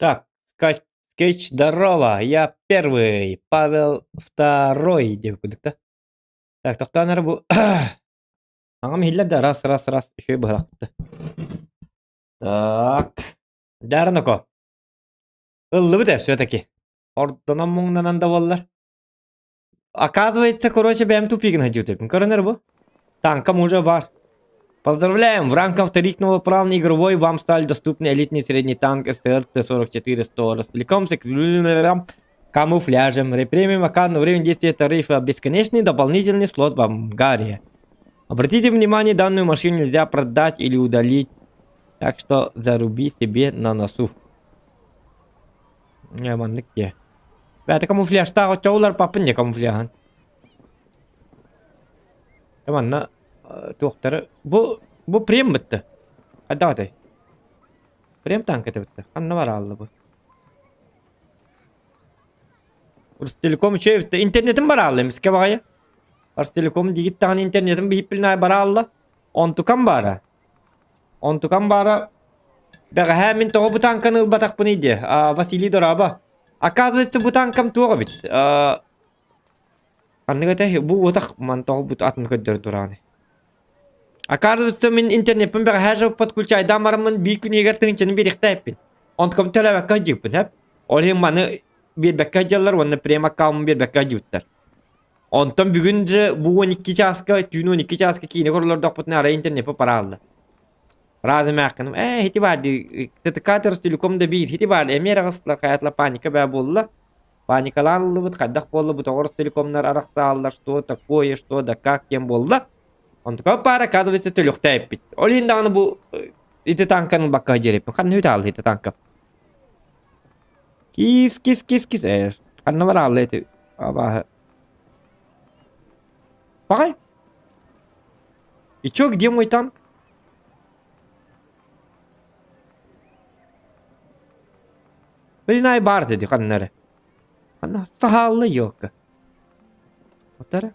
Так, скетч здорово, я первый, Павел второй диэбит курдук да. Так, тохтоон эрэ бу аҕам иһиллэр да раз раз раз үчүгэй быһалахпыт. Так, Даарыноко. Ыллыбыт ээ все-таки. Ордонон муҥнанан да буоллар. Оказывается, короче, бэйэм тупигын сылдьыбытым. Көрөн эрэ бу. Танкам уже бар. Поздравляем! В рамках вторичного права игровой вам стали доступны элитный средний танк СТР Т-44-100 Ростелеком с эксклюзивным камуфляжем. Репремиум аккаунт на время действия тарифа бесконечный дополнительный слот в ангаре. Обратите внимание, данную машину нельзя продать или удалить, так что заруби себе на носу. Э, маннык дии. Бэйэтэ камуфляжтаах оччоҕулар паппын дии камуфляһын. Манна туохтары бу бу прем бытты. Хайдах этэй? Прем танк этэ бытты. Ханна бараалла бу? Ростелеком үчүгэй битте. Интернетим бараалла эмискэ баҕайы. Ростелеком диигит даҕаны интернетим биһиппилин аайы бараалла. Онтукам баара. Онтукам баара бэҕэһээ мин тоҕо бу тааҥканы ылбатахпыный диэ. А, Василий Дорообо. Оказывается, бу тааҥкам туох эбит. А, ханнык этэй? Бу уотах ман тоҕо бу атын көрдөрө тураҕыный? Оказывается, мин интернеппин бэҕэһээ жоппот кульчайдаан бараммын биир күн иһигэр тыһыынчаны биэриэхтээппин. Онтукам төлөөбөккө сылдьыбыппын, сөп? Ол иһин маны биэрбэккэ сылдьаллар уонна прем аккауммун биэрбэккэ сылдьыбыттар. Онтон бүгүн же бу 12 чааска, түүн 12 чааска киинэ көрөлөрдөхпүтүнэ арай интернеппэ параалла. Разы мээххиным, ээ ити баар дии, ТТК Ростелеком да биир, ити баар эмиэ араҕыстылар, хайатла паника баа буолла. Паникалаан ыллыбыт, хайдах буолла бу тоҕо Ростелекомнар арахсааллар, что такое, что да как диэн буолла. Онтука пара, оказывается, төлөхтөөппүт. Ол иһин даҕаны бу ити танканы ылбакка дьиэрэппин. Ханна үт аалла ити танка? Кис, кис, кис, кис. Э, ханна бараалла ити абааһы. Пахай. И чё, где мой танк? Блин, ай баар дии ханна эрэ. Ханна саһаалла ёлка. Отара.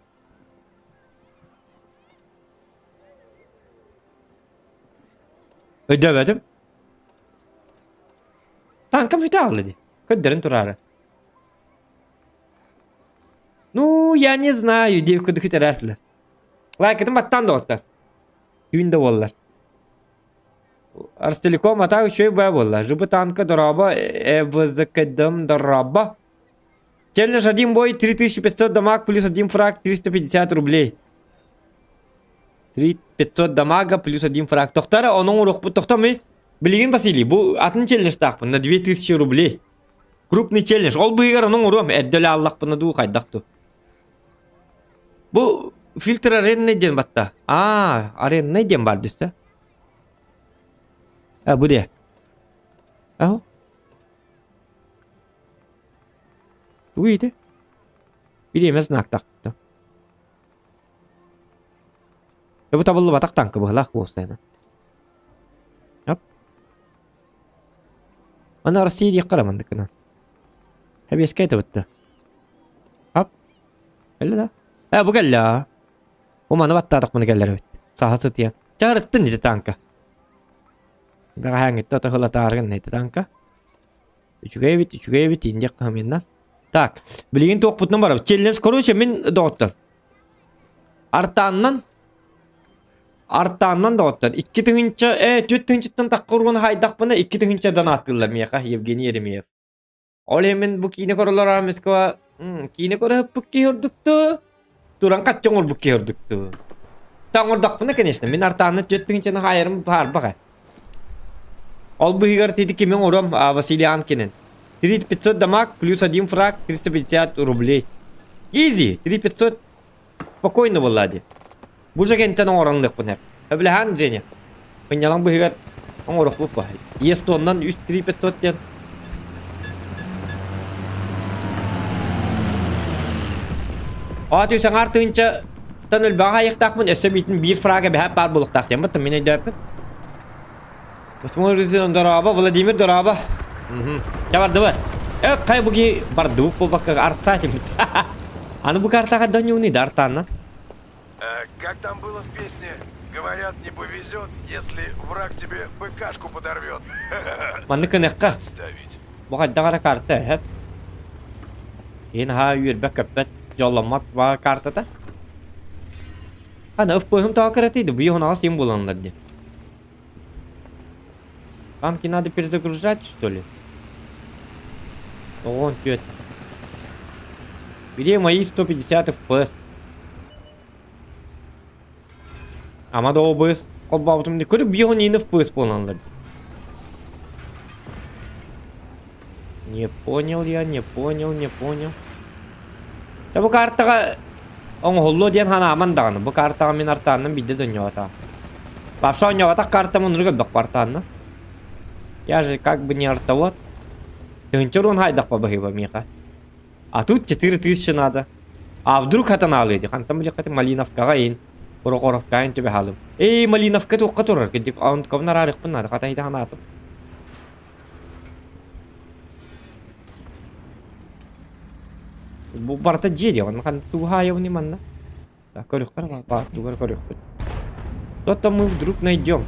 Өйдөөбөтүм. Танкам бүтэ хаалла дии. Көрдөрөн тураары. Ну, я не знаю, диэбит курдук үтэрээсилэр. Лайкытын баттаан доҕоттор. Түүн да буоллар. Арстелеком атаак үчүгэй баа буолла. Жыбы танка дорообо, ЭВЗКДМ дорообо. Челлендж один бой 3500 дамаг плюс один фраг 350 рублей. 3500 дамага плюс один фраг. Тохтара онон урукпут тохтомый. Билигин Василий, бу атын челленджтаахпын на 2000 рублей. Крупный челлендж. Ол быыгар онон уруом эрдэлэ аллахпына дуу хайдах ту. Бу фильтр аренный диэн батта. Аа, аренный диэн бар дистэ. А, бу де. Аһо. Тугу ити? Бириэмэ знактаахтык. Бу табыллыбатах танка быһылаах уопсайынан. Оп. Аны Россия диэххэ эрэ манныкынан. Эбиэскэ этэ Ап. Кэллэ да? Э, бу кэллэ аа. Бу маны баттаатахпына кэллэр эбит. Саха сытыйан. Чаарыттын ити танка. Бэҕэһээҥҥиттэ отохылатааргын ити танка. Үчүгэй эбит, үчүгэй эбит, индиэх хаһыминна. Так, билигин туохпутунан барабыт. Челлендж, короче, мин доҕоттор. Артааннан Артааннан доҕоттор 2 тыһыынча, э, 4 тыһыынчаттан тахха уруон хаайдахпына 2 тыһыынча донааттыыллар миэхэ Евгений Еремеев. Ол иһин мин бу киинэ көрөлөр Москва киинэ көрө киһи ордукту, туран хачча оҥорбут киһи ордукту. Та оҥордохпуна, конечно, мин артаанна 4 тыһыынчаны хаайарым баарбах ээ. Ол быыһыгар тиити кими оҥоруом, Василий Анкинин. 3500 дамаг плюс один фраг 350 рублей. Изи, 3500 спокойно буолла дии. Бу же кэнтэн оҥоронлыахпын эп. Өбүлэһэн Женя. Мынньалаҥ быыһыгар оҥоруохпут ба. Естоннан 3 3500 диэн. Аат үс аҥаар тыһыынча тан өлбөҕө айыахтаахпын өссө биитин биир фрага бэһэп баар буолуохтаах диэн баттам мин өйдөөппүн. Посмотрим дорообо, Владимир дорообо. Ча бардыбыт. Э, хай буги бардыбыт буолбакка арта этиммит. Аны бу картаға донюны да артаанна. Как там было в песне? Говорят, не повезет, если враг тебе БКшку подорвет. Манны кыныкка. Отставить. Бу хайдах эрэ карта эһэт. Киһи наһаа үөрбэт-көппөт, дьолломмот баар картата. Аны ФП-һым тоҕо кыратый да, быйыл унаҕас им буланнар дии. Танки надо перезагружать, что ли? Оҕон түөт. Где мои 150 FPS? Ама да OBS холбообутум дии. Көрү биир он FPS буолаллар. Не понял я, не понял, не понял. Та бу картаҕа оҥоһуллуо диэн санааман даҕаны. Бу картаҕа мин артааннан биирдэ да оонньообатаҕым. Вообще оонньооботох картам оннук элбэх артаанна. Я же как бы не артовод. Тыһынча уруон хайдахпа баһыыба миэхэ. А тут 4000 надо. А вдруг хатанаалыы дии. Хантан билиэххэ Малиновкаҕа иин. Прохоровкаҕа иин түбэһалым. Эй, Малиновка туохха турар? Кырдьык, онтукабын араарыахпын наада. Хата иһитэ санаатым. Бу барыта дьиэ диэ, онно ханна тугу хаайабыный манна? Так, көрүөххэ баар тугу эрэ көрүөхпүт. Что-то мы вдруг найдем.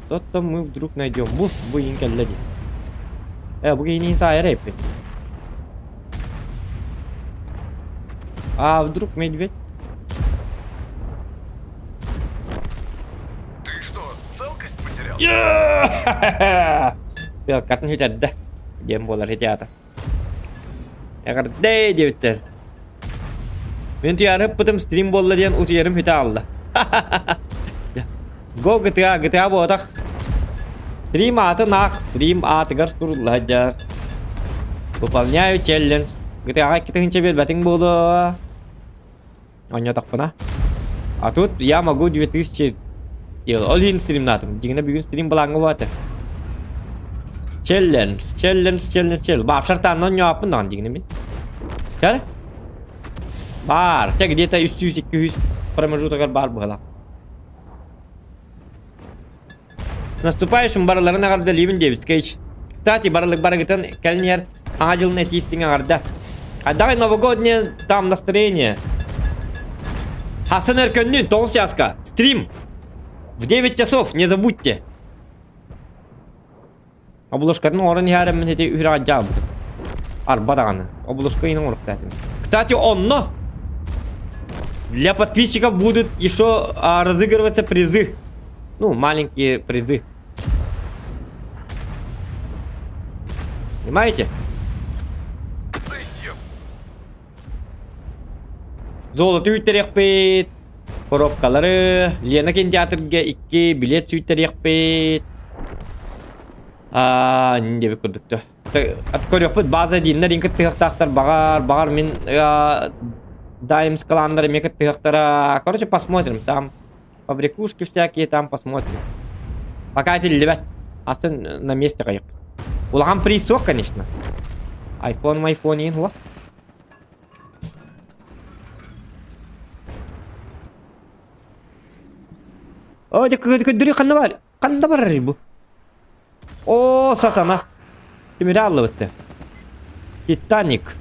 Что-то мы вдруг найдем. Бу, бу иин кэллэ дии. Э, бу киһини саайар эппит. А вдруг медведь? Ты что, целкость потерял? Тыалкатын сүтэрдэ. Диэн буолар ити аата. Эҕэрдэ диэбиттэр. Мин утуйаары ыппытым стрим буолла диэн утуйарым сүтэ хаалла. Го GTA, GTA буотах. Стрим аатын аах, стрим аатыгар сурулла сылдьар. Выполняю челлендж. GTA-ҕа 2000 биэрбэтиҥ буолуо. Оонньоотохпуна. А тут я могу 2000 делать. Ол иһин стримнаатым. Дьиҥинэ бүгүн стрим былааҥҥа буолла. Челлендж, челлендж, челлендж, челлендж. Баапшар таанна оонньооппун даҕаны дьиҥинэ мин. Чэ? Баар. Чэ где-то 300-200 промежутогар баар быһыылаах. С наступающим барыларын эҕэрдэлиибин диэбит Скейч. Кстати, барылык барыгытын кэлин иһэр Саҥа дьылын этиистиҥ эҕэрдэ. Хайдаҕый новогоднее там настроение? Хасан Өркөннүүн 9 часка. Стрим. В 9 часов, не забудьте. Обложкатын оҥорон иһээрэммин ити үһүрэҕэ дьаабытым. Арба даҕаны. Обложка иһин оҥоруохтаатым. Кстати, онно для подписчиков будут еще разыгрываться призы. Ну, маленькие призы. Понимаете? Золото үүттэриэхпит, коробкалары, Лена кинотеатрга икки билет сүйттэриэхпит. Аа, диэбит курдук От көрүөхпүт база дииннэр иҥ кыттыһыахтаахтар баҕар, баҕар мин Даймс кланнар эмиэ кыттыһыахтара. Короче, посмотрим там. Побрякушки всякие там посмотрим. Пока этиллибэт. Атын на месте кайык. Улахан приз суох, конечно. Айфон, майфон иин хуа. О, көддүрү ханна бар? Ханна бар бу? О, сатана. Тимири аллыбытты. Титаник.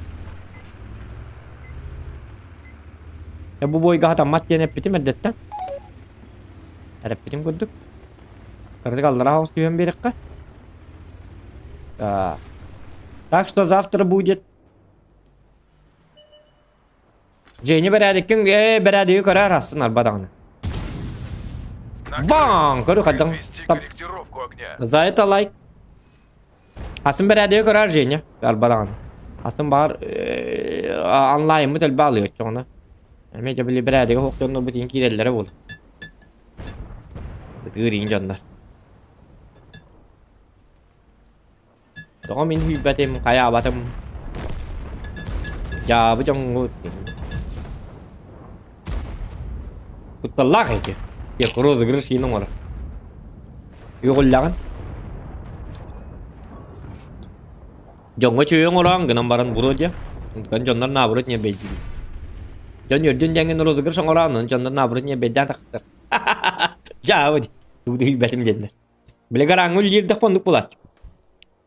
Я бу бойга хатаммат диэн эппитим эрдэттэн. Эрэппитим курдук. Кырдык аллараа оҕус түһэн биэрэххэ. Так. Так что завтра будет Женя бэрээдэккин ээ бэрээдэги көрөр астын арба даҕаны. Баң! Көрү хайдах За это лайк. Атын бэрээдэги көрөр Женя. Арба даҕаны. Атын баар онлайнмыт элбэ алыа оччоҕуна. Эмиэ дьэ били бэрээдэги суох дьоннор бутин киирэллэрэ буолуо. Ытыыр иин дьоннор. Тоҕо мин һүүрбэтим, хайаабатым? Дьаабы дьоҥҥут. Кутталлаах эти. Я розыгрыш иин оҥоро. Үөҕүллэҕин. Дьоҥҥо чүөйү оҥороон гынан баран вроде. Онтон дьоннор наоборот не бэйдиир. Дьон үрдүн дьэҥҥин розыгрыш оҥороон, онон дьоннор наоборот не бэйдээн тахсар. Дьаабы тугу да үүйбэтим диэннэр. Били гарааҥҥа үлэлиирдэх оннук буолааччы.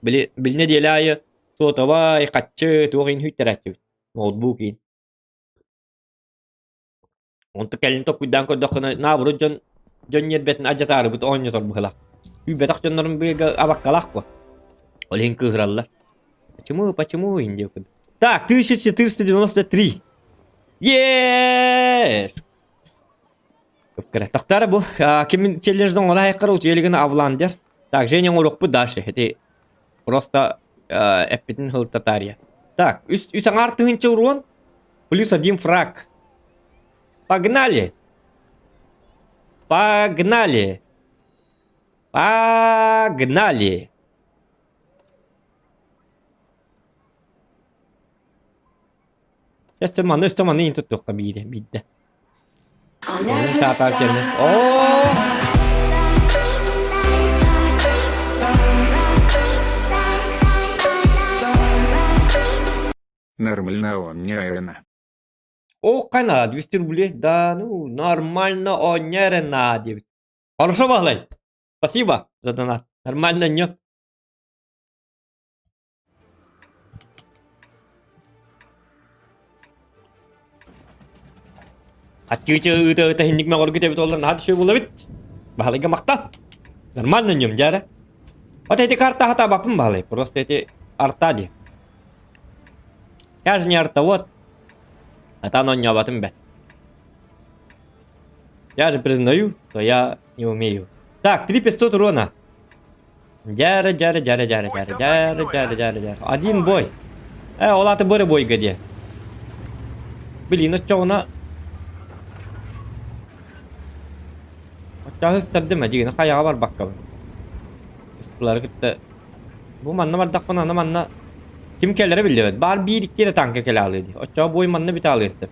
Били били нэдиэлэ аайы суотабай, хаччы туох иһин сүүйтэрээччибит. Ноутбук иһин. Онтон кэлин толкуйдаан көрдөххүнэ, наоборот дьон дьон ньиэрбэтин алдьатаарыбыт оонньотор быһыылаах. Күүбэтэх дьоннорун быыга абаккалаах буо. Ол иһин кыыһыраллар. Почему, почему Индия курдук. Так, 1493. Еее! Тохтара бу. Ким челлендж оҥоро айыккара утуйа авландер. Так, Женя оҥоруохпут дальше. Эти просто эппитин хылтатария. Так, үс аҥаар тыһынча урон плюс один фраг. Погнали! Погнали! Погнали! Өссө маны, өссө маны иин туттуохха биирэ, биирдэ. Саатаа челлендж. Оо! Нормально он не Айрена. О, қана, 200 рублей. Да, ну, нормально оннерена диэбит. Хорошо, Баһылай. Спасибо за донат. Нормально нет. Хаччыычы ыыта-ыыта иһинник мөҕөргүт эбит буоллар наһаа да үчүгэй буолла эбит. Баһылайга махтал. Нормально ньум дьээрэ. Вот эти карта хатаабаппын Баһылай. Просто эти арта дии. Я же не арта, вот. Атан оонньообатым бэт. Я же признаю, что я не умею. Так, 3500 урона. Дьээрэ, дьээрэ, дьээрэ, дьээрэ, Ой, дьээрэ, давай дьээрэ, иной, дьээрэ, а? дьээрэ, дьээрэ. Один бой. Э, ол аата бары бойга диэ. Блин, оччоҕуна... Оччоҕо ыстардым, дьигини хайаҕа барбаккабын. Ыстылары кытта... Бу манна бардахпына, аны манна... Ким кэлэрэ биллибэт. Баар биир икки эрэ танка кэлэ аалыа дии. Оччоҕо бой манна бүтэ аалыа этим.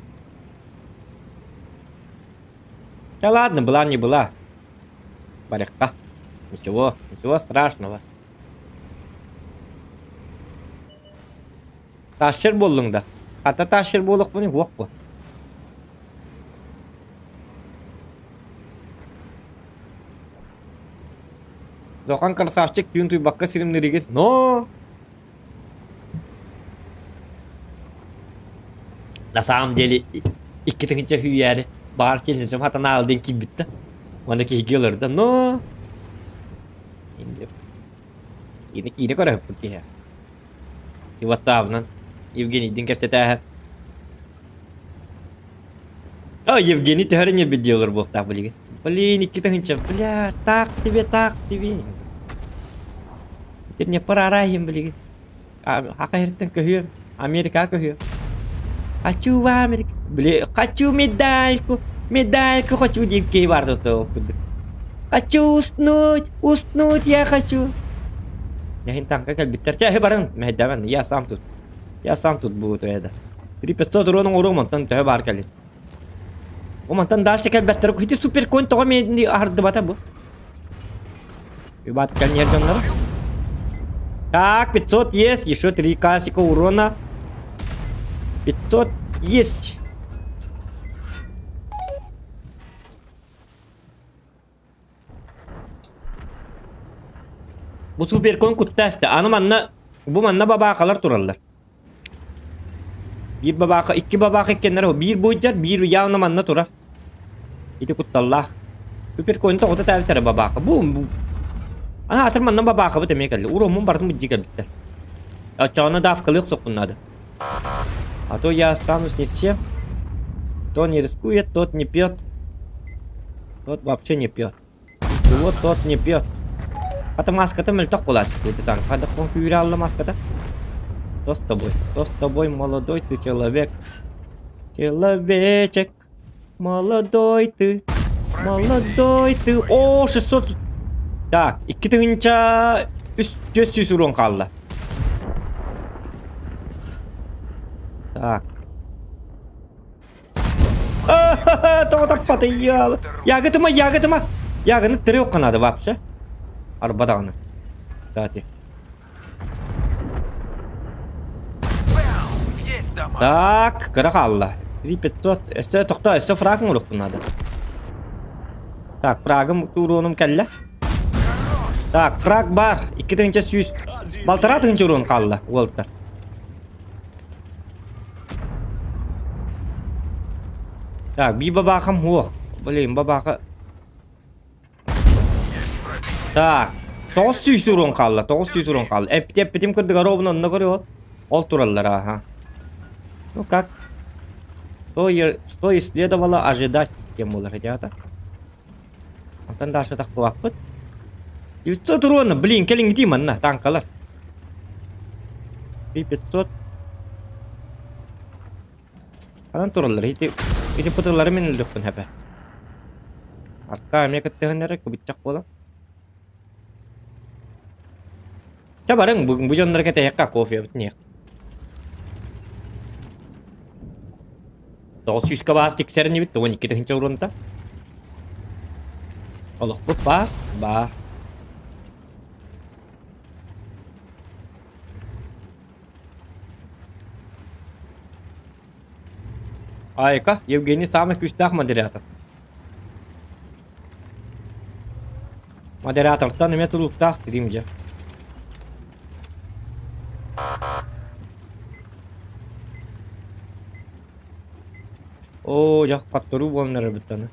Да ладно, была не была. Барыахха. Ничего, ничего страшного. Тащер буоллуҥ да? Хата тащер буолуохпун уох бу. Зохан красавчик түүн туйбакка сиримниригин. Но! На самом деле икки тыһыынча үүйээри баар челленджим хатанаал диэн киирбит да. Уонна киһиги ылырда. Но! Киинэ киинэ көрөһүппүт киһи. Ватсабынан Евгенийдин кэпсэтээһэ. А, Евгений төһөрө ньирбит диэлэр буолуохтаах билигин. Блин, икки тыһыынча. Бля, так себе, так себе. Ити не парарайым билигин. Хака иһиттэн көһүөм. Америка көһүөм. Хочу в Америку. Били, хочу медальку. Медальку хочу диэн киһи бар ол курдук. Хочу уснуть, уснуть я хочу. Яхин танка кэлбиттэр. Чэ, барың. Мэһэйдээмэн, я сам тут. Я сам тут буду это. 3500 уруонун уруом, онтон төһө баар кэлин. О, мантан дальше кэлбэттэр. Ити суперконь тоҕо миэни аһардыбата бу? Ребят, кэлин дьоннор. Так, 500 есть, еще 3 касика урона. 500 есть. Бу суперкон куттаста. Аны манна бу манна бабаакалар тураллар. Биир бабаака, икки бабаака иккеннэр биир буйдьар, биир явно манна турар. Ити кутталлаах. Суперкон тоҕото тээбитэрэ бабаака. Бу бу. Ана атыр манна бабаакабыт эмиэ кэллэ. Уроммун бартын быдьы кэлбиттэр. Оччоҕуна давкалыах соккун наада. А то я останусь ни с чем. Кто не рискует, тот не пьет. Тот вообще не пьет. Вот тот не пьет. Хата маската мөлтөх буолааччы диэти таҥ. Хадахпын күүрэ алла маската. То с тобой, то с тобой, молодой ты человек. Человечек, молодой ты, молодой ты. О, 600. Так, икки тыһыынча үс түөрт сүүс уруон хаалла. Так. Тоҕо таппатый Ягытыма, ягытыма! Ягыны трех надо вообще. Арба даҕаны. Кстати. Так, кыра хаалла. 3500. Өссө тохто, өссө фрагым урукпун надо. Так, фрагым уруонум кэллэ. Так, фраг бар. 2100. Балтараа тыһыынча уруон хаалла уолтар. Так, би бабахам хуох. Блин, бабаха. Так. 900 урон хаалла, 900 урон хаалла. Эппити эппитим кырдык ровно онно көрүө. Ол тураллар аха. Ну как? Что, что и следовало ожидать, тем более, ребята. Онтон дальше тахтыбаппыт. 900 урона, блин, кэлиҥ манна, танкалар. 500. Ханан тураллар, ити, ити пытылары мин өлдөхпүн хэпэ. Арка эмиэ кыттыһан эрэ кыбыччах буолан. Чэ барыҥ, бу, бу дьоннор кэтэһиэххэ кофебыт ниэх. 900 баас тиксэр инибит, 12 тыһыынча урунта. Олохпут баар, баар. Айка, Евгений самый күүстээх модератор. Модератортан эмиэ тулуктаах стрим дьэ. Оо, дьэ, хотторуу буолан эрэр быттаны.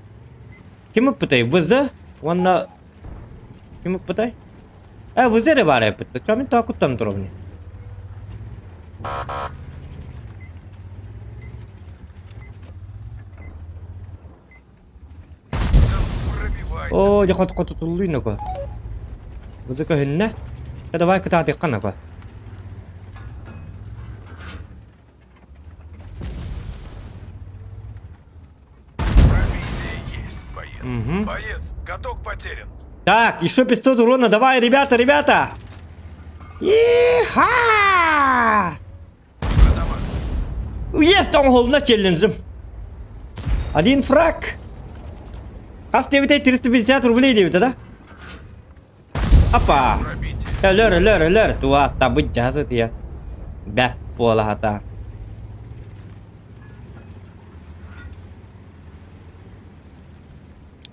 Ким ыппытай? ВЗ уонна ким ыппытай? Э, ВЗ эрэ баар эппит. Чо мин тоҕо куттан туробун? Оо, дьэ хот хотутуллуй ноко. ВЗ көһүннэ. Э, давай кытаатыахха ноко. Пробитие есть, боец. Мгм. Боец, каток потерян. Так, еще 500 урона, давай, ребята, ребята! Иха! Есть оҥоһулна челленджим. Один фраг. Хас диэбитэй 350 рублей диэбитэ да? Апа! Өлөр, өлөр, өлөр! Туа табыт дьаһа сытыйа. Бэт буолаһата.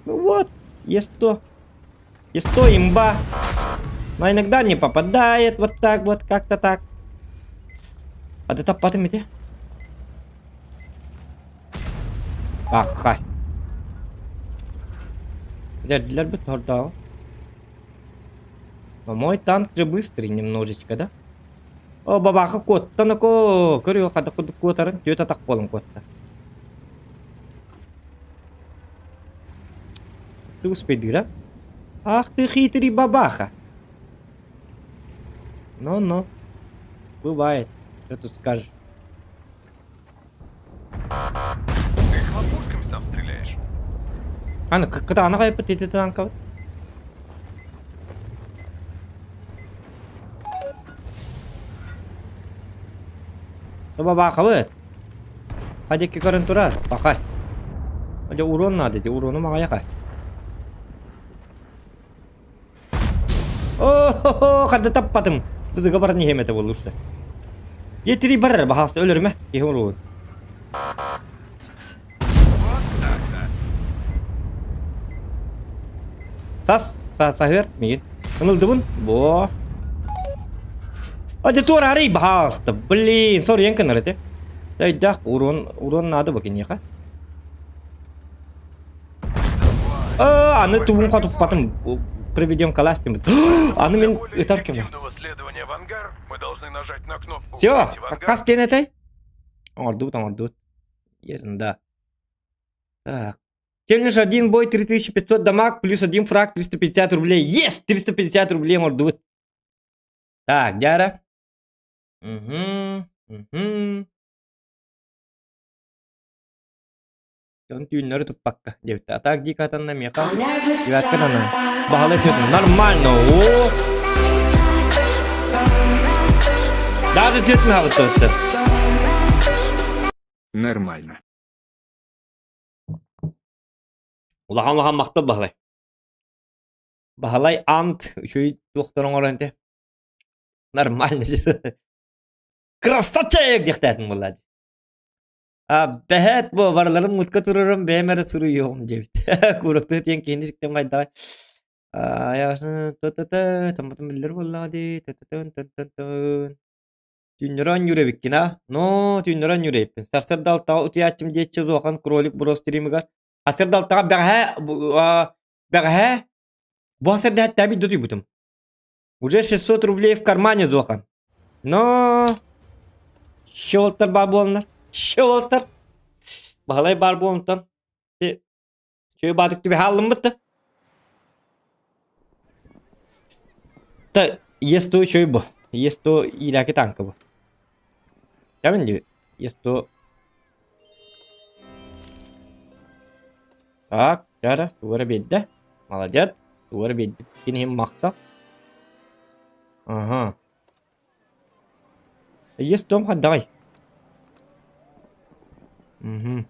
Ну вот, есть то. Есть то имба. Но иногда не попадает вот так вот, как-то так. А ты таппатым ити? Аххай. Дэрдилэрбит хордооҕу. Но мой танк же быстрый немножечко, да? О, бабаха куоттан око, көрүө хата курдук куотарын, түөт атах буолан куотта. Ты успейдыра? Ах ты хитрый бабаха. Ну-ну. Бывает. Что тут скажешь? Ты хлопушками там стреляешь? Аны кытаана кайпыт ити танкабыт. Бабаахабыт. Хадикки көрөн турар. Бакай. Дьэ урон наада ити. Урону маҕайаха. О, хадда таппатым. Бызыга баран иһиэм этэ буоллурса. Етири барар баһааста өлөрүмэ. Киһи уруун. Вот так-то. Сас, саһыарт миигин. Ынылдыбын. Бо. Адьа туораарый баһааста. Блин, соруйан кынар этэ. Өйдөөх урон, урон наада бу киниэхэ. Аны тугун хотуппатым. Приведем к власти. Аны Для мин более ытар кем. эффективного следования в ангар мы должны нажать на кнопку Все, «Выйти в ангар» хас диэн этэй? Оҥордубут, оҥордубут. Ерунда. Так. Челлендж один бой 3500 дамаг плюс один фраг 350 рублей. Есть! 350 рублей оҥордубут. Так, дьара. Угу, угу. Дьон түүннэри туппакка диэбиттэ. А так дико атанна миэхэ девятка дана. Баһылай түөтүн нормально. О! Даже түөтүн хаалыттыбыттар. Нормально. Улахан улахан махтал Баһылай. Баһылай ант үчүгэй туохтан оҥорон этэ. Нормально. Красавчик диэхтээтим буолла дии. А бэһээт бу барыларын мутка турарым бэйэм эрэ суруйуоҕум диэбит. Куурактыы диэн киһини сиктэн хайдаҕай. Томмотун биллэр буоллаҕа дии. Тын-тын-тын. Түүннэри оонньуур эбиккин аа? Но түүннэри оонньуур эбиппин. Сарсыарда алтаҕа утуйааччым диэччи улахан кролик бро стримыгар. Сарсыарда алтаҕа бэҕэһээ бэҕэһээ бу сарсыарда һэттээбит да утуйбутум. Уже 600 рублей в кармане Зохан. Но Щелтер баар буоланнар. Щелтер. Баһылай баар буолантан Чүө баатык түбэһэ аллыммыт да. Та ЕС-100 чөй бу. ЕС-100 иилээки танка бу. Кэмин дии ЕС-100 Так, чара, тугара биэрдэ. Молодец. Тугара биэрдэ. Киниһин махта. Ага. Есть дом отдавай. Угу.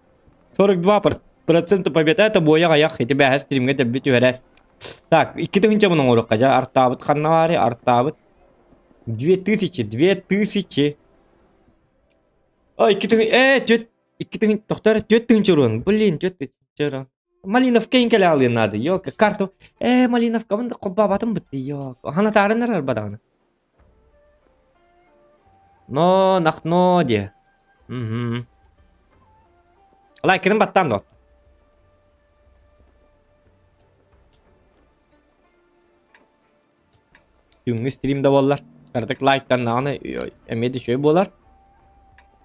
42 процента побед. Это боя аях. Ити бэһэ стримге тэбби түһэрэр. Так, 2000 бұның оруққа жа артабыт ханна баары артабыт. 2000, 2000. Ой, 2000, э, 2000, тохтар, 4000 урун. Блин, 4000 урун. Малиновка иҥ кэлэ аалыан наада. Ёлка, карта. Ээ, Малиновкабын да холбообатым бытты. Ёлка. Ханатаарын эрэр бадаҕына. Но, нахно диэ. Мгм. Лайкарын баттаан дуо? Түүҥҥү стрим да буоллар, кыратык лайктаннаҕына эмиэ да үчүгэй буолар.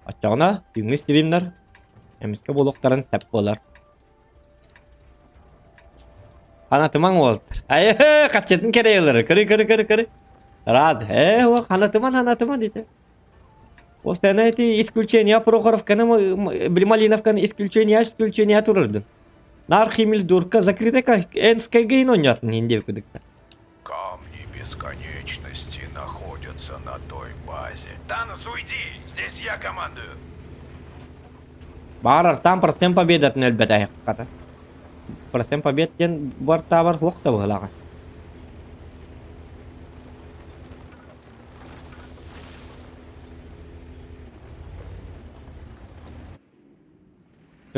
Оччоҕуна түүҥҥү стримнэр эмискэ буолуохтарын сөп буолар. Ханатымаҥ уолаттар. Айы, хаччытын кэрэйэлэр. Кыры, кыры, кыры, кыры. Рад. Э, ханатыман, ханатыман дите. Постоянно эти исключения Прохоровканы, Малиновканы исключения, исключения турырдын. Нархимил дурка закрыта как НСКГ онньоотун индиэ кудукта. Камни бесконечности находятся на той базе. Танос, уйди! Здесь я командую. Баарар там процент победатын өлбөт айыкката. Процент побед диэн бартаабар хуох да быһылаҕа.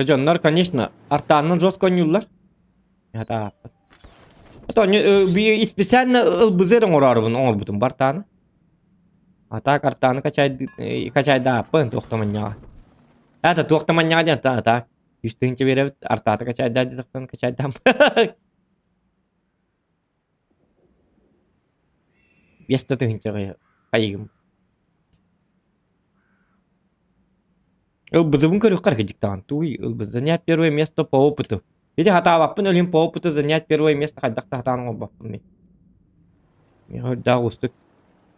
Дьоннор, конечно, артааннан жестко оонньууллар. Хатааппыт. Специально ылбызыр оҥороорубун оҥорбутум бартааны. А так артааны качайдааппын туохтаманньаҕа. Это туохтаманньаҕа диэн та так. 100 тыһыынча биэрэбит артааты качайдаа диэтэхтэн качайдаам. 5 тыһыынча хайыгым. Ылбытыбын көрүөххэ эрэ дьиктаҕын. Тууй ылбыт. Занять первое место по опыту. Ити хатаабаппын өлүм по опыту занять первое место хайдах да хатаан оҥорбоппун мин. Миэхэ үрдээх уустук.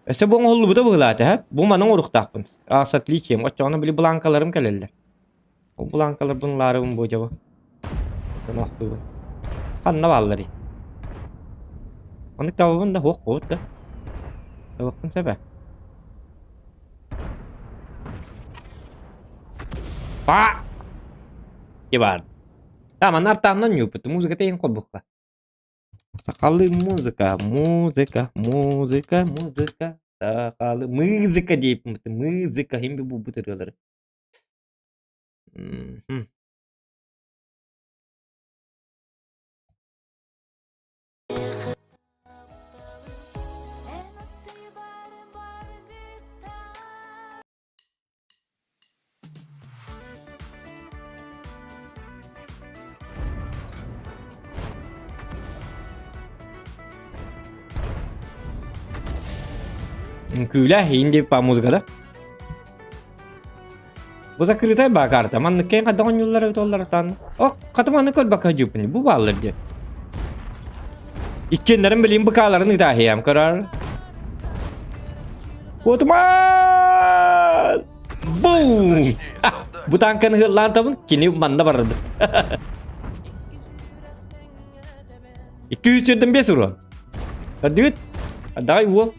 Өссө бу оҥоһуллубута быһыылаата һэ. Бу маны оҥоруохтаахпын. А, с отличием. Оччоҕуна били бланкаларым кэлэллэр. Ол бланкаларбын ылаарыбын бу дьабы. Охтуубун. Ханна баалларый? Оннук табабын да суох буолбут да. Табыахпын сөп ээ. Па! Иван. Да, манна артааннан ньууппут. Музыката иһин холбукка. Сахалыы музыка, музыка, музыка, музыка. Сахалыы музыка диэппит. Музыка иһин бу ырыалары. Мгм. Үҥкүүлээ инди по музыкада. Бу закрытая баа карта. Маннык кээн хайдах оонньууллар эбит оллар таан. Ох, хата маннык көрбөккө дьүүппүн. Бу бааллар дии. Иккиэннэрин билим быкааларын ытааһыйам көрөр. Куотуман! Бум! Бу танканы ыһыллаан табын, кини манна барарбыт. 225 урон. Көрдүгүт? Давай уол.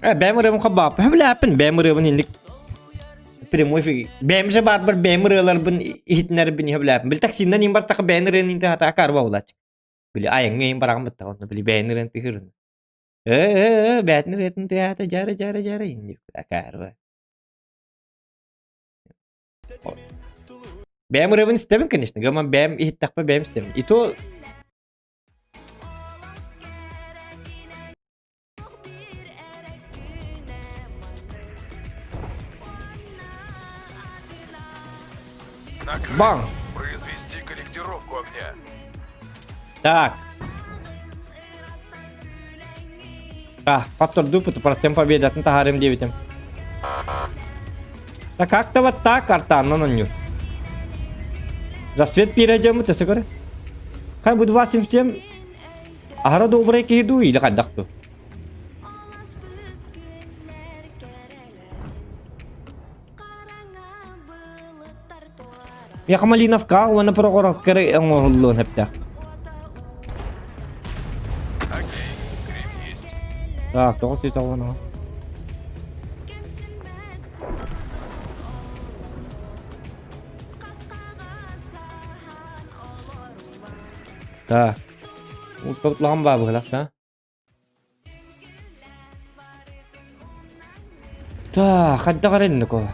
Э, бэйэм ырыабын хабааппын. Сөбүлээппин бэйэм ырыабын инник прямой эфир. Бэйэм же баарбар бэйэм ырыаларбын иһитинэрбин сөбүлээппин. Били таксиннан иин бастакы бэйэн ырыан инте хата акаарба булааччы. Били айаҥҥа иин бараҕын бытта онно били бэйэн ырыан тыһырын. Э, э, э, бэйэтин ырыатын тыаата жары жары жары инник акаарба. Бэйэм ырыабын истэбин, конечно. Гаман бэйэм иһиттэхпэ бэйэм истэбин. И то На Накрыт. Баҥ! Произвести корректировку огня. Так. А, хоттордуппут, простым победатын таһаарым диэбитим. Да как-то вот так артааннан онньуур. Засвет биэрэ дьоммут өссө көрө. Хай бу 277 аһара добрый киһи дуу или хайдах дуу? Миэхэ Малиновка уонна Прохоровка эрэ оҥоһуллуон сөптөөх. Окей, грипп есть. Так, 990. Так. Улахан баа быһылах да. Та, хайдах эрэ инник ол.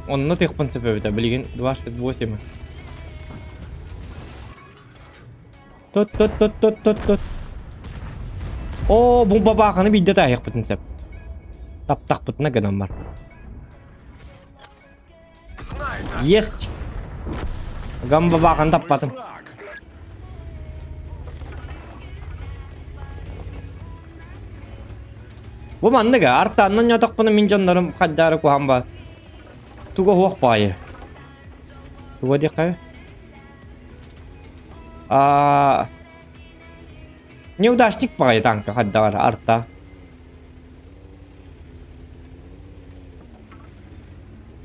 Онно тыахпын сөп эбитэ, билигин 28. Тут тут тут тут тут тут. Оо, бу бабааханы биирдэ таайыахпытын сөп. Таптахпытына гынан бар. Есть! Гамбабаҕын таппатым. Бу манныга артааннан ньотохпуна мин дьоннорум хайдаары куһан ба. Туга хуох баайы. Туга диэххэ? А Неудачник баҕайы танка хайдаҕар арта.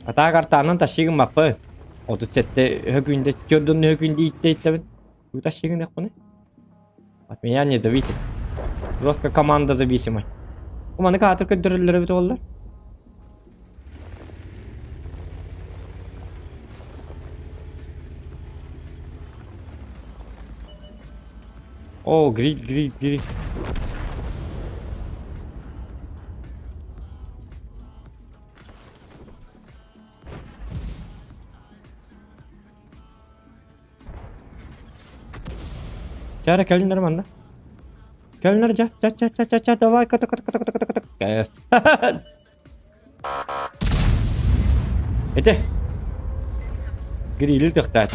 Атаак артаанан тащигын маппы. 37 hökünde, төрдөн hökünde иттейттебин. Бу тащигын яқпыны? От меня не зависит. Жестко команда зависимый. Уманы каатыр көддөрөллөрө бит оллар. О, гриль, гриль, гриль. Чара кэлин нормально. Кэлин ча ча ча ча ча ча давай ката ката ката ката ката ката. Ити. Грили төхтөөт.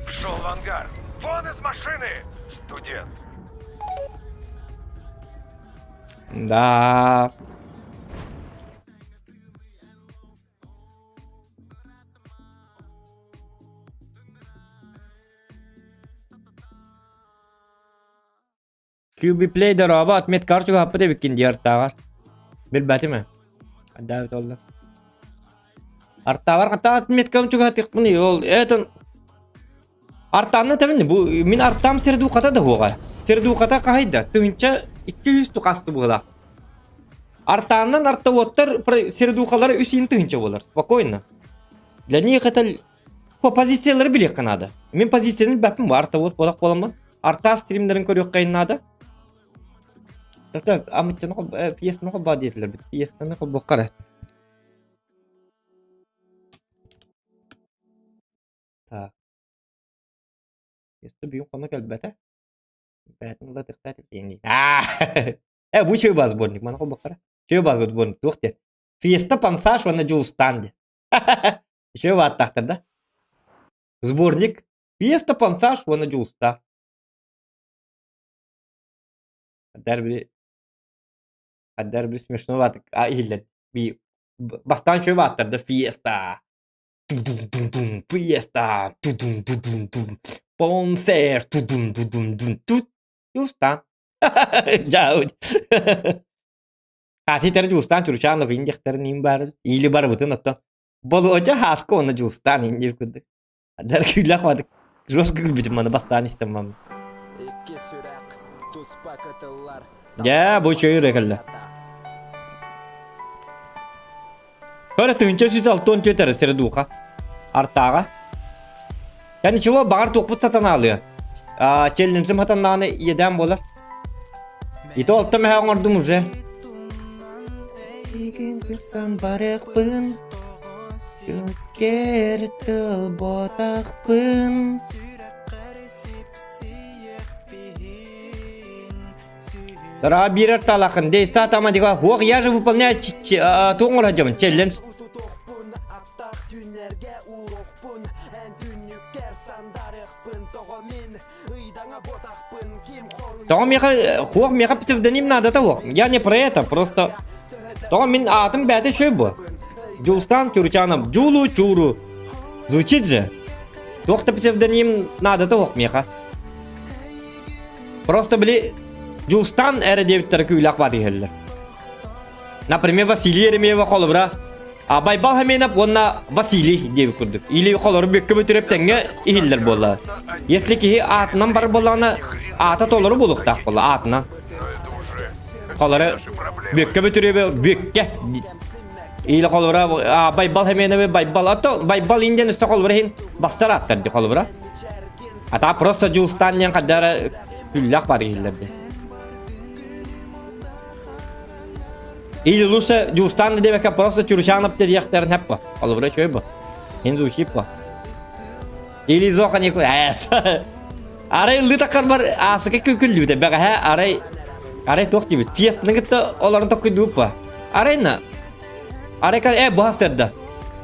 Пшел в ангар! Вон из машины! Студент! Да. QB Play дорообо отметкаҕар чугаһаппыт эбиккин дии артааҕар. Билбэтим ээ. Даабыт олла. Артааҕар хата отметкам чугаһатыахпын ол этон Артаанна тэбинни бу мин артаам сирдууката да уоҕа. Сирдууката хаһайда 1200 тукасты буолаах. Артааннан артауоттар сирдуукалара үс иин тыһынча буолар. Спокойно. Для них это По позициялары билиэххэ наада. Мин позицияны билбэппин бу артауот буолах буоламмын. Артаа стримнэрин көрүөххэ наада. Так, амыччаны фиестаны холбоо диэтилэр бит. Фиестаны холбуохха эрэ. Так. Фиеста бүгүн хоно кэлбэтэ. Бээтин ыла тыктаат тиэҥнии. Э, бу чөй баар сборник, маны холбуохха эрэ. Чөй баар сборник, туох диэн. Фиеста Пансаш уонна Дьулустаан диэн. Үчүгэй бааттаахтар да. Сборник Фиеста Пансаш уонна Дьулустаан. Хаддар били хаддар били смешно баатык а иһиллэр би бастаан үчүгэй бааттар да Фиеста ту-дум-дум-дум Фиеста ту-дум-дум-дум Понсер ту-дум-дум-дум тут Дьулустаан Дьаабыт Хаатитэр Дьулустаан Чуручанов индиэхтэрин иин баар или барыбытын оттон Болуодьа Һааска уонна Дьулустаан иин диир курдук. Дар күллэх бадык. Жестко күлбүтүм маны бастаан истэн мам. Икки сүрэх туспа кытыллар. Дьэ, бу үчүгэй ырыа кэллэ. Көрө 1164 эрэ сире-дууха. Артааҕа. Я ничего, баҕар туохпут сатанаалыа. А, челленджим хатаннаҕына иэдээн буолар. И то алта мэһэ оҥордум уже. Барыахпын, сүккэр тыл ботахпын. Тара биэрэр талахын дейста тама дига хуох я же выполняю туоҥор хадьабын челлендж. Тоҕо миэхэ хуох миэхэ псевдоним наадата суох. Я не про это, просто тоҕо мин аатым бэйэтэ үчүгэй буо. Дьулустаан Чуручанов Дьулу Чуру. Звучит же. Туох да псевдоним наадата суох миэхэ. Просто били Дьулустаан эрэ диэбиттэрэ күүлээх баат иһэллэр. Например, Василий Еремеева холобура а Байбал Хаменов уонна Василий диэбит курдук. Или холору бүккэ бүтүреп тэҥҥэ иһиллэр буолла. Если киһи аатынан бар буоллаҕына, аата толору буолуохтаах буолла аатынан. Холору бүккэ бүтүрүбэ бүккэ. Или холобура Байбал Хаменовы Байбал, а то Байбал индиан өссө холобура иһин бастар ааттар ди холобура. А та просто Дьулустаан диэн хаддара күллэх бар иһиллэрди. Или лучше Дьулустаан да диэбэккэ просто Чуручанов диэхтэрин хэппо. Холобура үчүгэй бу. Ин звучит по. Или Зоха не Арай ыллыы таххар аасыка күллүбүтэ бэҕэһээ арай арай туох диэбит фиестаны кытта олорон токкуйдубут Арай на арай э бу сырда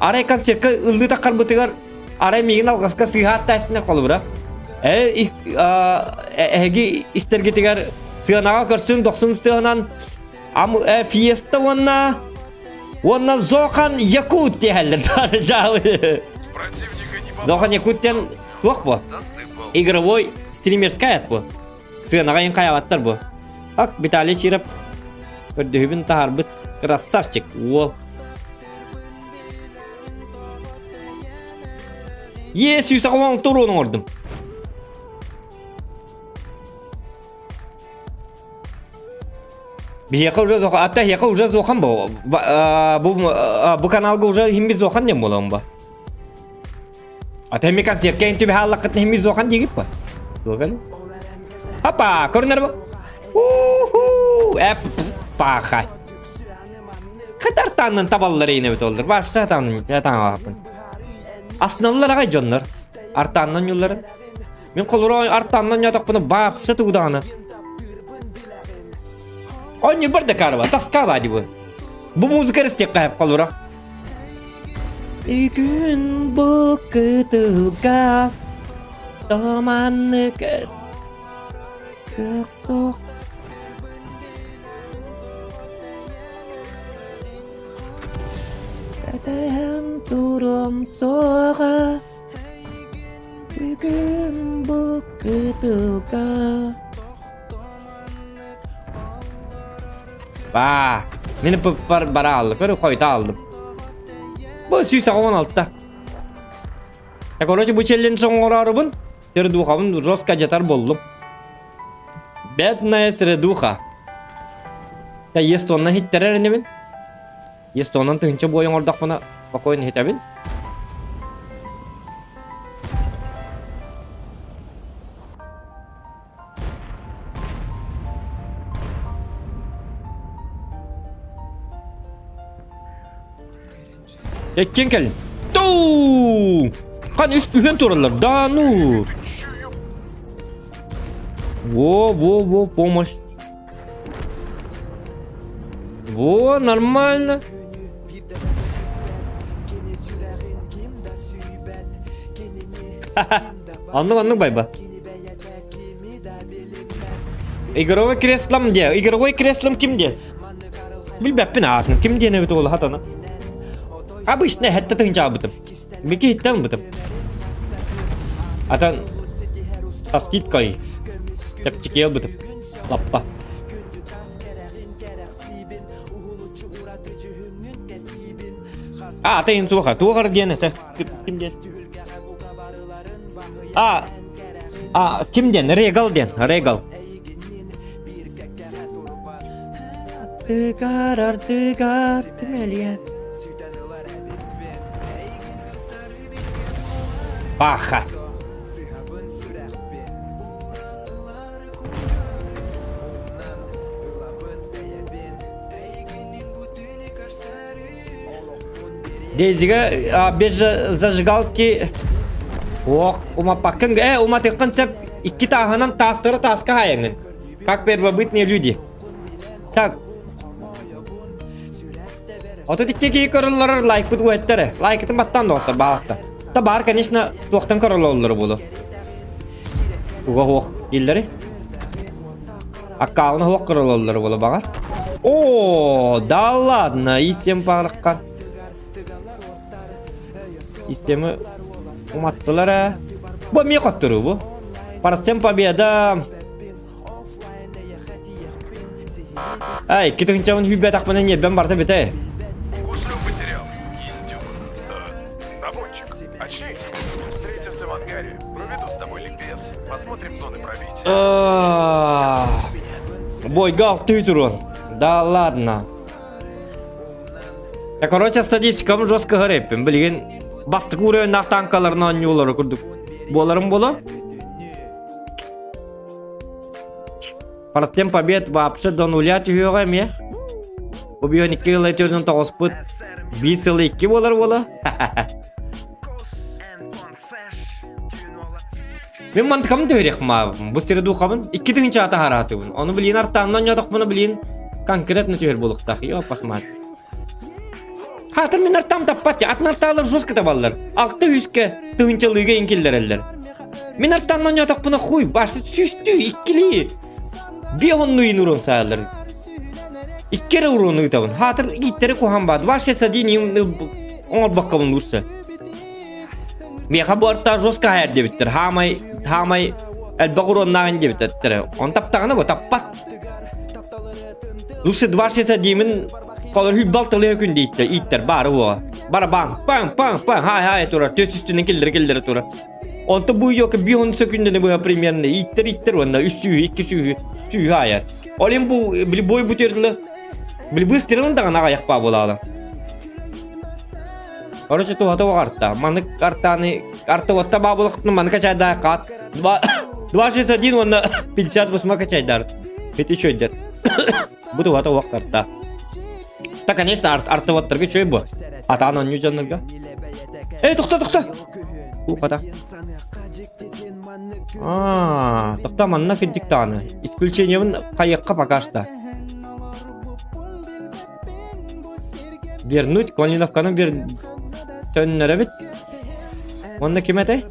арай концертка ыллыы таххарбытыгар арай миигин алҕаска сыыһаат тастына холобура э эһиги истэргитигэр сыанаҕа көрсүн дохсун сыанан фиеста уонна уонна Зохан Якут диэһэллэр Зохан Якут диэн туох бу игровой стримерская ат бу сыанаҕа ин хайаабаттар бу ак Виталий Чиров көрдөһүбүн таһаарбыт красавчик уол Е, 186 урон оҥордум. Биһиэхэ уже зоха, атта эһиэхэ уже зохан бу. Бу бу каналга уже химми зохан диэн буолан ба. Ата химми концертка ин түбэ хааллаххытына химми зохан диигит ба. Дуогали. Апа, көрүнэр бу. Уху, эп паха. Хатар тааннан табаллар ине бит олдур. Барса тааннан тааннан. Асналлар агай дьоннор. Артааннан юллары. Мин холура артааннан ньотохпуна баапса тугдаҕына. Онньу бар да карва, тоска ба дибы. Бу музыка ристиэххэ холура. Күн бу кытылга томаннык Көхсөх Кэтэһэн турум суоҕа Бүгүн бу кытылга Ба, мин бар бара алды, көрү хойта алдым. Бу 186. Короче, бу челлендж оҥорорубун Средухабын жестко жатар боллум. Бедная средуха. Я есть онна хиттерер инибин. Есть оннан тыһынча буойун оҥордохпуна спокойно хитэбин. Кэккин кэлин. Туу! Хан үс үһүн тураллар. Да ну. Во, во, во, помощь. Во, нормально. Оннук оннук байба. Игровой креслом де. Игровой креслом ким де? Билбэппин аатын. Ким диэн эбит ол хатана. Обычно хэтте тыһынчаабытым. Мики иттен ылбытым. Атан таскиткой чэпчэки ылбытым. Лаппа. А, ата суоха. Туохар диэн это? Ким диэн? А, а, ким диэн? Регал диэн. Регал. Ардыгар, ардыгар, түмэлиэ. Паха. Дейзиге без зажигалки Ох, умаппаккын, э, уматыккын сеп икки тааһынан таастары тааска хаайаҥын. Как первобытные люди. Так. 32 киһи көрөллөрөр лайкпыт уһэттэрэ. Лайкытын баттаан доҕоттор баҕаста. Та баар, конечно, туохтан көрөллөрө буолуо. Туга хуох дииллэри. Аккаунт хуох көрөллөрө буолуо баҕар. О, да ладно, исем паарыкка. Истеми уматтылар ээ. Бу эмиэ хотторуу бу. Парсем победа. Ай, китинчабын хүббэтахпына ньиэрбэм барта бүтэ. Гуслю потерял. Индюк. Э, наводчик, очнись. Встретимся в ангаре. Проведу с тобой ликбез. Посмотрим зоны пробития. Бойга алты турун. Да ладно. Я, короче, статистикам жестко гореппин. Билигин бастакы уровеннаах танкаларын оонньуулары курдук буоларым буолуо. Процент побед вообще до нуля түһүөҕэ эмиэ. Бу биһөн икки ыла төрүн тоҕуспут биир сыл икки буолар буола. Мин мантыкам түһэрих маабын. Бу сири духабын икки тыһынча таһараатыбын. Ону билин артааннан ньотохпуна билин конкретно түһэр буолуктаах. Йо, посмотри. Хатын мин артам таппат, атын артаалар жестко табаллар. Алты үскэ тыһынчалыыга иҥкиллэрэллэр. Мин артааннан ньотохпуна хуй, башы сүүстүү, иккилии. Биэ оннуйун урон саалар. Икки эрэ уруону ыытабын. Хаатыр ииттэри куһан баа. 261 оҥорбоккобун лучше. Миэхэ бу арта жестко хайар диэбиттэр. Хаамай, хаамай элбэх уруоннааҕын диэбиттэр. Он таптаҕына бу таппат. Лучше 261 холор хүббал тылы күн дииттэр, ииттэр баары буо. Бара баң, паң, паң, паң, хай хай турар. Төс үстүнэн киллere киллere турар. Онто бу йока би он сөкүндэни быһа примерно ииттэр ииттэр уонна үс сүүһү, икки сүүһү, сүүһү айар. Ол им бу били бой бүтэрдиле. Били выстрелын даҕаны аҕайах баа буолаала. Короче, туһата арта. Манык артаны арта отта баа буолахтын маны качайдар кат. 261 уонна 58 качайдар. Это еще идет. Бу туһата уох арта. Та, конечно, арт артываттарга чөй бу. Атаан онню дьоннорго. Эй, тохто, тохто! У, хата. А, тохто манна кырдьык даҕаны. Исключениебын хайыахха пока что. Вернуть Клониновканы вер... төннөрөбүт. Онно ким этэй?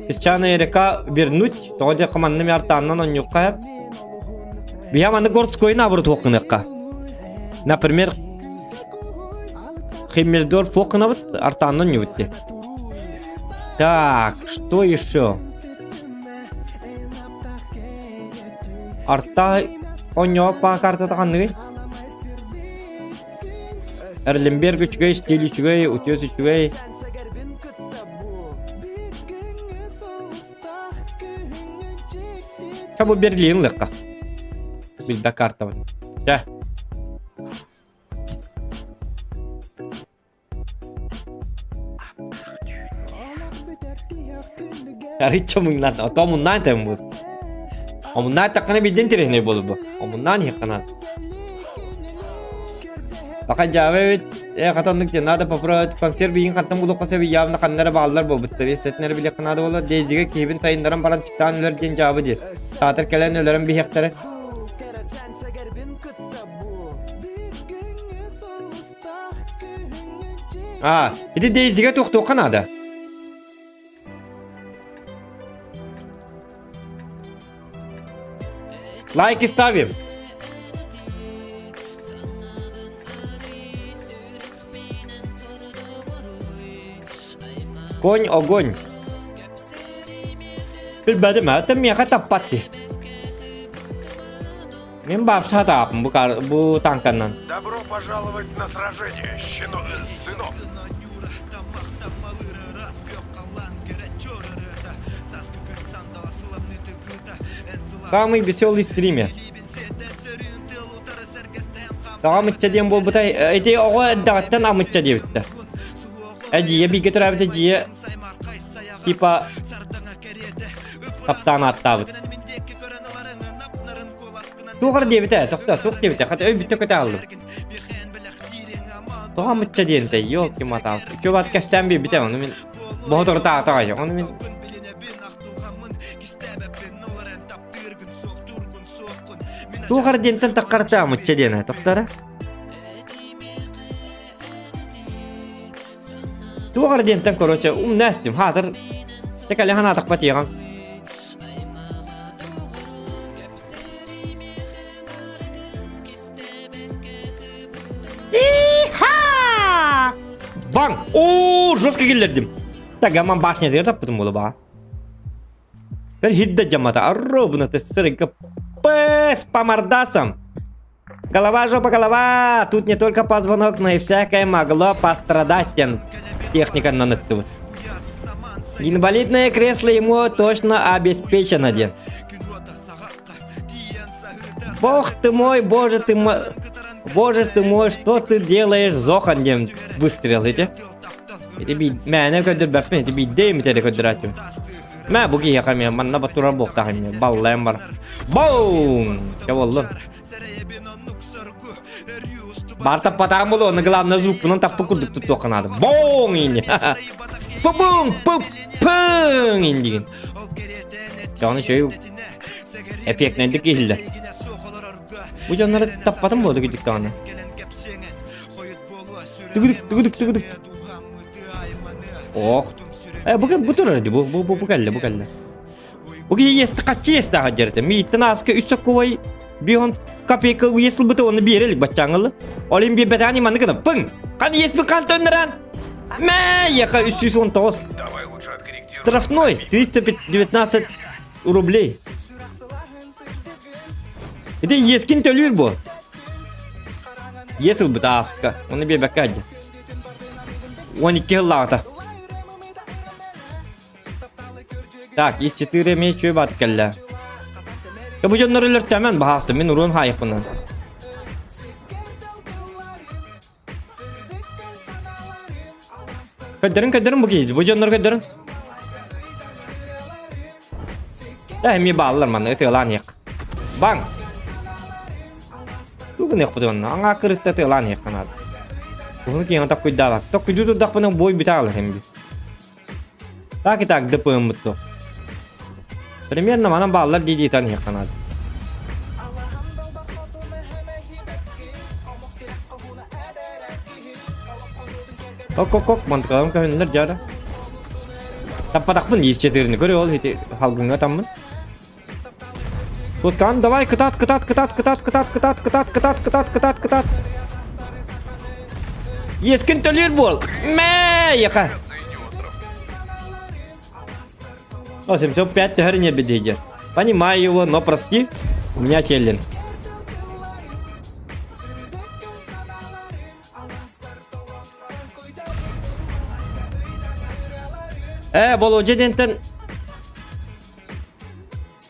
Песчаная река вернуть. Тоҕо диэххэ манна мяртааннан онньукка Биһа манна городской наоборот туохкыныахха. Например, Химмельдор фоккынабыт, артааннан ньубут Так, что еще? Арта онньоо паа картата ханныгый? Эрлемберг үчүгэй, стиль үчүгэй, утес үчүгэй. Ча бу Берлин лыкка. Билбэ картабын. Чэ. Арычча муҥнаан, ото омуннаан тэм бу. Омуннаан таххана билдин тириһинэй буолу бу. Омуннаан иһихханаан. Пока дьаабы эбит, э хатаннык диэн надо попробовать консерв биин хантан булуохха сөбүй явно ханна эрэ бааллар буолбуттар. Естественно эрэ билиэххэ наада буолар. Дейзигэ киһибин сайыннаран баран чыктаан өлөр диэн дьаабы диир. Саатар кэлэн өлөрөн биһиэхтэрэ. А, ити Дейзигэ туохтуохха наада. Лайки ставим. Конь огонь. Билбэтим, это миэхэ таппат дии. Мин баапса тааппын бу, бу танканан. Добро пожаловать на сражение, щенок, сынок. Самый веселый стример. Тоҕо амычча диэн буолбутай? Ити оҕо эрдэҕиттэн амычча диэбиттэр. Эдьиийэ бииргэ төрөөбүт эдьиийэ типа таптаан ааттаабыт. Туох эрэ диэбитэ, тохтоо, туох диэбитэ, хата өй бүттэ көтө ааллым. Тоҕо амычча диэнтэй, ёлки-матал. Үчүгэй баат кэпсээн биэрбитэ, ону мин боһотору таатаҕай, ону мин. Туох эрэ диэнтэн таххарта амычча диэнэ тохтара. Туох эрэ диэнтэн короче умнастым хаатыр тэкэлэ ханаатахпа тиэҕэм. Иха! Баҥ! Оо, жестко киллэрдим. Так, гаман башня таппытым буолу баа. Бер хидда жамата арробуна тестерга пэс по мордасам. Голова, жопа, голова! Тут не только позвонок, но и всякое могло пострадать. Техника наныттыбыт. Инвалидное кресло ему точно обеспечено, ден. Бог ты мой, боже ты мой, боже ты мой, что ты делаешь, Зохан диэн выстрел ити. Ити би мээнэ көрдөрбөппүн, ити биирдэ эмитэ көрдөрөөччүм. Мэ бу киһиэхэ эмиэ манна батурар буохтаах эмиэ баллайан бар. Боум! Чэ боллун. Бар таппатаҕым буолуо, ону главное звукпунан таппыт курдук туттуохха наада. Боум инни. Пу-пум! Пу-пың индигин. Дьону шөй эффектнэйдик иһиллэр. Бу дьоннору таппатым буолду кидик даҕаны. Түгүдүк, түгүдүк, түгүдүк. Ох. Э, бу бу турар ди, бу бу бу бу кэллэ, бу кэллэ. Бу киһи иэсти хаччы иэстээх дьэртэ. Мииттэн ааска үс соккубай бион копейка уес ылбыты оны биэрелик баччаңылы. Ол им биэрбэтэҕин манны гына пың! Хан иэспин хан төннөрөн! Мэ, яха 319. Давай лучше откорректируем. Штрафной 319 рублей. Ити иэскин төлүүр буол. Иэс ылбыт ааска. Оны биэрбэккэ адьа. 12 сыллааҕыта. Так, из 4 эмиэ үчүгэй баат кэллэ. Бу дьоннор өлөртөмөн баһаастым, мин уруон хаайыппынан. Көрдөрүн көрдөрүн бу киһи, бу дьоннор көрдөрүн. Да, эмиэ бааллар манна ытыалаан иһэх. Баҥ! Тугун иһэхпит онно, аҥаа кырытта ытыалаан иһэх наада. Уһун киэҥэ токкуйдаабат. Токкуйдуу турдахпына бой бүтэ аҕалар эми. Так и так ДПМ то. Примерно манан бааллар дии дии тан иһиэххэ наада. Ок-ок-ок, мантыкаларым көһүннүлэр дьаара. Таппатахпын исчетырны көрө ол ити халгыҥҥа таммын. Туткан, давай, кытаат, кытаат, кытаат, кытаат, кытаат, кытаат, кытаат, кытаат, кытаат, кытаат, кытаат. Иэскин төлүүр буол. Мэ, яха. О, 705 төһөр не бедейдер. Понимаю его, но прости, у меня челлендж. Э, Болодья диэнтэн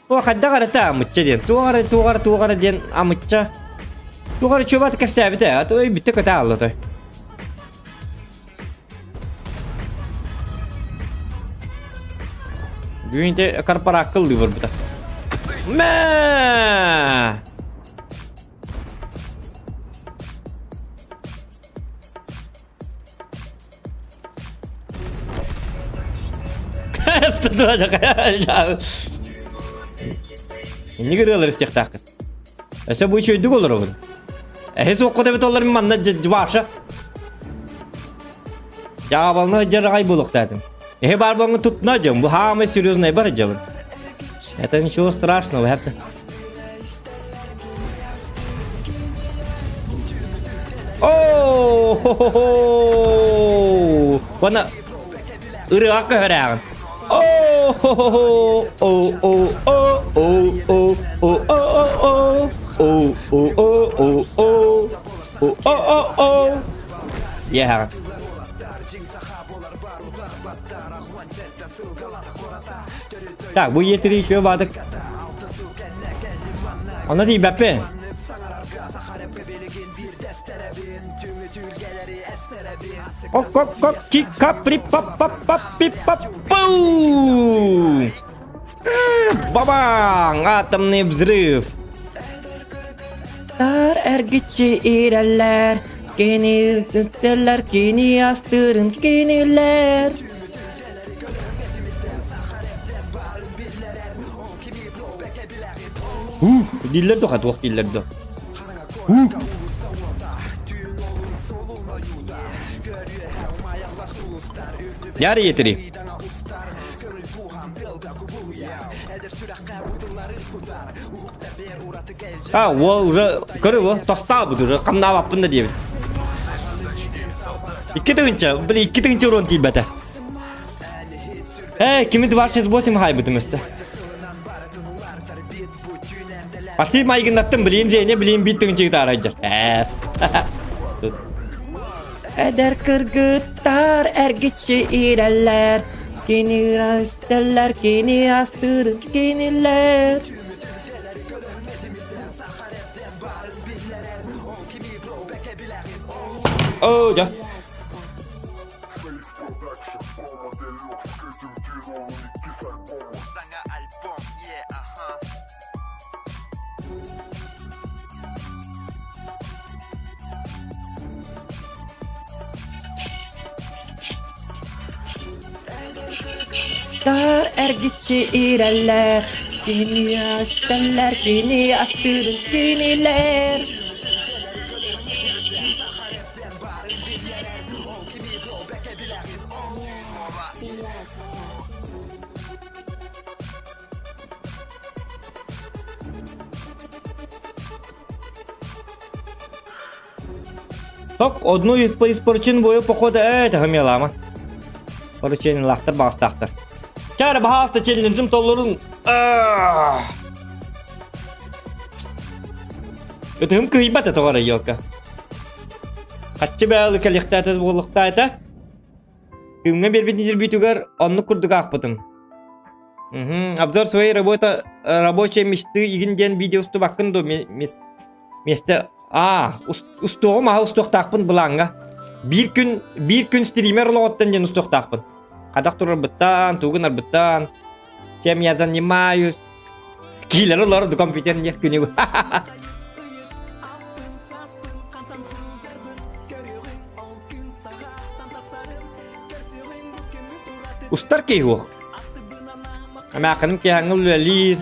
Туох хайдах эрэ амычча диэн. Туох эрэ, туох эрэ, туох эрэ диэн амычча. Туох эрэ чуобат кэпсээбитэ, а то бүттэ көтө аалла той. Бүгүн те корпоракка ыллыы барбыта. Мэ! Инник ырыалар истиэхтааххыт. Өссө бу үчүгэйдик олоробун. Эһи суоххут эбит оллар мин манна дьыбаша. Дьаабалны дьараҕай буолуохтаатым. Эһи баар буолҥа тутна дьон, бу хаамай серьезный бар дьабын. Это ничего страшного, это... О-хо-хо-хо! Уонна ырыаҕа көһөрөөҕүн. О-хо-хо-хо! О-о-о-о-о-о-о-о-о! О-о-о-о! О-о-о-о! Иэһэҕин. Так, бу Е3 еще баатык. Онно тиийбэппин. Кок кок кок ки капри пап пап пап пип пап пу. Бабаң! Атомный взрыв. Тар эргиччи ирэллэр, кини түттэллэр, кини астырын кинилэр. Уу дииллэр дуо, туох дииллэр дуо? Уу. Яр етери. А, уол уже көрү тостаабыт уже хамнаабаппын да диэбит. 2 тыһыынча, били 2 тыһыынча урон тиийбэтэ. Ээ, кими 268 хайбытым өстө. Ати майгыннаттым, билин Женя, билин 1 тыһыынча гитара айдьар. Ээ. Эдэр кыргыттар эргиччи иирэллэр, кини истэллэр, кини астыыр кинилэр. Оо, дьэ. Тар эргиччи иирэллэр, кини асталлар, кини астыырын кинилэр. Ток одну из причин бою похода э тахамелама. Поручение лахтар бағыстақтар. Чары баһаста челленджим толлорун. Ытыһым кыйбат это бара елка. Хаччы бээл кэлиэхтээтэ буолуохтаата. Күҥҥэ биэрбит интервьютугар оннук курдук аахпытым. Обзор своей работы рабочей мечты игин диэн видео устубаккын дуо миэстэ аа устуоҕум аһа устуохтаахпын былааҥҥа биир күн биир күн стример олоҕуттан диэн устуохтаахпын хадах турарбыттан тугун арбыттан чем я занимаюсь киилэр олорду компьютер не күнү Устар киһи уох. Эмээххиним киэһэҥҥи үлэлиир.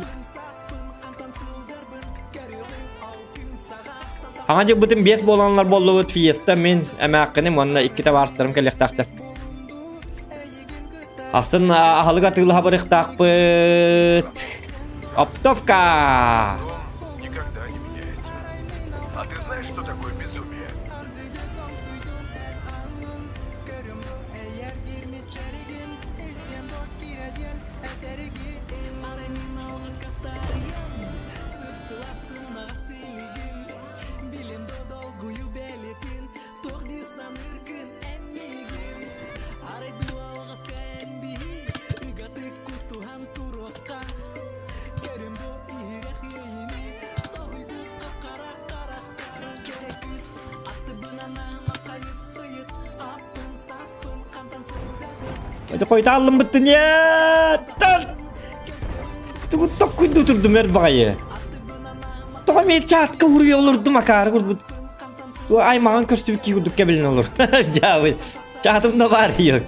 Хаҥа дьылбытын биэс буоланнар буоллубут фиеста мин эмээххиним уонна икки табаарыстарым кэлиэхтээхтэр. Ахсын аһылык атыылаһа барыахтаахпыт. Оптовка! Никогда не меняется. А ты знаешь, что такое безумие? Хойутааллыммыттын еттан Тугу токкуйду турдум эр баҕайы. Тоҕо эмиэ чаатка уруйа олордум акаары курдук. Аймаҕын көстүбүт кии курдук кэбилин олор. Дьаабый. Чаатым да баар yok.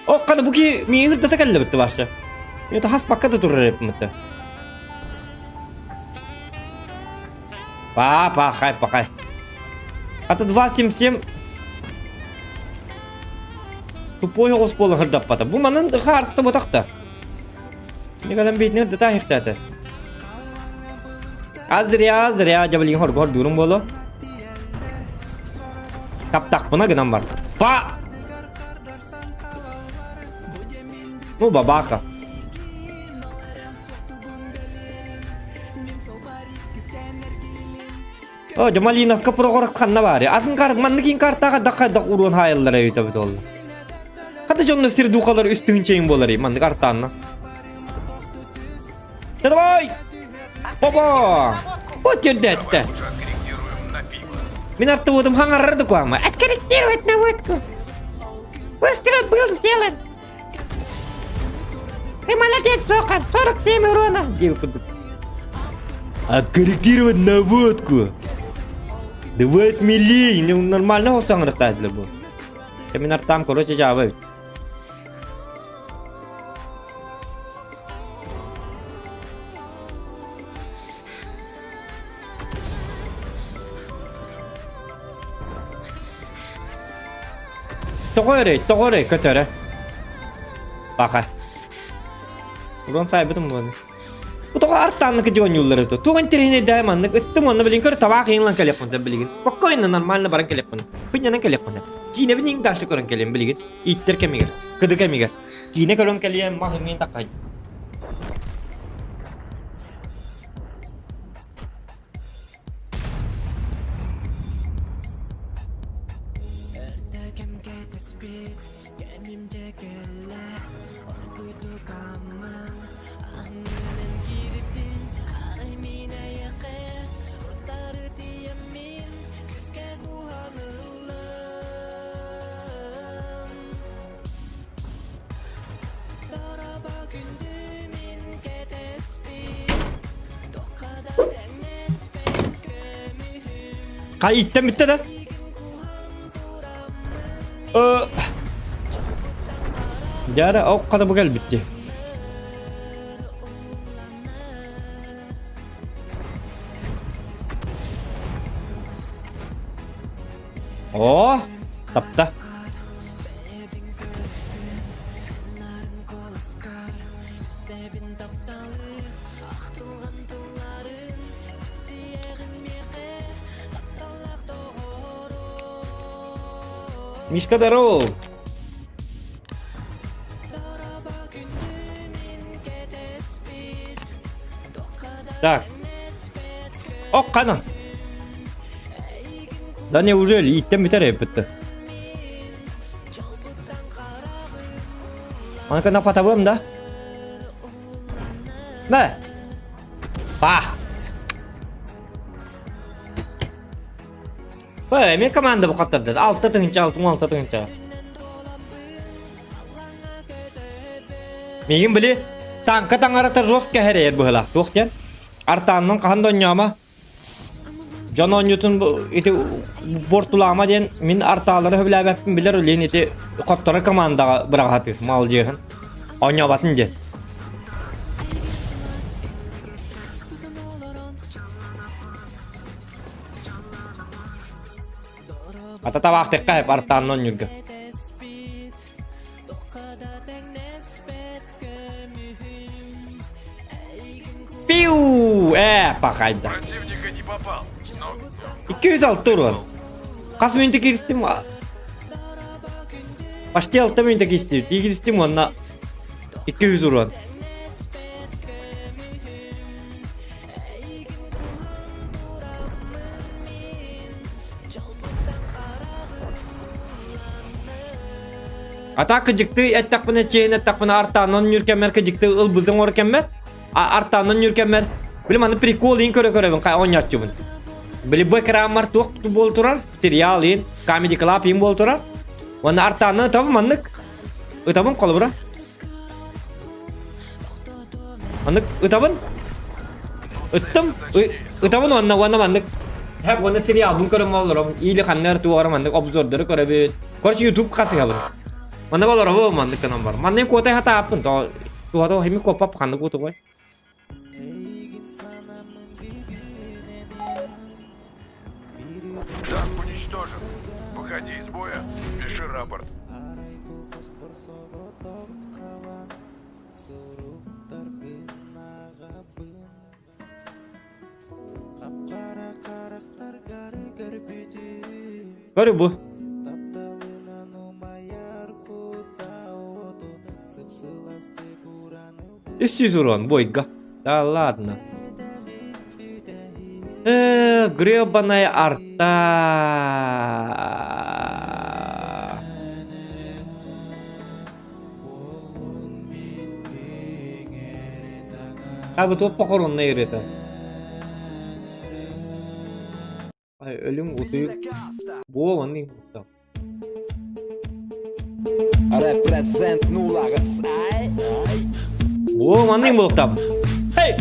Окканы бу ки миигин ырдата кэллэбитти башы. Это хас бакка да турар эппимитте. Па, пахай, пахай. Ата 277 Тупой оҕус буолан ырдаппата. Бу манан хаарста ботахта. Николай бейтин ырдата ахтата. А зря, зря, жабылин хоргор дурун боло. Таптахпына гынан бар. Па! Ну, бабаха. О, Жамалиновка проҕорок ханна баары? Атын кар маннык картаға да хайдах уруон хаайыллар эбит эбит олла. Хата дьонно сир духалар үстүһүн чейин болар маннык артаанна. Давай! Баба! Вот жердетте. Давай лучше откорректируем на пиво. Мин артыбытым хаҥарарды куама. Откорректировать наводку. Выстрел был сделан. Ты молодец, Сока. 47 урона. Откорректировать наводку. Давай смелей. Ну, нормально осаңырықтадылар бұл. Мен артам, короче, жабы. Тоҕо өрөй, тоҕо өрөй көтөрө. Баха. Урон сайбытым буолан. Бу тоҕо артааннык дьонньууллар эбит. Туох интэриэһинэй маннык ыттым онно билин көр табаах иҥлан кэлиэхпин сөп билигин. Спокойно нормально баран кэлиэхпин. Хынньанан кэлиэхпин. Киинэбин иҥ дальше көрөн кэлиэм билигин. Ииттэр кэмигэр, кыды кэмигэр. Киинэ көрөн кэлиэм, маһыммын таккай. Хай иттен бүттэ да? Дьара ол хата бу кэлбитти. О, тапта. Мишка, здорово! Так. Ок, қана. Да неужели иттен бүтэр эппитті. Манка напатабым да? Мә. Ба. Ба, мен команда бу каттарды. Алта тыһынча, алты алта тыһынча. Мигин били танка таҥарата жестко хэрээр быһылаах. Туох диэн? Артааннан хаһан да онньома. Дьон оонньуутун ити буортулаама диэн мин артаалары сөбүлээбэппин билэр үлэһин ити хотторор командаҕа быраҕатыы малдьыаһын оонньообатын диэн. Ата табаахтыкка артаанна оонньуурга. Пиу! Пахайда. Противника не попал, но... 206 урон. Хас мүнүүтэ кииристим? Почти 6 мүнүүтэ кииристим. Кииристим уонна 200 урон. Ата кыдьыкты эттэхпинэ чиэһин эттэхпинэ артааннан ньүркэммэр кыдьыкты ылбытын оҥор кэммэр артааннан ньүркэммэр били маны прикол иин көрө көрөбүн хай оонньооччубун. Били бу экранмар туох буол турар сериал иин Comedy Club иин буол турар. Уонна артааннан ытабын маннык ытабын холобура. Маннык ытабын. Ыттым. Ытабын уонна уонна маннык. Һэп уонна сериалбын көрөн олоробун. Или ханна туоҕар маннык обзордары көрөбүн. Короче, YouTube хасыгабын. Манна олоробун маннык гынан бар. Маннык куотай хатааппын. Туһата хими куоппап ханнык куотугай. Танк уничтожен. Выходи из боя, пиши рапорт. Көрү бу. 300 урон бойга. Да ладно. Гребаная арта. Хабы туох похоронна ирета. Ай, өлүм утуйуп буолан Represent нулагыс ай. Буо маннык буолуктаабын. Эй!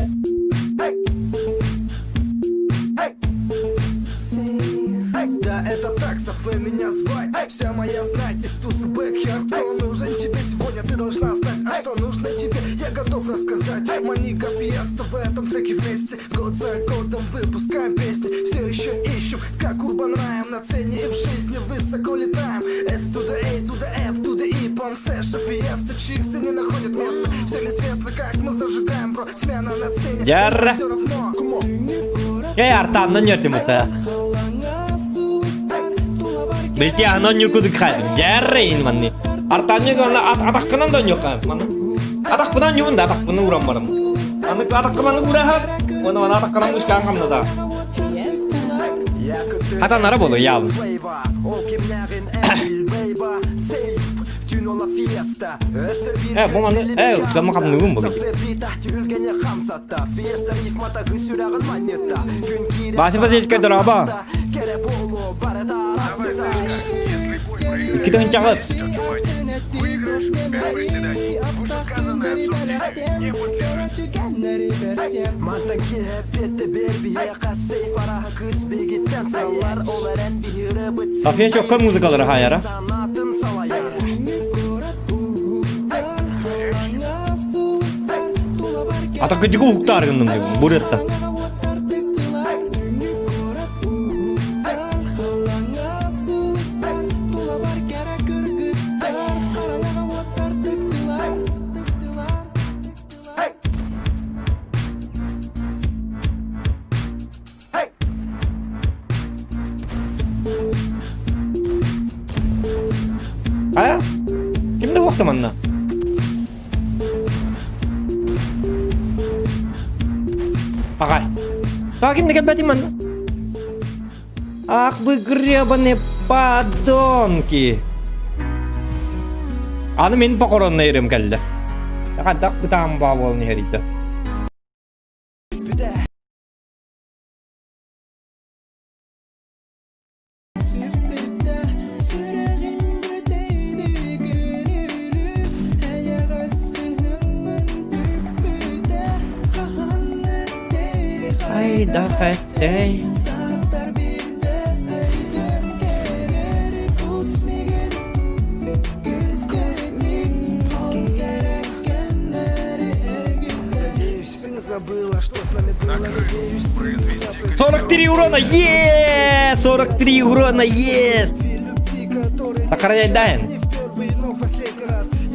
Да, это так, Сафе меня звать. Вся моя знать из тусы бэк. Кто нужен тебе сегодня, ты должна знать. А что нужно тебе, я готов рассказать. Поклонников Фиеста в этом треке вместе Год за годом выпускаем песни Все еще ищем, как Урбан Райм На цене и в жизни высоко летаем S to the A to the F to the E Пансеша, Фиеста, чиксы не находят места Всем известно, как мы зажигаем, бро Смена на сцене, Дьэррэ. все равно Эй, артаннан ньөртүм это. Билти анон ньуркудук хайдым. Дьэррэ ин манны. Артанньык аны атахкынан да ньука. Маны. Атахпынан ньуун да атахпыны уран барым. Аны атахкыманы ураһар. Оны мана атахкынан мышкаан хамнада. Хатанара болу яв. Э, бу маны, э, гамма хамныгым бу. Басы базилка дораба. Давай, Сашка, если бой проиграешь, Икки тыһынчаҕыс. отжиманий. Выигрыш – 5 приседаний. Вышесказанное обсуждению не подлежит. София чокка музыкалары хаайара. Атакыдьыгы уһуктаар гынным диэн бурятта. Хайа? Ким да уохта манна? Аҕай. Таа ким да кэлбэтим манна? Ах вы гребаные подонки! Аны мин похоронна ирим кэллэ. Хайдах бытаан баа буолан иһэрийдэ. Хайдах эттэй? 43 урона! Е! 43 урона есть! Сохраняй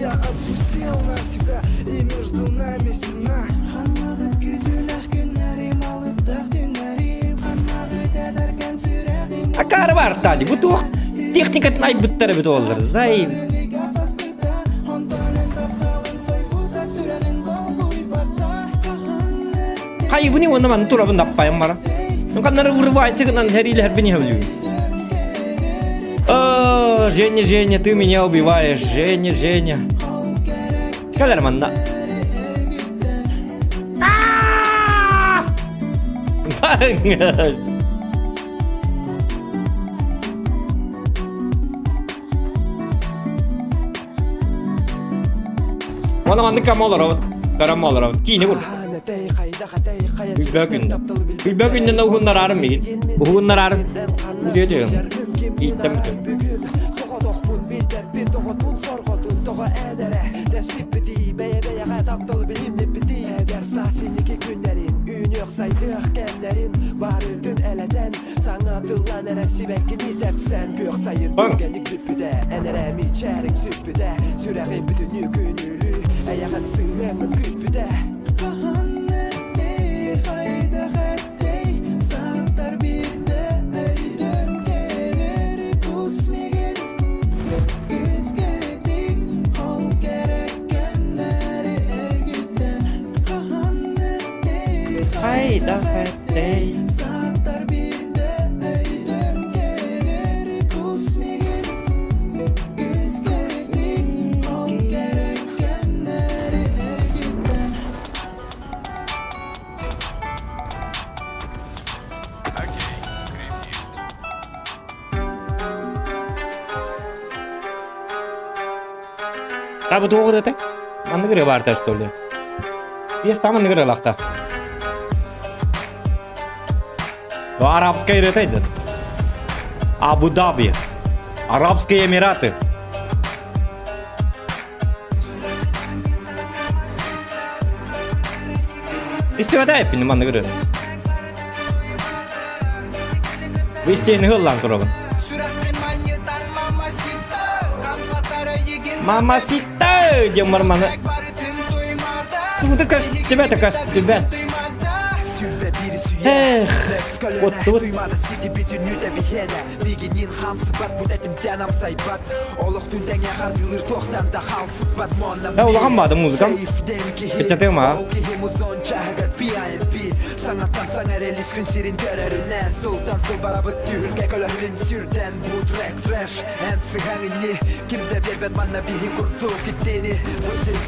Я отпустил навсегда, и между нами стена. Акары бар тadi. Бу туох техникатын айбыттар эбит олар. Зай. Хайыбыны уонна манна турабын даппайым бара. Ханнары вырывайся гынан хэриилэһэрбин иһэбилүүн. О, Женя, Женя, ты меня убиваешь. Женя, Женя. Кэлэр манна. Уонна маннык кама олоробут, көрөн олоробут. Киини курдук. Билбэ күндэ. Билбэ күндэн уһуннараарым мигин. Уһуннараарым. Үтүө түһүн. Ииттэн бүтүн. Баҥ! Хайдах этэй? Окей, гриб есть. Та бу туох ырыатай? Маннык ырыа баар что ли? Есть там маннык ырыалаахта. Арабская ырыата идет. Абу-Даби. Арабские Эмираты. Истибэтэ эппин маннык ырыаны. Бу истиэни ыһыллаан турабын. Мамасита диэн барманы Тугу көстүбэт көстүбэт. Эх, оттубут. Э, улахан баада музыкам. Кыччатыам аа.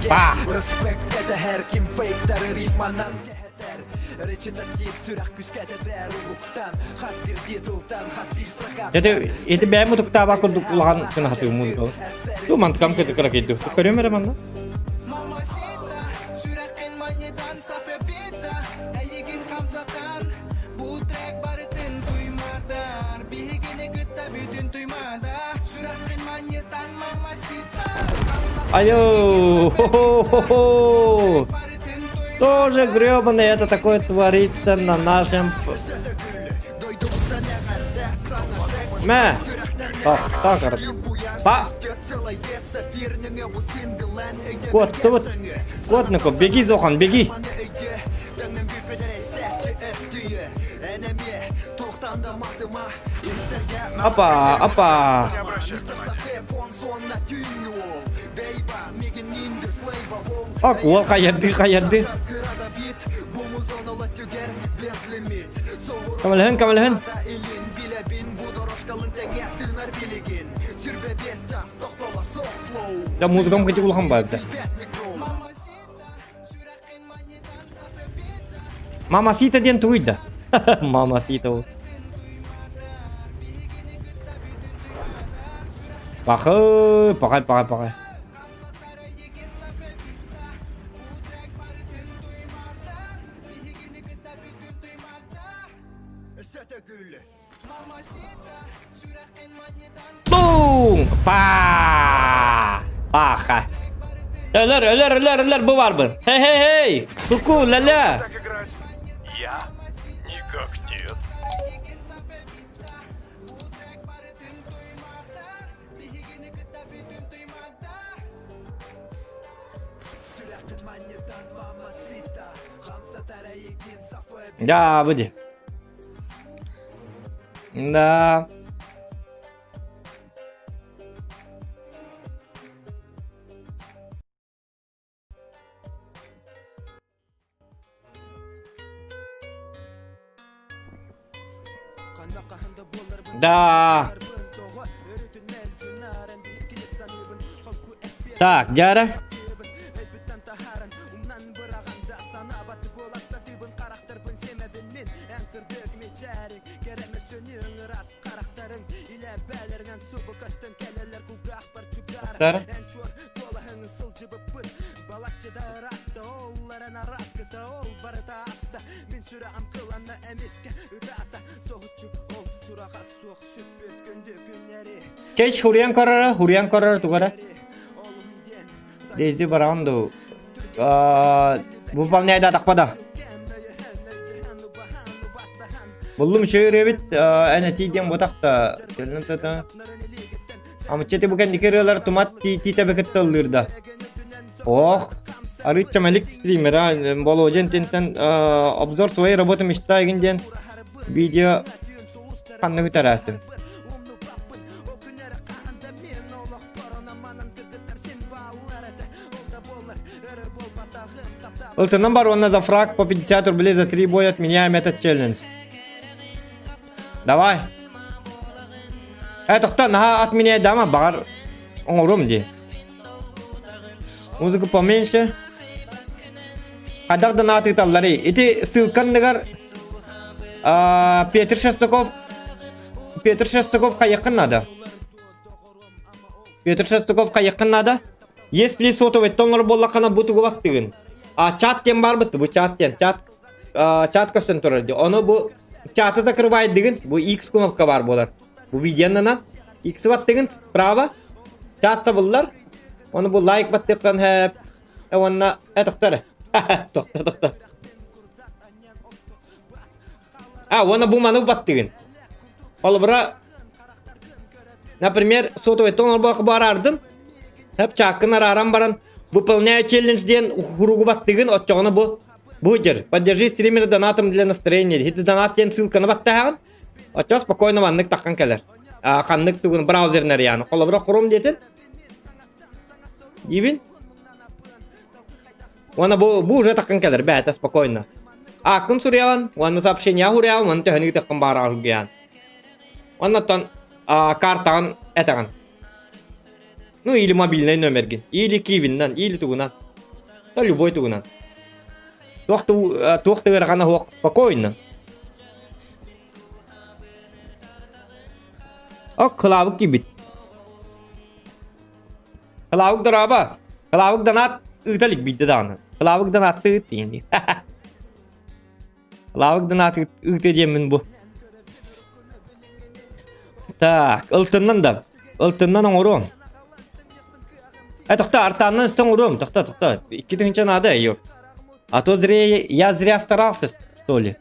Па! Дьэ, ити бэйэм утуктаабат курдук улахан гына сатыыр музыкалы. Ту мантыкам кытыкыра кыракыйды. Көрүөм эрэ манна. Алло, хо-хо-хо-хо! Тоже гребаный это такое творится на нашем... Мэ! Так, так, Па! Куоттубут. Куотнуку, беги, Зохан, беги! Опа, опа! Ак, уол хайырды, хайырды. Көмөлөһүн, көмөлөһүн. Да музыкам кытык улахан барды. Мамасита диэн тугуй да? Мамасита ол. Пахы, пахай, пахай, пахай. Бум! Па! Паха! Өлөр, өлөр, өлөр, өлөр, бу бар быр. Хей, хей, хей! Куку, ля-ля! Так играть? Я? Никак нет. Да, выйди. Да. Да. Так, Дяра. Тар. Скетч хуруйан көрөрө, хуруйан көрөрө тугара. Дейзи бараҕын дуу? Выполняй да атахпада. Буллум үчүгэй эн этии диэн бутахта. Амычча ти бу кэнники ырыалар тумат тиитэ кытта ыллыыр да. Ох, арыычча мэлик стримера Болодья интинтэн обзор своей работы мечта игин диэн видео ханна бүтэр Ылтынан бар уонна за фраг по 50 рублей за три боя отменяем этот челлендж. Давай. Э, тохто, наһаа отменяй дама, баҕар оҥоруом дии. Музыка поменьше. Хайдах да наатыыталларый. Ити ссылканныгар Петр Шестаков Петр Шестаков хайыаххын наада. Петр Шестаков хайыаххын наада. Если сотовый тоҥор буоллаххына бу тугу баттыгын? А чат диэн баар бытты, бу чат диэн чат чат көстөн турар дии. Ону бу чаты закрывайдыгын, бу X кнопка баар буолар. Бу видеоннан X баттыгын справа чат сабыллар. Ону бу лайк баттыктан хэп. Уонна э тохтор. Тохто тохто. А, уонна бу маны баттыгын. Холобура, например, сотовый оҥорбоххо бараардым. Хап чааккын арааран баран, выполняю челлендж диэн хуругу баттыгын, оччоҕуна бу бу дьэр. Поддержи стримера донатом для настроения. Хити донат диэн ссылканы баттаһаҕын. Оччо спокойно маннык таххан кэлэр. А, ханнык тугун браузернар яны. Холобура Chrome диэтин. Диибин. Уонна бу, бу уже таххан кэлэр бэйэтэ спокойно. Ааккын суруйаҕын, уонна сообщение суруйаҕын, уонна төһөнү ыытыаххын баҕараҕын суруйаҕын. Оннуттан картаҕын этэҕин. Ну или мобильный номергин, или кивиннан, или тугунан. Да любой тугунан. Туох туох да ыарахана суох, спокойно. Ок, кылаабык киирбит. Кылаабык дорообо. Кылаабык донат ыыта илик биирдэ даҕаны. Кылаабык донатты ыыт диэн дии. Кылаабык донат ыыта диэммин бу. Так, ылтыннан да. Ылтыннан оҥоруом. Э, тохто, артааннан үстэн оҥоруом. Тохто, тохто. 2000 наада, ё. А то зря я зря старался, что ли.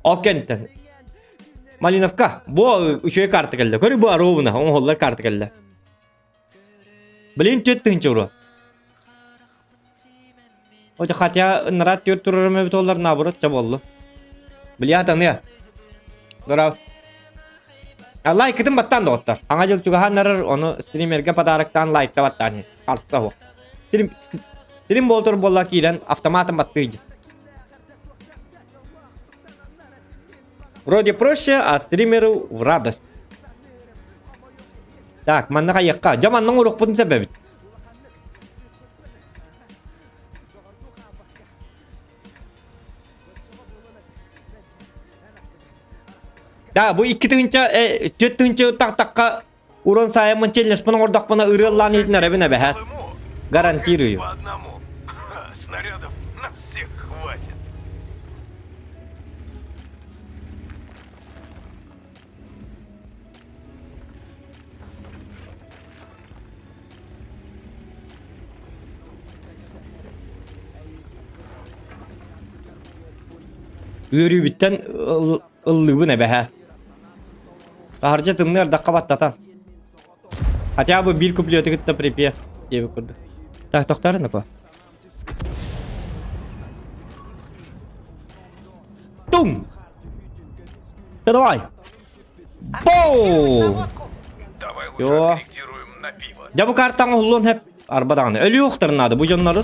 Ол кэнниттэн Малиновка. Бу үчүгэй карта кэллэ. Көрү бу ровно оҥоһуллар карта кэллэ. Блин, 4000 уро. Хотя хотя нарад түөрт турарым эбит олар наоборот ча боллу. Бля таныа. Дорав. А лайкытын баттаан доҕоттор. Аҥа дьыл чугаһаан ону стримерге подароктаан лайкта баттаан Харста суох. Стрим стрим болтор буолла киирэн автоматом баттыыр. Вроде проще, а стримеру в радость. Так, манна хайыахха. Дьэ манна оҥоруохпутун сөп эбит. Да, бу 2 тыһыынча, 4 тыһыынча тахтахха урон саайаммын челлендж-пын оҥордохпуна ырыаллаан иһитинэрэбин эбэһээт. Гарантирую. По одному. Ха, снарядов на всех хватит. Үөрүүбүттэн ыллыыбын эбэһээт. Таһырдьа тымныы ардахха баттатан. Хотя бы биир куплеты кытта припев диэбит курдук. Так, тохтоор напа. Тум! Да давай! Боу! Давай лучше откорректируем на пиво. Дьэ бу картаҥ оһуллуон сөп арба даҕаны. Өлүөхтэрин наада бу дьоннору.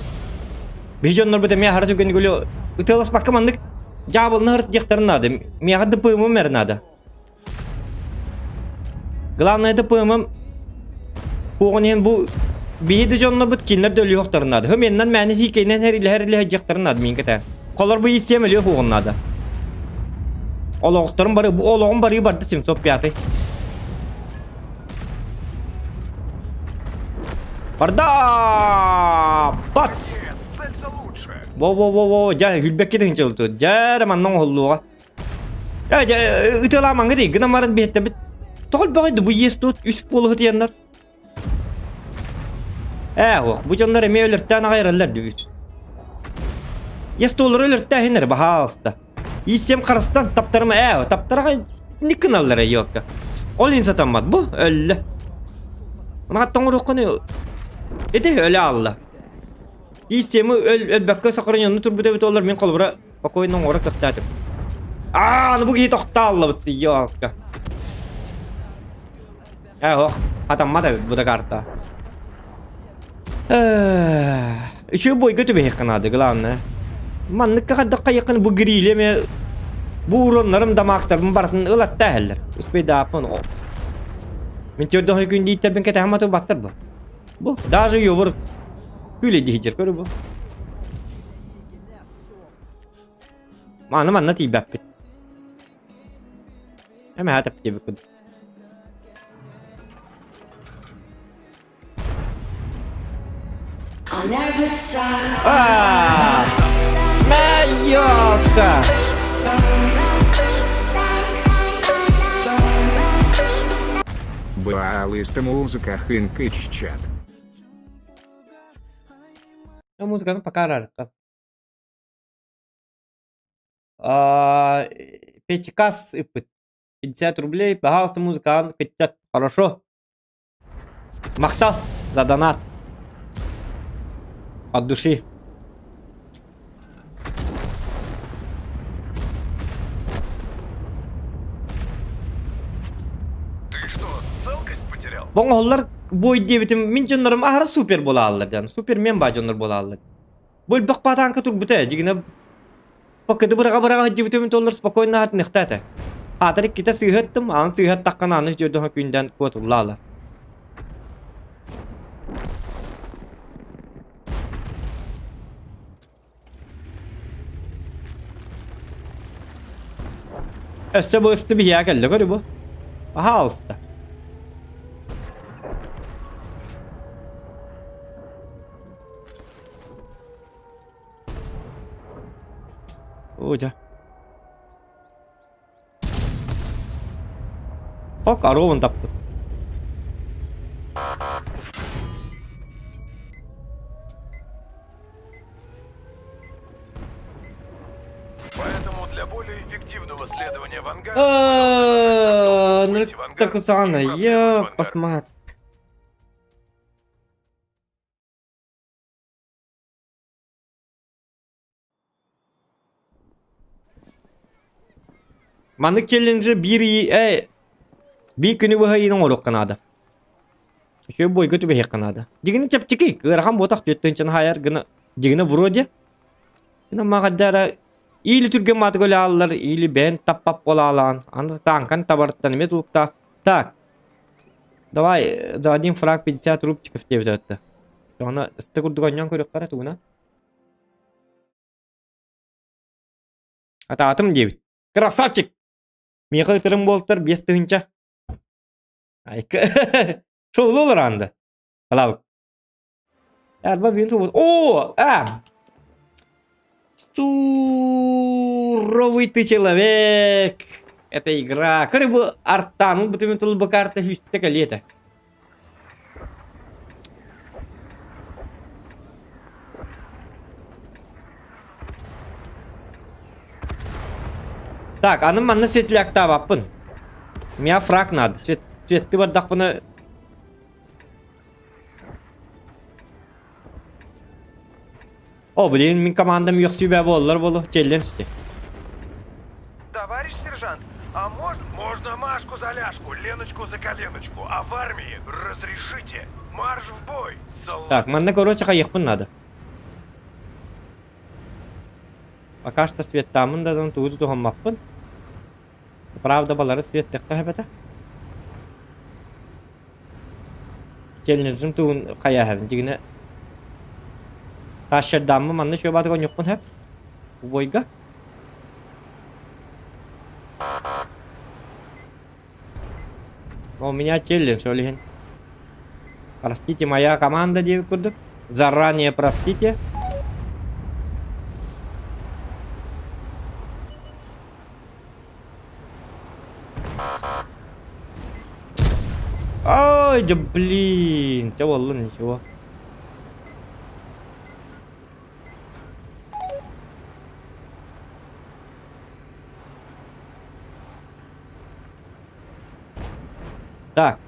Биһи дьоннорбут эмиэ аһара түгэн өлү ытыаласпакка маннык дьаабылны ырыт диэхтэрин наада. Миэхэ ДПМ эрэ наада. Главное ДПМ хуоҕун иһин бу биһи да дьоннорбут кинилэр да өлүөхтэрин наада. Хым мээнэ сиикэйинэн эрилэһэр илэһэр наада миин кэтэ. Холор бу истиэм өлүөх хуоҕун наада. Олоҕторун бары бу олоҕун барыы барда 705. Барда! Бат! Нет, целься лучше. Во-во-во-во, дьэ, хүлбэккэ тыһынча Дьэ, эрэ манна оҥоһуллуоҕа. Э, дьэ, ытыалаамаҥҥа дии, гынан баран биһэттэбит. Тоҕо элбэҕий да бу иэс тут үс буолуһу тиэннэр. Ээ, ох, бу дьоннор эмиэ өлөртөөн аҕай эрэллэр дии. Иэс туолары өлөртөөһүн эрэ, баһаалыста. Ииссем харыстан таптарыма ээ, таптараҕай ник гыналлар ёлка. Ол иһин сатаммат бу, өллө. Маҕаттан оҥоруоххуну ити өлө аалла. Ииссеми өл өлбөккө сохраненный турбут эбит олар мин холобура спокойно оҥоро кыахтаатым. Аа, аны бу киһи тохтооллобут ёлка. Ээ, ох, хатаммат эбит бу да карта. Үчүгэй бойга түбэһиэххэ наада, главное. Манныкка хайдах хайыаххын бу гриле эмиэ бу уроннарым дамаактарбын барытын ылатта эһэллэр. Успейдааппын. Мин төрдөн күн дииттэрбин кэтэһэн маты баттар бу. Бу даже ёбур күлэ диһитер көрү бу. Маны манна тиийбэппит. Эмэ хатап диэбиккин. А! Майорка! Баалыста музыка хынкыч чат. Музыканы пока араарыкка. Печкас ыппыт. 50 рублей, пожалуйста, музыкант, кыччат. Хорошо. Махтал за донат. От души. Ты что, целкость потерял? Боҥоһоллор бой диэбитим мин дьоннорум аһара супер буолааллар диэн. Супермен баа дьоннор буолааллар. Бу элбэх паатаанка турбута дьигинэ Покыды быраҕа-быраҕа сылдьыбытым толлор спокойно аһатыныахта этэ. Аатар иккитэ сыыһаттым, аан сыыһаттаххына аны дьөрдөһө күндэн куотуллаала. Өссө бу ысты биһиэхэ кэллэ көрү бу. Пожалуйста. Оо дьэ. Ок, оруобун таптым. Поэтому для более эффективного следования в ангар... Ну, так я посмотрю. Маннык челленджи биир ый биир күнү быһа ыйын оҥоруохха наада. Үчүгэй буойга түбэһиэххэ наада. Дьигини чэпчэки, ыарахан буотах түөрт тыһыынчаны хаайар гына дьигинэ вроде. Гына маҕайда эрэ или түргэн маатыга үлэаллар, или бэйэн таппап буолаалаан, аны тааҥкан табарыттан эмиэ тулуктаах. Так, давай за один фраг 50 рубчиков диэбитэ этэ. Ону ысты курдук онньоон көрүөххэ эрэ тугунан. Атаатым диэбит. Красавчик! Миэхэ ытырым буолтар 5000. Айка. Шоулу олоранды. Алабык. Арба бин тубут. О, а! Суровый ты человек. Это игра. Көрө бу арттаанын бутумен тыл бу карта хүстэ кэлиэтэ. Так, аны манна светляктаабаппын. Миа фраг надо. Свет, светти бардахпына... О, блин, мин командам үөхсүүбэ буоллар болу, челлендж ти. Товарищ сержант, а можно... Можно Машку за ляжку, Леночку за коленочку, а в армии разрешите. Марш в бой, солдат. Так, манна короче хайыхпын надо. Пока что светтаамын да тугу тутуһаммаппын. Правда, балары светтеххэ хэбэтэ. Челленджим тугун хайааһабын дьигинэ Тащердааммын манна үчүгэй оонньуохпун сөп. Убойга. У меня челлендж, ол иһин. Простите, моя команда диэбит курдук. Заранее простите. Ай, да блин, тебя волла ничего. Так.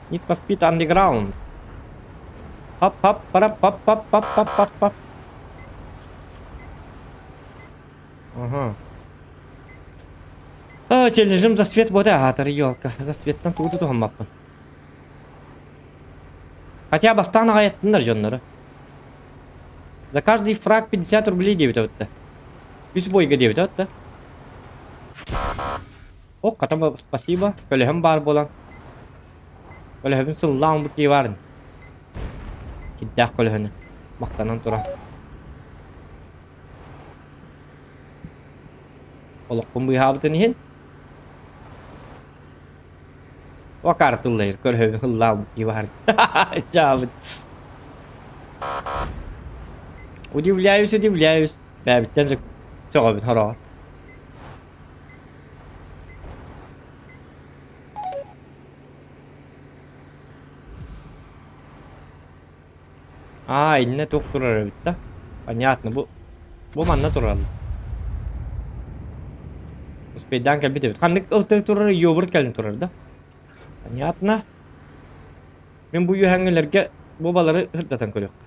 Need for Speed Underground. Хоп, хоп, пара, пап, пап, пап, пап, пап, пап. Ага. А, челленджим за свет бота аатар елка. За светтан тугу тутуһаммаппын. Хотя бастаан аҕайаттыннар дьоннору. За каждый фраг 50 рублей диэбитэ бытта. Үс бойга диэбитэ бытта. О, хата спасибо. Көлөһөм баар буолан. Көлөһөбүн сыллаан бу кии баарын. Кирдээх көлөһөнү. Махтанан туран. Олохпун быыһаабытын иһин. О картыллайыр көлөһөбүн ыллаан бу кии баарын. Чаабыт. Удивляюсь, удивляюсь. Бэбиттэн сөҕөбүн хороҕор. Аа, иннэ туох турар эбит да? Понятно, бу. Бу манна турар. Успейдаан кэлбит эбит. Ханнык ылтыы турар, йобур кэлин турар да? Понятно. Мин бу үөһэҥҥилэргэ бобалары ырдатан көрүөххэ.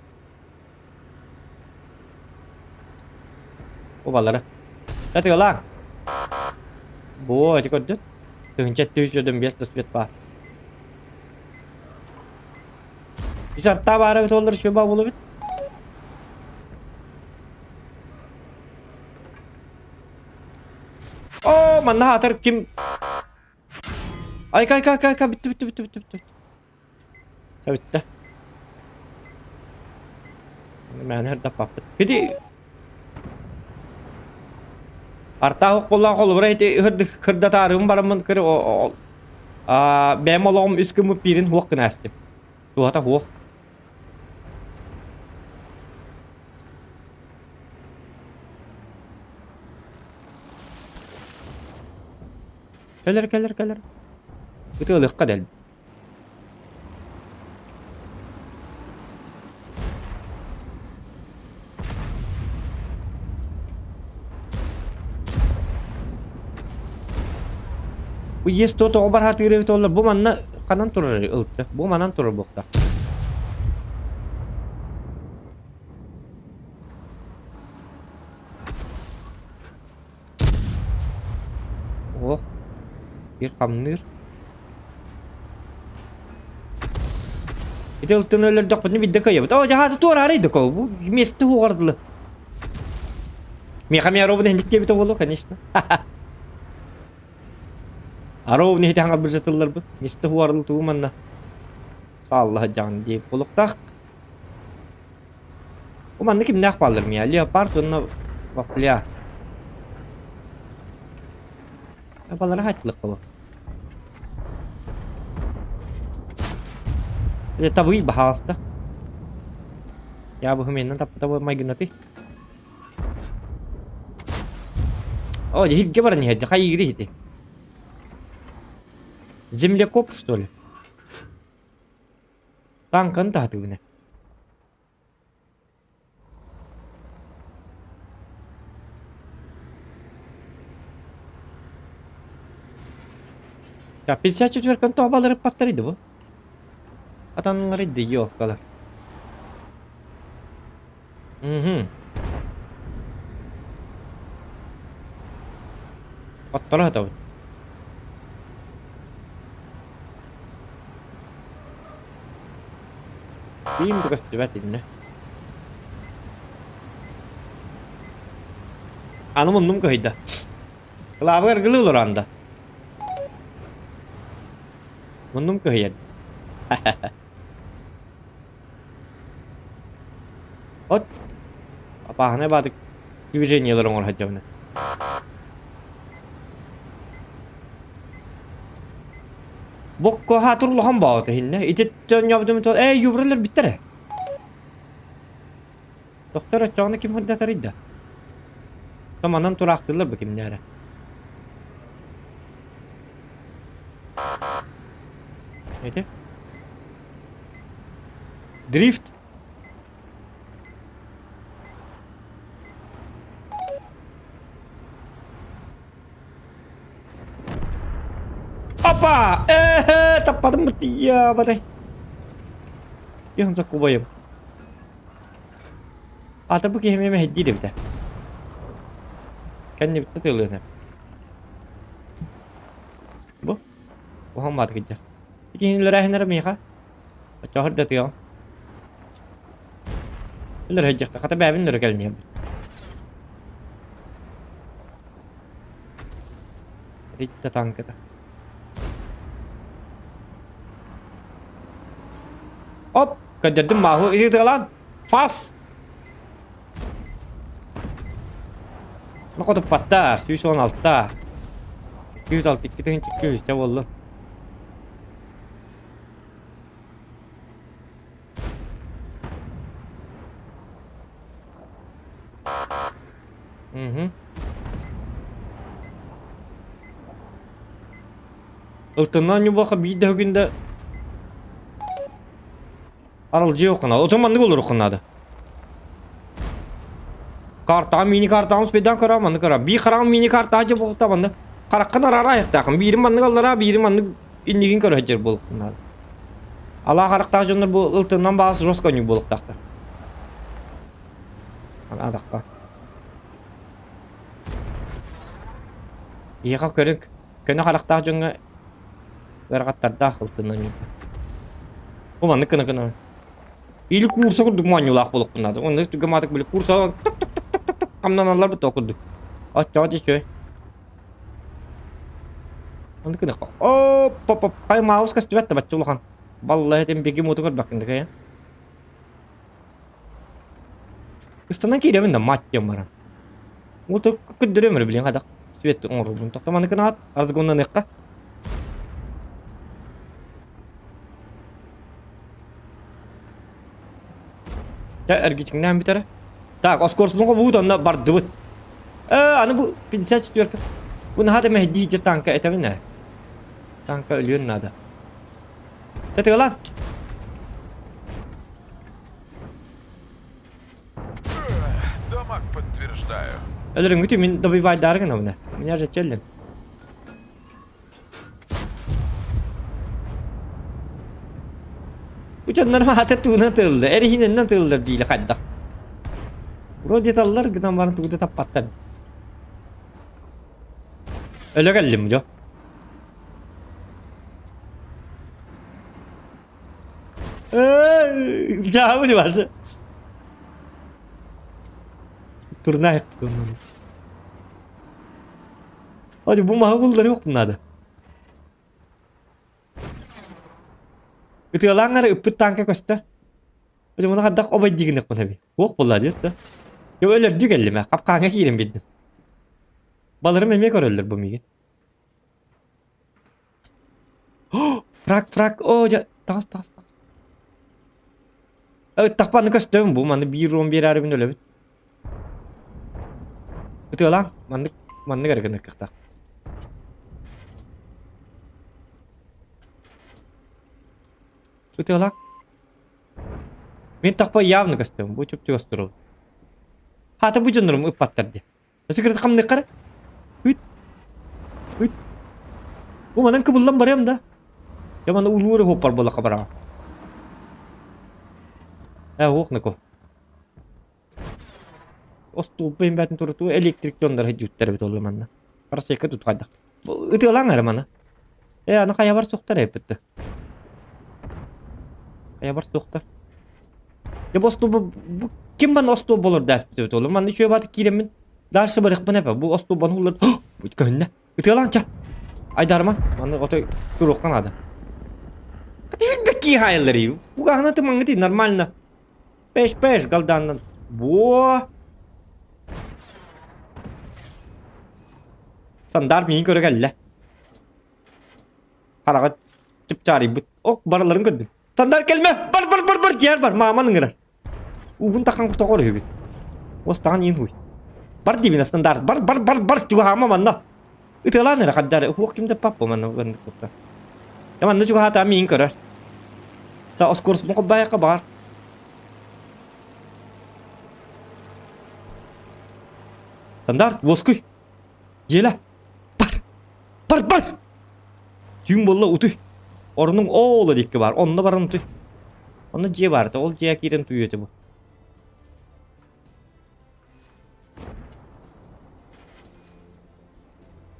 Бобалары. Татыалаан. Бу ити көрдүн. Тыһынча 425 да свет баар. Үс артаа баара эбит оллар үчүгэй баа буолабыт. Оо, манна аатар ким Айка, айка, айка, айка, бүттү, бүттү, бүттү, бүттү, бүттү. Чэ, бүттэ. Мээнэ ырдаппаппыт. Ити Артаах буоллаах холобура ити хырдатаарыым бараммын кыр бэйэм олоҕум үс гыммыт биирин хуох гына астым. Туһата хуох. Кэлэр, кэлэр, кэлэр. Ытыалыахха дэлби. Бу иэс то тоҕо бараатыыр эбит буолла? Бу манна ханан турар ылта? Бу манан турар буолта. О, биир хамныыр. Ити ылтын өлөрдөхпүтүнэ биирдэ кыайабыт. Оо, дьаһааты туораары да бу место уоҕардылы. Миэхэ эмиэ ровно иһинник диэбитэ буолуо, конечно. Ровно иһити хаҥар сытылларбыт. Место уоҕардылы тугу манна саалла сылдьаҕын диэбит буолуохтаах. Бу манна кимнээх бааллар миэхэ? Леопард уонна Вафля. Балары хаттылык бу. Это табый баһаалыста. Я бу менен таппыта бу майгынаты. О, дьиһилгэ баран иһэрди, хайыыры иһити. Землекоп, что ли? Танканы таһатыыбын. Так, 54 тоҕо балары бу? Атаннары ёлкалар. Угу. Отторо сытабыт. Киим да көстүбэт иннэ. Аны муннум кыһыйда. Кылаабыгар аргылыы олорон да. Муннум кыһыйар. От апааһынай баатык движениелар оҥоро сылдьабын. Бокко хаатыр улахан баҕата иһиннэ. Ити төнньөбүтүм то ээ юбралар биттэрэ. Доктор оччоҕуна ким хырдатарый да? Томанан тураахтыыллар бу кимнээрэ. Ити? Дрифт. Опа! Э-э, таппадым бытыйа, бадай. Йын закубайым. Ата бу киһи эмиэ мэһэйдиир эбитэ. Кэннибиттэ тыалыан Бу? Уһан баатык илдьэр. Киһинилэрээһиннэрэ миэхэ. Оччоҕор да тыаҕым. Өлөр сылдьыахта, хата бэйэбин өлөрө кэлин иһэбин. Ритта танката. Оп! Көрдөрдүм мааһы ытыалаан. Фас! Ну хотуппаттар, 116. 206 2 200 буоллун. Мгм. Ылтынна ньубаха биир да күндэ аралдьыйыахха наада. Отон маннык олоруохха наада. Картаҕа мини картаҕын успейдаан көрөҕүн маннык көрөҕүн. Биир хараҕын мини картаҕа дьэ буолта маннык. Хараххын араара айахтааххын. Биирин маннык аллараа, биирин маннык иннигин көрө сылдьар буолуоххун наада. Алаа харахтаах дьоннор бу ылтыннан баас жестко онньук буолуохтаахтар. Анаадахха. Биһиэхэ көрүҥ, көнө харахтаах дьоҥҥо ыарахаттардаах ылтыннан ньуурга. Бу маннык гына гына Или курса курдук моонньуулаах буолуохпун наада. Онно түгэмаатык били курса хамнаналлар бу курдук. Оччоҕо дьэ үчүгэй. Онно гынахха. Оп оп оп хай маус көстүбэт да бачча улахан. Балла этим беги мууту көрбөккүн да Ыстанан киирэбин да мать диэн баран. Уоту көрдөрүөм эрэ билин хадах свет оҥорорбун. Тохто маны гынаат разгоннаныахха. Дьэ, эргичиҥнээн бүтэрэ. Так, оскуорсубун хобуут онно бардыбыт. Э, аны бу 54 Бу наһаа да мэһэйдии сылдьар танка этэбин ээ. Танка өлүөн наада. Чэ, тыалан. Дамаг подтверждаю. Өлөрүҥҥүтү мин добивайдаары гынабын ээ. Меня же челлен. Бу дьоннорум аата тугунан тыыллар, эриһинэннэн тыыллар диилэ хайдах. Вроде таллар гынан баран тугу да таппаттар. Өлө кэллим дьо. Дьаабы барса. Турнайық Hadi bu маһы буллары yok надо. Ытыалаан ыппыт танка көстөр. Hadi bunu хаддах обай дигинек бунаби. Ох була диэт да. Yo өлөрдү кэллим капкааҥа киирэн биддим. Баларым эмиэ көрөллөр бу миигин. Фраг, фраг, о, дьэ, таҕыс, таҕыс, таҕыс. Ыттахпаны көстөбүн бу, маны биир ром биэрээрибин өлөбүт. Ытыалаан, маннык, маннык эрэ гынар кыахтаах. Ытыалаан. Мин тахпа явно көстөбүн, бу чуп-чугас турабын. Хаата бу дьоннорум ыппаттар дии. Өссө кырата хамныахха эрэ. Ыт. Ыт. Бу манан кыбыллан барыам да. Дьэ маны улуу эрэ хуоппар буоллахха бараҕа. Ээ уох нако. Остуолба имбэтин турутуу электрик дьоннор сылдьыбыттар эбит ол манна. Парасекка тут хайдах. Ытыалаан эрэ маны. Ээ аны хайабар суохтар эппитти. Хайабар суохтар. Дьэ бу остуолба бу ким манна остуолба олордо ааспыт эбит ол. Манна үчүгэй баатык киирэммин дальше барыахпын эпэ. Бу остуолбаны улар көһүннэ. Ытыалаан ча. Айдарма. Манна отой туруохха наада. Бэкки хаайыллар. Бугаһына тымаҥҥыт нормально. Пеш-пеш галданнан. Во! Сандар миин көрө кэллэ. Хараҕа чыпчаарыйбыт. Ок, барыларын көрдүм. Сандар кэлмэ! Бар бар бар бар дьиэр бар мааман ыҥырар. Угун тахан тоҕор үһүгүт. Остаҕан иин хуй. Бар диибин стандарт. Бар бар бар бар чугаһаама манна. Ытыалаан эрэ хаддар. Уох ким да паппа манна уганнык кутта. Я манна чугаһаатаа миин көрөр. Та оскорс мохоббайакка бар. Стандарт, воскуй. Дьиэлэ. Бар. Бар бар. Түүн буолла утуй. Орунуҥ ооло диэки баар. Онно баран утуй. Онно дьиэ баар этэ. Ол дьиэ киирэн утуйуо этэ бу.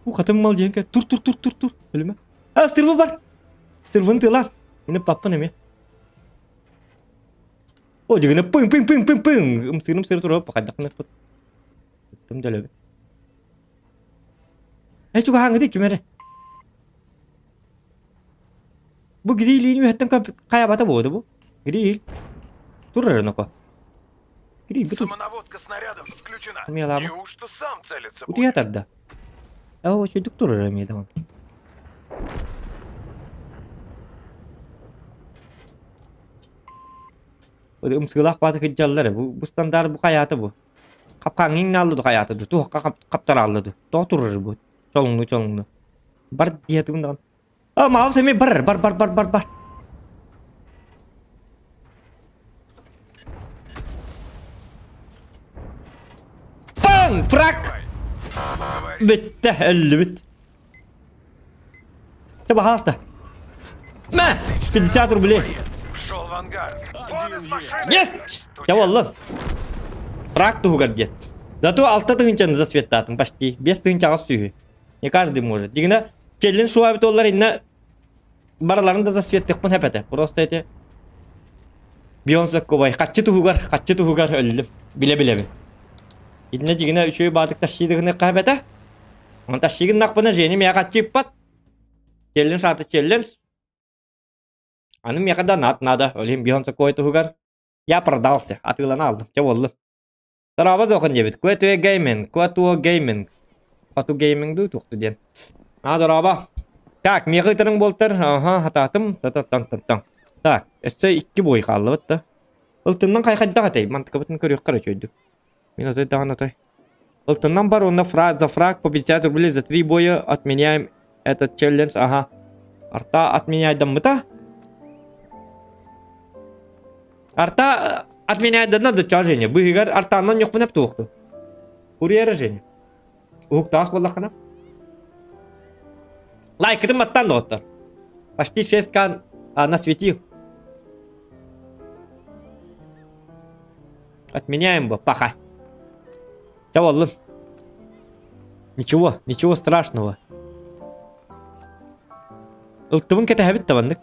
У хатын мал дьиэҥ тур тур тур тур тур. Өлүмэ. А, стерва бар. Стерваны тыалаар. Мини паппын эмиэ. О, дьигинэ пың пың пың пың пың. Ымсыырым сыр туруп хайдах гыныппыт. Ыттым төлөбүт. Э чугаһааҥҥыты ким эрэ? Бу Грилиин үөһэттэн хайабата буолуо бу? Гриль. Тур эрэ ноко. Гриль бу Самонаводка снарядов включена. Умелама. Неужто сам целиться Утуйа будешь? тарда. Ээ үчүгдүк турар эмиэ даҕаны. Ымсыылаах баата кыдьаллар ээ. Бу, бу стандарт бу хайаата бу? Хапкааҥҥа иҥнэ ду хайаата ду туохха хаптараалла ду тоҕо турар бу чолуҥну чолуҥну бар диэтим даҕаны а маалыс эмиэ бар бар бар бар бар бар Баҥ! Фраг! Бүттэ, өллүбүт. Ты пожалуйста. Мэ! 50 рублей. Шел в ангар. Вон из машины! Есть! Я боллун. Фраг туһугар диэн. Зато алта тыһыынчаны засветтаатым почти. Без тыһыынчаҕа сүүһү. Не каждый может. Дигинэ челлин шуабит оллар инна бараларын да засветтыхпын хэпэтэ. Просто эти Бейонсе кубай хаччы туһугар, хаччы туһугар өллүм. Биле-билебин. Итинэ дьигинэ үчүгэй баатык ташшиидыгыны хаһабета. Онон ташшиигыннахпына Женя миэхэ хаччы ыппат. Челлендж ааты челлендж. Аны миэхэ да наат наада. Ол иһин Бейонсе кой туһугар я продался. Атыылана алдым. Чэ буоллун. Дорообо суохун диэбит. Куэтуэ гейминг, Куатуо гейминг. Хоту гейминг дуу туохту диэн. А, дорообо. Так, миэхэ ыытарыҥ буолтар. Аха, хатаатым. Та-та-тан-тан-тан. Так, өссө икки бой хааллыбыт да. Ылтыннан хайхайдах этэй, мантыкабытын көрүөххэ эрэ үчүгэйдик. Мин отой даҕаны отой. Ылтыннан бар уонна фра за фраг по 50 рублей за три боя отменяем этот челлендж, ага. Арта отменяйдаммыта. Арта отменяйданна да Женя. Быһыгар артааннан ньохпун эп туохту. Курьера Женя. Уһуктаас буоллаххына. Лайкытын баттаан доҕоттор. Почти 6к насветил. Отменяем бы, пока. Чэ буоллун. Ничего, ничего страшного. Ылтыбын кэтэһэбит да маннык.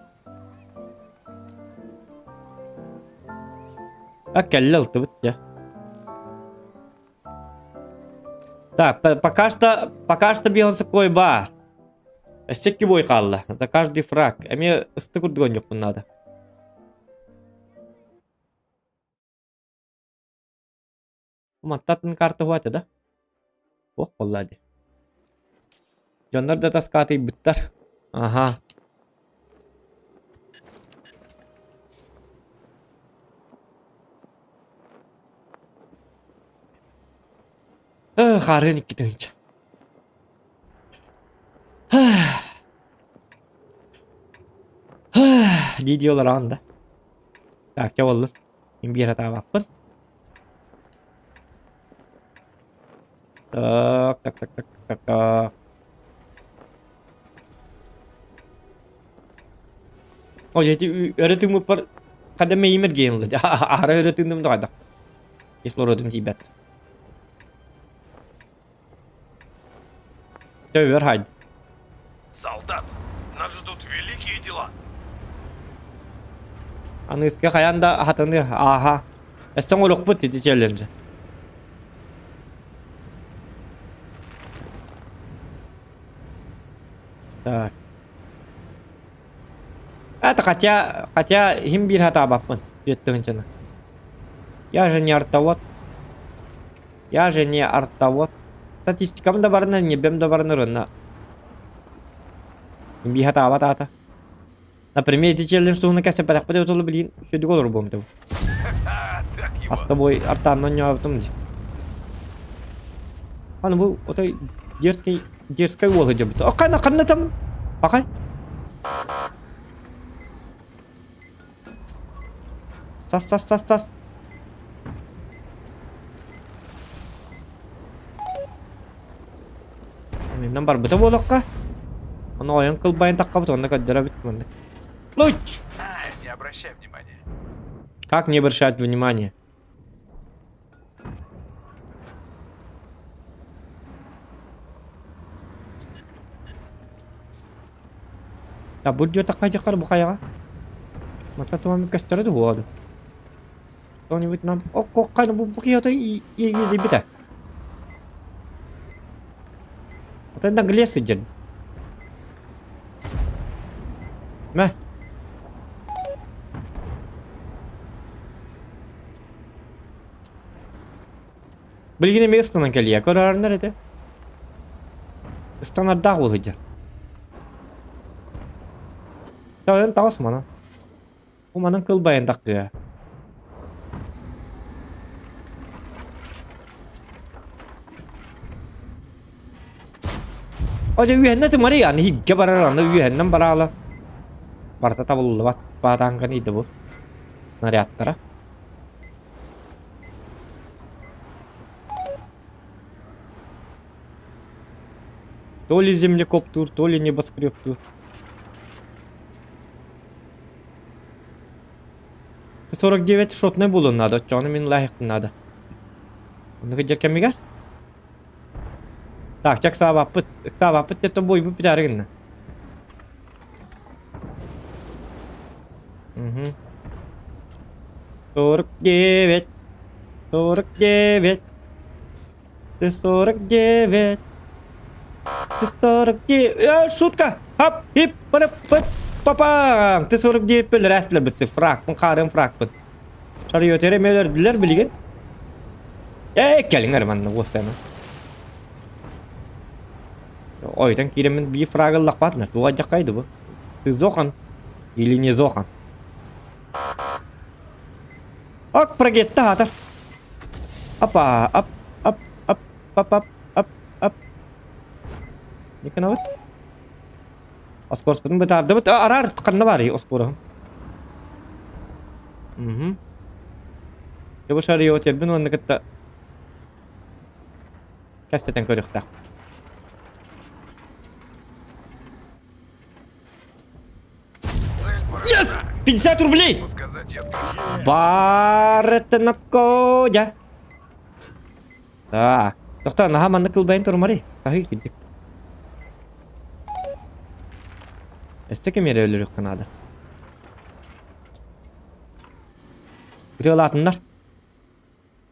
А кэллэ ылтыбыт дьэ. Так, пока что, пока что Бейонсе баар. Өссө икки бой хаалла. За каждый фраг. Эмиэ ыстык курдук оонньуохпун наада. Мантан карта хватит, да? Ох, буолла дии. Дьоннор да таскаатыйбыттар. Аха. Хаарыан икки тыһыынча. Дии-дии олороҕун да. Так, чэ буоллун. Мин биэр атаабаппын. Так, так, так, так, так, так. О, эти өрө тыыммыппар хада мэйимэр гейн ылла. Аһара өрө тыынным да хайдах. Кислородум тиийбэт. Төвөр хайд. Солдат, нас ждут великие дела. Аныыска хайаан да аһатыны ааха. Өссө оҥоруохпут ити челлендж. Так. Это хотя, хотя им биир хатаабаппын түөттүгүнчаны. Я же не артовод. Я же не артовод. Статистикам да барына, небем да барына рынна. Биир хатаабат аата. Например, ити челлендж туһунан кэпсэппэтэхпит эбит билигин үчүгэйдик олорбуом этэ. Так А с его. тобой артаанна оонньообутум дии. Аны бу отой дерзкий дерзкий уол сылдьыбыт. О ханна ханна там? Пахай. Сас сас сас сас. Миннан барбыта буолуохха. Ону ойон кылбайын таххабыт онно көрдөрөбүт маннык. Луч! Не обращай внимания. Как не обращать внимание? Да бу диэтэххэ дьахтар бу хайаҕа. Мата туом көстөрө да буолуо. Кто-нибудь нам... Окко бу бу киһи иэйбитэ. Ото наглец сылдьар. Мэ. Билигин эмиэ ыстанан кэлиэ. Көрөөрүнэр этэ. Ыстанардаах уол сылдьар. Тойон таҕыс мана. Бу манан кылбайан тахтыа. О дьэ үөһэннэ тымарый аны иһиггэ барар аны үөһэннэн бараала. Барыта табыллыбат баатааҥканы ида бу. Снарядтара. То ли землекоптуур, то ли небоскребтуур. 49 шотнай буолуон наада, оччоҕуна мин лаһыахпын наада. Оннук дьэ кэмигэр. Так, чак саабаппыт, ыксаабаппыт диэттэн буойбут бүтээри гынна. Угу. 49, 49, ты 49, ты 49, шутка! Хап, хип, пап, пап, папа! Ты 49 өлөрөөстүлэр битти, фракпын, хаарым фракпын. Шарыйотере өлөрдүлэр билигин. Ээ, кэлиҥ эрэ манна уостайма. Ойтон киирэммин биир фраг ыллахпаатынар, туох алдьархайды бу? Ты Зохан или не Зохан? Ок, прогетта аатар. Апа, ап, ап, ап, ап, ап, ап, ап. Не гынабыт? Оскорспутун бытаардыбыт. Араар ханна баарый оскуораһым? Угу. Дьэ бу шарыйа тербин уонна кытта кэпсэтэн көрүөхтээх. Yes! 50 рублей! Баартанакодя. Так. Тохтоо, наһаа маннык кылбайан турумарый. Таһыы кырдьык. Өссө ким эрэ өлөрүөххэ наада. Ытыалаатыннар.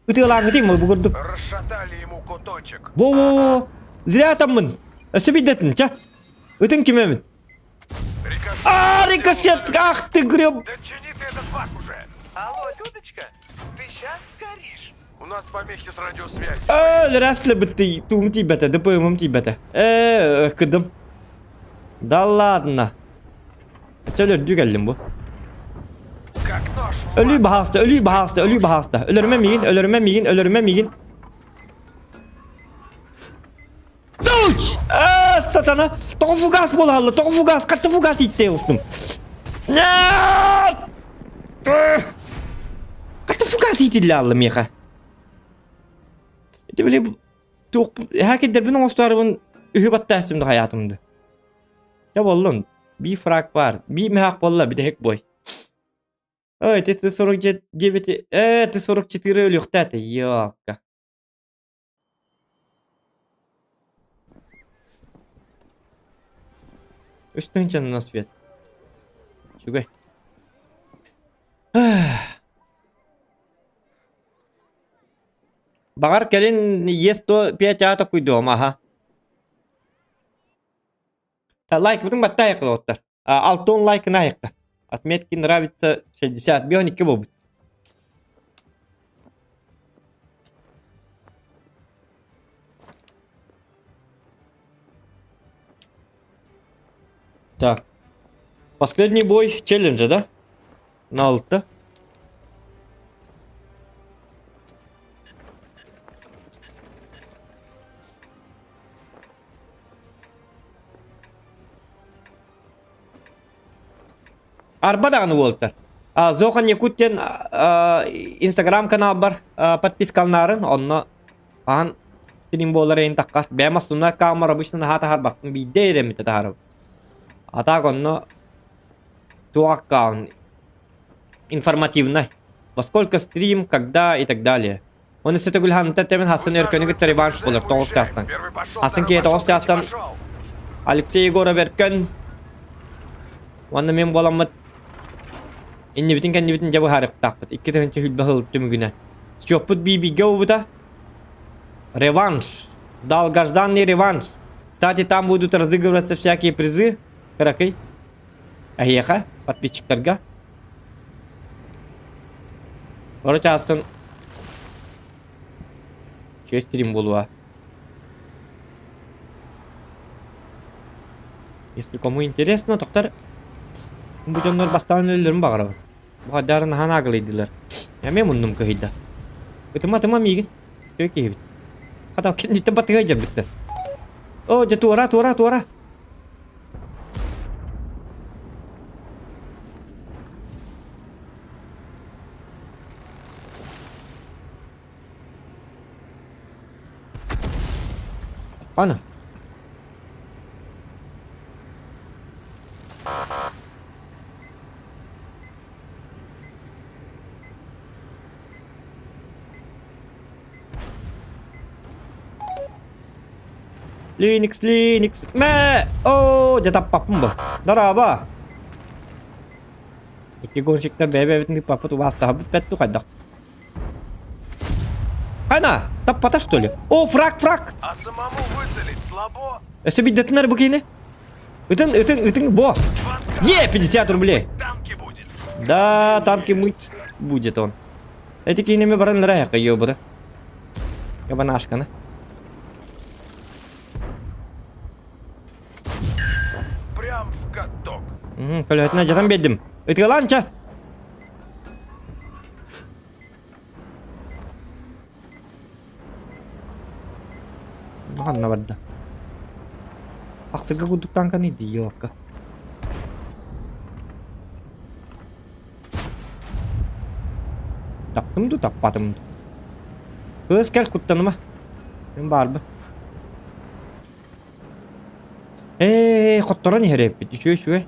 Ытыалааҥҥытый бу курдук. Расшатали ему куточек. Во-во-во! Зря атаммын. Өссө биирдэтин, чэ. Ытын ким эбит? А, рикошет! Ах ты греб! Да чини ты этот фак уже! Алло, Людочка, ты сейчас сгоришь? У нас помехи с радиосвязью. Өлөрөөстүлэ туум тиийбэтэ, ДПМ тиийбэтэ. Э, кыдым. Да ладно. Өссө өлөрдүү кэллим бу. Как нож в Өлүү масло. баһаалыста, өлүү баһаалыста, өлүү баһаалыста. Өлөрүмэ миигин, өлөрүмэ миигин, өлөрүмэ миигин. Туч! А, сатана! Тоҕо фугас буолалла, тоҕо фугас, хатта фугас иттээ устум. Нет! Хатта фугас иитиллэ миэхэ. Ити били туох хакердэрбин оҥостоорубун үһү баттаастым да хайаатым да. Дьэ буоллун, биир фраг баар, биир мөһөөх буолла бүтэһик бой. Ой, ты 49, ты 44 өлүөхтээтэ, ёлка. Үс тыһыынчанан свет. Үчүгэй. Баҕар кэлин ес то 5 а токуйдуом аха. Лайкпытын баттаайык доҕоттор. Алтон лайкын айыкка. Отметки нравится 60 12 буолбут. Так. Последний бой челленджа, да? На алта. Арба даҕаны уолтар. Зохан Якут диэн инстаграм каналбар подпискалнаарын, онно аан стрим буолар эйин тахха. Бэйэм основной аккаунмар обычно наһаа таһаарбаппын, биирдэ эрэммитэ таһаарабын. А так онно туох аккаунт информативный. Во сколько стрим, когда и так далее. Оны өссө төгүл ханта темин хасын өркөнү кытта реванш болар тоҕус чаастан. Первый пошел, Хасын второй киһи тоҕус пошел, третий чаастан пошел. Алексей Егоров Өркөн уонна мин буоламмыт иннибитин кэннибитин дьэ быһаарыахтаахпыт. Икки тыһыынча сүүрбэ сыл түмүгүнэн. Счеппут биибигэ уубута. Реванш. Долгожданный реванш. Кстати, там будут разыгрываться всякие призы. Кыракый. Эһиэхэ, подписчиктарга. Короче, астын үчүгэй стрим буолуо. Если кому интересно, тоқтар бу дьоннор бастаан өлөлөрүн баҕарабын. Бу хайдары наһаа наагалыйдылар. Эмиэ муннум кыһыйда. Ытыма ытыма миигин. Үчүгэй киһибит. Хата кэнниттэн батыга дьарбыттар. О, дьэ туора туора туора. Ана. Linux, Linux. Мэ! Оо, дьэ таппаппын бу. Дорообо! Икки гонщиктар бэйэ-бэйэбитин тыыппаппыт убаастаһабыт бэт дуу хайдах? Ана, таппата что ли? О, фраг, фраг! А самому выцелить слабо? Өссө биддэтинэр бу киини. Ытын, ытын, ытын, бо! Е, 50 рублей! Танки будет. Да, танки мыть будет он. Эти киинеми баран ларайха ёбары. Ябанашканы. Прям в каток. Көлөһөтүнэ дьатан биэрдим. Ытыалаанча! Ханна барда? Ахсырга курдук танканы идиотка. Таптым ду таппатым ду. Кыыс кэл куттаныма. Мин баарбын. Ээ, хотторон иһэр эппит. Үчүгэй үчүгэй.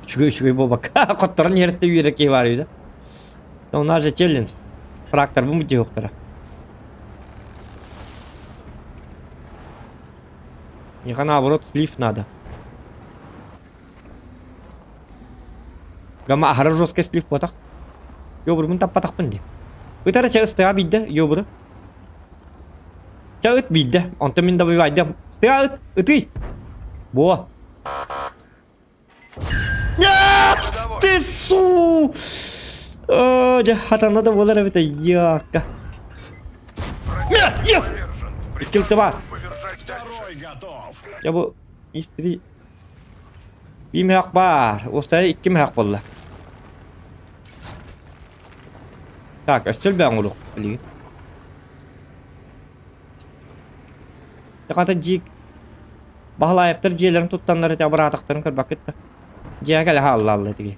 Үчүгэй үчүгэй буолбакка. Хотторон иһэртэ үөрэ киһи баар үһү да. У нас же челлендж. Тракторбын быдьыһыахтара. Миэхэ наоборот слив надо. Гама аһара жесткий слив буотах. Йобурбун таппатахпын дии. Ытара чэ ыстыга биирдэ йобуру. Чэ ыт биирдэ. Онтон мин добивайдым. Ыстыга ыт ытый. Буо. Нет! Ты су! О, дьэ, хатана да буолар эбит йаакка. Нет! Yes! Иккилтэ бар. Дьэ бу истри Биир мөһөх баар. Уопсайа икки мөһөх буолла. Так, өссө элбэҕин оҥоруох билигин. Хата дьиик Баһылаайаптар дьиэлэрин туттаннар ити абыраатахтарын көрбөккүт да. Дьиэҕэ кэлэ хааллаалла итиги.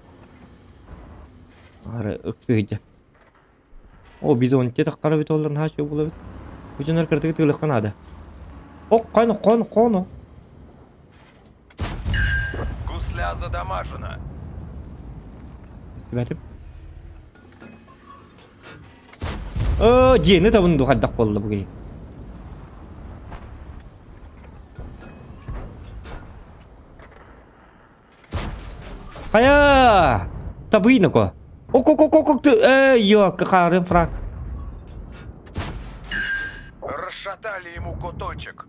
Ары ыксыһыдьа. О, бизонте таххара эбит уоллар наһаа үчүгэй буолар эбит. Бу дьоннор кыратык ытыалыахха наада. О, коно, коно, коно. Гусля задамажена. Истибэтим. Оо, дьиэни табын ду хайдах буолла бу киһи. Хайа! Табыйнако. Ок-ок-ок-ок ты, э, ёлка, хаарым фраг. Расшатали ему куточек.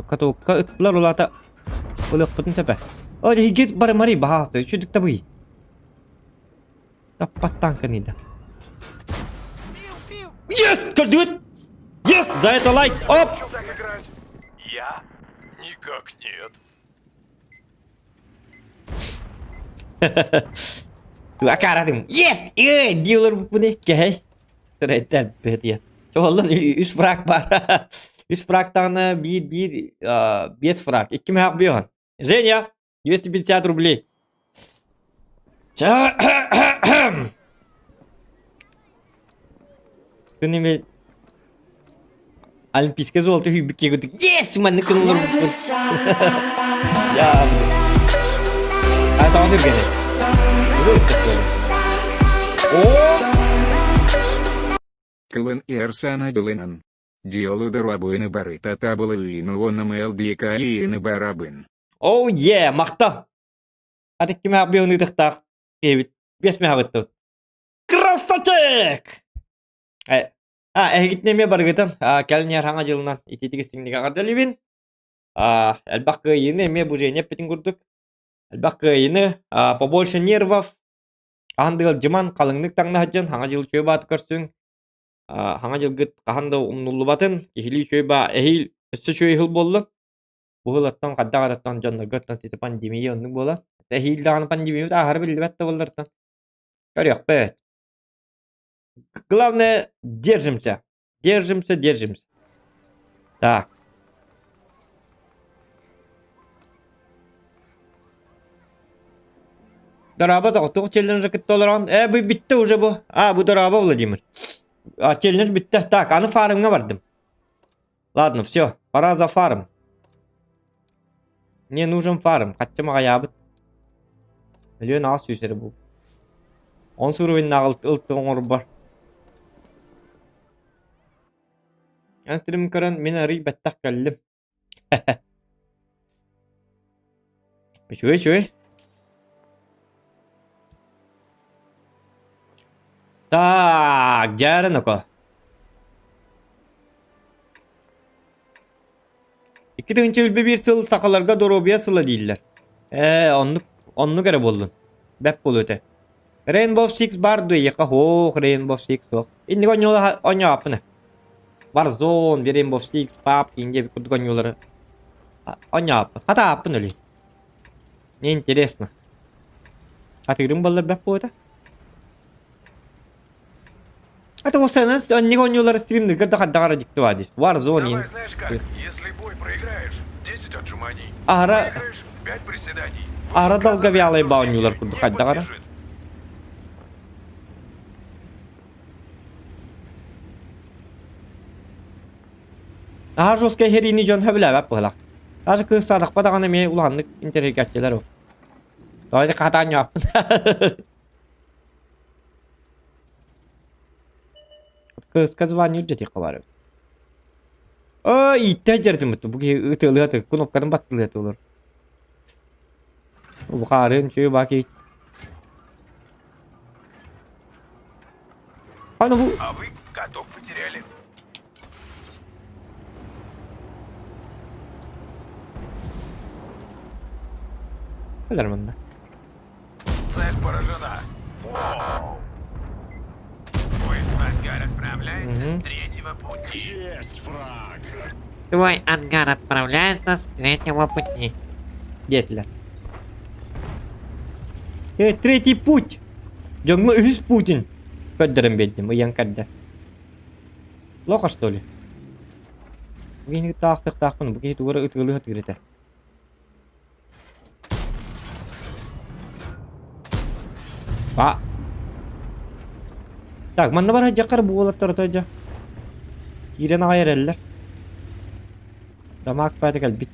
Катокка ыттылар улаата ылыахпытын сөпө. О, дьиһигит барымари баһаалыста, үчүдүк табый. Таппаттаан кэнида. Yes! Көрдүгүт? Yes! За это лайк! Оп! Начал так играть? Я? Никак нет. Акаратым. Yes! Э, дилер буне кэһэй. Трэттэн бэтиэ. Чоллон үс фраг бар. Үс фрагтаҕына биир биир биэс фраг. Икки мөһөх биоһон. Женя, 250 рублей. Күн эми Олимпийское золото хүйбүккэ курдук yes маннык гыналар Я А тоҕо түргэнэ О Кылын Эрсана Дылынан. Диолу дарабыны барыта табылыны онным ЛДК барабын. Оу е, махтал. Аты ким абыйын ытыктаах диэбит. Биэс мөһөҕүттүт. Красавчик! Э, а, эһигитин эмиэ барыгытын кэлин хаҥа дьылынан итиитик истиҥник эҕэрдэлиибин. А, элбэх кыайыыны эмиэ бу Женя эппитин курдук. Элбэх кыайыыны, побольше нервов. Хаһан да ыалдьыман, халыҥнык таҥна сылдьан, хаҥа дьыл үчүгэй бааты көрсүҥ. Хаҥа дьылгыт хаһан да умнуллубатын, киһилии үчүгэй баа эһиил өссө үчүгэй сыл буоллун. Бу сыллартан хайдах эрэ дьоннорго ити пандемия оннук буолар. Эһиил даҕаны пандемиябыт ааһара биллибэт да буоллартан көрүөхпүт. Главное, держимся. Держимся, держимся. Так. Дорообо, тоҕо челлендж кытта олорон. Э, бу бүттэ уже бу. А, бу дорообо, Владимир. А, челлендж бүттэ. Так, аны фармҥа бардым. Ладно, все, пора за фарм. Мне нужен фарм. Хаччы маҕайаабыт. Миллион аҕыс сүүс эрэ бу. Он уровень ылты оҥорбор. Эн стрим көрөн мин арый бэттэх кэллим. Үчүгэй үчүгэй. Так, дьээрин око. 2021 сыл сахаларга доруобуйа сыла дииллэр. Ээ, оннук, оннук эрэ буоллун. Бэп буолуо этэ. Rainbow Six бар дуо эйиэхэ? Һоох, Rainbow Six суох. Инник оонньуулаһа оонньообуппун. Warzone, Rainbow Six, PUBG диэбит курдук оонньуулары оонньообуппун. Хатааппын өлүй. Мне интересно. Атыырым буоллар бэп буолуо этэ. Это вот оннук оонньуулары стримниргэр да хайдах эрэ дьикти баар дии. Warzone Давай, знаешь как, если бой проиграешь, 10 отжиманий. Аһара Выиграешь, 5 приседаний. аһара Вышесказанное долговялый обсуждение оонньуулар курдук не хайдах эрэ. подлежит. Наһаа жесткай хэриини дьон сөбүлээбэт быһыылаах. Даже кыыс саадахпа даҕаны эмиэ улаханнык интэриэһиргээччилэр ол. Давайте хатаан ньааппын. Кыыска звание үрдэтиэххэ баар эбит. Оо, ииттэ дьэрдиммит. Бу киһи ытыалыа аты, кнопкатын баттылыа олор. Бухарын чү баки. Аны бу А вы котов потеряли. Кэлэр манна. Цель поражена. Воу! Поезд в ангар отправляется Мгм. с третьего пути. Есть фраг! Твой ангар отправляется с третьего пути. Диэтилэр. Э, третий путь! Дьоҥҥо үһүс Путин көрдөрөн биэрдим, ыйан көрдө. Плохо что ли? Бу киһини кытта аахсыахтаахпын, бу киһи тугу эрэ ытыалыы сатыыр этэ. А. Так, манна бар дьахар буолаттар ото дьэ. Киирэн аҕай эрэллэр. Дамаак баата кэлбит.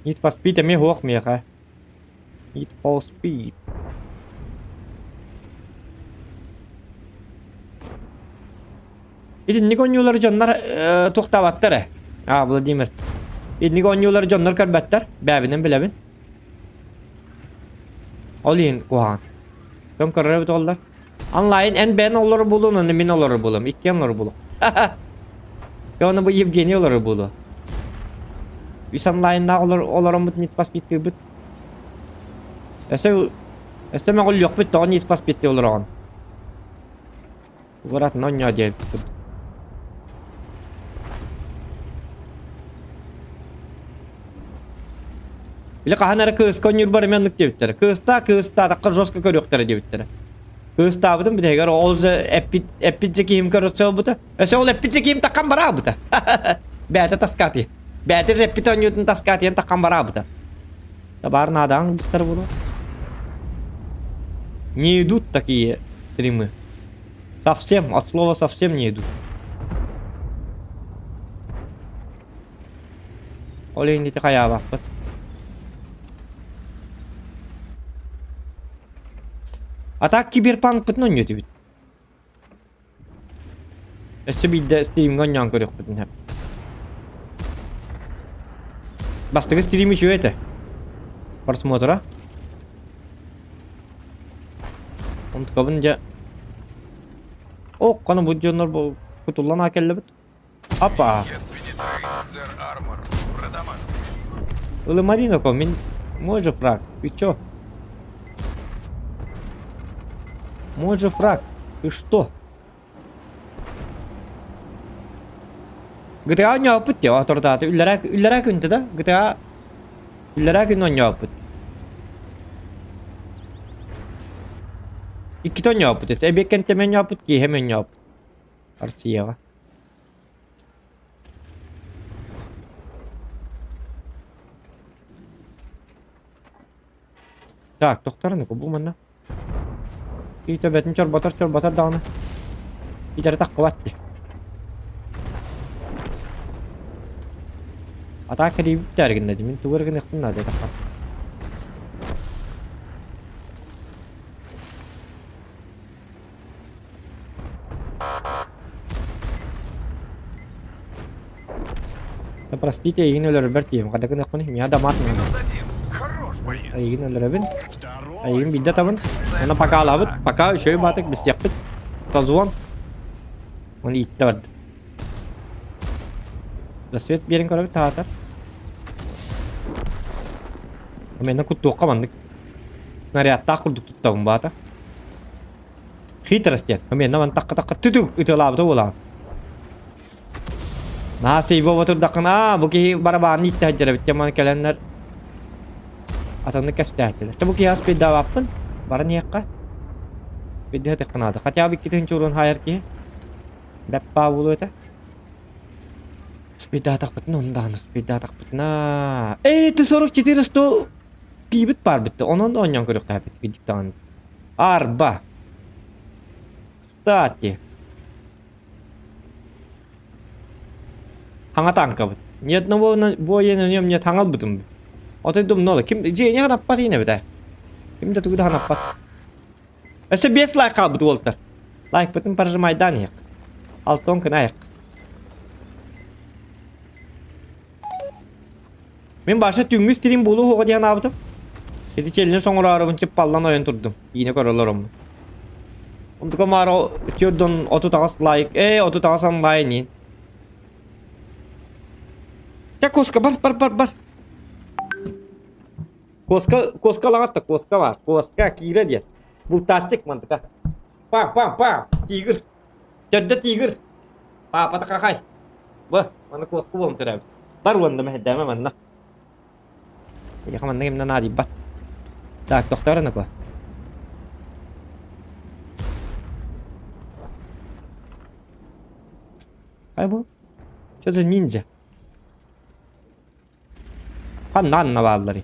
Need for Speed эмиэ суох миэхэ. Need for Speed. Итинник оонньуулары дьоннор э, туохтаабаттар ээ. А, Владимир. Итинник оонньуулары дьоннор көрбөттөр. Бэйэбинэн билэбин. Ол иһин куһаҕан. Дьон көрөр эбит оллар. Онлайн эн бэйэн олорор буолуон, уонна мин олорор буолуом. Иккиэн олорор буолуом. Дьэ, ону бу Евгений олорор буолуо. Үс онлайннаах олор олороммут Need for Speed-тыырбыт. Өссө өссө мөҕүллүөхпүт тоҕо Need for Speed-тии олороҕун? Угуратына оонньоо диэбиппит. Били хаһан эрэ кыыска оонньуурбар эмиэ оннук диэбиттэрэ. Кыыстаа кыыстаатахха жестко көрүөхтэрэ диэбиттэрэ. Кыыстаабытым бүтэһигэр ол же эппит эппит же киһим көрө буолбута. Өссө ол эппит же киһим таххан бараабыта. Бэйэтэ таскаатый. Бэйэтэ же эппит оонньуутун таскаатыйан таххан бараабыта. Табаар наадаан ылбыттар буолуо. Не идут такие стримы. Совсем, от слова совсем не идут. Ол иһин ити хайаабаппыт. А так киберпанкпытын оонньуо этибит. Өссө биирдэ стримҥэ оонньоон көрүөхпүтүн сөп. Бастакы стрим үчүгэй этэ. Просмотра. Онтукабын дьэ Ок, аны бу дьоннор бу кутуллан аа кэллибит. Апа. Ылымарин око, мин мой же фраг. Ты чё? Мой же фраг. Ты что? GTA оонньооппут дии отордоото үллэрээ үллэрээ күнтэ да GTA үллэрээ күн оонньооппут иккитэ оонньооппут эбиэккэн тэми оонньооппут киэһэ оонньооппут Россияҕа Так, тохторон бу манна Киһи төбөтүн чорботор-чорботор даҕаны итэрэ таххыбат дии. Атака кэлиибит бүтээригин да дии, мин тугу эрэ гыныахпын наада этэ. Да простите, эйигин өлөрөрбөр тиийэм. Хата гыныахпыный? Миэхэ да маат Минус один. Хорош боец. Эйигин өлөрөбүн. Эйигин биирдэ табын. Оны покалабыт. Пока үчүгэй баатык бистиэхпит. Позвон. Оны ииттэ барды. Рассвет биэрин көрөбүт таатар. Менен куттуохха маннык. Снарядтаах курдук туттабын баата. Хитрость диэн. Мен ман такка такка түтүк ытылаабыта буолаҕын. Наһаа сейвово турдаххына, бу киһи барабаанын ииттэ сылдьар эбит маны кэлэннэр атыннык кэпсэтээччилэр. Чэ бу киһи ас пейдаабаппын, баран иһиэххэ. Пейдэһэ тахха наада. Хотя бы 2000 урун хаайар киһи. Бэп баа буолуо этэ. Спейдаатахпытына, онно даҕаны спейдаатахпытына. Эй, ты 44 100 пиибит баар битте. Онон да оонньоон көрүөхтээхпит кырдьык даҕаны. Арба. Кстати. Хаҥа тааҥкабыт. Ни одного боя на нем нет хаҥалбытым. Отой думнула. Ким дьиэни ханаппат иин эбит ээ. Ким да тугу да ханаппат. Өссө 5 лайк хаалбыт уолтар. Лайкпытын прожимайдаан иһиэх. Алтон күн айах. Мин баша түҥҥү стрим буолуо суоҕа диэн аабытым. Ити челлендж оҥороорубун чыппаллан ойон турдум. Киинэ көрөлөр оммун. Онтука маара төрдөн 38 лайк, ээ 38 онлайн иин. Чэ куска бар бар бар бар. Куска куска лаҕатта куска бар. Куска киирэ диэн. Бултааччык мантыка. Пам пам пам тигр. Төрдө тигр. Паапата хахай. Бу, маны куоска буолан төрөөбүт. Бар уонна мэһэйдээмэ манна. Эйиэхэ манна кимнэ наадыйбат. Так, тохтоор ана Ай бу. Что за ниндзя? Ханна анна баалларый?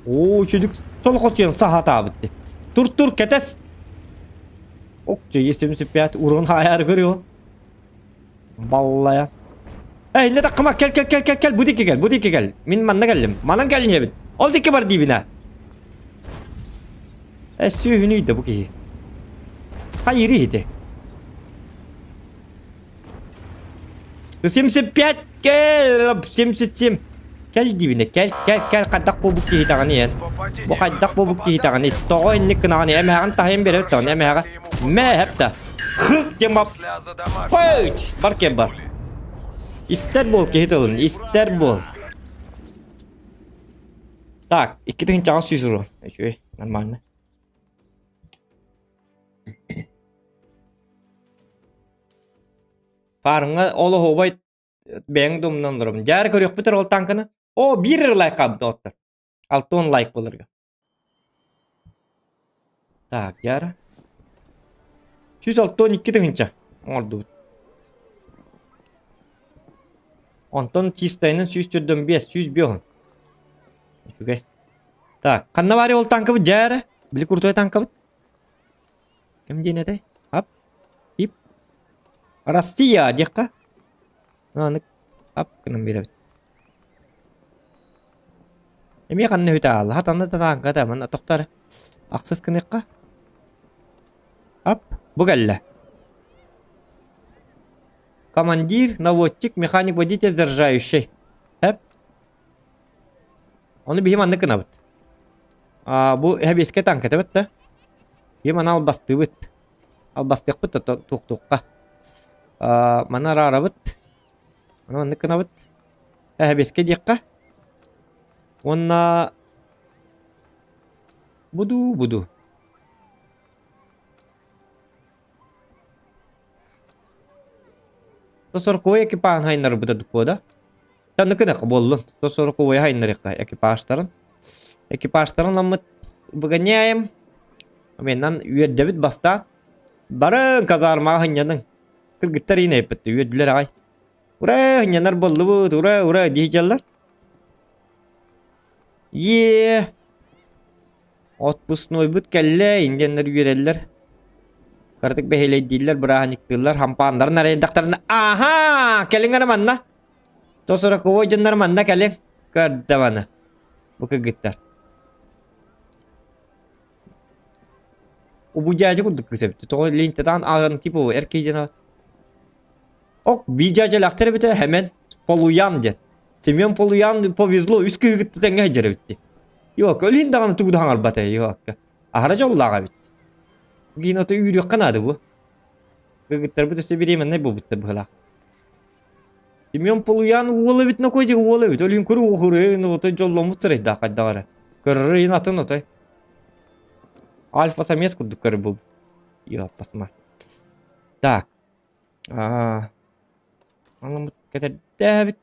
Оо, үчүдүк солохотуйан саһатаабыт дии. Тур тур кэтэс. Окче, 75 урон хаайар көрүө. Баллая. Эй, не таккыма, кел, кел, кел, кел, кел, бу дикки кел, бу дикки кел. Мин манна кэллим. Манан кэлин Ол дикки бар диибин аа. Э, сүөһүнүй да бу киһи. Хайыры ити. 75 кэл 77 кэл диибинэ кэл кэл кэл хайдах буолбут киһи даҕаны иһэн бу хайдах буолбут киһи даҕаны тоҕо инник гынаҕын эмээҕин таһыйан биэрэр тоҕо эмээҕэ мээһэп да хык диэн бап пыч бар кем бар истэр буол киһи тылын истэр буол так 2800 урон үчүгэй нормально Фармҥа ол оһуобай бэйэҥ да умнан олоробун. Дьээр көрүөхпүт эрэ ол тааҥканы. Оо, биир эрэ лайк хаалбыт доҕоттор. 60 лайк буоларга. Так, дьээр. 162 тыһыынча оҥордубут. Онтон чистайынан 145, 105. Үчүгэй. Так, ханна баарый ол тааҥкабыт дьээр? Били крутой тааҥкабыт. Ким диэн этэй? Ап. Ип. Россия диэххэ. Анык ап гынан биэрэбит. Эмиэ ханна үһүтэ аалла. Хатанна да тааҥка манна тохтор. Ахсыс гыныахха. Ап. Бу кэллэ. Командир, наводчик, механик, водитель, заряжающий. Эп. Ону биһи маннык гынабыт. А, бу эһэбиэскэ танкатабыт да. Биһи маны албастыыбыт. Албастыахпыт да туохтуохха. А, маны араарабыт. Маны маннык гынабыт. Эһэбиэскэ диэххэ. Уонна буду буду. 140 экипажын хайыннарбыта дукуода. Таныкынах буоллун. 140 хайыннарыахха экипажтарын. Экипажтарын ламмыт выгоняем. Менан үөрдэбит бастаан. Барын казармаға хынньаның. Кыргыттар иин эппитти үөрдүлэр аҕай. Ура хынньанар буоллубут, ура ура дии дьаллар. Е Отпускнойбут кэллэ, индианнар үөрэллэр. Кыратык бэһиэлэйдииллэр, бырааһынньыктыыллар, хампааннарын арыйдахтарына аһаа, кэлиҥ эрэ манна. Сороковой дьоннор манна кэлиҥ. Көрдө маны. Бу кыргыттар. Убудьаадьы курдук кыыс эбит. Тоҕо лентадан ааҕан типа эр киһи дьоно. Ок, биидьээдьэлээхтэр эбитэ Хэмэн Полуян диэн. Семен Полуян повезло үс киһи кытта тэҥҥэ сылдьар эбит. Йок, өлүн даҕаны тугу да хаҥарбата, йок. Аһара дьоллоох эбит. Гиноты үүрүөххэ наада бу. Кыргыттарбыт өссө бириэмэннэй буолбуттар быһыылаах. Семен Полуян уол эбит нокой дьэ уол эбит. Өлүн көрү уһурын отой дьолломмут сырайдаах хайдах эрэ. Көрөрө ин атын отой. Альфа самец курдук көрөр бу. Йо, посмотри. Так. Аа. Аламмыт кэтэрдээбит.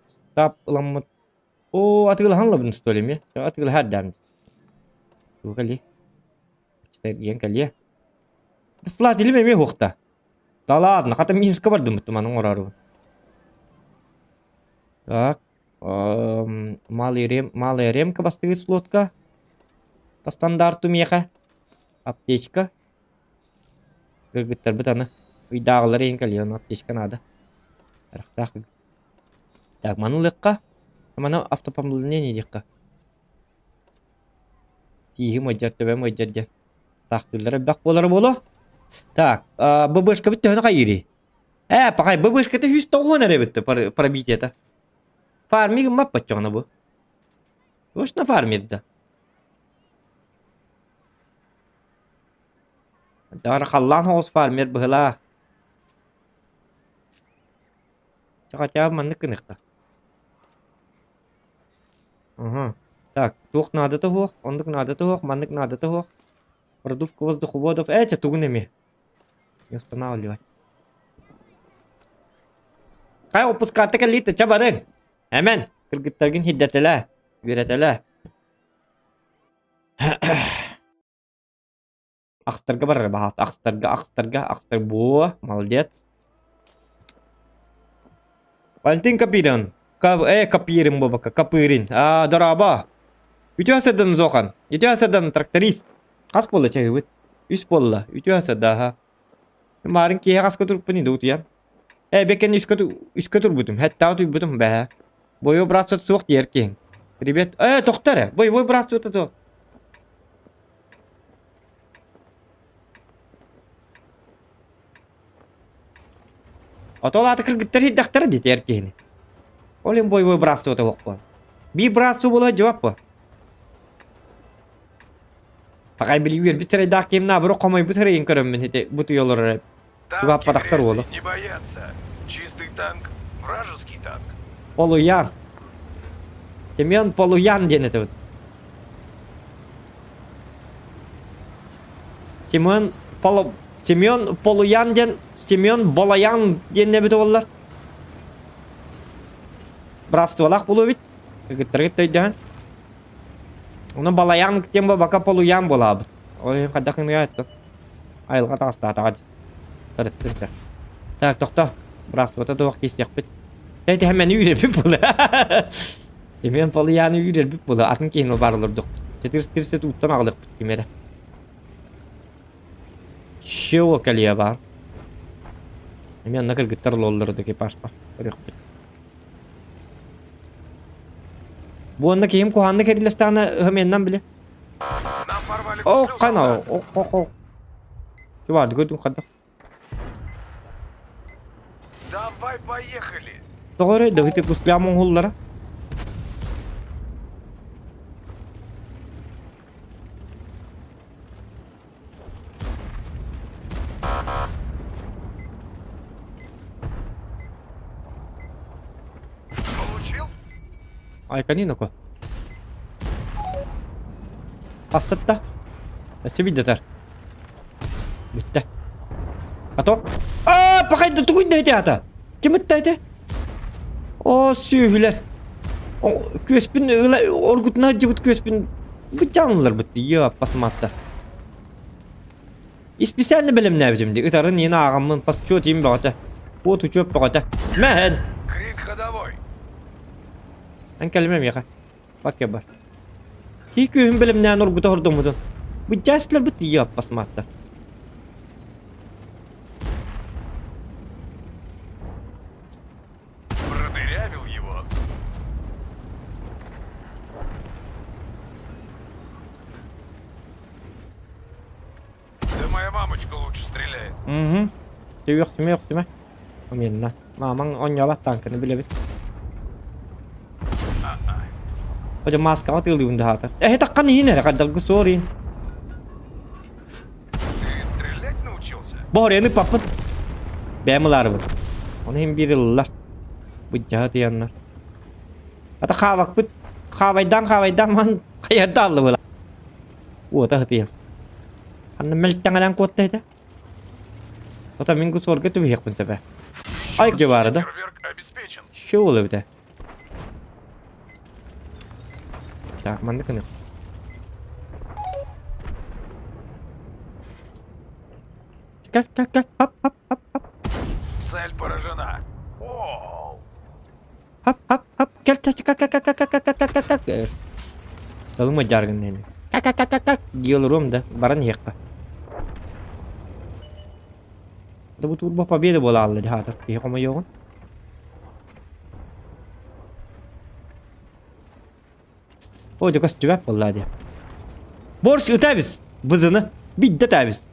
Стап ыламмыт. Оо, атыылаһан ылабын что ли эмиэ? Атыылаһар даам. Туох кэлиэ? Эргийэн кэлиэ. Слателим эмиэ уохта. Да ладно, хата минуска бардым манан оҥороору. Так. Малый рем, малая ремка бастыгыр слотка. По стандарту миэхэ. Аптечка. Кыргыттарбыт аны ыйдааҕылар иһин кэлиэн аптечка наада. Арахтаах. Так, маны ылыахха. Маны автопомыление диэххэ. Тииһим ыйдьар, төбөм ыйдьар диэн. Таахтыыллара элбэх буолара буолуо. Так, ББшкабыт төһөнү хайыырый? Ээ, пахай, ББшката 190 эрэ эбит пробитиета. Фармик гыммат баччаҕына бу. Точно фармир да. Дара халлаан соҕус фармер быһылаах. Чэ хотя бы маннык гыныахха. Ага. Так, туох наадата суох, оннук наадата суох, маннык наадата суох. Продувка воздуховодов. Ээ, чэ тугун эмиэ. Не устанавливать. Хай опускаата кэллиитэ, чэ барыҥ. Эмэн, кыргыттаргын хиддэтэлээ, үөрэтэлээ. Ахстарга барар баһаалта, ахстарга, ахстарга, ахстар буо, молодец. Валентин Копирин. Копирин буолбакка, Копырин. Аа, дорообо. Үтүө сырдан Зохан. Үтүө сырдан тракторист. Хас буолла чаһыыбыт? Үс буолла. Үтүө сырда, аха. Марын киэһэ хаска турбуппун иде утуйан. Э, бэкэн үскэ турбутум. Хэттаа утуйбутум бэһэ. Боевой братство суох диэр киһиҥ. Привет. Э, тохто эрэ. Боевой братство то. Ото аата кыргыттар иһирдэхтэрэ дии эр киһини. Ол иһин боевой братствота буолуохпун. Биир братство буола дьыбаппа. Пакай били үөрбүт сырайдаах киһим наоборот хомойбут сырайын көрөммүн ити бутуйа олорор эбит. Танки Тугаппатахтар грязи уолу. не боятся. Чистый танк, вражеский танк. Полуян. Семен Полуян диэн этибит. Семен Полу... Семен Полуян диэн Семен Болаян диэн эбит буоллар. Братстволаах буолуо эбит. Кыргыттаргыт өйдөһөн. Ону Балаян диэн бака Полуян буолаабыт. Ол иһин хайдах гыныа этэ. Айылҕа таҕыстаатаҕа дии. Сырыттын чэ. Так, тохто. Братствота туох киирсиэхпит. Эти хэмэни үүрэрбит була. Семен Полуяны үүрэрбит була. Атын киһини баар олордохпут. Четырс-тирсет ууттан аҕалыахпыт ким эрэ. Чего кэлиэ баар. Эмиэ онно кыргыттар олороллор да экипажпар. Көрүөхпүт. Бу онно киһим куһааннык эрилэстэҕинэ ыһымыаннан билэ. Нам порвали О, гуслю, хана, солдат. о, о, о. Чувак, көрдүм хайдах. Давай, поехали. Тоҕо эрэ дөһүтэ гуслям оҥоһуллара. Получил? Айканиноко. Астатта. Өссө билдэтэр. Бүттэ. Каток. Аа, пахайда тугуй да ити ата. Ким ытта ити? Оо, сүөһүлэр. Күөспүн ыла оргутуна сылдьыбыт күөспүн бычаанылар бытты. Йоо, аппасымаатта. Исписээлни бэлэмнээбитим дии. Ытарын иин ааҕаммын пасчуот иин бөҕөтө. Уот учуот бөҕөтө. Мэһэн! Крик ходовой. Эн кэлимэ миэхэ. Бар кэ бар. Кии күөһүн бэлэмнээн оргута хордоммутун. Быччаастыларбыт тиийэ аппасмааттар. Продырявил его. Да моя мамочка лучше стреляет. Угу. Үөхсүмэ, үөхсүмэ. Оменна. Маамаҥ оонньообот тааҥканы билэбит. Хотя маскаҕа тыалыыбын да аһаатар. Эһи таххан иһин эрэ хайдалгы суор иһин. Ты стрелять научился? Боһоруйаны ыппаппын. Бэйэм ылаарыбын. Ону иһин биир ыллылар. Быдьаһа тыйаннар. Ата хаавакпыт хаавайдаан хаавайдаан ман хайарда аллыбыла. Уота хытыйан. Ханна мэлтэҥэлэн куотта этэ. Ото мин суорга түбэһиэхпин сөбө. Ай дьыбаары да. Що ол эбитэ? Так, маннык гыныах. Как, как, как, хоп, хоп, хоп, хоп. Цель поражена. Оу! Хоп, хоп, хоп. Кэл, кэл, кэл, кэл, кэл, кэл, кэл, кэл, кэл, кэл. Талыма дьааргын нені. Как, как, как, как, дии олоруом да, баран иһиэххэ. Да бу турбо победа буола хаалла дьаһаатар киһи хомойуоҕун. О, дьэ көстүбэт буолла дии. Борщ ытабис! Бызыны. Бидде табис.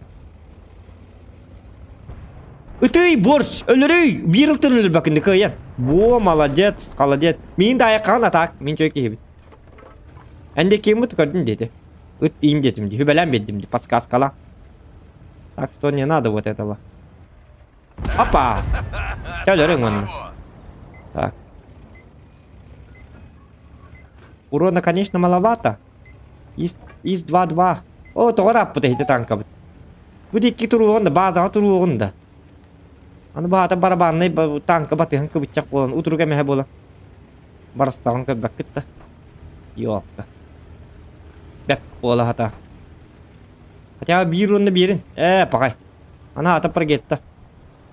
Ытый, борщ! Өлөрүй! Биир ылтын өлөрбөкүн кыайан. Во, молодец, молодец. Мин да айаккаҕын атаак. Мин чөй киһибит. Энде киммит көрдүн диэти. Ыт иин диэтим ди. Хүбэлээн биэрдим ди. Подсказкала. Так что не надо вот этого. Опа! Кэлэриҥ уонна. Так. Урона, конечно, маловато. Ис, ис 2-2. О, тоҕо ырааппыт эһити танкабыт. Бу диэки туруоҕун да, баазаҕа туруоҕун да. Аны баата барабаннай танка батыһан кыбыччах буолан, утурук эмэһэ буолан. Барастаҕын көрбөккүт да. Ёпта. Бэп буола хата. Хотя биир уонна биэрин. Ээ, пахай. Аны аата прогетта.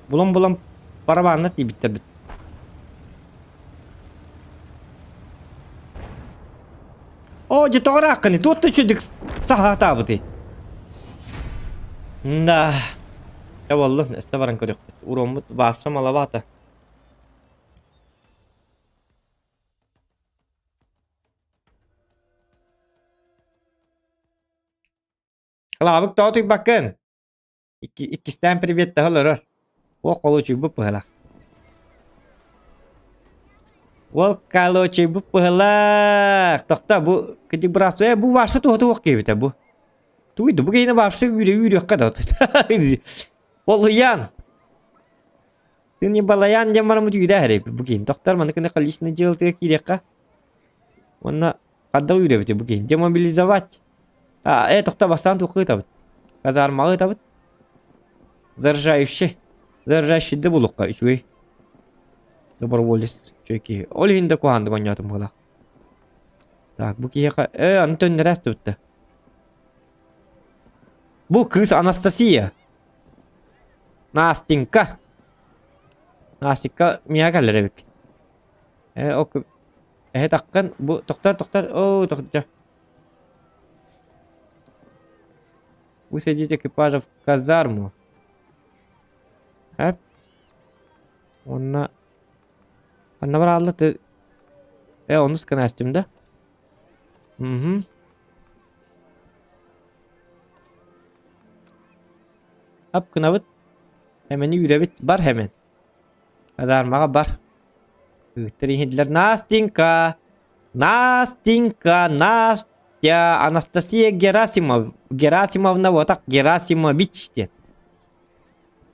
Булан-булан барабанна тиийбиттэрбит. Оо, дьэ тоҕо ырааххыный? Туох да үчүгдүк саһаатаабытый? Да. Дьэ буоллун, өстө баран көрүөхпүт. Уруоммут вообще маловато. Кылаабык тоҕо утуйбаккын? Иккистээн привет-таһа олорор. Уол холуочуйбут быһыылаах. Уол колочуйбут быһыылаах. Тохто бу кыдьык быраас бу вообще туһа туох киһибитэ бу. Тугуй да бу киһини вообще үүрэ үүрүөххэ да. Олуйан. Ты не балаян диэн бараммыт үүрэ эрэ бу киһини. Тохтор маны кына личный дьыалатыгар киириэххэ. Уонна Ханна үүрэбит бу киһи? Демобилизовать. А, тохто бастаан туохха ыытабыт? Казармаҕа ыытабыт. Заряжающий. Заряжающий да булуохха үчүгэй. Доброволец үчүгэй киһи. Ол иһин да куһааннык оонньоотум буолаа. Так, бу киһиэхэ аны төннөрө астыбытта. Бу кыыс Анастасия. Настенька. Настенька миэхэ кэлэр эбит. Э, Эһэ таххан бу тохтор тохтор оо тохтор. Высадить экипажа в казарму. Эп. Онно Анна бараалла ты онус кынастым да? Угу. Ап кынабыт. Хэмэни үүрэбит бар хэмэн. Казармаҕа бар. Ыыттар иһиллэр Настенька, Настенька, Настя, Анастасия Герасимов, Герасимовна вот Герасимович диэн.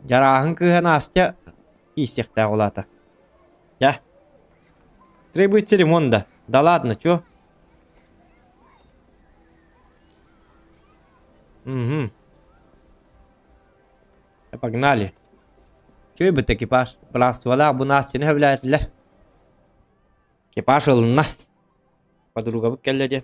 Дьарааһын кыыһа Настя киирсиэхтээх улаата. Дьэ. Требуется ремонт да. Да ладно, чё? Угу. Погнали. Чүөйбүт экипаж. Бырааствалаах бу Настяны сөбүлээтилэр. Экипаж ылынна. Подругабыт кэллэ диэн.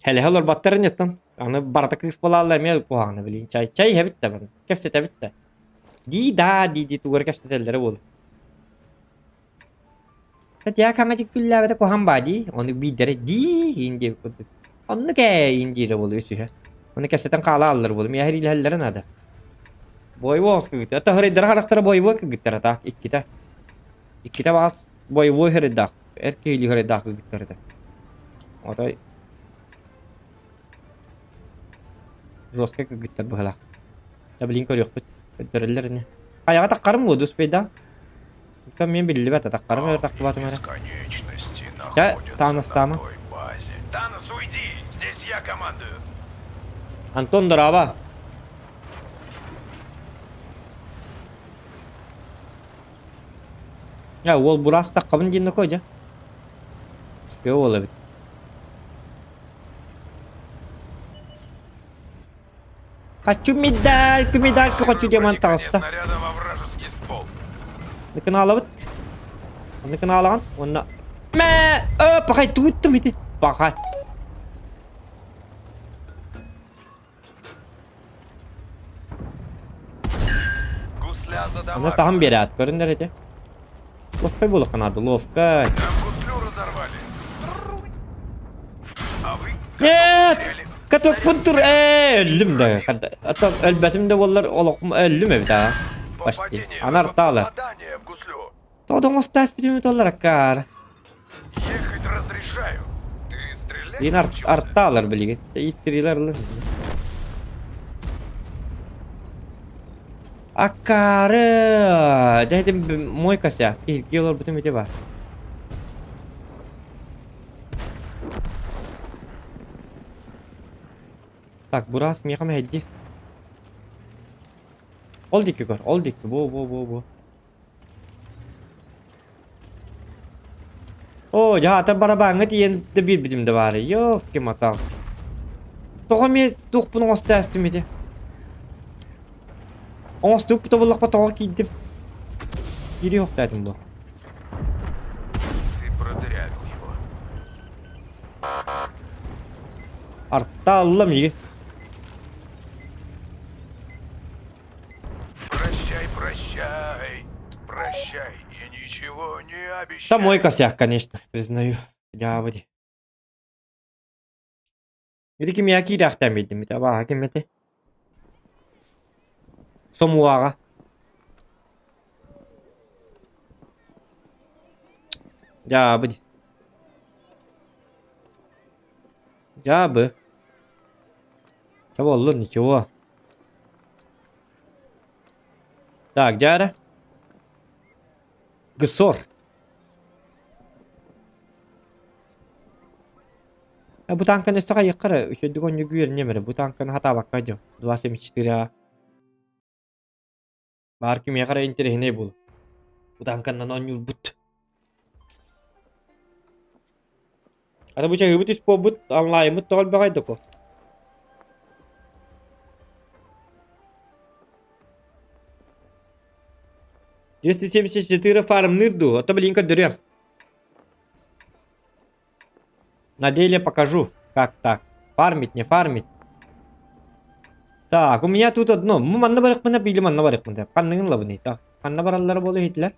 Хэлэһэ олорботтор инниттэн. Аны барыта кыыс буолаалла эмиэ куһаҕана билин. Чай чай иһэбит да бары. Кэпсэтэбит да. Дии да дии дии тугу эрэ кэпсэтэллэрэ буолуо. Хотя хаҥачык күллээбэтэ куһаҕан баа дии, ону биирдэрэ дии иин диэбит курдук. Оннук ээ иин диирэ буолуо үсүһэ. Ону кэпсэтэн хаалааллар буолуо, миэхэ иилэһэллэрэ наада. Боевой оҕус кыгыттар. Это хырайдара харахтара боевой кыгыттар ата иккитэ. Иккитэ баҕас боевой хырайдаах, эр киһилии хырайдаах кыгыттар этэ. Отой. Жесткай кыргыттар быһалаах. Да билин көрүөхпүт. Көрдөрөллөр ини. Хайаҕа таххарым буо дуспейда. Там мен биллибэт атаххарым өр тахтыбатым эрэ. Бесконечности Я находятся Танос на Тама. той базе. Танос, уйди! Здесь я командую. Антон дороба. Я уол бурас таххабын диэн нокой дьэ. Үчүгэй уол эбит. Хочу медальку, медальку хочу диэн таҕыста. Снаряда во вражеский ствол. Ныкынаалабыт. Ныкынаалаҕын уонна мэ э пахай тугуттум ити пахай. Гусля Аны задамажена. таһым биэрээт көрүннэр ити. Ловкай буолуохха наада, ловкай. Там гуслю разорвали. А вы Нет! стреляли. Катокпун тур ээ өллүм да. Ата өлбөтүм да буоллар олохум өллүм эбит аа. Почти. Попадение. Анар таалар. Попадание в гуслю. Тоодоҥ устаас бүтүмүт оллар аккаар. Ехать разрешаю. Ты стрелять Дин научился? артаалар билигин. Истирилер ылын. Аккаары! Дьэ ити мой косяк. Киһиргии олорбутум ити бар. Так, бураас миэхэ мэһэйдии. Ол диэки көр, ол диэки. Бу, бу, бу, бу. Оо, дьэ аата барабааҥҥа тиийэн да биэрбитим да баара. Ёлки-матал. Тоҕо эмиэ туохпун оҥосто астым ити? Оҥостубуппут буоллахпа тоҕо киирдим? Киириэ суохтаатым дуо? Ты продырявил его. Арта алла миигин. Прощай, прощай. Прощай и ничего не обещай. Это мой косяк, конечно, признаю. Дьаабы Ити кимиэхэ киириэхтээн биэрдим ити абааһы ким этэй? Сомуаҕа. Дьаабы Дьаабы. Чэ буоллун, ничего. Так, дьэ Гсор. Э, бу танканы өссө хайыахха эрэ, үчүгэйдик оонньууга үөрэниэм эрэ, бу танканы хатаабакка дьон. 2.74 Баар кимиэхэ эрэ интэриэһинэй буолуо. Бу танканнан оонньуурбут. Аны бу чаһыыбыт үс буолбут, онлайнмыт тоҕо элбэҕэй доку? 274 фармныыр дуу, а то блин көрдөрүөм. На деле покажу, как так. Фармить, не фармить. Так, у меня тут одно. Манна барыахпына или манна барыахпына. Ханныгын лабыный. Так, ханна бараллара буолуо иһиттилэр.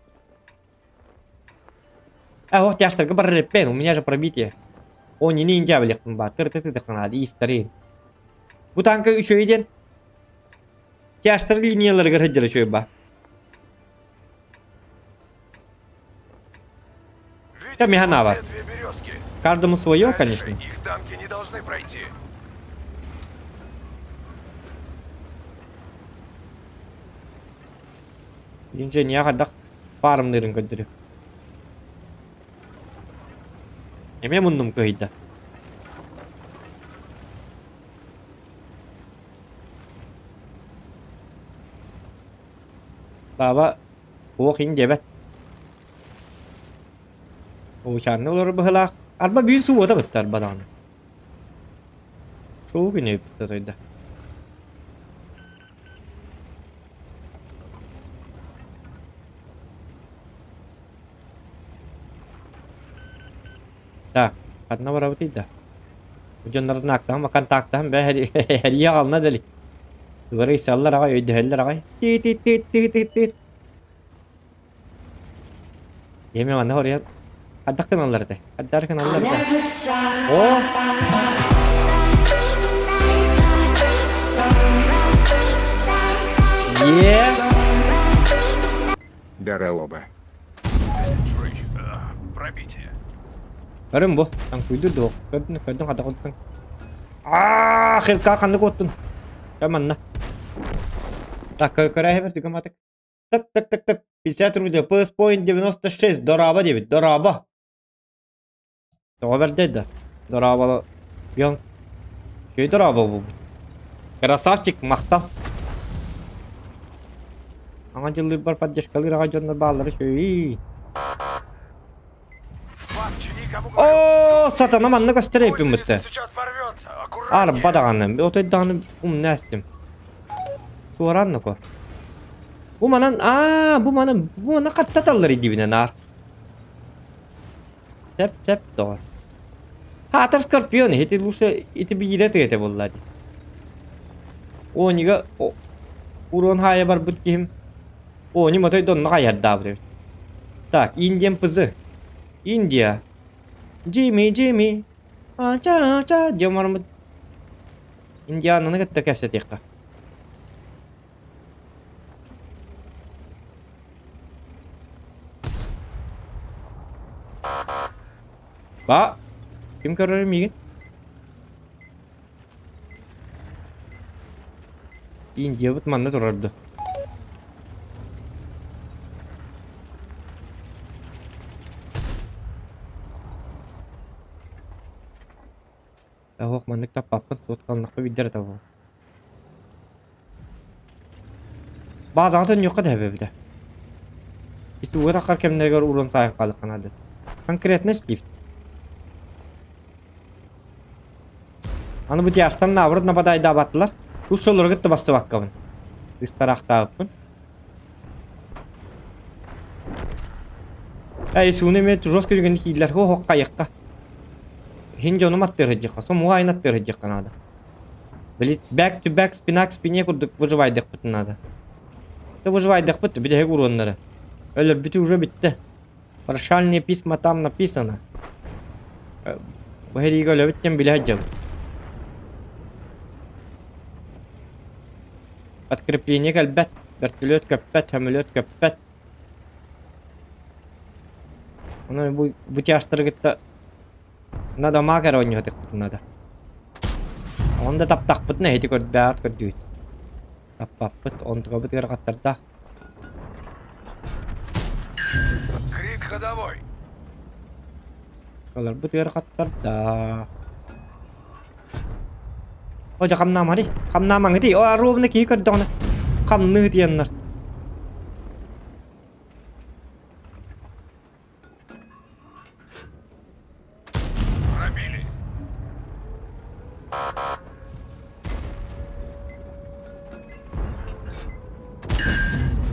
А, вот тяжтарга барар эппен, у меня же пробитие. О, не ниндзя билиэхпин баар. Тыр-тыр-тыр историн. Бу танка үчүгэй диэн. Тяжтар линияларыгар сылдьар үчүгэй ба. Видишь, Там механа вон бар. те две березки. Каждому свое, Дальше конечно. Их танки не должны пройти. Инженер хайдах фармнырын көрдөрү. Эмиэ муннум кыһыйда. Баба уох иҥ диэбэт. Уучаанна олорор быһыылаах. Арба биир субуота бытта арба даҕаны. Шоу күнү бүттэ тойда. Так, ханна барабытый да? Бу дьоннор знактаһан, контактаһан бэ эрийэ аҕална да илик. Ыарыйсаллар аҕай, өйдөһөллөр аҕай. Ти-ти-ти-ти-ти-ти. Ийэм манна хоруйан хайдах гыналлар этэй? Хайдах гыналлар этэй? О! Е! Даралоба. Джой, пробитие. Көрүм бу. Таҥкуйдур дуо? Көрдүн, көрдүн хайдах оттун. Аа, хилка ханнык оттун. Манна. Так, көрөөһүбэр түгэматык. Так, так, так, так. 50 рублей. PS Point 96. Дорообо диэбит. Дорообо. Тоҕо бэрдэй да? Дорооболо. Бьон. Үчүгэй дорообо буолбут. Красавчик, махтал. Аҥа дьыллыырбар поддержкалыыр аҕай дьоннор бааллара үчүгэй. Оо, сатана манна көстөр эппин бытты. Арба даҕаны, отой даҕаны умна эстим. Туоран ко. Бу манан, аа, бу манан, бу манан хаттаталлар идибинэ наар. Сеп, сеп, доҕор. Хаатар Скорпион, ити лучше ити биирэ тыгете буолла дии. Онига урон хаайа барбыт киһим Они мотой донно хайардаабыт эбит. Так, Индия МПЗ. Индия. Джимми, Джимми. Ача, ача, диэн бараммыт. Индиананы кытта кэпсэтиэххэ. Ба, ким көрөр миигин? Индиябыт манна турар дуо? Оһох маннык таппаппын, суотталыннахпа билдэр этэ буолуо. Баазаҕа төннүөххэ да эбэбитэ. Итууга таххар кэмнэригэр ууран саайан хаалыахха наада. Конкретно слив. Аны бу тяжтан наоборот нападайдаабаттылар. Туш олору кытта бастыбаккабын. Ыстараахтаабыппын. Эй, сууну эмиэ жестко түгэн кииллэр. Хо хайыққа. Хин дьонум аттыыр Сомуга айын аттыыр наада. Блин, back to back спина к спине курдук выживайдыхпыт надо. Ты выживайдыхпыт, бүтэһик уруоннары. Өлөрбүтү уже бүттэ. Прощальные письма там написано. Бу хэриигэ өлөбүт диэн билэ сылдьабыт. Подкрепление кэлбэт, вертолет көппөт, сөмөлүөт көппөт. Ону бу бу чаастары кытта надо маак эрэ оонньуохпутун наада. Ону да таптахпытына ити көрдөөх көрдүүт. Таппаппыт, онтукабыт ыарахаттардаах. Крик ходовой. Олорбут ыарахаттардаах. О, дьэ хамнаамари, хамнаамаҥытый, о, ровно киһи көрдөҕүнэ хамныы диэннэр. Пробили.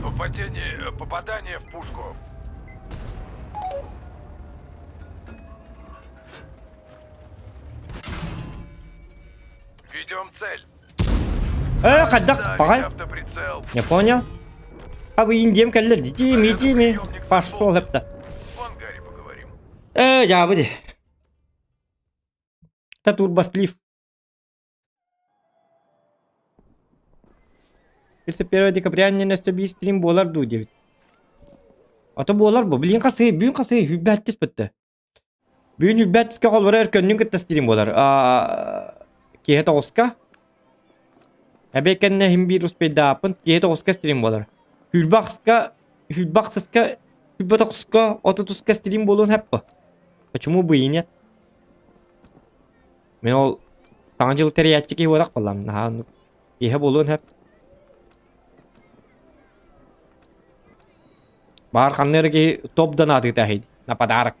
Попадение, э, попадание в пушку. Ведем цель. Э, хайдах, паҕай. Автоприцел. Не понял? А вы индием кэллэр, Дими, Дими. Пошел это. В ангаре поговорим. Э, дьаабы ди. Это турбослив. 31 декабря иннинэ биир стрим буолар дуу диэбит. Ото буолар бу. Билин хасыы, бүгүн хасыы, хүббэттис бытты. Бүгүн хүббэттискэ холборо өркөннүн кытта стрим буолар. Киэһэ тоҕуска. Эбээ кэннэ иһин биир успейдааппын. Киэһэ тоҕуска стрим буолар. Күлбэ ахска, күлбэ ахсыска, күлбэ тоҕуска, отутуска стрим буолуон сөп Почему бы и нет? Мин ол Саҥа дьыл тэрийээччи киһи буолах буоллам. Наһаа оннук киэһэ буолуон сөп. Баар ханна эрэ киһи топ донатыта иһий. На подарок.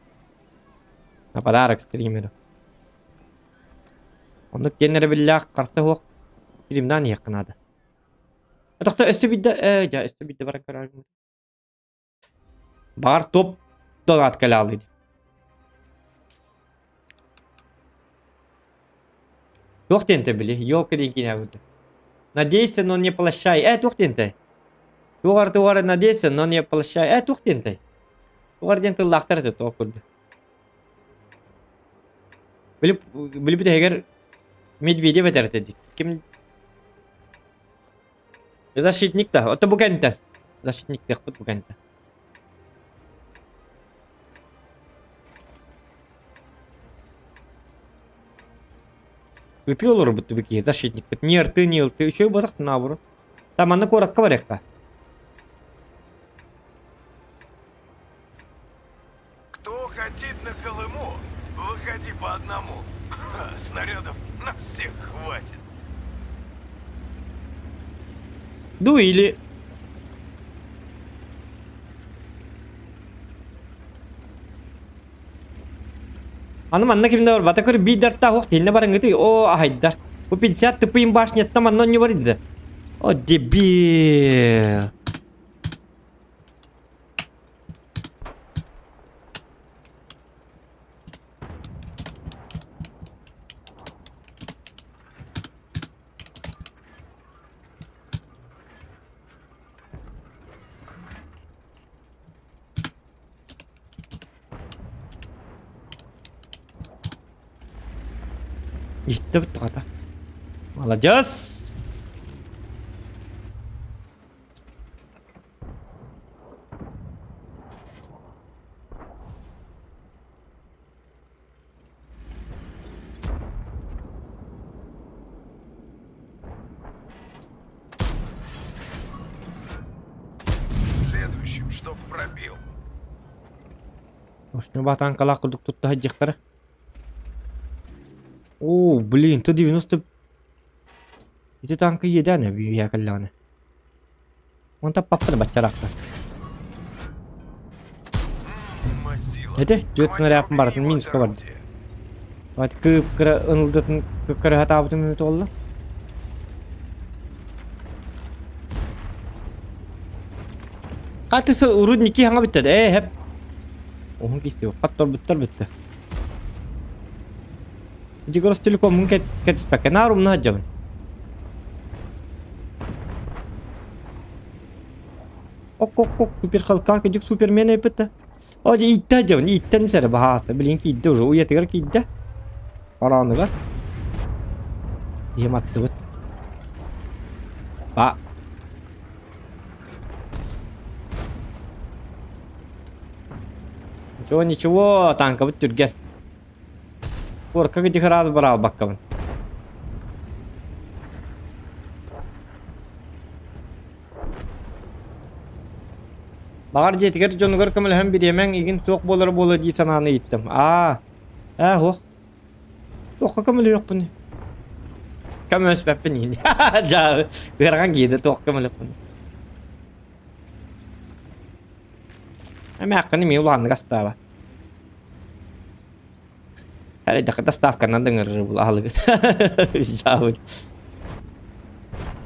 На подарок стримеру. Оннук диэн эрэ биллээх харса суох стримнаан иһиэххэ наада. Тохто өссө биирдэ ээ дьэ өссө биирдэ баран көрөөрүм. Баар топ донат кэлэ Туох диэнтэй били? Ёлка диэн киинэ бу. Надейся, но не прощай. Э, туох диэнтэй? Туох туох надейся, но не прощай. Э, туох диэнтэй? Туох диэн тыллаахтар этэ туох курдук. Били били бүтэһигэр Медведев этэр этэ Ким Защитник да. Ото бу кэнтэн. Защитник диэхпит бу кэнтэн. Ытыы олорбут киһи защитникпыт. Не рты, не лты. Үчүгэй буолбатах наоборот. Там манна куоракка барыахха. Кто хотит на Колыму, выходи по одному. Снарядов на всех хватит. Ну или... Аны манна кимдэ барбата көр биирдартаах уох тиһиннэ барыҥҥытый оо аһайдар. Бу 50 тыпыйын башняттан манна онньу барыйда. О дебил. Иһиттэ бүттэ Маладьыас! Следующим, чтоб пробил. Ошнуба танкалаах курдук тутта сылдьыахтара. Оо, блин, Т-90 ити танка иэдээн эбии кэллэҕинэ. Онтон паппын баччараахтар. Ити түөрт снарядпын барытын минуска барды. Вот кыып-кыра ынылдытын кыккырыһа таабытым үмүт олла. Хатысы урудники хаҥа бүттэ ээ хэп. Оһун кисти хаттор бүттэр бүттэ. Дигорос телекомун кэтиспэккэ наар умна сылдьабын. Ок-ок-ок, супер-халка, кыдьык супермен эппитэ. О, дьэ ииттэ сылдьабын, ииттэн сэрэ баһаата. Билигин киирдэ уже, уйатыгар киирдэ. Хорооныгар. Ийэм аттыбыт. Ба. Ничего, ничего, танкабыт түргэн. Куорка где раз бараалбаккабын. Баҕар дьиэтигэр дьонугар көмөлөһөн бириэмэҥ игин суох буолара буолуо дии санаан ыйыттым. Аа, ээ суох. Туохха көмөлөһүөхпүнүй? Көмөлөспөппүн иһин. Дьаа, ыарахан киһи да туох көмөлөөхпүнүй? Эмээххин эмиэ улаханнык астаабат. Эрэйдэххэ доставканан да ыҥырыр бул аһылыгын. Дьаабыт.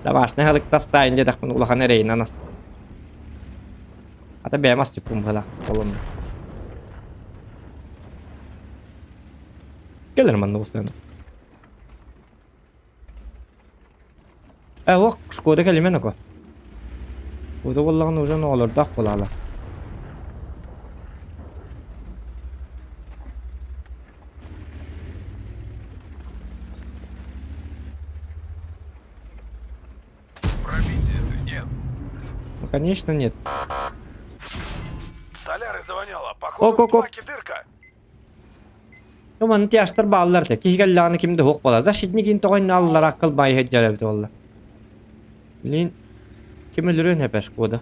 Домашний аһылык тастаайын диэтэхпин улахан эрэйинэн ас. Ата бэйэм асчыппын быһыылаах холонно. Кэлэр манна буолсуна. Э, ох, Шкода кэлимэн око. Шкода буоллаҕына уже оҕолордоох буолаала. Пробитие это нет. Ну, конечно, нет. Соляры завоняло. Походу, Ок, ок, в ок. баке дырка. Манна тяжтар бааллар этэ. Киһи кэллэҕинэ ким да суох буолар. Защитник тоҕо иннэ аллара кылбаайы сылдьар эбит буолла. Блин, ким өлөрүөн эбэ Шкода.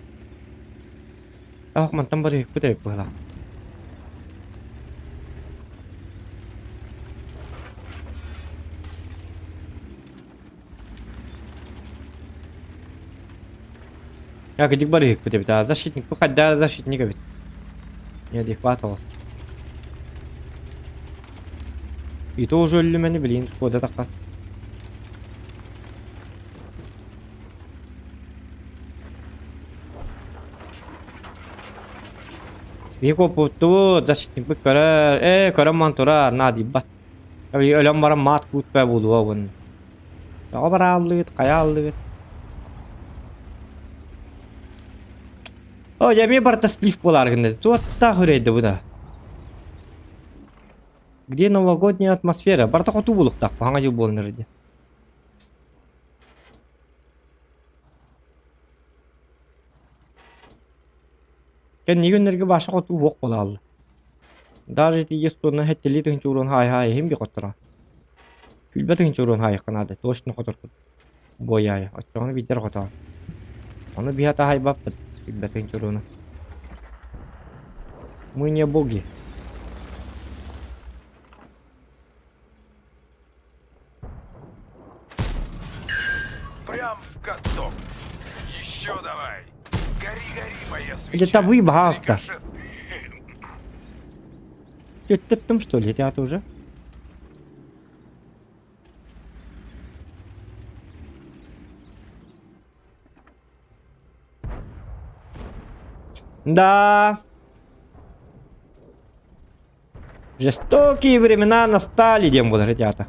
Ах, мантан барыһыкпыт эбит быһыылаах. Я кыдьык барыһыкпыт эбит аа защитник бу хайдаа защитник эбит. Неадекват оҕус. И то уже өллүмэни билигин шкода таххан. Биһи куоппуттубут, защитникпыт көрөр, ээ көрөн ман турар, наадыйбат. Өлөн баран маат куутпа буолуо уонна. Тоҕо барааллыгыт, хайааллыгыт? О, дьэ эмиэ барыта слив буолаары гынна. Туоттаах үрэйдэ бу да. Где новогодняя атмосфера? Барыта хотуу буолуохтаах, хаҥа дьыл буолан эрэр дии. Кэнники күннэргэ баша хотуу суох буолаалла. Даже ити естуонна хэттэлии тыһыынча уруон хаайа-хаайа иһин би хоттора. Күлбэ тыһыынча уруон хаайыахха наада, точно хоторбут. Буойаайа, оччоҕуна биирдэр хотоон. Ону биһи таһайбаппыт, күлбэ тыһыынча уруону. Мы не боги. Прям в каток. Еще давай. Гори, гори, моя свеча. Где-то вы, пожалуйста. Срикошет. Ты там что ли, это уже? Да. Жестокие времена настали диэн буолар ребята.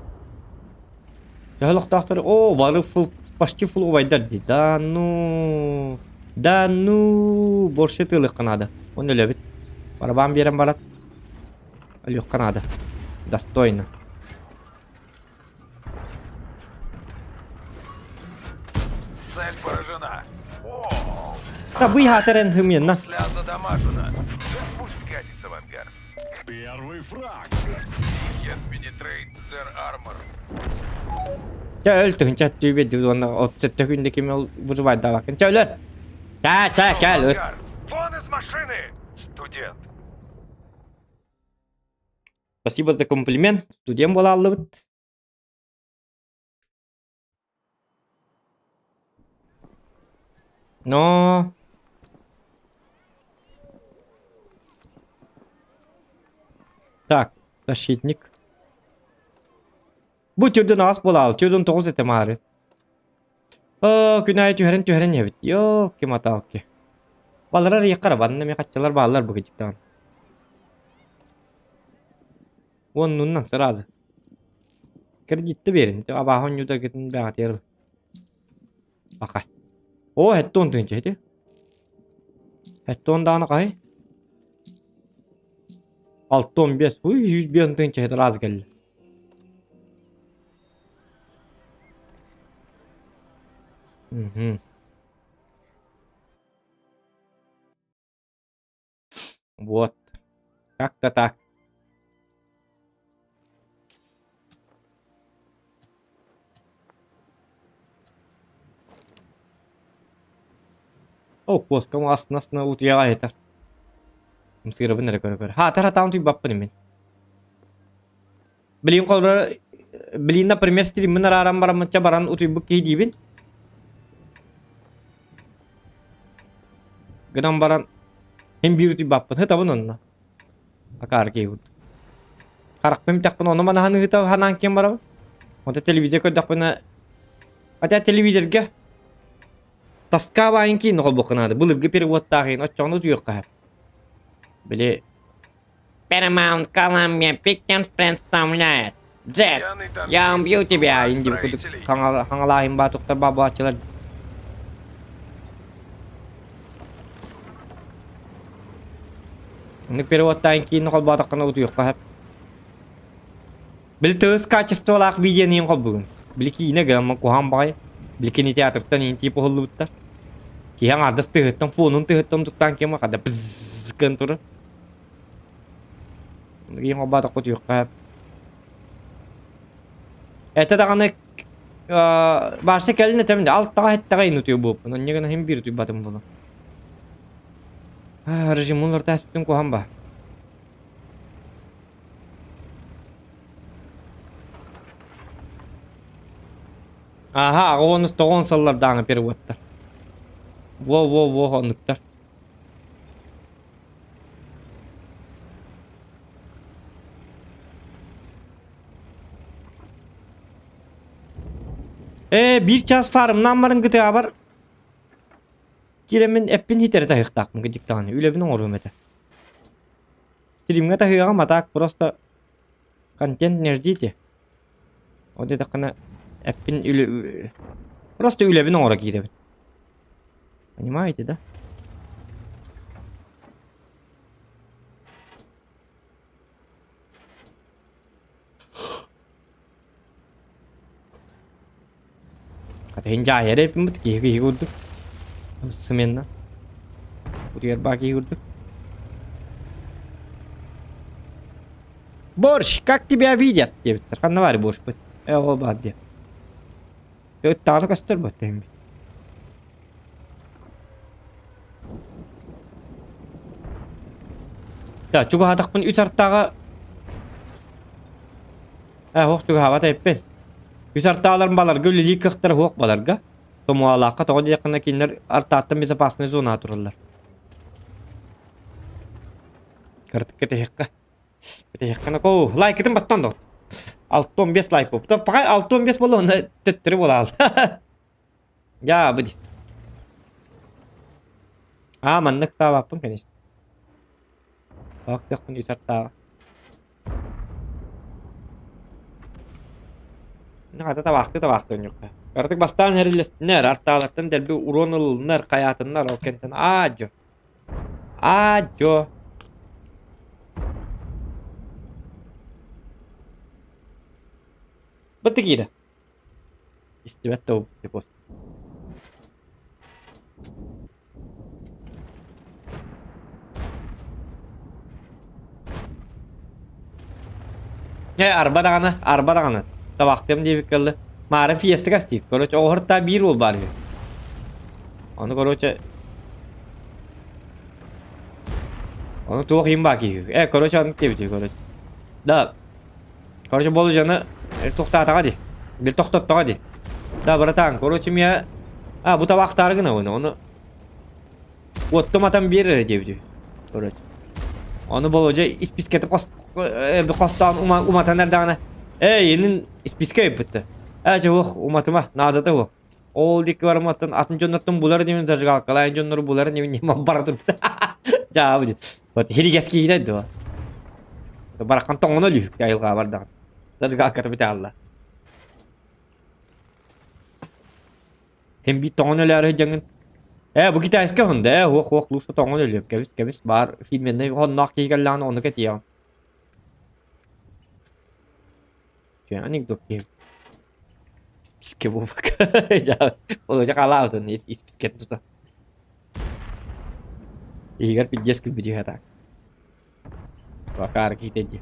Төһө О, бары фул, почти фул убайдар дии. Да ну, да ну, больше тылыхха надо. Он өлөбүт. Барабан биэрэн барат. Өлүөххэ наада. Достойно. Цель поражена. О, Да быйаатар эн хымыйанна. Сля задамажена. Пусть катится в ангар. Первый фраг. Ген Penetrate their armor. Чэ өл тыһынча түбэ уонна отсетте күндэ ким ол выживайдаабаккын. Чэ өлөр! Чэ, чэ, Пошел в кэл ыт. ангар. Вон из машины! Студент. Спасибо за комплимент. Студент буолааллыбыт. Но... Так, защитник. Бу түрдөн аас буолаал, түрдөн тоҕус этэ маары. Оо, күн аайы түһэрэн түһэрэн иһэбит. Ёлки-маталки. Баларар иэххэ банна эмиэ хаччалар бааллар бу кыдьыктаан. Уоннуннан сразу. Кредитте биэрин. Абааһы оонньуута кытын бэҕэтиэр Аха. Оо, хэттон тыынча ити. Хэттон даҕаны хаһый? 65. Уй, 105 тыынча ити раз кэллэ. Мгм. Вот. Как-то так. О, куоскам астына-астына утуйаҕа ыйытар. Ымсыырабын эрэ көрө-көрө. Хаатар хатаан утуйбаппын мин. Билигин холобура билигин, например, стриммин арааран бараммычча баран утуйбут киһи диибин. Гынан баран син биир утуйбаппын. Ытабын онно. Акаары киһи курдук. Харахпын бүтэхпин ону манаһан ыыта ханаан киэн барабын. Онто телевизор көрдөхпүнэ хотя телевизорга тоска баайын киин холбуохха наада. Былыргы переводтаах иһин оччоҕуна утуйуохха сөп. Били Paramount Columbia Pictures представляет. Джек, Пьяный я танкист убью тебя, удар инди кудук строителей. хаҥалааһын баатуктар баабааччылар. Оннук переводтаан киин холбоотоххуна утуйуохха сөп. Били тыыс качестволаах видеоны иһин холбугун. Били киинэ гына куһаҕан баҕайы. Били кинотеатртан иһин тиип уһуллубуттар. Киһи аҥаардас тыаһыттан, фонун тыаһыттан туттаан киһи хада бззз гынан турар. Киһи холбоотоххо утуйуохха сөп. Этэ даҕаны Барса кэлин этэмин алтаҕа эттэҕэ иһин утуйа буолпун. Онньа гына иһин биир утуйбатым буолуо. Режимун ортааспытын куһан ба. Аха, аҕа тоҕон сыллардааҥы переводтар. Во-во-во оннуктар. Ээ, биир чаас фармнаан баран кытаабар киирэммин эппин хитэри таһыахтаахпын кырдьык даҕаны үлэбин оҥоруом этэ. Стримҥэ таһыаҕым, а так просто контент не ждите. Ол диэтэххинэ эппин үлэ просто үлэбин оҥоро киирэбин. Понимаете, да? Хата дьаайар эппит киһи киһи курдук. Смена. Утуйар баа киһи курдук. Борщ, как тебя видят? Диэбиттэр. Ханна баар борщпыт? Ээ ол баар дии. Ыттаҕына көстөр буолта иһин. Да, чугаһаатахпын үс артааҕа Ээ, суох чугаһаабат эбиппин. Үс артааларым баларга үлэлиир кыахтара суох баларга. Томуалаахха тоҕо диэххинэ кинилэр артааттан безопасный зонаҕа тураллар. Кыратык кэтэһиэххэ. Кэтэһиэххэ нокоо. Лайкытын баттан доҕот. 65 лайк буолбута. Пока 65 буолла онно төттөрү буолаал. Дьаа бу. Аа маннык саабаппын конечно. Таах үс артааҕа. Хата табаахтыы табаахтыы онньукка. Кыратык бастаан эриллэстиннэр, артаалартан дэлби уруон ылылыннар, хайаатыннар, ол кэнтэн аа-дьо. Аа-дьо. Бытты киирэ. Истибэт да ол Э, арба даҕаны, арба даҕаны. Табахтыам диэбиккэ дылы. Маарын фиестык астыыр. Короче, оҕоһор биир уол баар үһү. Ону, короче, ону туох иһин баа киһи. Э, короче, оннук диэбит короче. Да, Короче, буолу дьону тохтаатаҕа дии. Бил тохтоттоҕо дии. Да, братан, короче, мия... А, бу табаахтаары гынабын, ону... Уоттум атан биэр эрэ диэбит Короче. Ону Болодьа испискэтин хостоон уматан эрдэҕинэ, эй, инин испискэ ыйыппытта. Ээ, чэ, уох, уматыма, наадата уох. Ол диэки барыматтан атын дьоннортон булар диэбин зажигалкалаан дьоннору булар диэбин бара турбута. Дьаабы дии. Вот хиригэс киһитэ дуо. Бараххан тоҥоно лүһүк айылҕа бардаҕын. Зажигалката бүтэ алла. Hem bir тоҥон өлөөрү дьаҥын. Ээ бу китайскай хонда ээ уох уох луса тоҥон өлүөм кэбис кэбис баар фирменный хонноох киһи кэллэҕинэ ону кэтиэҕим. Анекдот киһи. Испискэ буолбакка. Ол халаабытын испискэ тута. Иһигэр пиздец күлбүтүһэ так. Бакаар киһитэ дии.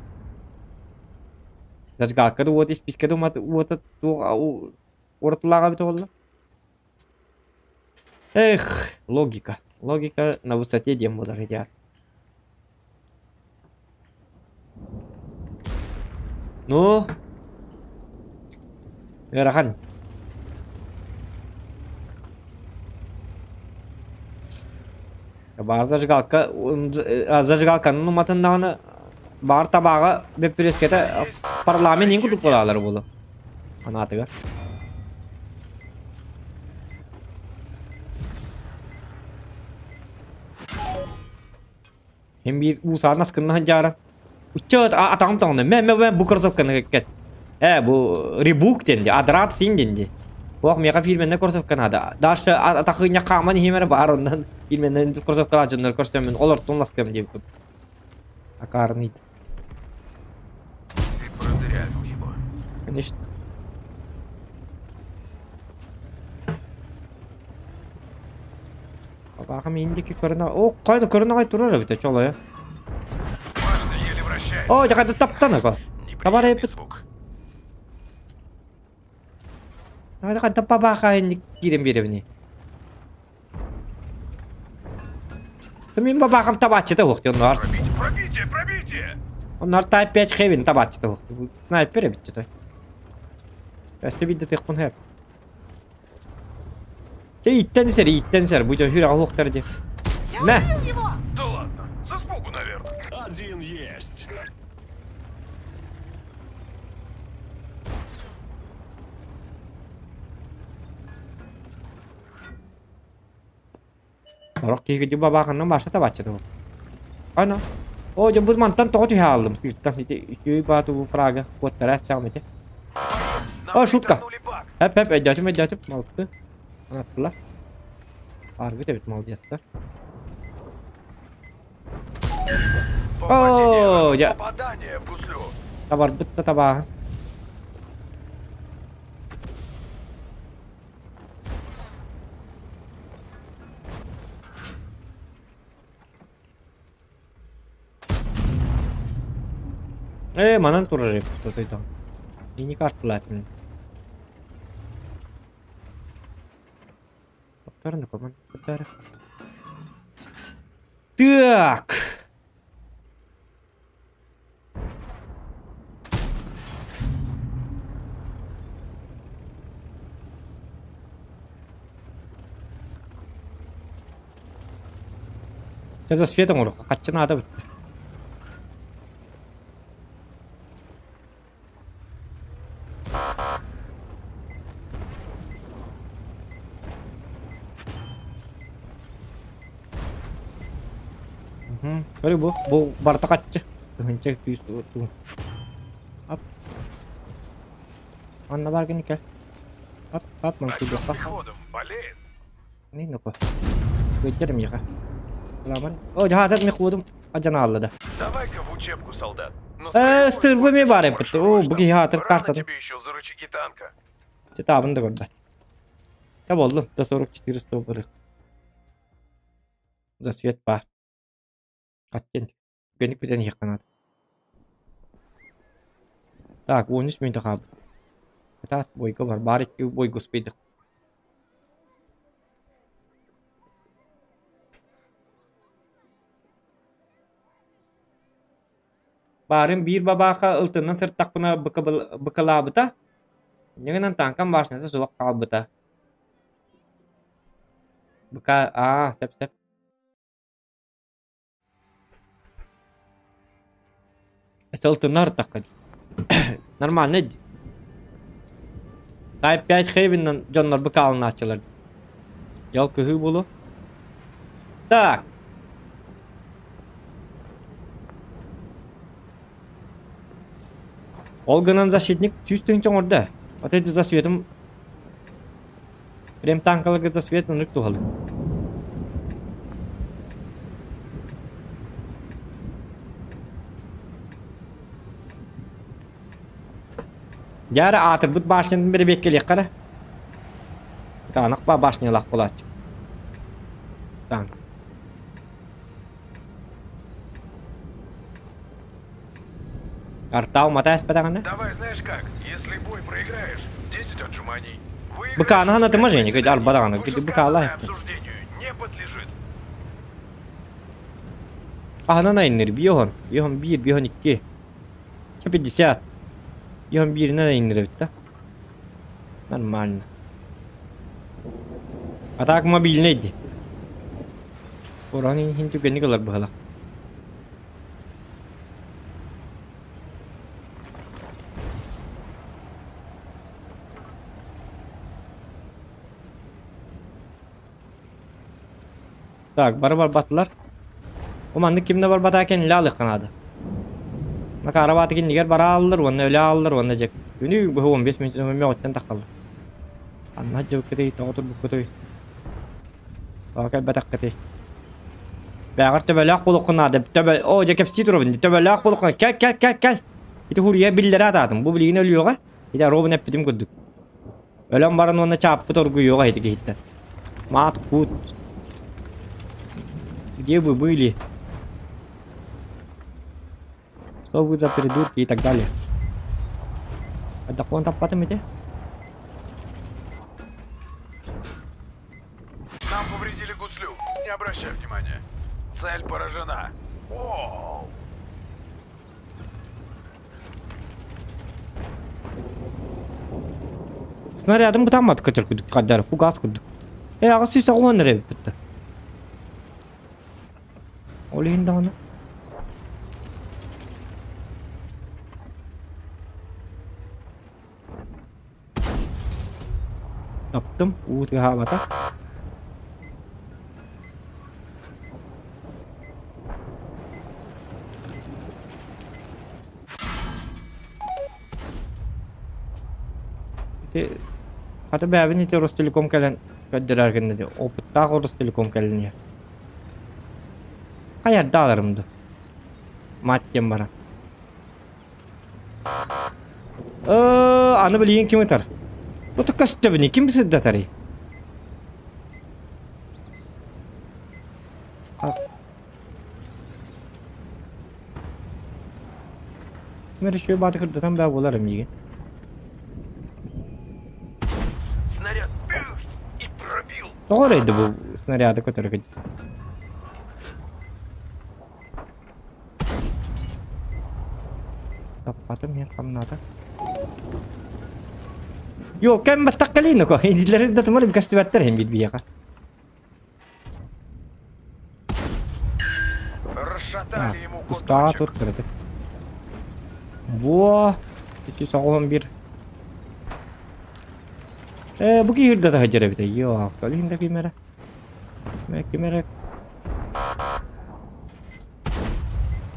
Зажигалка да уот испискэ да умат уота туох уратылааҕа эбитэ буолла. Эх, логика. Логика на высоте диэн буолар идеал. Ну, ыарахан. Баар зажигалка, зажигалканы уматыннаҕына баар табааҕа бэппириэскэтэ парламент иһин курдук буолаалар буолуо. Анаатыгар. Hem биир уусаарын аскынна сылдьаара. Учча атаҕым тоҥно. Мэ мэ мэ бу кроссовканы кэт. Э бу Рибук диэн дии, Адрат син диэн дии. Ох миэхэ фирменнэй кроссовка наада. Дальше атахыня хааман иһимэрэ баар оннан фирменнэй кроссовкалаах дьоннор көрсөммүн олортон ластыам диэбиппин. Акаарный. Ты продырявил его. Конечно. Абаахым индики көрөн о кайда көрөн аҕай турар эбит чолойо. Башня еле вращается. О, дьэ таптан ако. Табар Неприятный эппит. звук. Хайда бабааха инник киирэн биэрэбини. Мин бабаахым табааччыта уох дьоннор. Пробить, пробитие, пробитие! Оннор Type 5 Heaven табааччыта уох. Снайпер эбит той. Өстө бидде тыхпын хэп. Чэ иттен сэр, иттен сэр, бу дьон хүрэҕэ уохтар дии. Я Мэ! убил его! Да ладно, со испугу, наверное. Один есть. Сорох киһи дьыб бабааханнан баша табааччы дуу. Ана. О, дьэ бу мантан тоҕо түһэ хааллым. Сыыртан ити үчүгэй баату бу фрага куоттара эстэҕим ити. Нам О, шутка. притянули баг. Хэп хэп өйдөөтүм өйдөөтүм. Малты. Анаттылар. Аргыт эбит молодецтар. Попадение, О, дьэ. попадание в гуслю. Табарбыт да табааһын. Ээ, манан турар эбит кто-то Мини карталаат мин. Так. Чэ, за свет оҥоруохха, хаччы наада бүттэ. Көрү бу, бу барыта хаччы. Тыһынча күүс туу. Ап. Анна бар гини кел. Ап, ап, А чё с мантыйдыхха. мехводом? Болеет? Не ну-ка. Көйдер миэхэ. Ламан. О, жаһаатар мехводум ажан ааллада. Давай-ка в учебку, солдат. На Э, строевую сырбы ми будешь бар эбит. О, маршируешь бу там. киһи аатыр Рано картатын. тебе еще за рычаги танка. Титабын да көрбөт. Та боллун. До 44 140. За свет бар. Хаттен. Көнүк бүтэн иһиэххэ Так, 13 мүнүүтэ хаалбыт. Кытаат бойго бар. Баар икки бойго успейдых. Баарын биир бабааха ылтыннан сырыттахпына быкалаабыта, инньэ гынан тааҥкам башнята суох хаалбыта. Быка аа сөп-сөп. Ылтыннар ырыттахха Нормально дии. Type 5 Haven'нан дьоннор быкаалынааччылар. Дьол кыһыы буолуо. Так. Ол гынан защитник 100 тыһыынча оҥордо. Вот эти за светом Прям танкаларга за свет оннук туһалыы. Дьэ аатырбыт башнятын бэрэбиэккэлиэххэ эрэ. Кытаанах ба башнялаах буолааччы. Танк. Артау мата эспэтэҕинэ. Давай, знаешь как, если бой проиграешь, 10 отжиманий. Выиграешь, Быкааны ханатыма 5 Женя, приседаний. арба даҕаны, Вышесказанное быкаалаах. обсуждению не подлежит. Аһынан айынныр, биоһон, биоһон биир, биоһон икки. Чэ 50. Биоһон бииринэн айынныр эбит да. Нормально. А так мобильный ди. Уран иһин түгэнник ылар быһалах. Так, бары барбатылар. Бу маннык ким да барбатаа кэннилэ алыахха наада. Макаров ааты киннигэр бара ааллар уонна өлө ааллар уонна дьэ күнү быһа 15 мүнүүтэ мөҕүттэн таххаллар. Ханна дьыбыккытый, тоҕо турбуккутуй? Тоҕо кэлбэтэххитий? Бээҕэр төбөлөөх буолуоххун наада. Төбө... Оо, дьэ кэпсии турабын. Төбөлөөх буолуоххун. Кэл, кэл, кэл, кэл. Ити хуруйа биллэрэ атаатым. Бу билигин өлүөҕэ. Ити ровно эппитим курдук. Өлөн баран уонна чааппыт оргуйуоҕа ити киһиттэн. Маат кут. Где вы были? Что вы за придурки и так далее. Докон таппатым ити. Нам повредили гуслю. Не обращай внимания. Цель поражена. Оу! Снарядым бытаммат көтөр курдук хаддар фугас курдук. Э аҕыс сүүс оҕуон эрэ эбиппит Ол иһин даҕаны. Таптым, уу тыаһаабата. Ити хата бэйэбин ити Ростелеком кэлэн көрдөрөр гынна дии. Опыттаах Ростелеком кэлэн иһэр. Хайарда аларым дуу? Мать диэн баран. Э, аны билигин ким ытар? Бу көстөбүнүй, ким сырдатарый? Ким эрэ үчүгэй бааты кырдатан баа буолар миигин. Снаряд и пробил. Тоҕо эрэйдэ бу снаряды көтөрө Таппатым иһин хамнаата. Ёлкам баттах кэлиин око. Илдилэр да тумар көстүбэттэр иһин биир биһиэхэ. Расшатали ему Пустаа куточек. тур кыраты. Во! Ити соҕуһун бир. Э, бу киһи да таһыдьар эбит. Йоо, кэлин да ким эрэ. Мэ ким эрэ.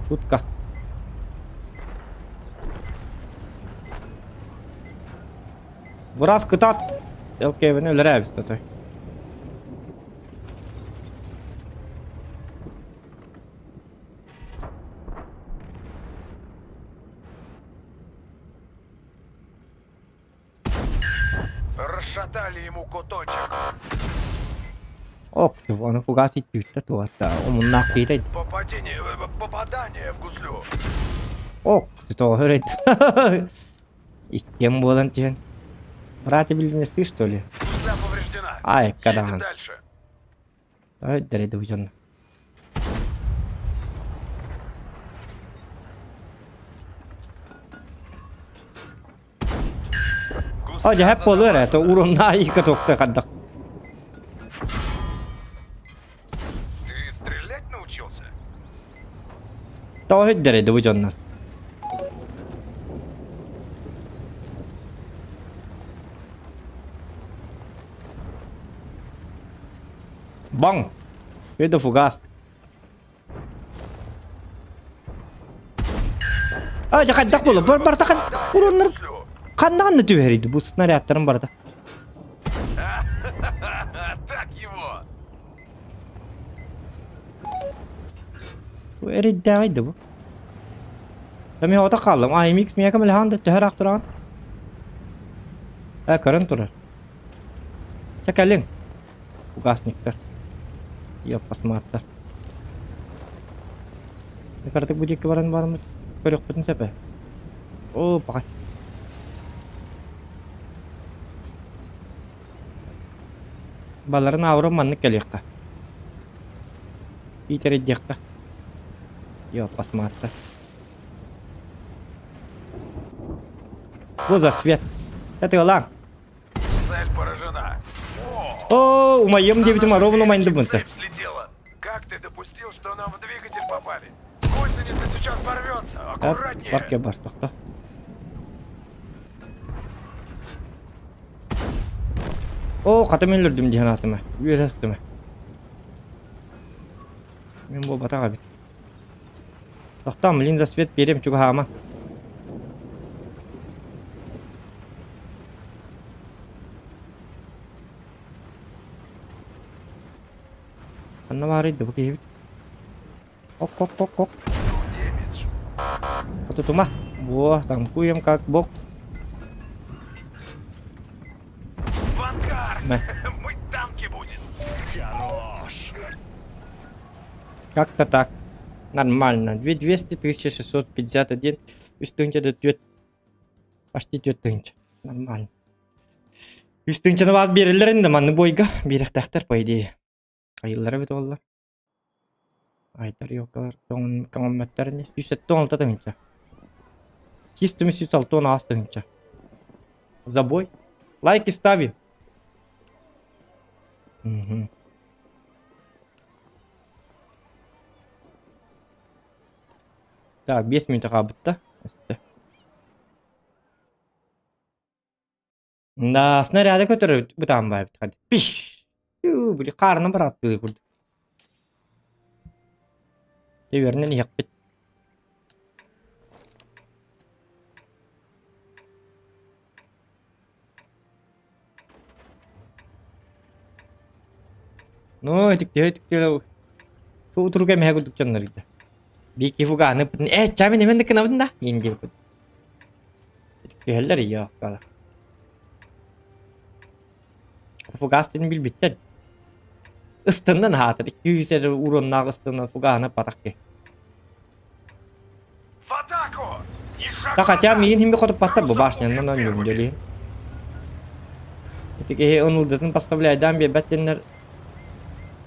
Шутка. Бырас кытаат. ЛКВ-ни өлөрөөбүт той. Расшатали ему куточек. Ок, ону фугас иттүүттэ туота. Омуннаах киһитэ. Попадение, попадание в гуслю. Ок, тоҕо Иккиэн буолан түһэн. Братья-близнецы, что ли? Гусля повреждена. Ай, Едем кадаҕан. дальше. Ой, дэрэ дьонно. О, Гусля дьэ, буолуо эрэ, то задамажена. урунна ика туохта хаддах. Ты стрелять научился? Тоҕо дэрэ бу дьоннор. Баҥ! Это фугас. А, дьэ хайдах буолла? Бар барта уроннар ханна ханна түһэрийди бу снарядтарын барыта. Так его! Бу эрэйдээҕий да бу. Эми ото хааллым. AMX миэхэ мэлэһээн да төһө ыраах тураҕын? Ээ, көрөн турар. Чэ кэлиҥ. Угасниктар. Йоппасмааттар. Кыратык бу диэки баран бараммыт көрүөхпүтүн сөп ээ. Оо, баҕай. Баларын аурум маннык кэлиэххэ. Иитэрийдиэххэ. Йоппасмааттар. Бу засвет. Этыалаан. Цель поражена. О, умайым диэбитим, ровно умайдым Цепь слетела. Как ты допустил, что нам в двигатель попали? Гусеница сейчас порвется. Аккуратнее. Барке бар, тохто. О, хата мен өлөрдүм диэн аатыма. Үөрэ астыма. Мен буолбатах эбит. Тохтоом, линза свет биэриэм чугаһаама. Ханна баарый да бу киһибит? Ок-ок-ок-ок. Отутума. Во, танкуем как бог. В ангар! Мэ. Мыть танки будет! Хорош. Как-то так. Нормально. 2200, 1651. Үс тыһыынча да түөрт. Почти түөрт тыһыынча. Нормально. Үс тыһыынчаны баар биэрэллэр инде манны бойга. Биэрэхтээхтэр по идее. Айыллара эбит буолла. Айтар ёлкалар көҥөммөттөр ини. 176 тыһыынча. Чистыми 168 тыһыынча. Забой. Лайки ставим. Угу. Так, 5 мүнүүтэ хаалбыт да. Да, снаряды көтөрө бытаан баайбыт. Пиш! Били хаарынан барааттыы курдук. Тэбэринэн иһэхпит. Ну, итиктиһэ итиктиһэ туутуруга эмэһэ курдук дьоннор да. Биики фугааны э чамин эмен да кынабын да иин диэбит. Итиктиһэллэр ийэ аккала. Фугас диэн билбиттэр. Ыстыннан аһаатар 200 эрэ уроннаах ыстыннан фугаһына батах киһи. В атаку! Ни шагу Да хотя назад! миигин химби хотуппаттар бу Грузом башнянан убьют оонньуубун первыми! дьөлүһүн. Ити киһи ынылдытын поставляйдаан биэрбэт диэннэр.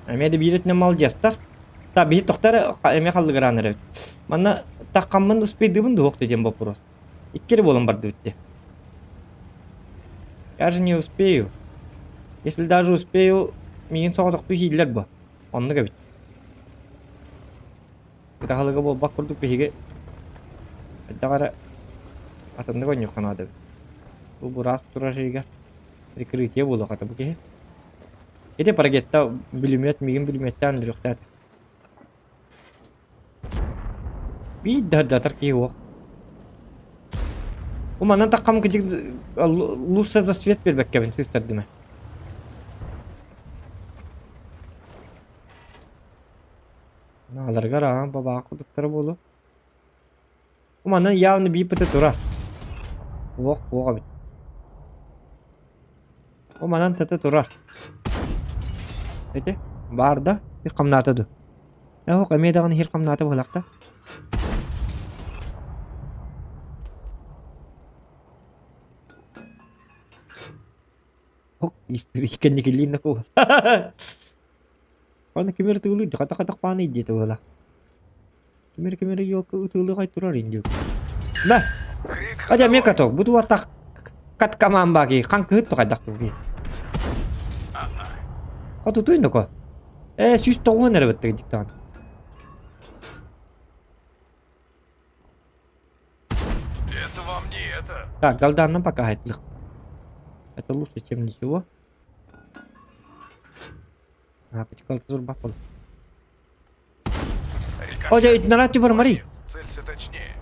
Эмиэ да биир өттүнэн маладьыастар. Та биһи тохтор эмиэ халлыгыраан эрэбит. Манна таххаммын успейдыыбын дуох диэн боппуруос. Икки эрэ буолан бардыбыт дии. Я же не успею. Если даже успею, миигин соҕотохтуу иһииллэр бу. Оннук эбит. Ытаһалыга буолбат курдук биһиги хайдах эрэ атыннык оонньуохха наада эбит. Бу бураас турар иһигэр прикрытие буолуох этэ бу киһи. Ити парагетта бүлүмүөт миигин бүлүмүөттээн өлөрүөхтээтэ. Биир да сырдатар киһи суох. Бу манан таххам кыдьык лучше за свет биэрбэккэбин сыыстардым ээ. Нааларыгар аан бабаах курдуктара буолуо. Бу манан явно биир пыты турар. Уох уох эбит. Бу манан тата турар. Ити баар да bir хамнаата ду. Эһок эмиэ даҕаны хир хамнаата быһылахта. Ок, кэнникилиин да куул. Аны ким эрэ ытыылыыр, хата-хатах бааны диэтэ буола. Ким эрэ ким эрэ ёлка ытыылыы турар индюк. Мэ! Адя мне каток, буду атах кат камамбаги, хан кыһыт тухайдах туги. Хотутуй ноко. Э, сүүс тоҕуһун эрэ баттыгы диктаан. Это вам не это. Так, голданным пока айтлых. Это лучше, чем ничего. О, дьэ, итиннэрэ бар Мари. Целься точнее.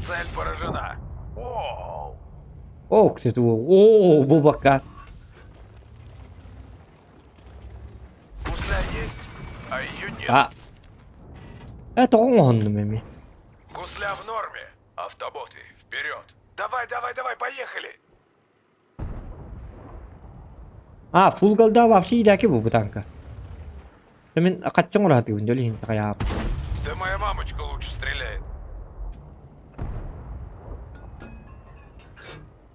Цель поражена. Оу! Ох, ты О, бубака. Гусля есть, а ее нет. А. Это он меми. Гусля в норме. Автоботы, вперед. Давай, давай, давай, поехали. А, фул голда вообще идэки бу бутанка. Мен хаччың ураатыгын дьол иһин хайаап. Да моя мамочка лучше стреляет.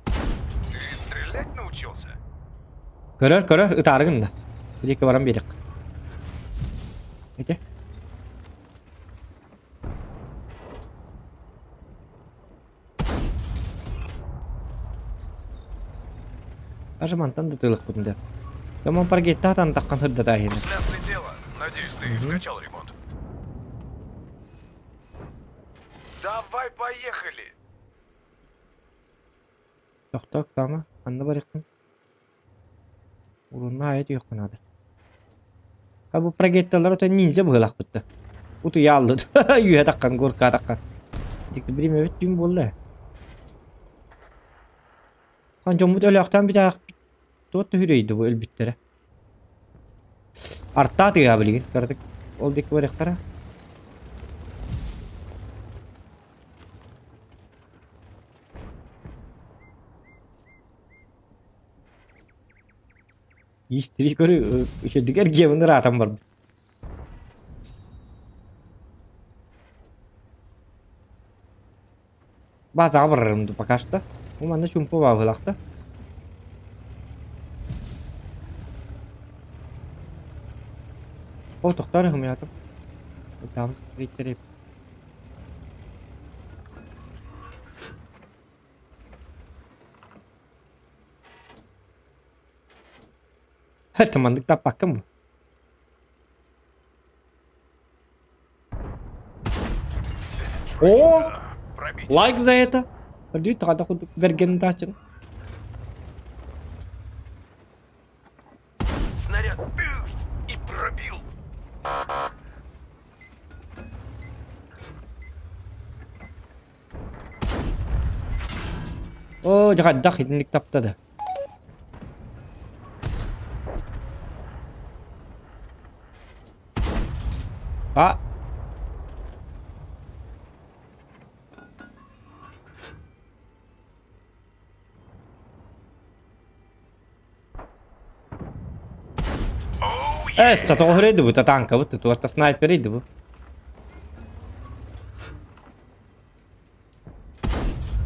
Ты стрелять научился? Көрөр, көрөр, ытаарыгын да. Бириэкке баран биэриэх. Ити. Даже мантан да тыылыкпытын да. Яман паргетта атан таххан сырдата иһин. Гусля слетела. Надеюсь, ты скачал ремонт. Давай, поехали! Тохтоо Оксана, ханна барыаххын? Урунна аайы түһүөххэ наада. А бу прогетталар ото ниндзя быһыылаахпыт да. Утуйааллыт. Үөһэ таххан, горка таххан. Дикти биримэбит түүн буолла. Хан дьоммут өлөөхтөөн бүтээх туот түһүрүйдү бу өлбүттэрэ. Артаа тыаһа билигин кыратык ол диэки барыахтара. Иистири көрү үчүгдүк эргиэбин ыраатан барбыт. Базаҕа барарым ду пока что. Бу манна чуумпу баабылахта. О, тохтоор хымыйаатым. Ытаабыт риттери. Тыманнык таппаккын бу. О! Лайк за это! Үрдүү таҕада курдук бэргэн таачын. Снаряд и пробил. Оо, дьэ хайдах итинник таптады. А. Э, статоҕор бу, танкабыт, туорта снайпер бу.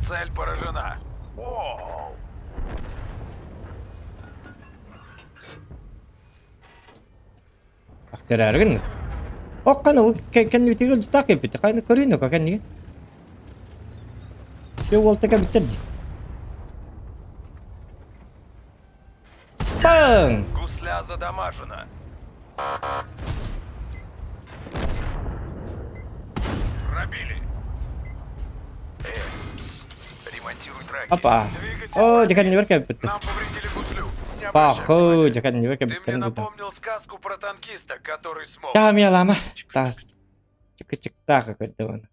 Цель поражена. Воу! Көрөөрү гыннык. Окканы кэннибитигэр дьытаах кэлбит. Хайны көрүүнү кэнниги. Все уолта кэлбиттэр дии. Бang! Гусля задамажена. Пробили. Э, пс, ремонтируй траки. Опа. Двигатель О, дьэ пробит. кэннибэр кэлбиттэр. Нам повредили гуслю. Не обращай Пахы, внимания. дьэ кэннибэр Ты мне кэлбиттэрин курдук. напомнил сказку про танкиста, который смог. Таамиалаама. Таас. Чыкы-чыктаах көрдөҕүнэ.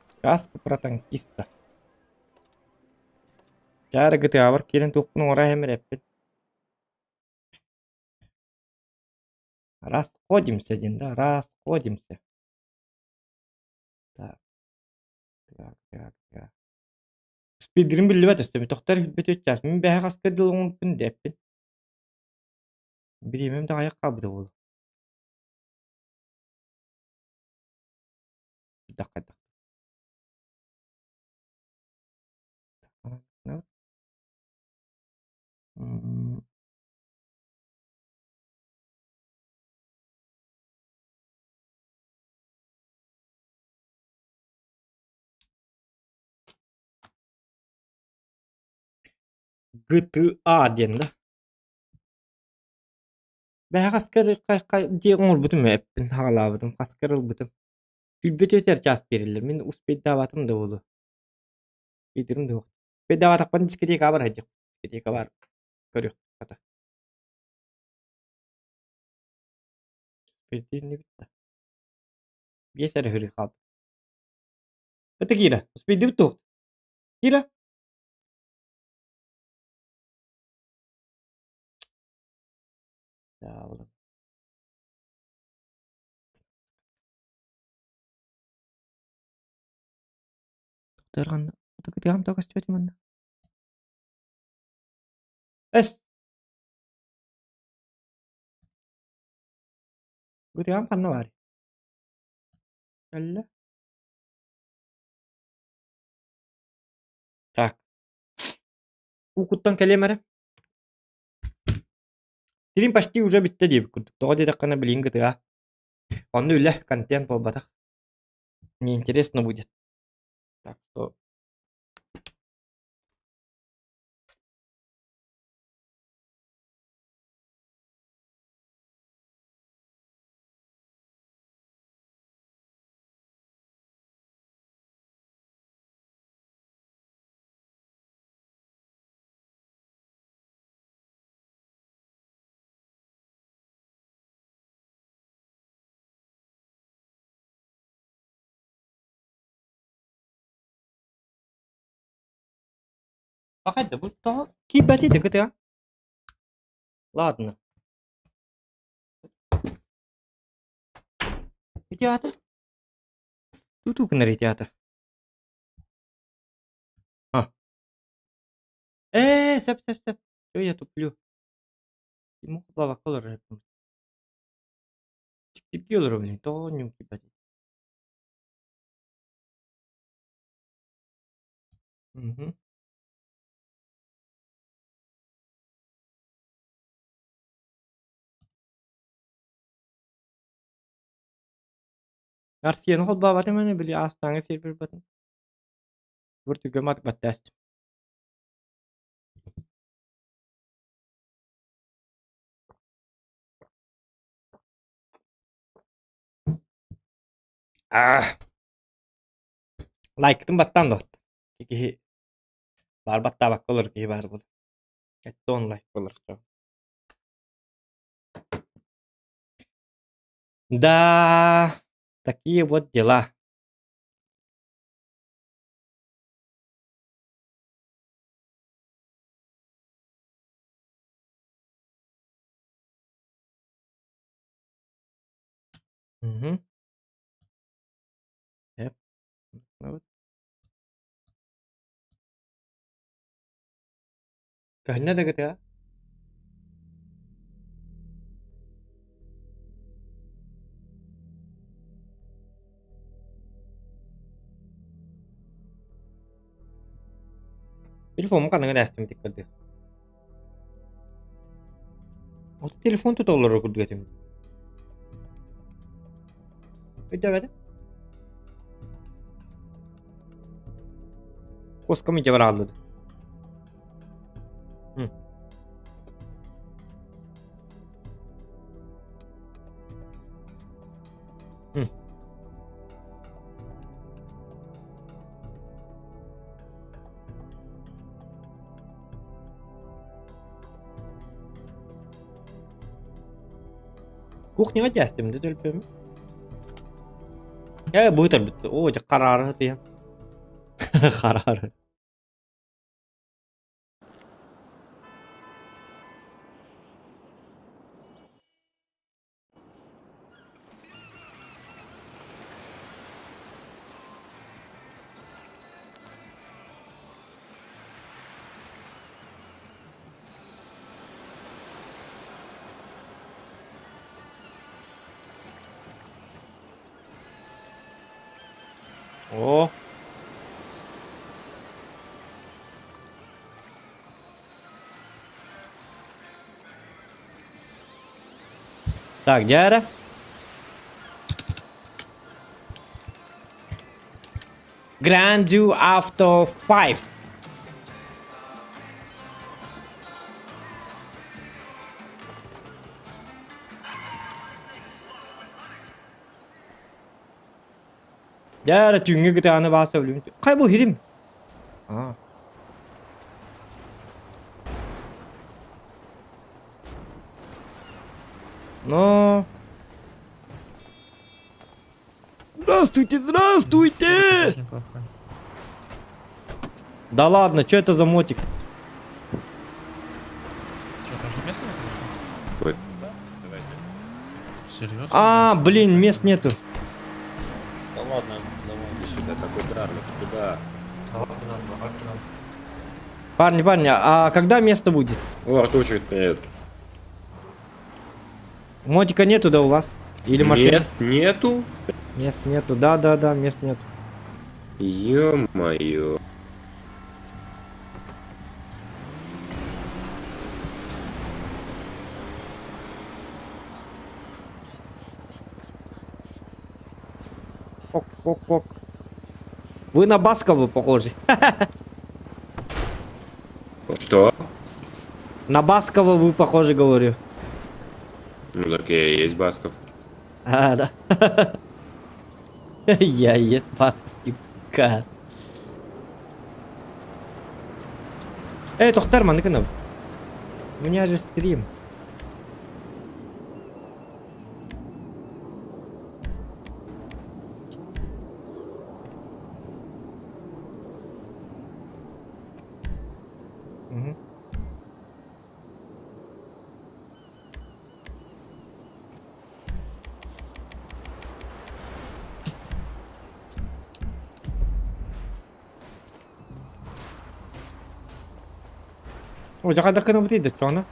Сказка про танкиста. Чаара гытыабар киирэн туохпун оҥоро иһэммэр эппит. Расходимся диэн да, расходимся. Так. Так, так, так. Спидерим биллибэт өстөбү тохтор билбит чаас мин бэһэ хаска дылы оҥорбун диэппин. Бириэмэм да аҕыйах хаалбыта буолуо. Хайдах хайдах. GTA диэн да? Бэһэ хаска дьиэ оҥорбутум эппин хаҕалаабытым хаска ылбытым. Күүрбэт үөтэр чаас биэрэллэр. Мин успейдаабатым да буолуо. Ыйдырым да суох. Успейдаабатахпына дискотекаҕа барар дьиэх. Дискотека баар. Көрүөх хата. Успейдиир да. Биэс эрэ ыһырыы хаалбыт. Это Кира. Успейдибит дуо? Кира? Дьаабылым. Тохтор ханна? Тоҕо көстүбэтим манна? Эс! Гытыам ханна баарый? Кэллэ. Так. Уу куттан кэлиэм эрэ. Сирим почти уже бүттэ диэбит курдук. Тоҕо диэтэххинэ билигин кытыга. Онно үлэ, контент буолбатах. Неинтересно будет. Так что Пахай да бу тоҕо киирбэтий да кытыга. Ладно. Ити аата? Тутуу гынар ити аата? А. Ээ, сөп, сөп, сөп. Чё я туплю? Бабакка олорор эбиппин. Чиктиргии олоробун ини, тоҕо оонньуум киирбэтий? Мгм. Арсены холбообатым ини, били аастааҥҥы сервербатын. Вертүгөм баттаастым. Аа. Лайкытын баттаан да киһи баар баттаабакка олор киһи баар буолар. Эттон лайк болар. Да, такие вот дела. Мгм. Эп. Вот. Көһүннэ да кытыа. Телефонум ханныгын ээстим тиккэрдэ. Ото телефон тута олорор курдук этим. Өйдөөбөтүм. Куоскам илдьэ барааллыды. Кухняҕа тээстим да төлпөм. Ээ быытарбыт. Оо, дьэ хараары тыйан. Хараары. Оо. Так, дьэ Grand Theft Auto 5. Дьэ эрэ түүҥҥү кытааны баа сөбүлүүбүн. Хай бу хирим. Аа. Но. Здравствуйте, здравствуйте! Да ладно, что это за мотик? Что, тоже место Ой. Серьезно? А, блин, мест нету. Да ладно, давай иди сюда, такой драрлик, куда? Парни, парни, а когда место будет? О, Артурчик, привет. Мотика нету, да, у вас? Или машины? Мест нету? Мест нету, да, да, да, мест нету. Ё-моё. Ок, ок, ок. Вы на Баскова похожи. Что? На Баскова вы похожи, говорю. Ну так я и есть Басков. А, да. Я и есть Басков. Ка. Эй, Тохтар, маныкына. У меня же стрим. Мгм. О, дьэ хайдах гынабытый да чоно?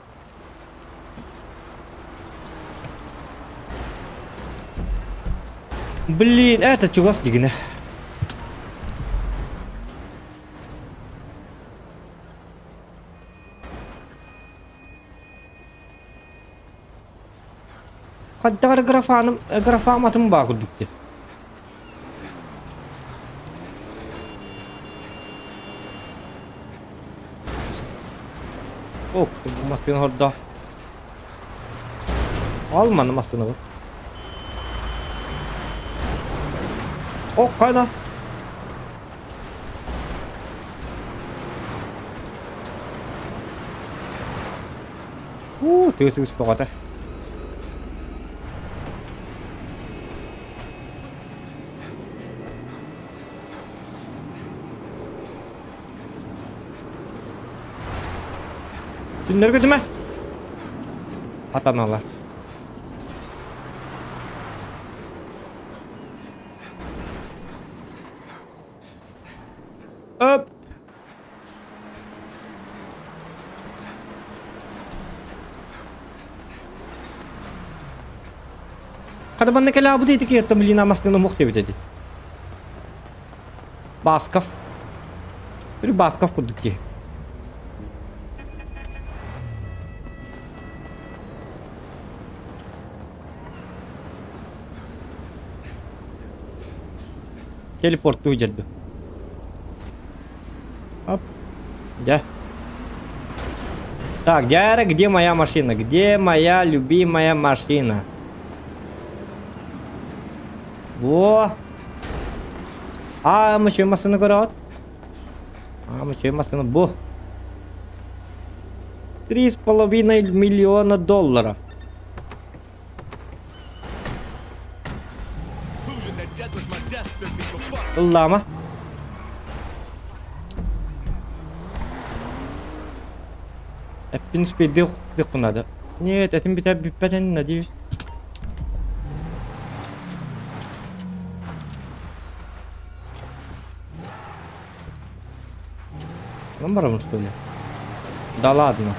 Блин, это чугас дигинэ. Хайдах эрэ графаным, графам атын баа курдук дии. Ок, бу массыына хордо. Ал маны массыынабын. Ок, хайна. Уу, тыас үс бөҕөтө. Түннэргэ түмэ. Хатаналар. Öp. Хата манна кэлээбит ити киһиттэн блин амастын омук диэбит эти. Басков. Или Басков курдук киһи. Телепорттуу дьэрдим. Оп. Дьэ. Так, дьэ где моя машина? Где моя любимая машина? Во! Аа, мы массыны көрөҕүт? Аа, мы массыны бу. 3,5 миллиона долларов. Ыллаама. Эппин успейдыы надо. Нет, этим бүтэ бүппэтин, надеюсь. Номером, что ли? Да ладно.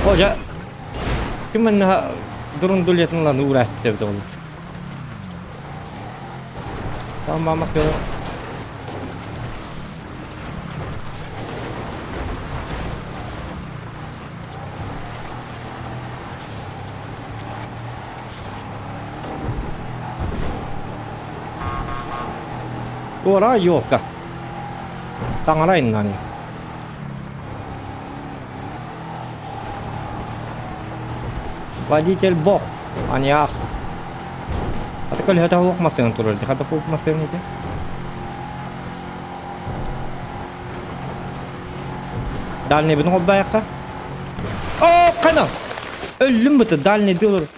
О, дьэ, ким манна дурундулетын ылан уураспыт эбит ол. Там мама сказала. Туора елка. Таҥара иннани. Водитель бог, а не ас. А ты көлөһөтө олох массыына турар дии. Хата пук массыына ити. Дальнийбын холбоойохха. Оо, хана! Өллүм быты, дальний дылыр.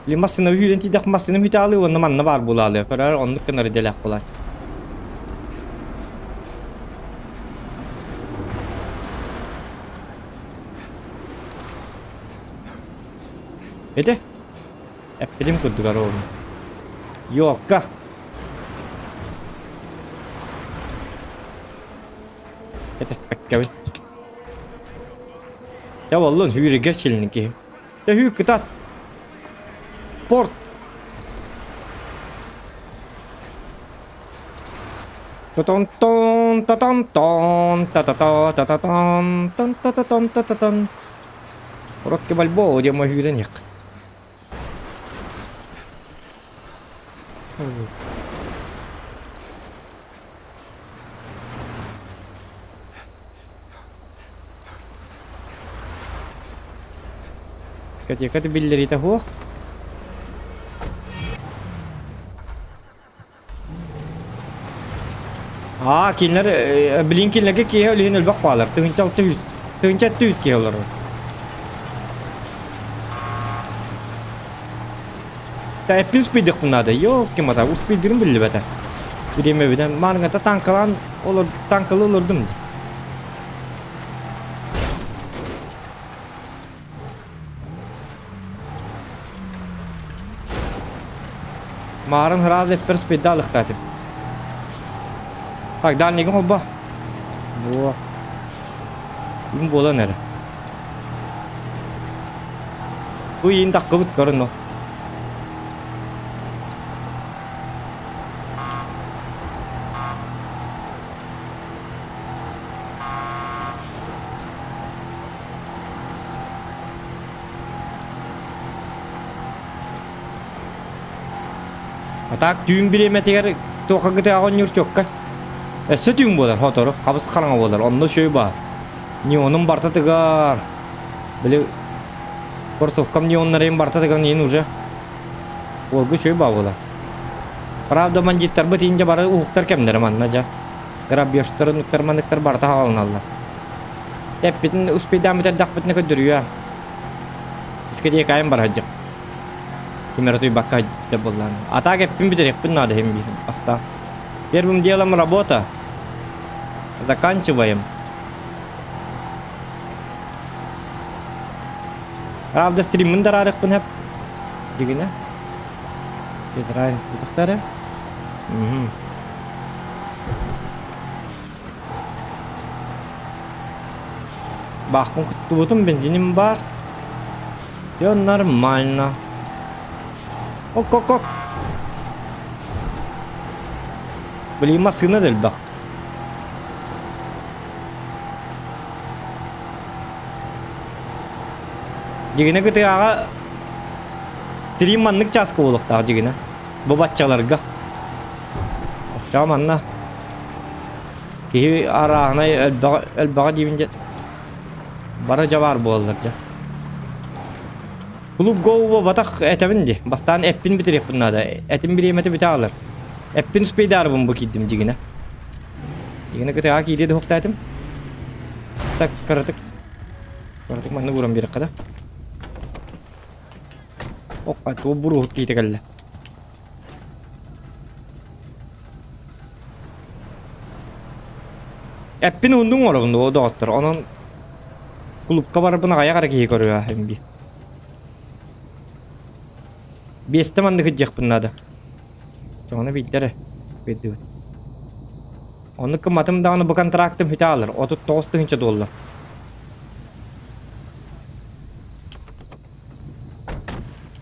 Или массыына үүрэн тиийдэх массыына мүтэ аалыы уонна манна баар буолаалыы. Көрөр оннук гынар идэлээх буолааччы. Ити эппитим курдук оруобуна. Ёлка! Кэтэспэккэбин. Дьэ буоллун, сүүрүгэр чилин киһи. Дьэ сүүр кытаат. Спорт! Тотон-тон, тотон-тон, та-та-та, та-та-тон, тон-та-та-тон, та-та-тон. Рокки Бальбоа диэн сүүрэн иһиэх. Дискотека биллэриитэ суох. Аа, кинилэр э, билин кинилэргэ киһи өлүһүн өлбөх баалар. 1600, 1600 киһи олорор. Та эппин успейдыхпын наада. Ёлки-мата, успейдырым биллибэтэ. Бириэмэбинэн маарыҥата танкалаан олор танкалы олордум дии. Маарын сразу эппэр успейда алыхтаатым. Так, дальнигын холбо. Во. Күн буолан эрэ. Бу иин таккыбыт көрөн ол. А так түүн бириэмэтигэр туохха гытыаҕа оонньуур чуоккай. Өссө түүн буолар хотору, хабыс хараҥа буолар, онно үчүгэй баар. Неоным барта тыгар. Били кроссовкам неоннарым барта тыган иин уже. Уолга үчүгэй баа буолар. Правда бандиттарбыт иинде бары уһуктар кэмнэрэ манна дьэ. Грабежтар, нуктар маныктар барыта хаалыналлар. Эппитин успейдаан бүтэрдэхпитинэ көрдөрүө. Дискотекайым барһадьык. Ким эрэ утуйбакка буоллаҕына. А так эппин бүтэриэхпин наада иһин биир бастаан. Первым делом работа. Заканчиваем. Правда, стриммин дараарыахпын сөп. Дигинэ. Без разницы тахтары. Мгм. Баахпын куттубутум, бензиним баар. Все нормально. Ок-ок-ок. Блин, массыына да элбэх. Дьигинэ кытыаҕа стрим маннык чааска буолуохтаах дьигинэ. Бу баччаларга. Оччоҕо манна киһи арааһынай элбэҕи элбэҕи диибин дьэ бары дьэ баар буолаллар дьэ. Клуб Go батах этэбин дии. Бастаан эппин бүтэриэхпин наада. Этим бириэмэтэ бүтэ аалар. Эппин успейдаарыбын бу киирдим дьигинэ. Дьигинэ кытыаҕа киириэ да уһуктаатым. Так, кыратык. Кыратык маннык ууран биэрэххэ да. Опа, туох буруоһут киһитэ кэллэ. Эппин уһундуҥ оҥоробун дуо, доҕоттор? Онон кулуупка барарбын аҕыйах эрэ киһи көрүө һин бии. Биэстэ маннык илдьиэхпин наада. Ону биирдэ эрэ биэрдибит. Оннук гымматым даҕаны бу контрактым бүтэ аалар, 39 тыһыынча доллар.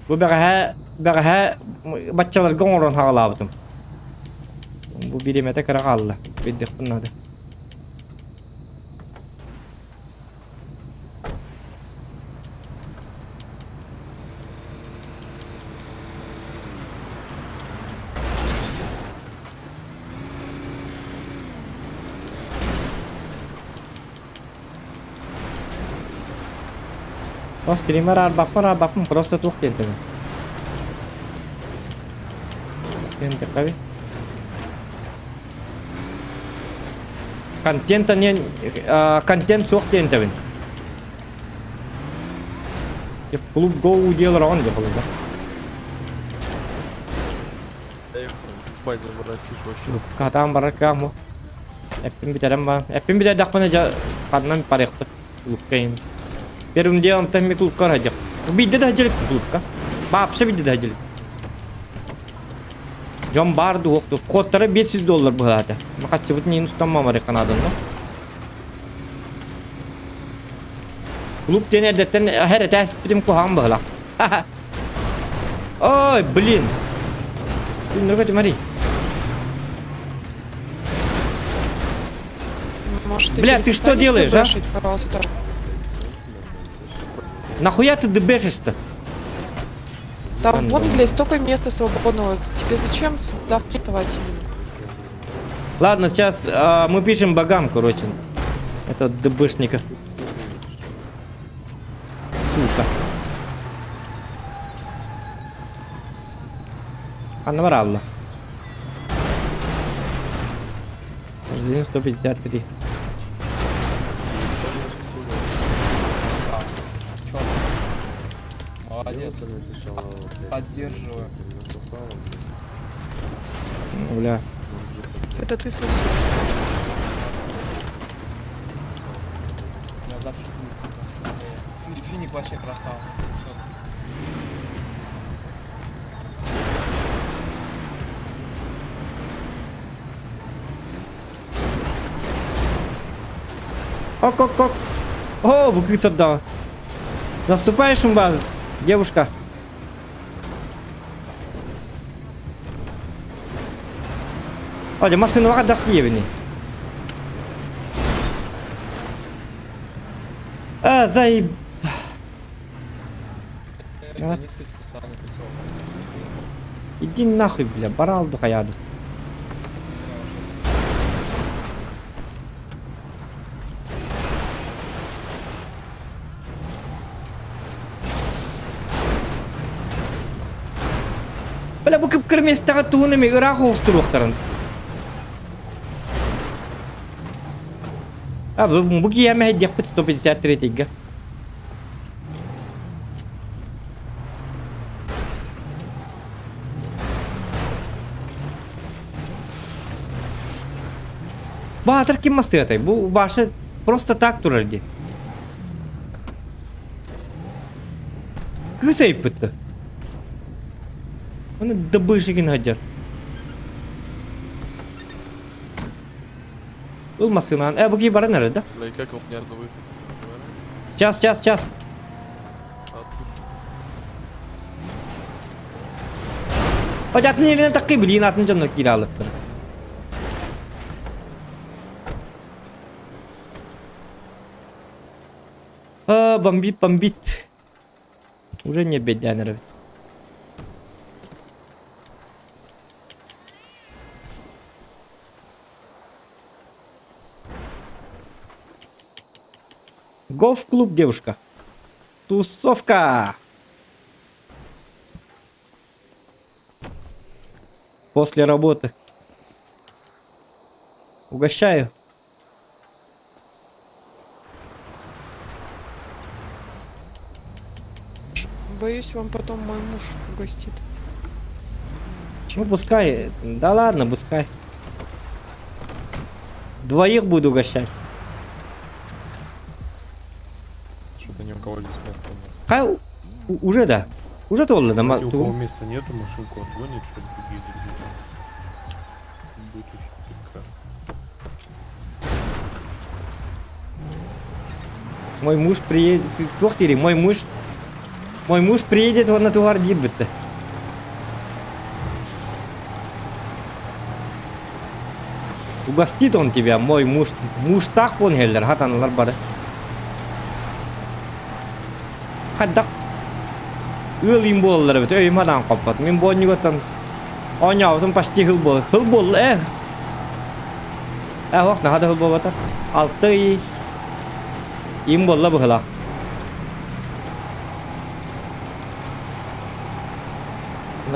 Бу бэҕэһээ, бэҕэһээ баччаларга оҥорон хаҕалаабытым. Бу бириэмэтэ кыра хаалла. Билдиэхпин наада. О, стример арбаппын арбаппын просто туох диэнтэбин. Диэнтэххэби. Контент диэн контент суох диэнтэбин. Клуб Go делар оҕон дьэ холобур. Катаан барар кыах му. Эппин бүтэрэн баран. Эппин бүтэрдэхпинэ дьэ ханнан барыахпыт клубка иһин. Первым делом там ми клубка барадьах. Биирдэ да сылдьа клубка. Вообще биирдэ да сылдьа Дьон баар дуу суох дуу. Входтара 500 доллар быһаата. Махаччыбытын иһин устан мамары ханаадын да. Клуб диэн эрдэттэн эр этээспитим куһаҕан быһыылаах. Ой, блин. Блин, ну смотри. Может, ты Бля, ты что перестанешь делаешь, а? дебешить просто? Нахуя ты дебешишь-то? Там вон, блядь, столько места свободного. Тебе зачем сюда вставать именно? Ладно, сейчас а, мы пишем богам, короче. Это ДБшника. Сука. Ханна баралла. 153. Молодец. Поддерживаю. Бля. Это ты совсем. Я завтра буду. Финик вообще красава. Всё. Ок, ок, ок. О, бу кыыс сордоҕо. Наступаешь вас, девушка. О, дьэ, массыынаҕа хайдах тиийэбиний? А, заеб... Это не сыть писал, написал. Иди нахуй, бля, баралду хаяду. Бля, бу кып-кыр миэстэҕэ тугун эмэ ыраах оҕустуруохтарын. А, бу, бу киһиэмэ диэхпит 153-га. Баатыр ким мастыатай? Бу баша просто так турар дии. Кыыс ыйыппытты. Оны дыбышыгин сылдьар. Ыл массыынаан. Э, бу киһи баран эрэр да? Бля, и как у меня на выход? Сейчас, сейчас, сейчас. Атын yerine takı bilin атын дьоннор киирэ алыктар. А, бомбит, бомбит. Уже не бедян эрэбит. Голф-клуб, девушка. Тусовка! После работы. Угощаю. Боюсь, вам потом мой муж угостит. Ну, пускай. Да ладно, пускай. Двоих буду угощать. Что-то ни у кого здесь места нет. Хай, уже да. Уже толлы, да. Кстати, у кого места нету, машинку отгонит, чтобы другие загрузили. Будет очень прекрасно. Мой муж приедет. Туох дири, мой муж. Мой муж приедет уонна туһар диир бүттэ. Угостит он тебя, мой муж. Муж таах буон иһэллэр, хатаналар бары. Хайдах ыал им буолаллар эбит, өйүм хадаан хоппот. Мин буонньугаттан оонньообутум почти хыл буол. Хыл буолла э. Э, ох, наһаа да хыл буолбата. Алты ый им буолла быһылаах.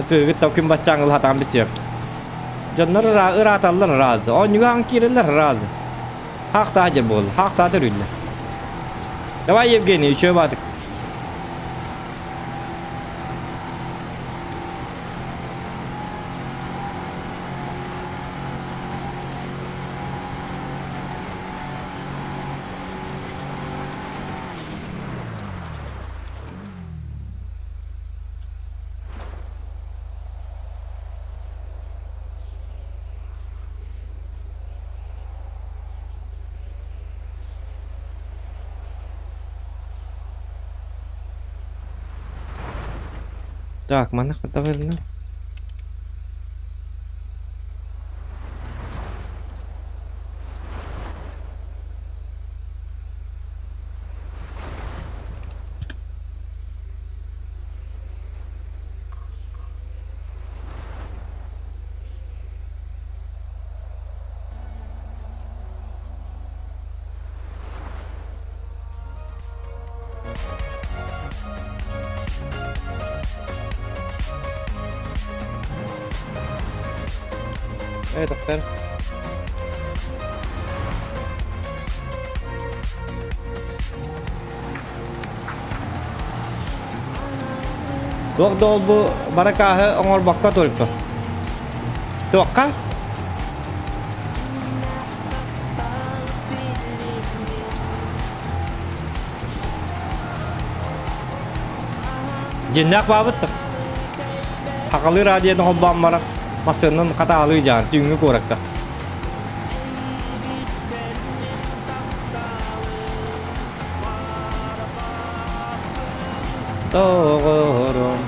Кыыгыт күн баччааҥ ылһатаан бисиэм. Дьоннор ырааталлар ыраазы. Оонньугаан киирэллэр ыраазы. Хаах саа дьэ буолла. Хаах саа төрүүллэр. Давай, Евгений, үчүгэй баатык. Так, манна хатаҕырына. Ээ, тохтор. Туох да ол-бу баракааһы оҥорбокко только. Туохха? Дьиннээх баабыттар. Хахалыы радионы холбоон баран массыынан хатаалыы дьаан түүҥҥү куоракка. Доҕорум.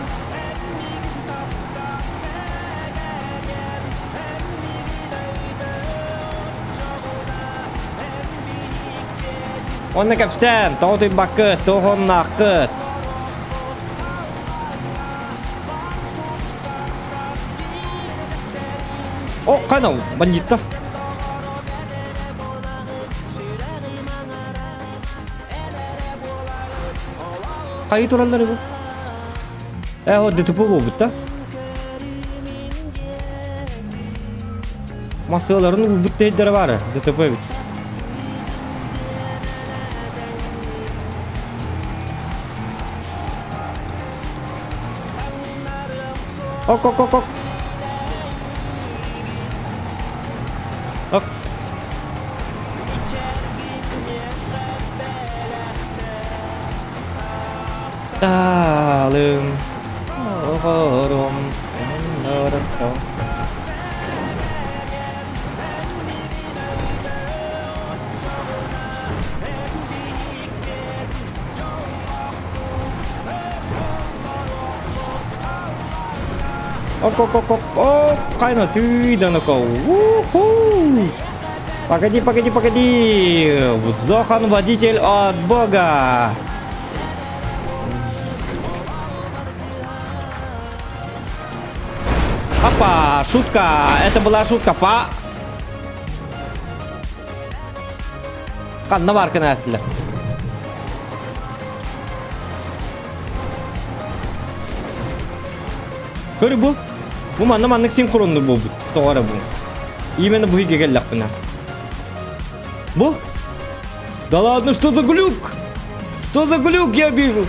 Онно кэпсээн, тоҕо утуйбаккыт, туох оннооххут? О, канал, бандитта. Хайы тураллар бу? Э, о, ДТП буолбут да? Массыаларын ылбыт тэйдэрэ баара, ДТП эбит. Ок, ок, ок, ок. Ок. Таалым, оҕорум, Оп, оп, оп, оп, оп, кайна ты, да на Уху! Погоди, погоди, погоди! Зохан водитель от бога! Опа, шутка! Это была шутка, па! Ханна бар кынастылар. Көрү бу. Бу манна маннык синхронный буолбут. Тоҕо эрэ бу. Именно бу иһигэ кэллэхпинэ. Бу? Да ладно, что за глюк? Что за глюк я вижу?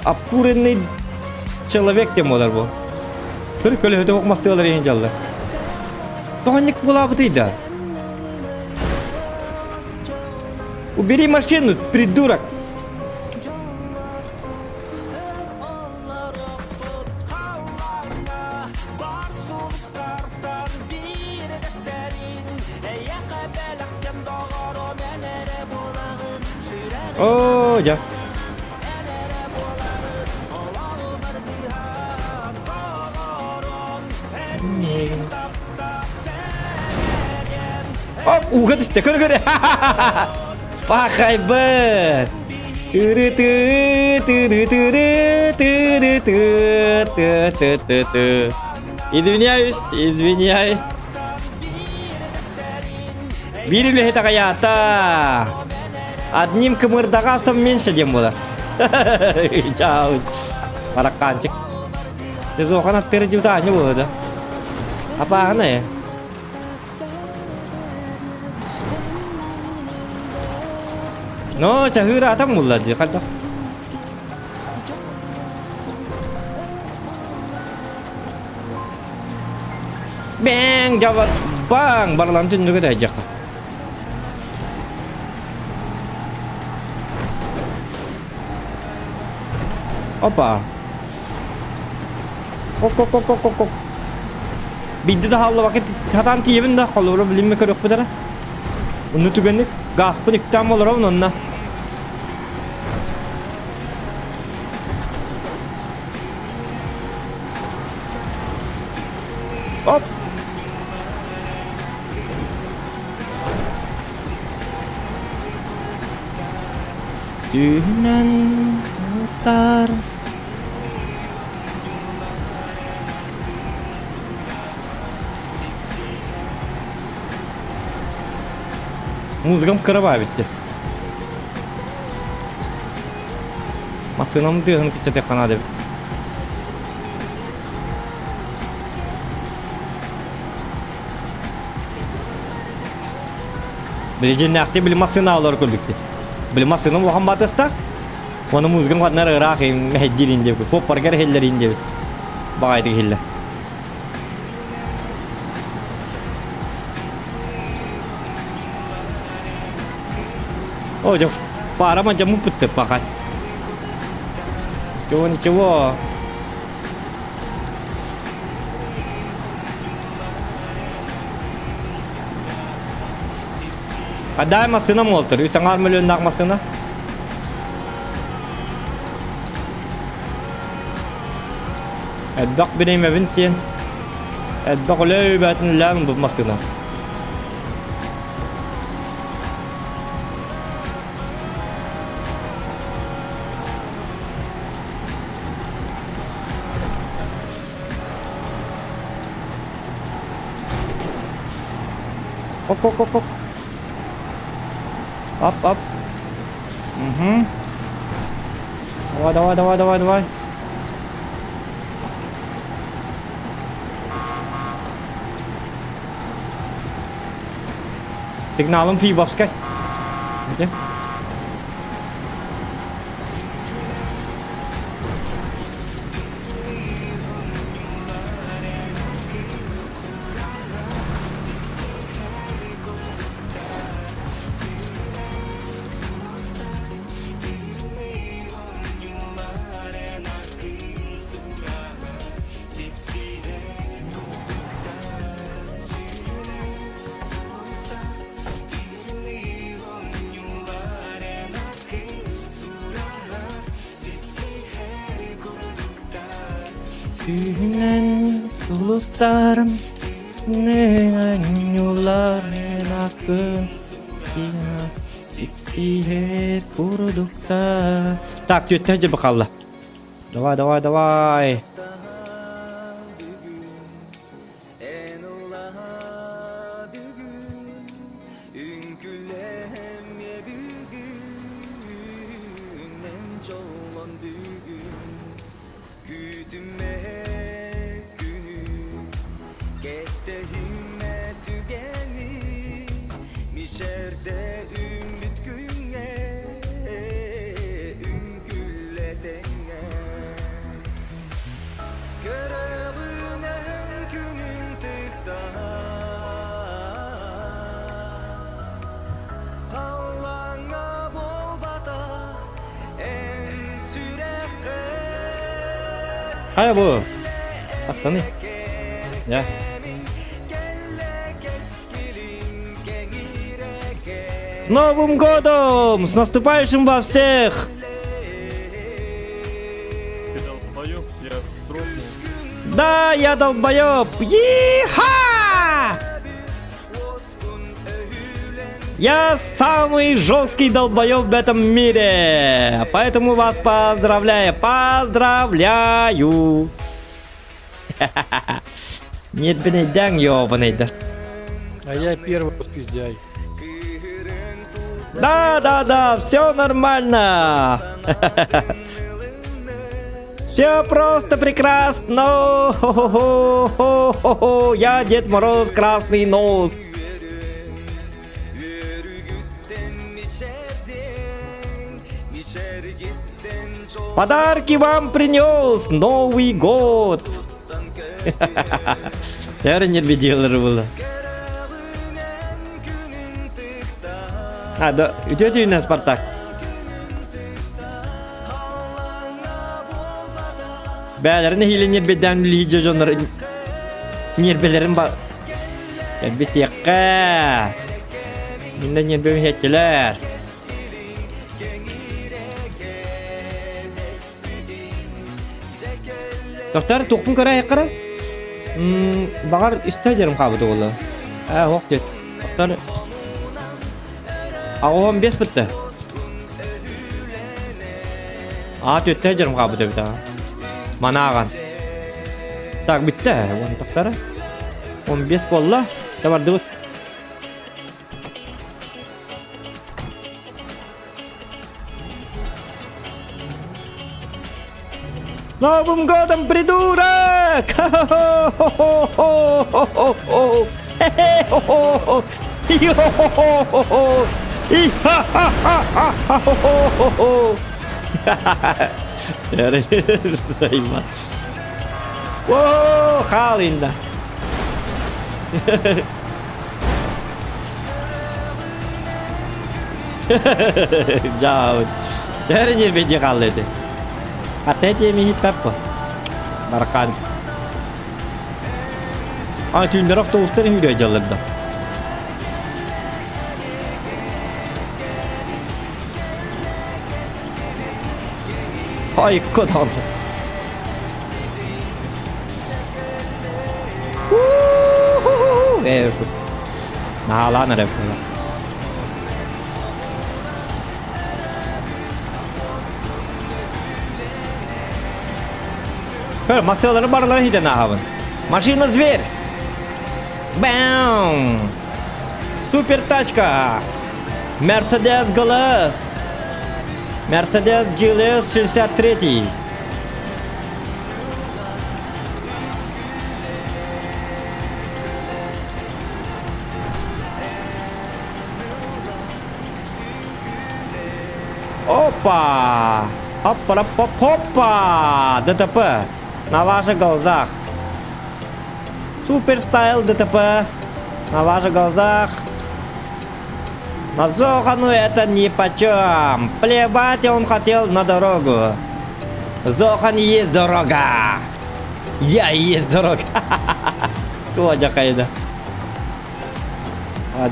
Обкуренный человек тем болар бу. Көр көлөһөтө окмастыалар иһин дьалла. Тоҕонник булаабытый да? Убери машину, придурок! Оо, дьэ. Оп, ууга түстэ, көр көр. Пахайбыт. Тыры ты тыры тыры тыры ты ты ты ты ты. Извиняюсь, извиняюсь. Биир үлэһит аҕыйаата. Одним кымырдаҕасом меньше диэн буолар. Чао. Бараккаанчык. Дезохан аттыыр дьута аанньа буолуо да. Апааһына э. Но чаһыыр атам булла дии хайдах. Бэҥ дьабар баҥ барлан түннүгү да дьаха. Опа. Оп-оп-оп-оп-оп. Бидди да хаалла хатаан тиийэбин да холобура билимми көрүөхпүт эрэ. Онну түгэнник гааспын үктээн олоробун онно. Оп! Түүнэн устар Музыкам кыра битти. Массыынам тыаһын кыччатыахха наада эбит. Били дьиннээхтии били массыына олор курдук дии. Били массыынам улахан баатыастаах. Уонна музыкам ханна эрэ ыраах мэһэйдиир диэбит. Поппаргар иһиллэр диэбит. Баҕайытык иһиллэр. О, дьэ, пара мадьаммыт бытты пахай. Ничего, ничего. Адай массыына буолтар. Үс аҥаар мөлүйүөннээх массыына. Элбэх бириэмэбин сиэн. Элбэх үлэ өйбөтүн үлээн бу массыына. Оп, оп, оп, оп. Оп, оп. Угу. Давай, давай, давай, давай, давай. Сигналым Фибовскай. Где? Түүнэн сулустарым Нюларын акын Сипсиһэр курдукта Так, түөттэ дьэ бакалла. Давай, давай, давай. Хайа бу? Аттаны. Я. С Новым годом! С наступающим вас всех! Ты долбоёб, я вздрогнул. Да, я долбоёб! Иха! Я самый жесткий долбоёб в этом мире! Поэтому вас поздравляю! Поздравляю! Нет, бенедян, ёбаный да. А я первый спиздяй. Да, да, да, все нормально. Все просто прекрасно. Хо-хо-хо-хо-хо. Я Дед Мороз, красный нос. Подарки вам принес Новый год. Бәрі нервиделері было. А, да, үтө түйүнэн Спартак. Бээлэрин иһилин нербеден лиһи дьоннор нербелерин ба... Бисиэххэ. Миннэ нербем иһэччилэр. Тохтор туохпун көрө айыккара? Баҕар үстэ дьарым хаабыта буолла. Ээ, ох диэт. Тохтор Аҕыһым бес бытта. Аа, түөттэ дьарым хаабыта эбит аа. Манааҕан. Так, бүттэ. Уон тохтора. 15 буолла. Табардыбыт. С Новым годом, придурок! Хо-хо-хо-хо-хо-хо! Хе-хе-хо-хо! Йо-хо-хо-хо! И-ха-ха-ха-ха-хо-хо-хо! Воу, хаалынна. Дьаабыт. Бәрі нерведе қалды еді. Ата теми хитпаппа. Баркан. А түүннэр автобустар хүрэ дьалларда. Айка даҕаны. Ээ, Наалаан эрэ буолар. Көр, массыалары барыларын хитэн ааһабын. Машина зверь! Бэм! Супер тачка! Мерседес ГЛС! Мерседес GLS 63. Опа! Опа-опа-опа! ДТП! На ваших глазах. Супер стайл ДТП. На ваших глазах. Зохану это нипочем. Плевать он хотел на дорогу. Зохан есть дорога. Я и есть дорога. Туа дьакайда.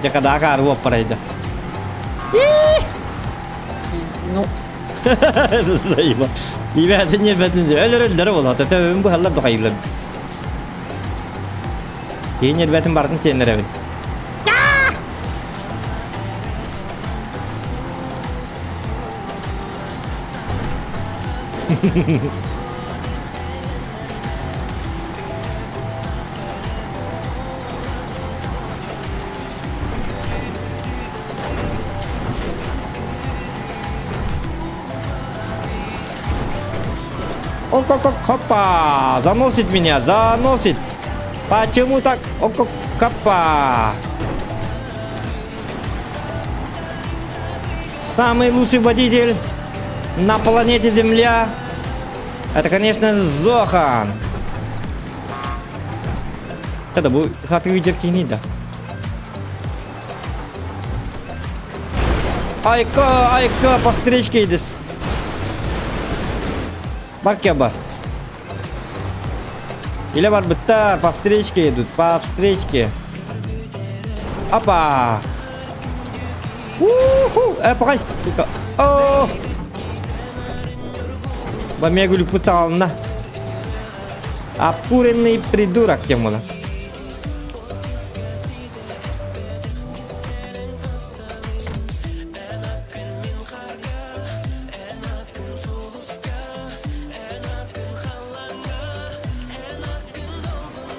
Дьакадака аруоп парайда. Ну. Ибээтин ньиэрбэтин өлөрөллөрө буолуо. Төбөбүн быһаллар дохайыллар. Киһи ньиэрбэтин барытын сиэннэрэбин. О-ко-ко-копа! Заносит меня, заносит! Почему так? О-ко-копа! Самый лучший водитель на планете Земля это, конечно, Зохан. Это бу хатыы дьэркиний да. Айка, айка, по встречке идешь. Бар кеба. Или барбыттар, по встречке идут, по встречке. Опа! Уху! Э, погай! О! Бамегулю путална. Обкуренный придурок тем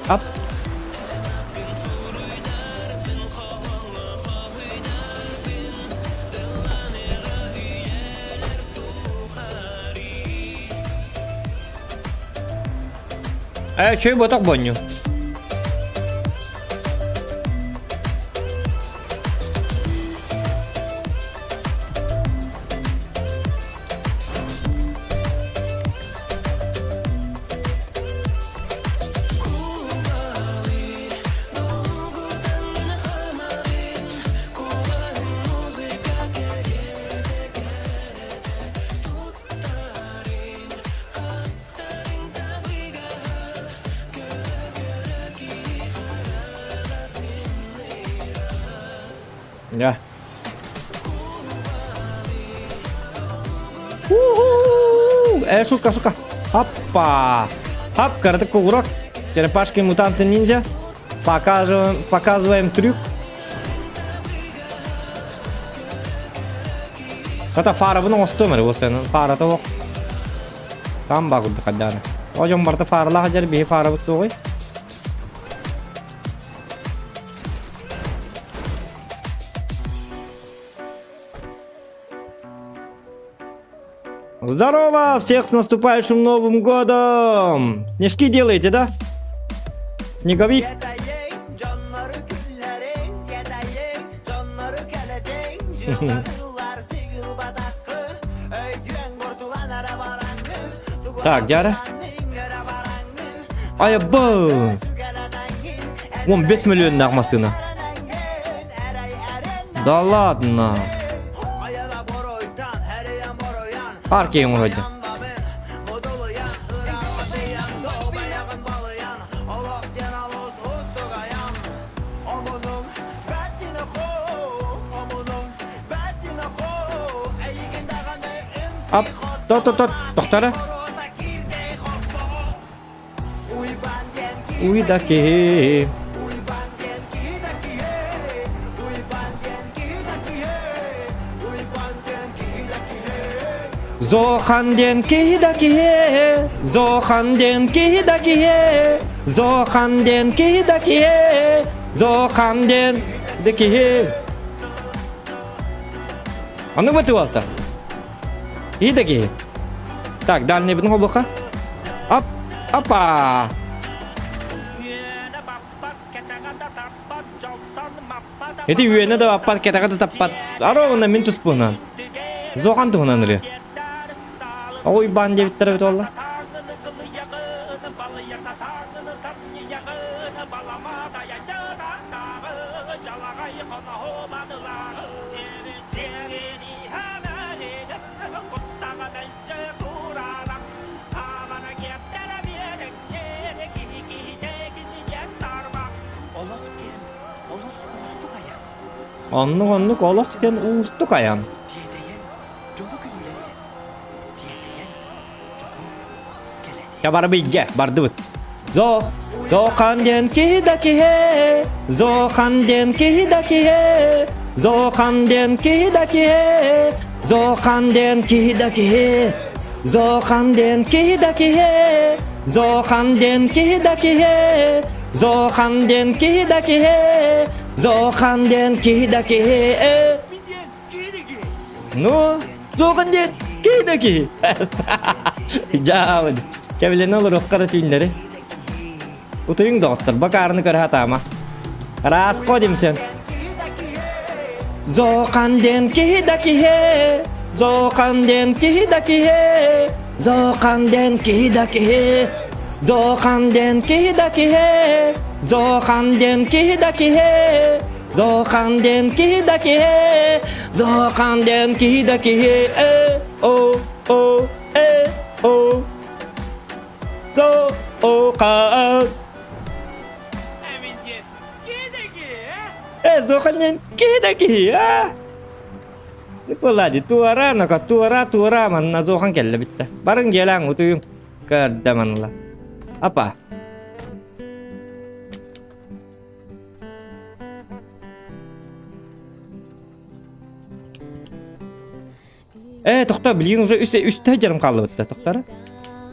Ап. Э, чөй боток бонню. Да. Э, шутка, шутка. Апа. Хап, картык урок. Черепашки, мутанты, ниндзя. Показываем, показываем трюк. Хата фарабын оҥостуом эрэ буолсайынан фарата суох. Там баа курдук хайдаана. О дьон барыта фаралаах дьэр биһи фарабыт суоҕуй. Здорово! Всех с наступающим Новым годом! Снежки делаете, да? Снеговик? Так, дяра. Айбы! 15 миллионнаах массыына. Да ладно. Паркинг вроде. Ап, то то то тохтара. Уйдаки. Зохан диэн киһи да киһи, Зохан диэн киһи да киһи, Зохан диэн киһи да киһи, Зохан диэн да киһи. Ону бытыалта. И да киһи. Так, дальний бытын холбуха. Ап, апа. Ити үөнэ да баппат, кэтэҕэ да таппат. Ровно мин туспунан. Зохан туһунан ырыа. Ой, бан диэбиттэр эбит буолла. Оннук оннук олох диэн уустук айан. Чабарбыйга бардыбыт. Зо, Зохан диэн киһи да киһи, Зохан диэн киһи да киһи, Зохан диэн киһи да киһи, Зохан диэн киһи да киһи, Зохан диэн киһи да киһи, Зохан диэн киһи да киһи, Зохан диэн киһи да киһи, Зохан диэн киһи да киһи. Ну, Зохан диэн киһи да киһи. Дьаабын. Кэбилэнэ олоруоххара түүннэри. Утуйуҥ доҕоттор, бакаарны көрө сатаама. Рааско димсэн. Зохан диэн киһи да киһи, Зохан диэн киһи да киһи, Зохан диэн киһи да киһи, Зохан диэн киһи да киһи, Зохан диэн киһи да киһи, Зохан диэн киһи да киһи, Зохан диэн киһи да киһи, э, о, о, э, о, Зо, о, ха. Э, Зохан диэн киһи да киһи, а? Буолла туора, нока, туора, туора, манна Зохан кэллэ бүттэ. Барыҥ дьиэлээҥ, утуйуҥ. Көрдө манла. Апа. Ээ, тохто, билигин уже үс үстэ дьарым хааллыбытта, тохтара.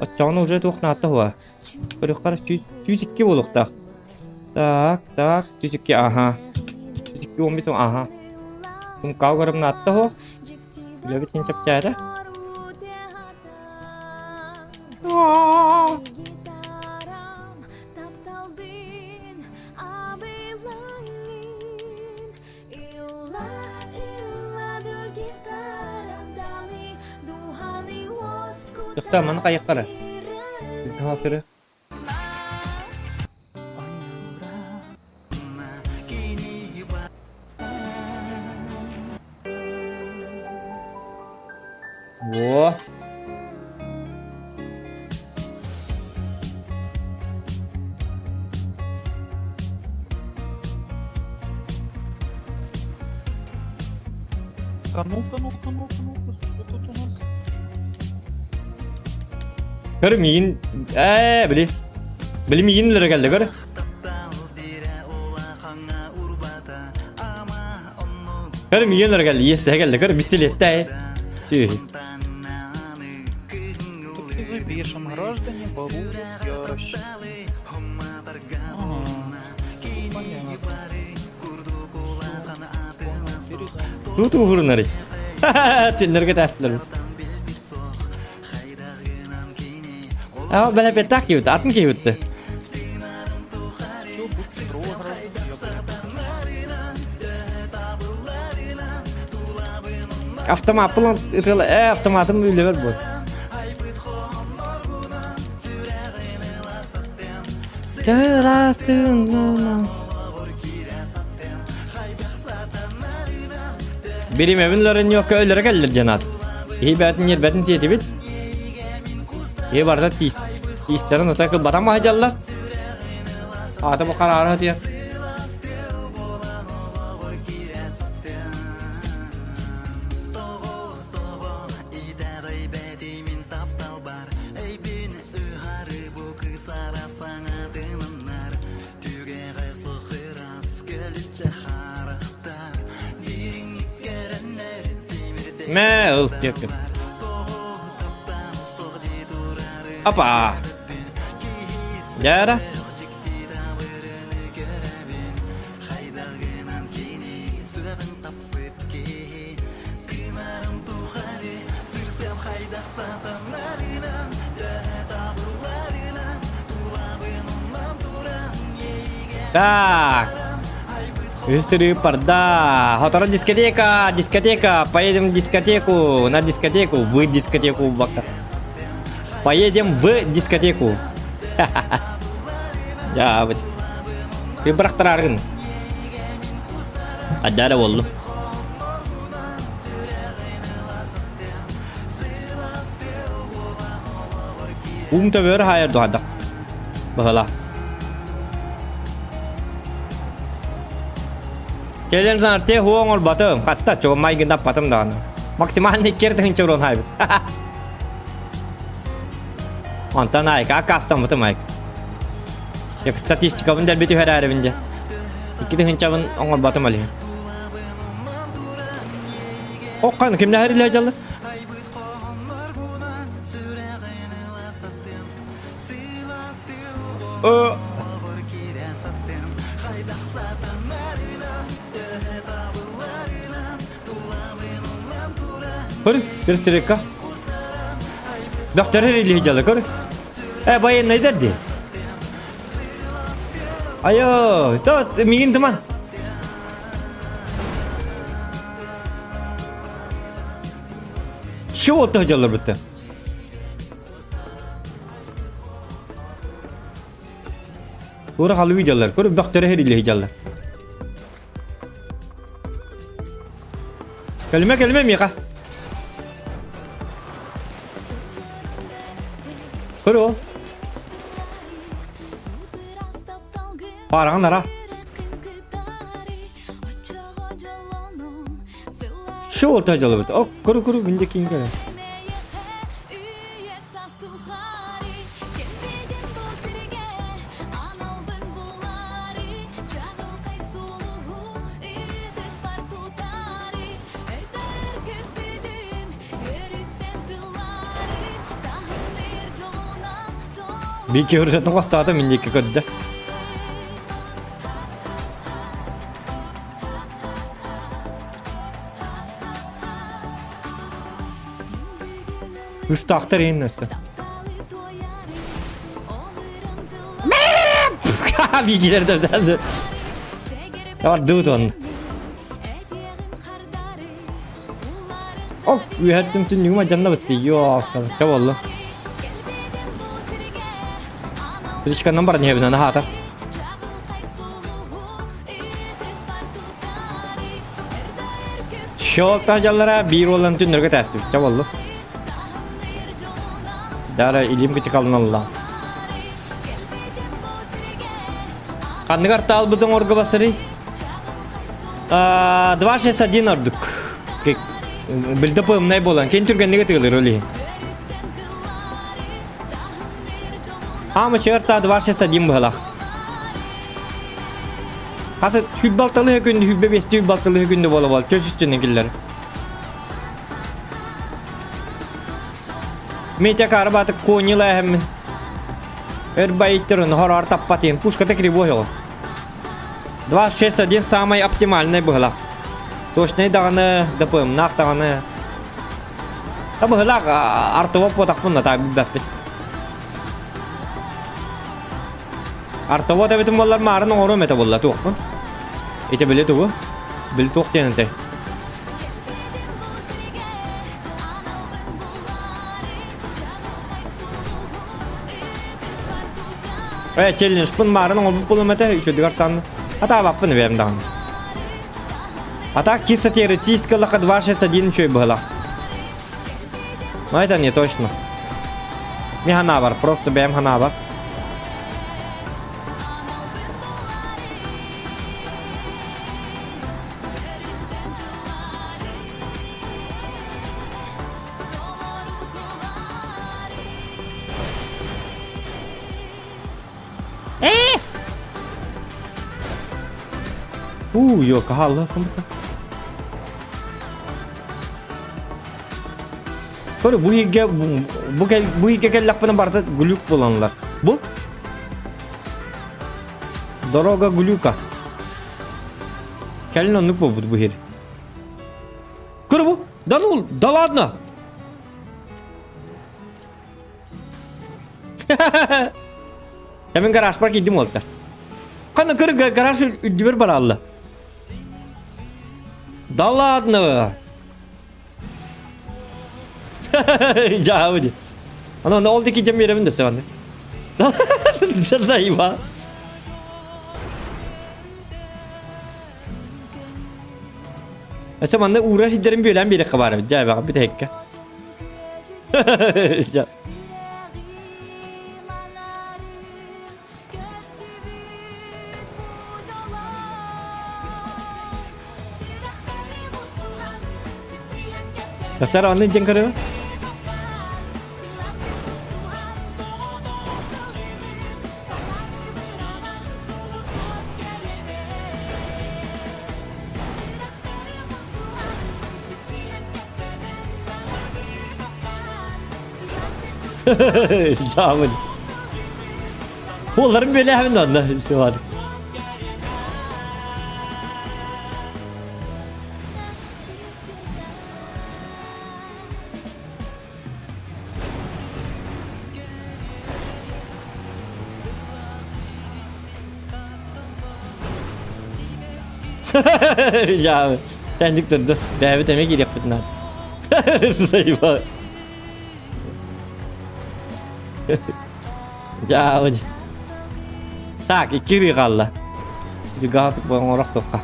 Оччоҕуна уже туох наата хуа. Көрүөххэ 102 буолуохтаах. Так, так, 102, аха. 102 15, аха. Кумкау көрөм наатта хуа. Үлэбит хин чэпчээтэ. Тохтоо, маны хайыахха эрэ. Сыры. Во. А ну-ка, ну-ка, ну-ка, ну-ка, что тут у нас? Көр миигин ээ били били миигин ылара кэллэ көр. Көр миигин ылара кэллэ иэстэһэ кэллэ көр бистилиэттэй. Сүөһү. Тут и запишем, граждане воруют ярость. Ага, тут понятно. Тут уһурунары. Тиннерге тастылар. Аа, бэлэппэттэх киһибит, атын киһибит. Автомаппын ытыла, э, автоматым үлэбэр бу. Биримэбин лореньокка өлөрө кэллэр диэн аат. Киһи бээтин ньиэрбэтин сиэтибит. Киһи барыта тиис тиистэрин ута кылбатан баһыдьаллар. Аата бу хараара сытыйар. Мэ ыл диэппин. Апа. Дьара. Так. Үстүрүү парда. Хоторо дискотека, дискотека. Поедем в дискотеку, на дискотеку, в дискотеку бака. Поедем в дискотеку. Я вот. Ты бырахтараргын. Адара болду. Ум төбөр хайар дуһадах. Баһыла. Келен санарте хуоң олбатым. Хатта чоҕун майгындаппатым даҕаны. Максимальный кер тыһынча урон хайбыт. Онтон айка аккаастаммытым айк. Як статистикабын дэлби түһэрээрибин дьэ. Икки тыһыынчабын оҥорботум олиһин. Оккан кимнэһэр илэ дьаллар? Э Көр, перестрелка. Бөхтөрөр илии дьала көр. Э, военныйдар дии. Айо, тот миин туман. Şu oldu hocalar bitti. Тура халыы дьаллар, көр бөхтөрө хирилиһи дьаллар. Кэлимэ, кэлимэ миэхэ. Көр ол. Параҕын ара. Şu olta дьалыбыт. О, көрү көрү күнде киин кэлэ. Биир киһи урусатын хостоото мин диэки көрдө. Ыстаахтар иһин өссө. Билгилер да Бар он. Оп, үөһэттим түннүгүм адьанна бытты. Йоо, ча болла. Кличканан баран иһэбин аны хаата. Шолта дьаллара биир уолан түннөргө тээстибит. Ча болла. Дара илим кычыкалыналла. Ханныгар таалбытын орго басырый? 261 ордук. Билде пымнай болан. Кен түргенниге тыгылыр оли. Ама черта 261 быһалах. Хасы хүббалталы күндү хүббе бести хүббалталы күндү бола бол. Төс үстүнен киллер. Митя карбаты конила хэммин. Өр байыттырын хорор таппатын. Пушката кривой ол. 2-6-1 самый оптимальный быһылах. Точный даҕаны, ДПМ-наах даҕаны. Та быһылах артовоп буотахпын да билбэппин. Артовод эбитим буоллар маарын оҥоруом этэ буолла туохпун. Ити били тугу? Били туох диэн этэй? Э, челленджпын маарын оҥорбут буолуом этэ, үчүгэр таанна. Атаабаппын эбээм даҕаны. А так чисто теоретически лаха 2-6-1 үчүгэй быһылах. Но это не точно. Не ханабар, просто бэйэм ханабар. Ээ! Уу, ёка хаалла сымыта. Көрө бу иһгэ бу кэл бу иһгэ кэллэхпинэ барыта глюк буланлар. Бу Дорога глюка. Кэлин оннук буолбут бу иһир. Көрө бу. Да ну, да ладно. Мин гаражпар киирдим уолта. Ханна көр гараж үрдүбэр баралла. Да ладно. Жаабы. Ана ол дики жем беремин десе аны. Жадайба. Өссө манна уура сирдэрин бүөлээн биэриэххэ баар эбит, дьээбэҕэ бүтэһиккэ. Дьэ. Дьахтар онно дьэн көрөбүн. Дьаабын. Уолларым бүөлээбин онно. Дьаабы. Сэнdik турду. Бэйэбит эмиэ киириэхпит наада. Заебал. Дьаабы. Так, икки ырыы хаалла. Газ оҥорох туохха.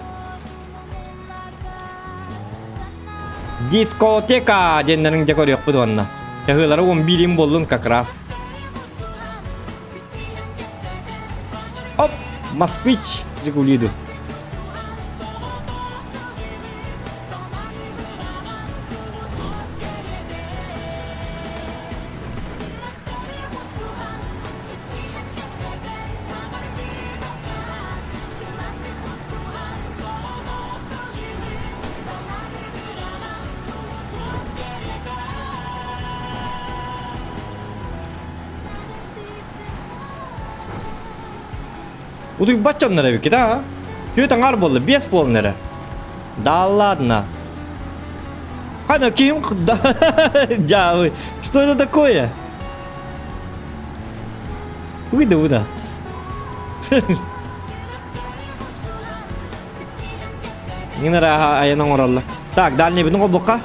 Дискотека диэннэрин дьэ көрүөхпүт уонна. Чаһыылара уон биирин буоллун как раз. Оп! Москвич Жигулиду. Утуйбат дьоннор эбиккит аа. Түөрт аҥаар буолла, биэс буолан эрэ. Да ладно. Хана ким Дьаабы. Что это такое? Выйда, выйда. Нин арааһа айан оҥороллор. Так, дальний бутун холбукка.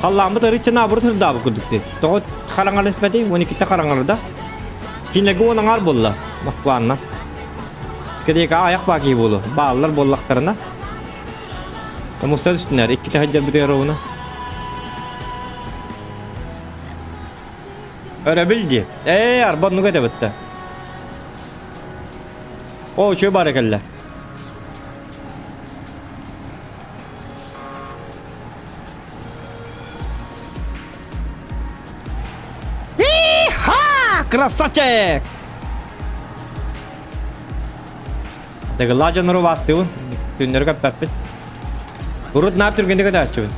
Халлааммыт арыычча наоборот ырдаабыт курдук дии. Тоҕо хараҥара испэтий? 12-те хараҥарда. Кинилэргэ уон аҥаар буолла Москванна. Скорее аяқ баа киһи буолуо. Бааллар буоллахтарына. Муста түстүнэр. Иккитэ сылдьарбытыгар ровно. Өрөбүл дии. Ээ, арба оннук этэ бытта. О, үчүгэй баара кэллэ. Иха! Красавчик! Дагыллаах дьоннору убаастыыбын. Күннэри көппөппүн. Урут наар түргэнник өтөөччүбүн.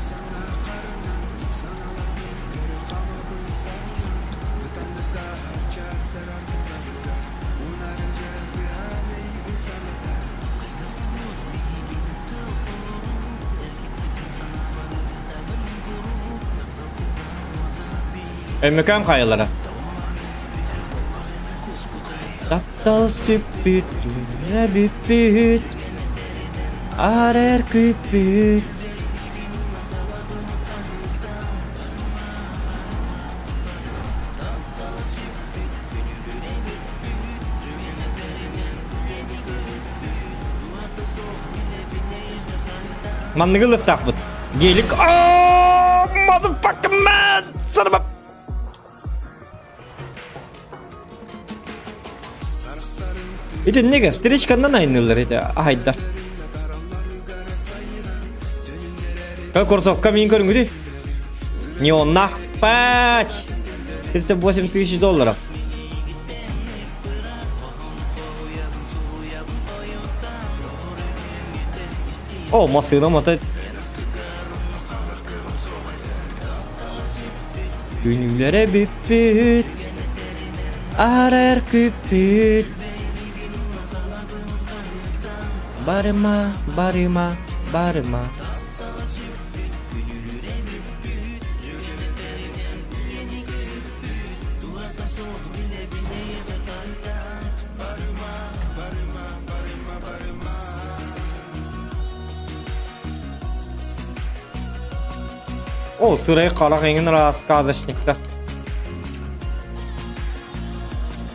Өймөкөөн хайалара. Таптал сүппүт, күнэ бүппүт, арэр күппүт. Манныгы ылыктаахпыт. Гелик. Oh, motherfucking man! Son of a... Итиннигэ встречканнан айнылар ити ахайдар. Кроссовка мин көрүҥүрүй? Неоннах пач! 38 тысяч долларов. О, массыына мата Күнүүлэрэ бүппүт, арар күппүт. Барыма, барыма, барыма. О, сырай харах эҥин ыраас сказочникта.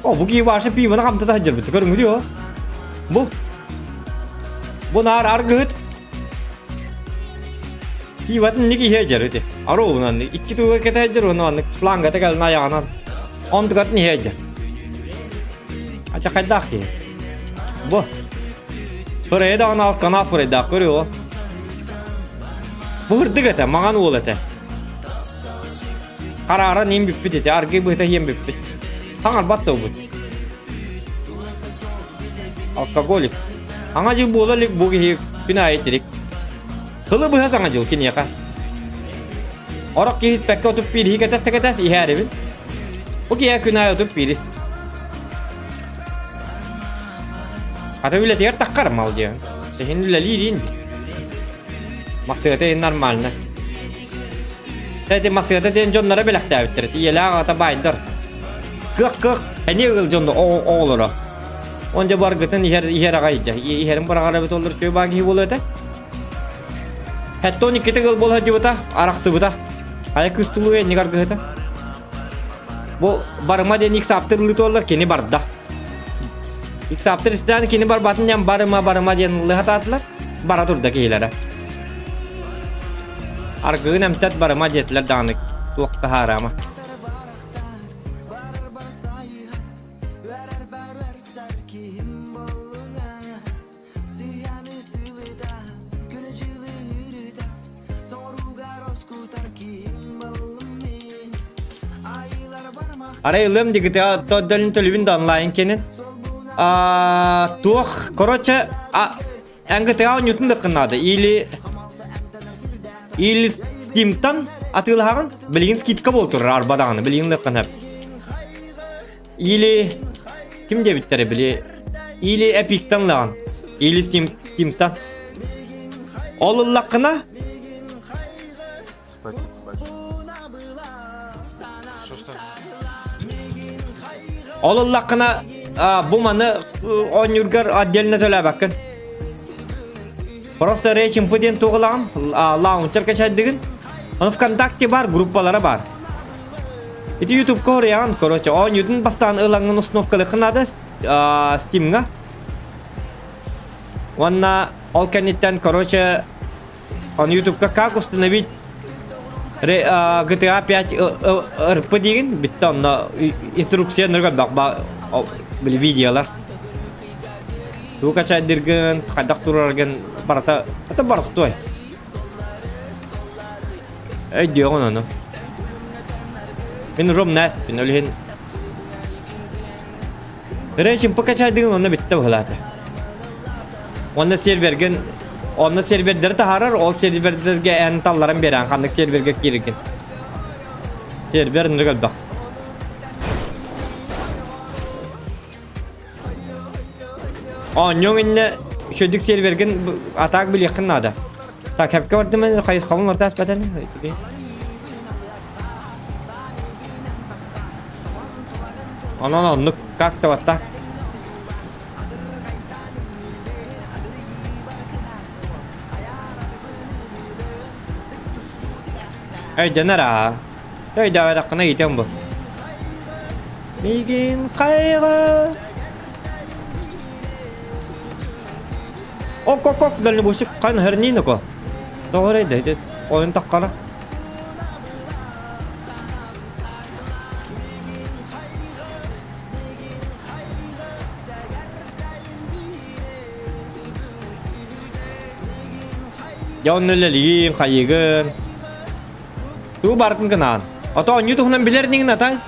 О, бу киһи вообще пивоны хамтата сылдьарбыт. Көрүҥүт о. Бу. Бу наар аргыһыт. Пиватын ник иһэ дьэр ити. Аруунан икки туга кэтэ дьэр уну аннык шлангата кэлин айаҕынан. Онтугатын иһэ дьэр. Ача хайдаах киһи. Бу. Фрейда даҕаны алкана Фрейдаах көрүө. Бу ырдык этэ, маҥан уол этэ. Харааран иин бүппүт этэ, аргый быһыта иэн бүппүт. Хаҥарбат да убут. Алкоголик. Аҥа дьыл буола илик бу киһи күн аайы тирик. Тылы быһа саҥа дьыл киниэхэ. Орох киһи испэккэ отуп биириһи кэтэс да кэтэс иһээрибин. Бу киһи күн аайы отуп биирис. Ата үлэтигэр таххар мал диэн. Иһин үлэлиир дии. Массыата иһин нормально. Эти массыата диэн дьонноро бэлэхтээбиттэр. Ийэлээх аҕата баайдар. Кыах-кыах эни ыгыл дьонно оҕолоро. Он дьэ баргытын иһэр иһэр аҕай дьэ. Иһэрин быраҕар эбит олор үчүгэй баа киһи буолуо этэ. Хэттон иккитэ ыал буола сылдьыбыта, арахсыбыта. Хайа кыыс тулуйа инник аргыһыта. Бу барыма диэн икс аптыр ылыы кини барда. Икс аптыр истээн кини барбатын диэн барыма барыма диэн ылыы хатаатылар. Бара турда киһилэрэ. Аргыгын эмтэт барыма диэтилэр даҕаны туох таһаарама. Арай ылыам дигите тоддолин төлүбүн да онлайн кенин. А туох, короче, а НГТА оонньуутун да надо или или Steamтан атыылаһаҕын билигин скидка буол турар арба даҕаны билигин лыаххын сөп. Или ким диэбиттэрэ били или Эпиктан ылаҕын или Steam Steamтан ол ыллаххына Спасибо большое. Что что? Ол ыллаххына бу маны оонньуургар отдельно төлөөбөккүн. Просто речимпы диэн туох ылаҕын, лаунчер качайдыгын. Ону ВКонтакте бар, группалара бар. Ити Ютубка хоруйаҕын, короче, оонньуутун бастаан ылаҥҥын установкалыаххын наада Steamҥа. Уонна ол кэнниттэн, короче, Он Ютубка как установить GTA 5 РП диигин бүттэ онно инструкция нөргө били видеолар тугу качайдыргын хайдах тураргын барыта это боростой өйдүөҕүн ону мин уже умнаспын ол иһин Рейчим покачайдыгын онно бүттэ быһылаата. Онно серверген онно сервердери таһаарар, ол сервердерге эн талларан берен ханнык серверге кииргин. Сервер нырык элбэх. Оонньуоҥ иннэ үчүгдүк серверген атаак билиэххин наада. Так, хепке бардым хайысхабын ортас бэтэн. Онон оннук как-то вот так. Өйдөнөр аа. Өйдөөбөтөххүнэ иитэн бу. Миигин хайҕа. Ок ок ок дальнобойщик хан херниноко. Тоҕо эрэ ойун таххара. Дьэ онно үлэлиигин, хайыгын. Тугу барытын гынаан. Ото оонньуу туһунан билэр инигин атаҥ?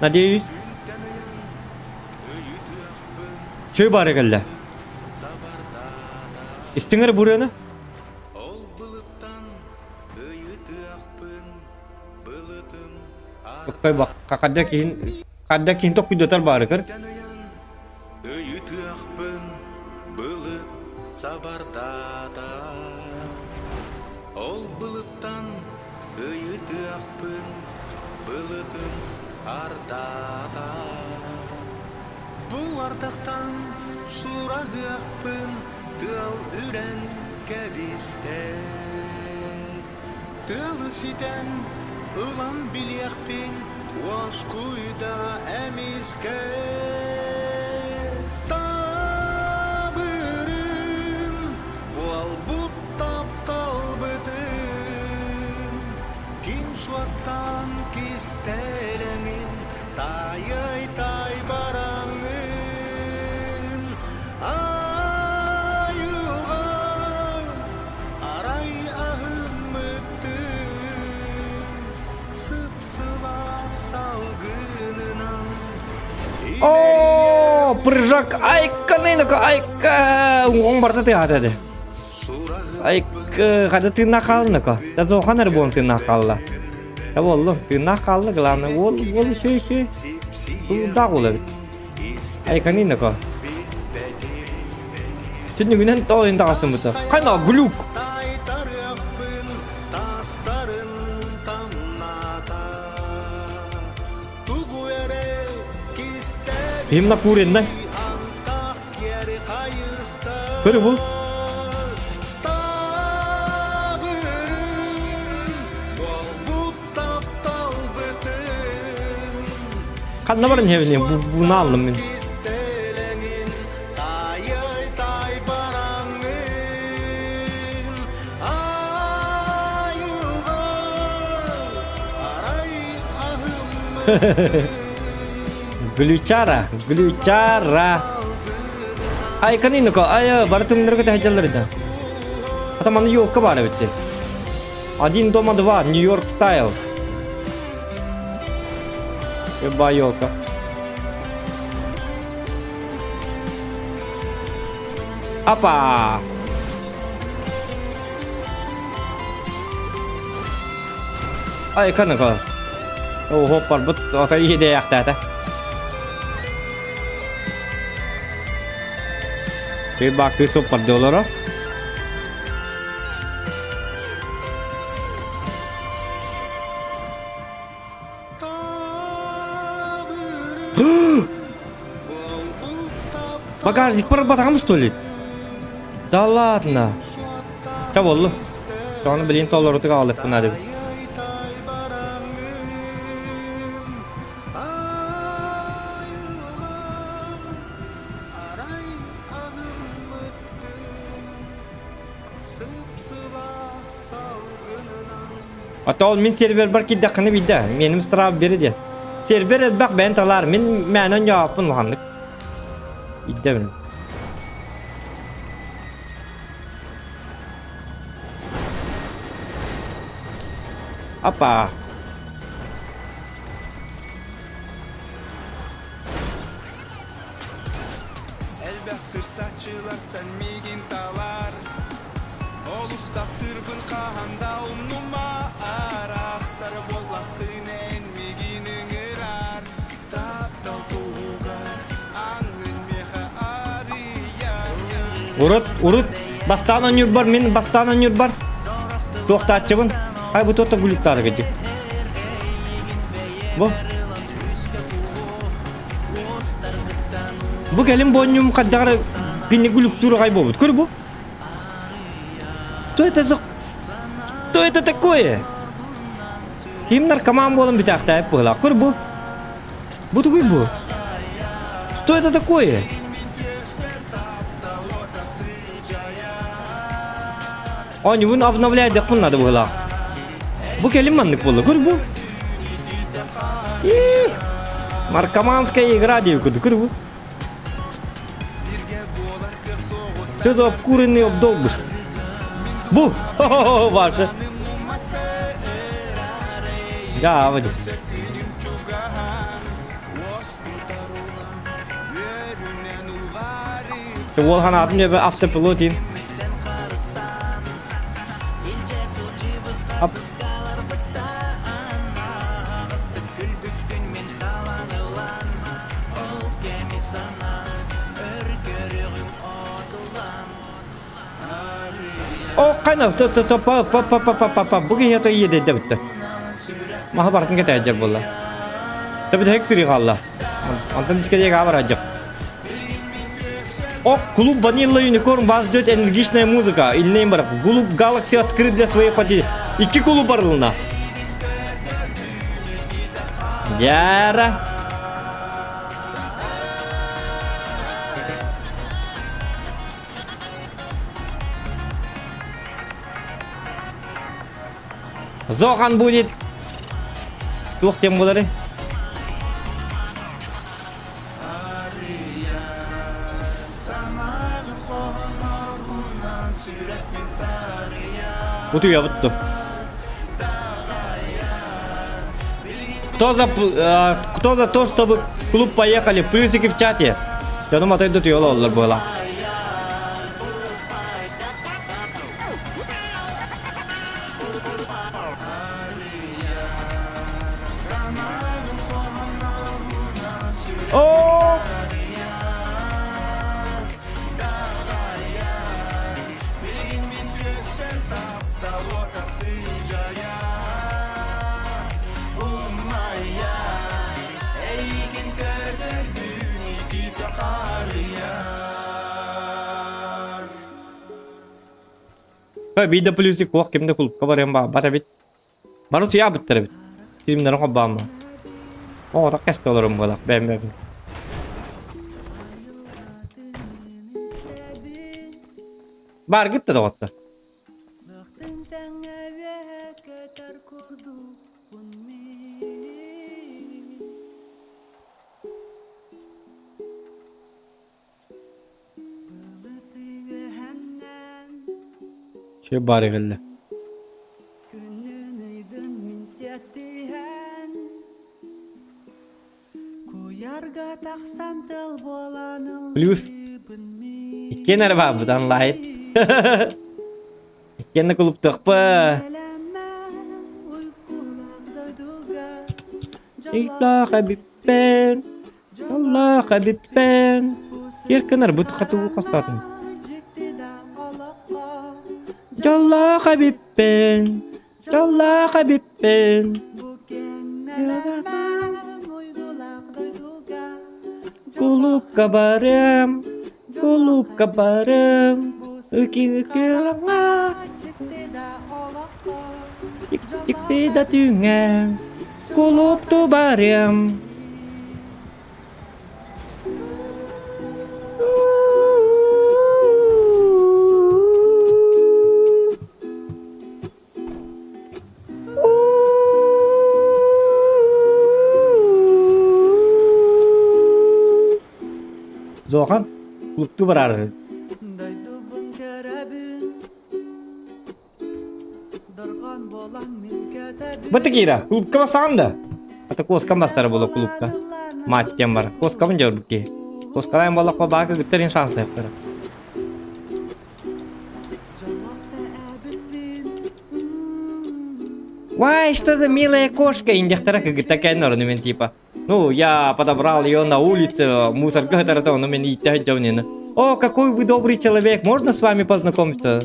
Надеюсь. Чөй бары кэллэ. Истиҥ эрэ бурыаны. Хадда киһин хадда киһин токкуйдатар баарыгар. Ыйытыахпын былыт сабардаата Ол былыттан ыйытыахпын былытым ардаата Бу ардахтан сураһыахпын тыал үрэн кэбистэ Тыалы ситэн ылан билиэхпин уоскуйда эмискэ Таабырын буолбут тапталбытын ким суоттаан кистэлэҥин таайай тай бараҥын Айылҕа Арай аһыммыттыы сып-сылаас салгынынан О, прыжок! Айка, нынака, айка! Уҥ барда тыаһата ди. Айка! хада тыыннаах хаалла ко. Да Зохан эрэ буолан тыыннаах хаалла. Да буоллун, тыыннаах хаалла, главное, уол, уол үчүгэй үчүгэй. Тулуурдаах уол эбит. Айканина ко. Түннүгүнэн тоойун таҕыстым бута. Хайна глюк. Им накуренный. Көрү бу. Ханна баран иһэбин бу буну аллым мин. Глючара, глючара. Ай, каниноко, ай, бары түҥнэргэ тэһэдьэллэр да. Ата маны ёлка баар эбит. Один дома два, Нью-Йорк стайл. Еба ёлка. Апа! Ай, канака. О, барбыт, ата иһидэйэхтээтэ. Ты бакы соппарды олоро. Багажник барбатаҕым что ли? Да ладно. Ча боллу. Чону билин толорутук аалыппын адыб. А то ол мин сервербар киирдэххинэ биирдэ миэним страв бири диэн. Сервер элбэх бэйэн талаар мин мээнэ ньооппун улаханнык. Идэбин. Апа. Элбэх сырсааччылартан миигин талар Олус таптыырбын хаһан да умнума Араахтар буоллаххын эн миигин ыҥырар Таптал туһугар ааҥҥын миэхэ арыйар Урут, урут бастаан оонньуурбар мин бастаан оонньуурбар туохтааччыбын. Ай бу туохта гулюктаары кыдьык. Бу. Бу кэлин бонньум хайдах кини гулюктуур аҕай буолбут. Көр бу. Что это за... Что это такое? Ким наркоман буолан бүтээхтээбит быһыылаах. Көр бу. Бу тугуй бу? Что это такое? Оонньуубун обновляйдыахпын надо быһыылаах. Бу кэлин маннык буолла. Көр бу. Ии! Наркоманская игра диэбит курдук. Көр бу. Что за обкуренный обдолбус? Бу! Хо-хо-хо, Ваша. Да, вот. Уол ханаатын дьэбэ автопилотин. Ап. О, қайна, то то то па па па па па па па бүгін ято иеде дебітті. Маха бартын кетәжер болла. Төбі тек сири қалла. Онтон дискетеге бараджак. О, клуб Ванила Юникорн вас ждет энергичная музыка. Илнейм бар. Клуб Galaxy открыт для своей пати. Икки клуб барылына. Дяра. Зохан будет. Туох тем болары? Утуйа бутту. Кто за, э, кто за то, чтобы в клуб поехали? Плюсики в чате. Я думаю, отойдут и олар было. О! Биир да плюсик куох ким да кулупка барыан баҕарбат эбит. Бары утуйаабыттар эбит. Стримнэрин холбооммо. Оҕотох кэстэ олорун буолар. Бэйэм бэйэбин. Бааргыт да доҕоттор. Че баар кэллэ. Плюс иккиэн эрэ баарбыт онлайн. Иккиэн да кулуптуохпа. Ыйдаах эбиппин, Аллах эбиппин. Кир гынар бут хатуу хостоотум. Дьоллоох эбиппин, дьоллоох эбиппин. Кулуупка барыам, кулуупка барыам, ыкы-ыкы Тик-тик да түүҥҥэ кулуупту барыам. Зохан клубту барар. Бата киира, клубка басаҕын да? Ата куоскам бассара буола клубка. Мать диэн бар. Куоскабын дьорбут киһи. Куоскалаан буоллахха баакы гыттар шансайыктара. Вай, что за милая кошка, индехтара кыгыта кэн орону мен типа. Ну, я подобрал ее на улице, мусорка это, но мен иттэ О, какой вы добрый человек, можно с вами познакомиться?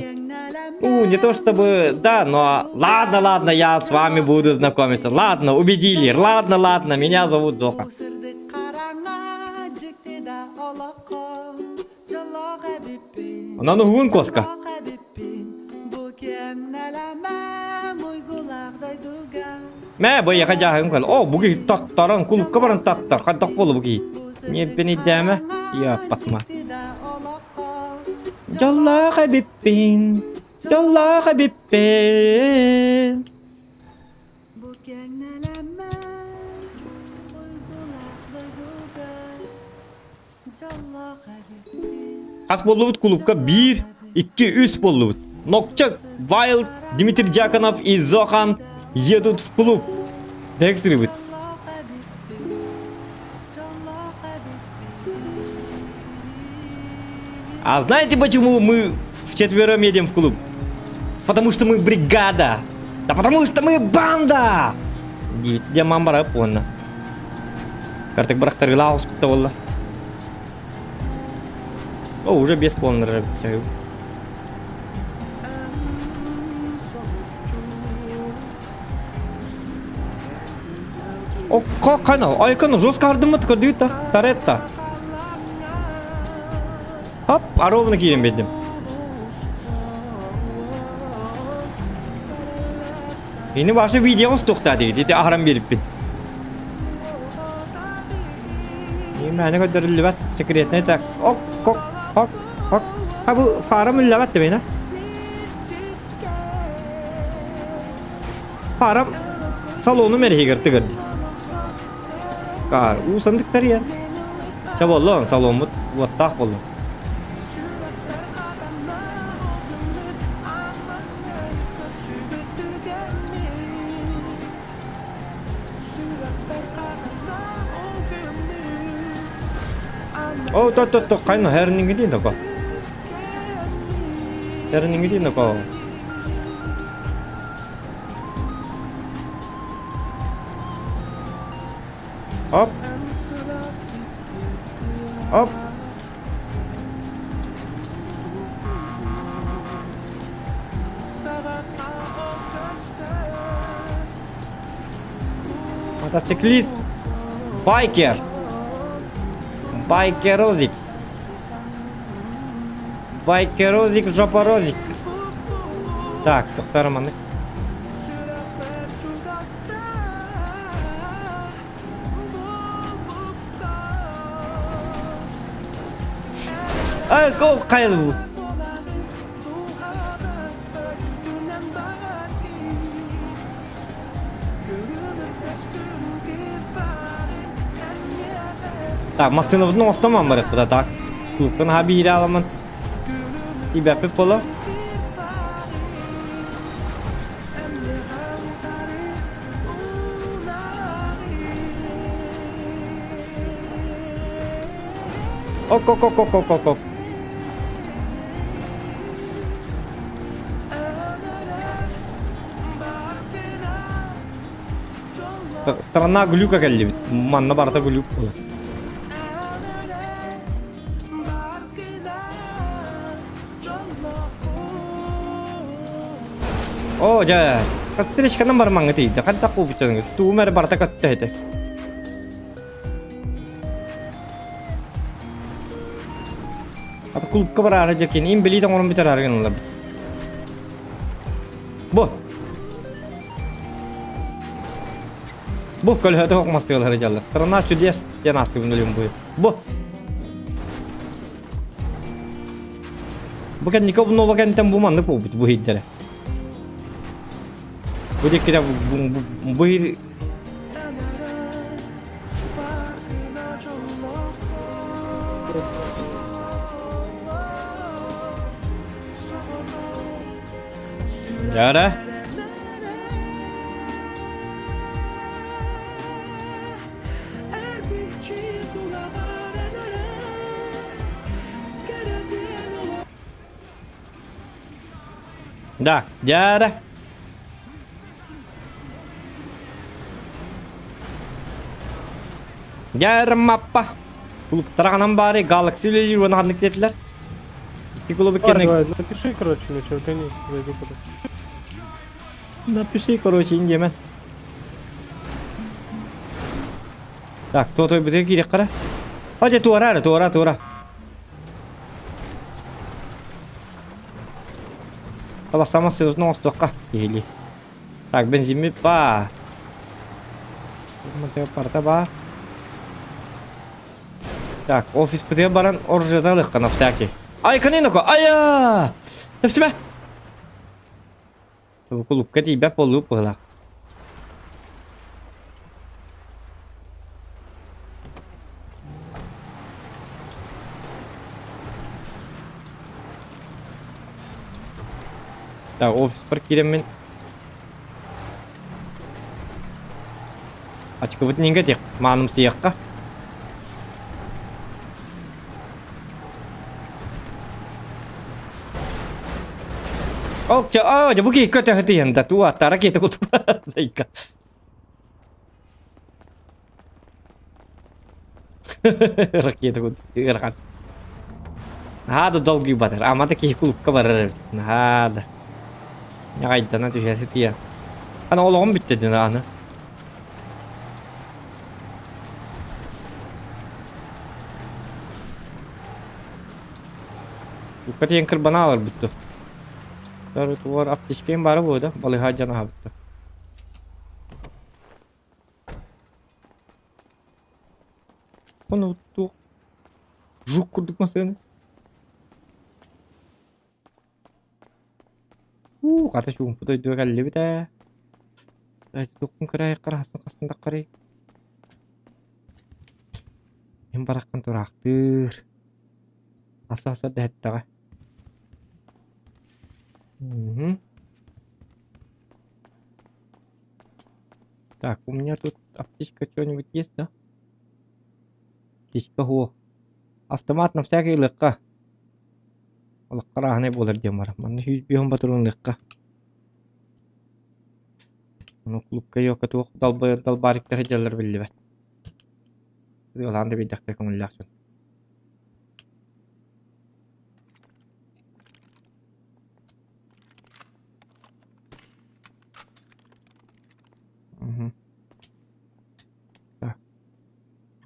Ну, не то чтобы, да, но ладно, ладно, я с вами буду знакомиться. Ладно, убедили. Ладно, ладно, меня зовут Зоха. Онон уһугун куоска. Мэ, быйаха дьааһыгым кэл. О, бу киһи таттаран, кулукка баран таттар. Хайдах буолла бу киһи? Ньиэппин иддээмэ. Яппасма. Дьоллоох эбиппин, дьоллоох эбиппин. Хас буоллубут кулуупка биир, икки, үс буоллубут. Нокчак, Вайлд, Дмитрий Дьяконов и Зохан едут в клуб. Дэксирибит. А знаете, почему мы вчетвером едем в клуб? Потому что мы бригада. Да потому что мы банда! Диэбит мамбара уонна. Картык бырахтарыылаах оспутта буолла. О, уже без полнера О, как она? Айканы жестко ардыммыт көрдүгүт да? Торетто. Хоп, ровно киирэн биэрдим. Ини вообще видеоҕа устуохтаа диэбит, ити аһаран биэриппин. Мээнэ көрдөрүллүбэт секретный так. Ок, ок, ок, ок. А бу фара мүллэбэт дебейна. Фарам салону эриһигэр тыгырды. Каар уусандыктар я. Ча боллон саломмут уоттаах боллон. О, то то то кайно хернингити ноко. Хернингити ноко. Оп. Оп. Мотоциклист. Байкер. Байкерозик. Байкерозик, жопорозик. Так, тоқтар маннык. Ай, кол кайыл. Так, массыынабытын оҥостомон барыахпыта так. Клубтан аһа биирэ аламмын. Тиийбэппит буолуо. Ок, ок, ок, ок, ок, ок, ок. Страна глюка кэллибит. Манна барыта глюк буолар. Оо, дьэ, встречканан бармаҥҥа тиийдэ. Хантах куубуччаныгыт? Туум эрэ барыта көттө этэ. Ата клубка бараары дьэ кини им билиит оҥорон бүтэр гыналлар. Бу. Бу көлөһөтө хокмастыгалары дьаллар. Страна чудес диэн ааттыыбын өлүм бу. Бу. Бу кэнники обнова кэнтэн бу маннык буолбут бу иһирдэрэ. Бу диэккитэ бу иһир Дьара. Да, дьара. Дьара маппа. Клубтара баары Galaxy үлэлиир уонна ханнык диэтилэр? Икки клубы кэннэ... Давай, напиши, короче, мне черкани, зайду потом. Напиши, короче, индиэмен. Так, туотой бүтэ киирэх хара. Ха, туора эрэ, туора, туора. Табастама сырытын оҥостуохха киһилии. Так, бензиммит баар. Парта баар. Так, офиспытыгар баран оружиета ылыахха на всякий. Ай, каниноко, айа! Тэпсимэ! Кулукка тиийбэт буоллубут быһыылаах. Так, офиспар киирэммин Ачкыбытын иҥгэтиэх, маанымсыйыахха. Ол чэ, оо, дьэ бу киһи көтөһүтүйэн да туу аттара киһи кутук зайка. Ракета кут ыарахан. Наһаа да долгуй батар. Ама да киһи кулукка барар эбит. Наһаа да. Ньаҕайдана түһэ сытыйа. Аны олоҕум бүттэ дин аны. Кулукка тиийэн кырбана аларбыт Туор аптечкаем баара буо да, балыыһа дьон аһабыт Ону туох жук курдук массыына. Уу, хата чуумпу дойдуга кэллибит ээ. Туохпун кыраайыккар хастан хастан таххарый. Мин бараххан тураахтыыр. Аса-аса дэһэттэҕэ. Мгм. Так, у меня тут аптечка что-нибудь есть, да? Аптечка суох. Автомат на всякий ылыахха. Олоххо арааһынай буолар диэн баран. Манна 105 патрон ылыахха. Ону клубка йока туох далбайар далбаарыктар сылдьаллар биллибэт. Ылаан да биэрдэхтэр көҥүллээх дьон.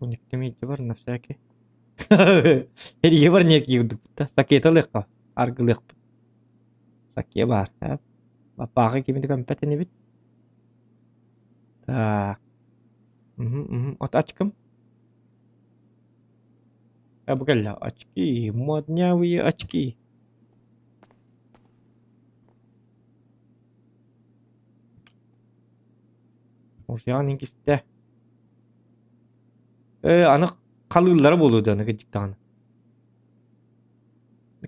Уникка бар на всякий. Эрийэ бар некий курдукпут Сакета ылыахха, аргылыахпыт. Саке баар. Баппааҕы кими да көмпөт инибит. Так. От очком. Бу кэллэ. Очки, моднявые очки. Мурзян иҥкистэ. Ээ, аны халыыллара буолуо да аны кырдьык даҕаны.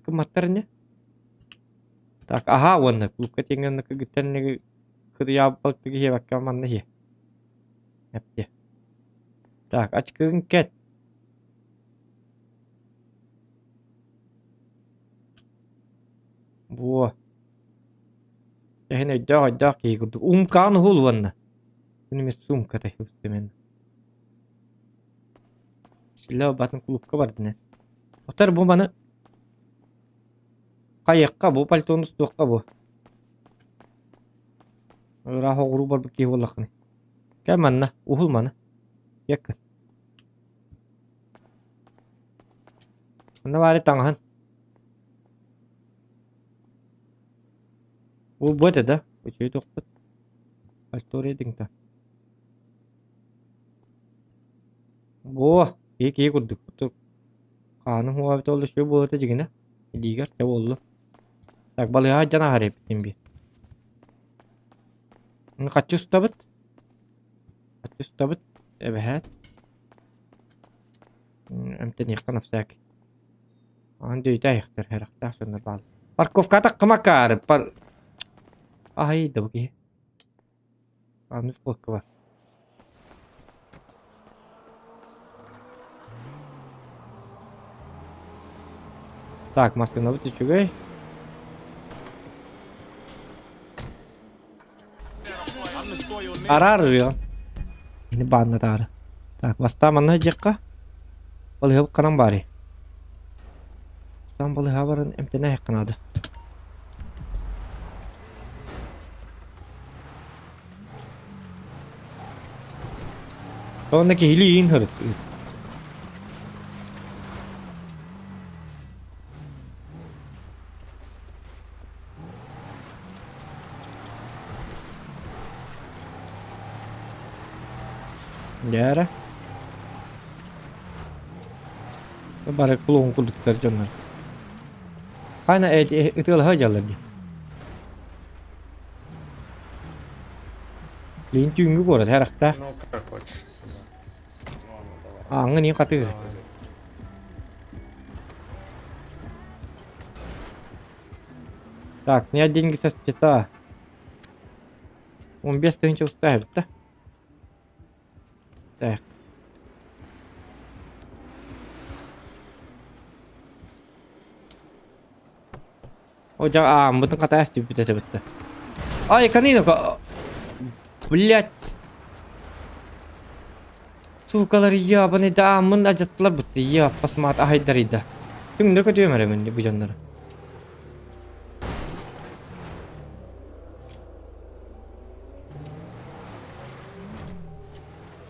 Кымматтар ини. Так, аһаа уонна клубка тиҥҥэ онно кыргыттар кырыйаабыт киһиэбэккэ манна иһиэ. Эптиэ. Так, ачкыгын кэт. Во. Эһин өйдөөх-өйдөөх киһи курдук. Умкаан уһул уонна. Күнүмүс сумка тахилстемен. Силля батын клубка бардын. Отар бу маны хайыахха бу пальтону устуохха бу. Ыраах оҕуруу барбыт киһи буоллаххыный. Кэл манна, уһул маны. Яккын. Манна баары таҥаһын. Бу бу этэ да? Үчүгэй туохпут. Пальто рейтингта. Во, киһи киһи курдук. Хаанын хугаабыта ол үчүгэй буолуо этэ дьигинэ. Илиигэр чэ буолла. Так балыыһаҕа дьан аһар эбиппин би. Хаччы устабыт. Хаччы устабыт. Эбэһээт. Эмтэниэххэ на всякий. Аан дөйүтэ айахтар сэрэхтээх дьоннор бааллар. Парковка таккымакаары пар... Аһай да бу киһи. Аны вкладка бар. Так, массыынабыт үчүгэй. Араар ырыа. Ини бааннатаары. Так, бастаан манна дьиэххэ. Балыыһа ханан баарый? Бастаан балыыһа баран эмтэнэ иһиэххэ наада. Онно киһилии иин сырыт. Дьээрэ. Бары клоун курдуктар дьоннор. Хайна ытыалаһа дьаллар дии. Лин түүҥҥү куорат харахта. Ну, как хочешь. Ааҥҥын иин хатыыр. Так, снять деньги со счета. Он без тысячи устраивает, да? Так. О, дьэ, ааммытын хатаас түппүтэ сыбытта. Ай, канина, блядь. Суукалар ебаный да ааммын адьаттылар бытты, еб, посмат ахайдарыйда. Түҥнэ көтүөм эрэ мин бу дьоннору.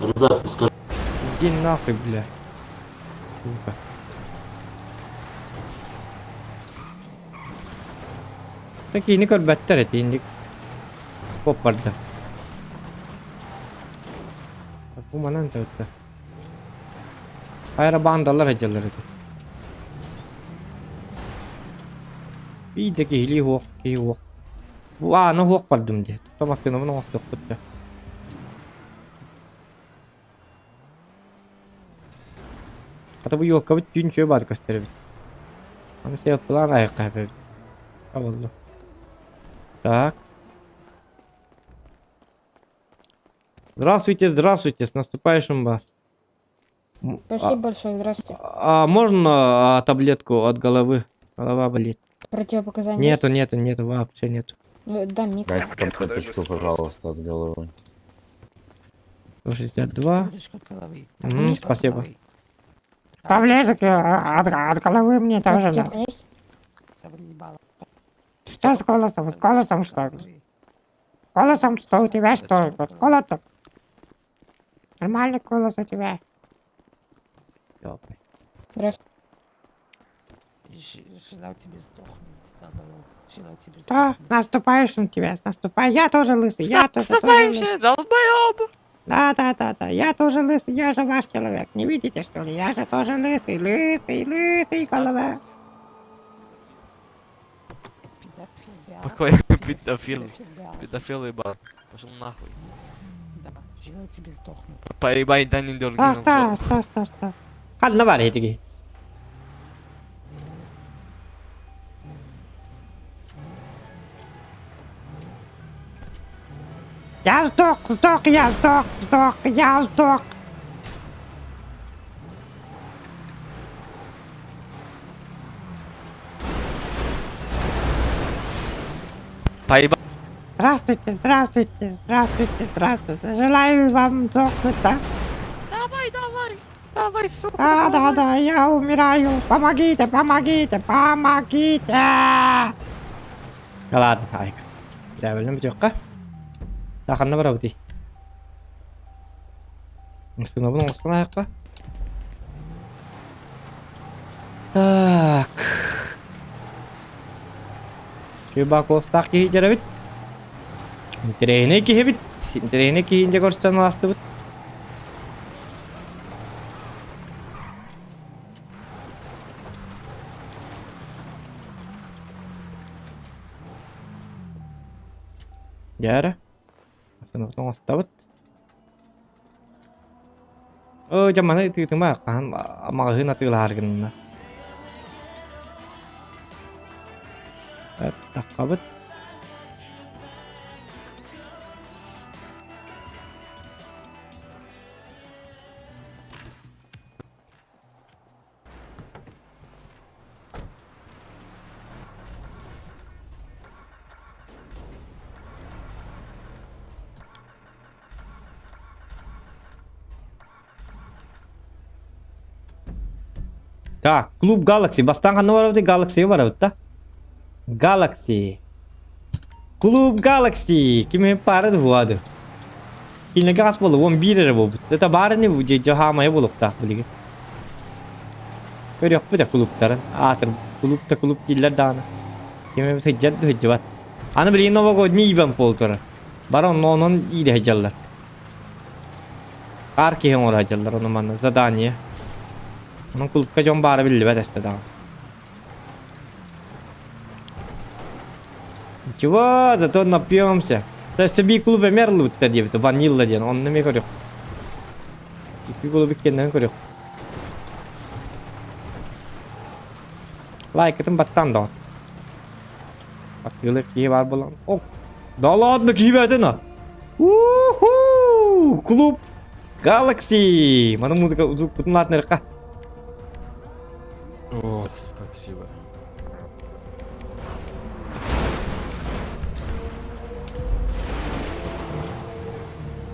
Ребят, скажи. Иди нахуй, бля. Сука. Киини көрбөттөр эти инник куоппарда. Бу манан төрүттэ. Хайра баандалар сылдьаллар этэ. Биир да киһилии уох, киһи уох. Бу ааны уох бардым дии. Тутта массыынабын оҥостуохпут да. Хата бу елкабыт түүн үчүгэй баар көстөр эбит. Аны селфилаан айахха эбит. Табылла. Так. Здравствуйте, здравствуйте, с наступающим вас. Спасибо большое, здравствуйте. А можно таблетку от головы? Голова болит. Противопоказания Нету, есть? нету, нету, вообще нету. Да, мик. Дайте таблеточку, пожалуйста, от головы. 162. Спасибо. Таблетки от головы мне тоже надо. Есть? Что с голосом? С голосом что? Голосом что у тебя что? Вот голосом? Нормальный голос у тебя. Здравствуйте. Желаю тебе сдохнуть, долбоёб. Желаю тебе Что? Наступаешь на тебя, наступай. Я тоже лысый, я тоже, тоже лысый. долбоёб! Да, да, да, да, я тоже лысый, я же ваш человек. Не видите, что ли? Я же тоже лысый, лысый, лысый голова. Педофил, да. Какой педофил? Педофил, да. Педофил ебал. Пошел нахуй. Да. Желаю тебе сдохнуть. Поебай Дани Что, Дергину. что, что, что, что? Ханна бар этиги? Я сдох, сдох, я сдох, сдох, я сдох. Поебай. Здравствуйте, здравствуйте, здравствуйте, здравствуйте. Желаю вам сдохнуть, да? Давай, давай! Давай, сука! Да, да, да, я умираю. Помогите, помогите, помогите. Ладно, айк. Правильно, бүтүөххэ. Ханна барабытый? Сынабын оҥостон аһыахха. Так. Чуйбаковтаах киһи дьэрэбит. Интэриэһинэй киһибит. Интэриэһинэй киһи дьэ көрсөн аастыбыт. Дьэ эрэ. Сынабытын оҥостабыт. Оо, дьэ маны тыытыма, хаһан маҕаһыын атыылаһар гынна. Таххабыт. Так, клуб Galaxy. Бастаан ханна барабыт? Galaxy барабыт да? Galaxy. Клуб Galaxy. Ким пары буады. Кинилэргэ хас буолла? 11 эрэ буолбут. Это баарыны дьаһаамайа буолуохтаах билигин. Көрүөхпүт да клубтарын. Аатыр клуб да клуб дииллэр даҕаны. Ким эмит сылдьар да сылдьыбат. Аны билигин новогодний ивент буола турар. Бары онно онон иирэ сылдьаллар. Хаар киһи оҥоро сылдьаллар ону манна задание. Онон клубка дьон баара биллибэт эстэ даҕаны. Ничего, зато напьемся. То есть би клуб эмиэ арыллыбыттар диэбитэ, Ванилла диэн, онно эмиэ көрүөх. Икки клуб иккиэннэрин көрүөх. Лайкытын баттаан доҕор. Атыылык киһи баар буолан. О, да ладно, киһи бээтин а. Уху! Клуб Galaxy! Маны музыка звукпутун лаатынырыкка. О, спасибо.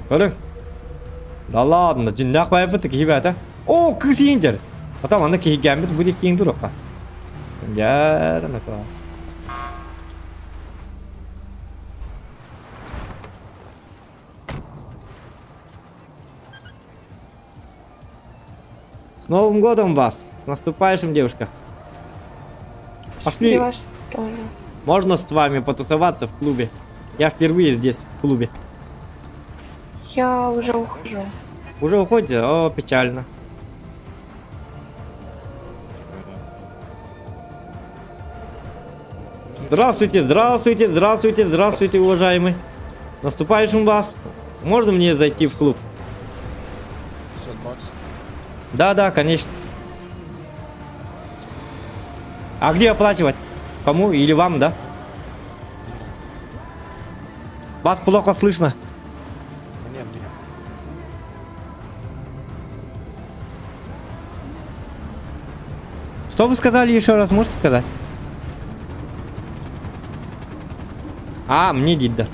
Көрүҥ. Да ладно, дьиннээх байбыт киһи бээтэ. О, кыыс иин дьэр. Потом аны киһигэммит бу диэкиин туруохха. Дьэр, ана С Новым годом вас! С наступающим, девушка! Пошли! Вас тоже. Можно с вами потусоваться в клубе? Я впервые здесь, в клубе. Я уже ухожу. Уже уходите? О, печально. Здравствуйте, здравствуйте, здравствуйте, здравствуйте, уважаемый. Наступающим вас. Можно мне зайти в клуб? 50 баксов. Да, да, конечно. А где оплачивать? Кому? Или вам, да? Вас плохо слышно. Мне, мне. Что вы сказали еще раз, можете сказать? А, мне дит, да.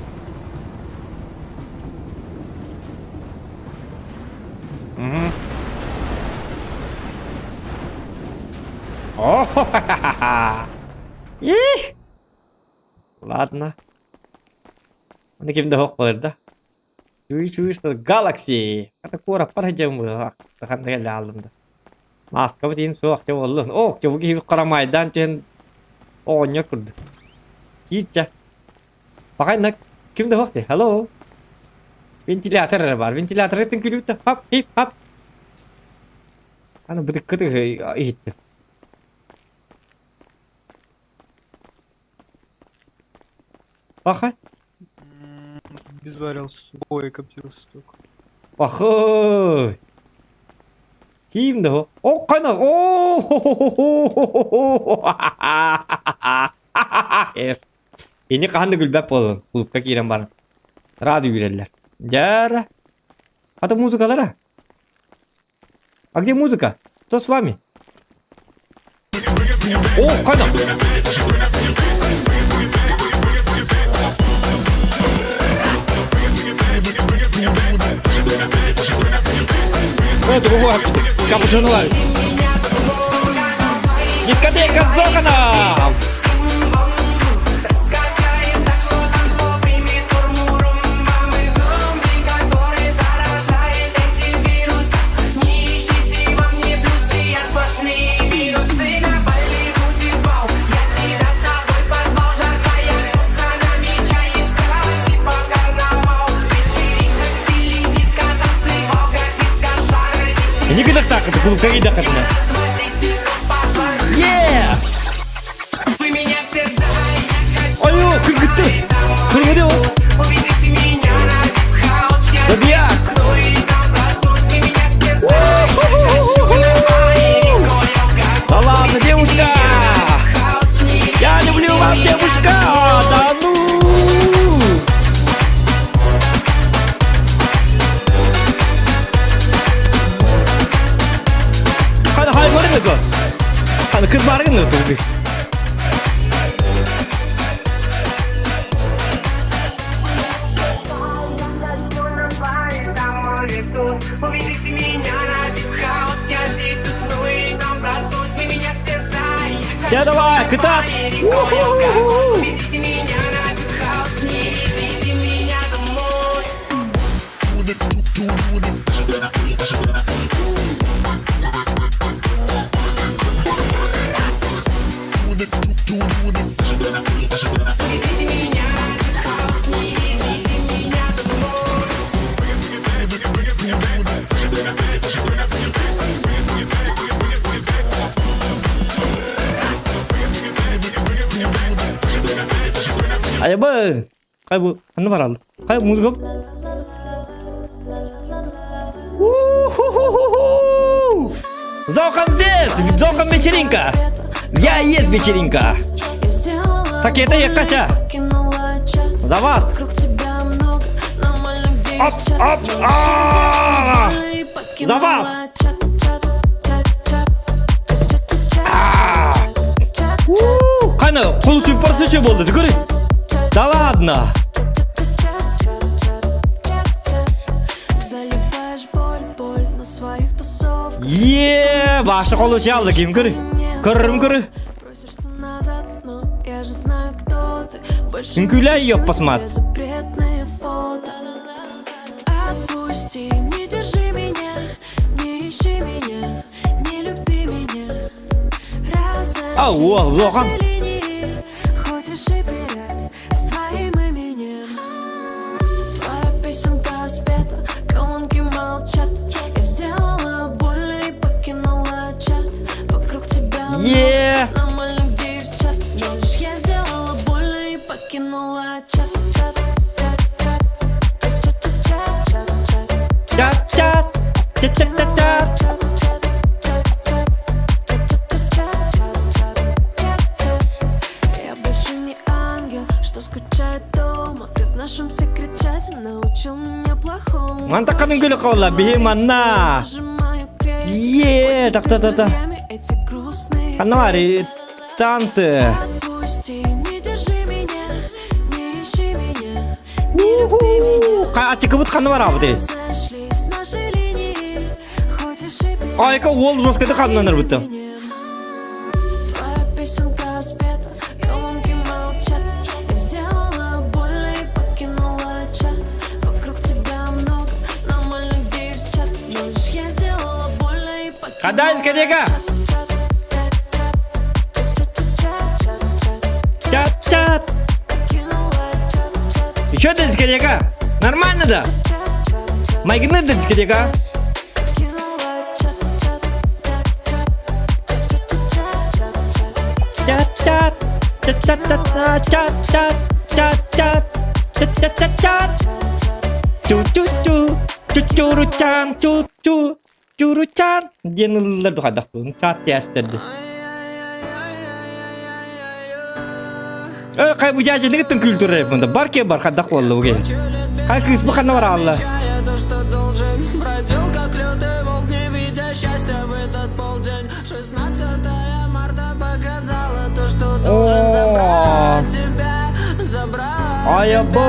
Угу. О, ха-ха-ха! Их! Ладно. Оны ким да хоқ болар да. Чуй чуй что Galaxy. Хата куораппар сылдьабын быһыылаах. Ханна кэллэ хааллым да. Мааскабыт иһин суох дьэ буоллун. Оо, дьэ бу киһи харамайдаан түһэн оҕонньор курдук. Киирчэ. Пахайна ким да суох дии. Hello. Вентилятор эрэ баар. Вентиляторыттан күлүбүт хап хип хап. Аны бытыккыт иһиттим. Паха. Безварился, ой, коптился только. Пахай. Ким да О, кана. О! Ини хаһан да күлбэт буолан, клубка киирэн баран. Рады үүрэллэр. Дьара. А то музыкалара. А где музыка? Кто с вами? О, кана. Капушонулар. Дискотека Зохана! Не гыдахтаахыт, кулукка гыдахатына. Yeah! Ой, кыргытты! Кыргыды ол! Зодиак! Да ладно, девушка! Я люблю вас, девушка! Да ну! Хана хаймарын го. Хана кырбарын го тугыс. Я давай, кытаат! Айбы! Кай бу? Ханна баралды? Кай музыка? У-ху-ху-ху-ху! Зохан здесь! Зохан вечеринка! Я и есть вечеринка! Сакета Якача! За вас! Оп, оп, а! За вас! У, Кана, кол сүйүп барса чө болду, көрү. Да ладно! Заливаешь боль, боль на своих тусовках. Е, башы колу чалды, ким көрү? Көрөрүм көрү. Просишься назад, но я же знаю, кто ты. Больше не Үҥкүүлээ пишу ёппасмат. тебе запретные фото. Отпусти, не держи меня, не ищи меня, не люби меня. А, о, Разошлись Зохан. наши линии, хочешь и пират с твоим именем. Твоя песенка спета, колонки молчат. Я сделала больно и покинула чат. Вокруг тебя много Е! нормальных девчат. Но лишь я сделала больно и покинула чат. Чат, чат, чат, чат, чат, чат, чат, чат. Чат-чат! Чат-чат-чат-чат! Чат, чат, чат, чат, чат, чат, чат, чат, чат, чат. Я больше не ангел, что скучает дома. Ты в нашем секрет-чате научил меня плохому. Мантакканы көлө калла, биһи манна. Нажимаю крестик. Е, Вот так, теперь та, та, с та. друзьями эти грустные Ханна песни. танцы. Отпусти, не держи меня, не ищи меня, не люби меня. Ачыкыбыт ханна барабыт. Разошлись наши линии, хочешь и пей. Айка уол жесткады ханнаныр бутты. Твоя песенка спета, колонки молчат. Я сделала больно и покинула чат. Вокруг тебя много нормальных девчат. Но лишь я сделала больно и покинула. Хадаа дискотека! Чат-чат! Еще да дискотека! Нормально да? Майгыны да дискотека! Чат-чат! Чат-чат-чат! Чат-чат! Чат-чат! Чат-чат-чат! Чу-чу-чу! Чу-чуру-чан! Чу-чу! Чуручан! Диэн ыллар духадахтуун. Чат тээстэрди. Э, кай бу жажыныгы тын күлтүрэ мында. Бар ке бар хадах болла буге. Кай кыз бу ханна бар алла. То, что должен Бродил, как лютый волк, не видя счастья в этот полдень 16 марта показала то, что должен забрать тебя Забрать Айабо!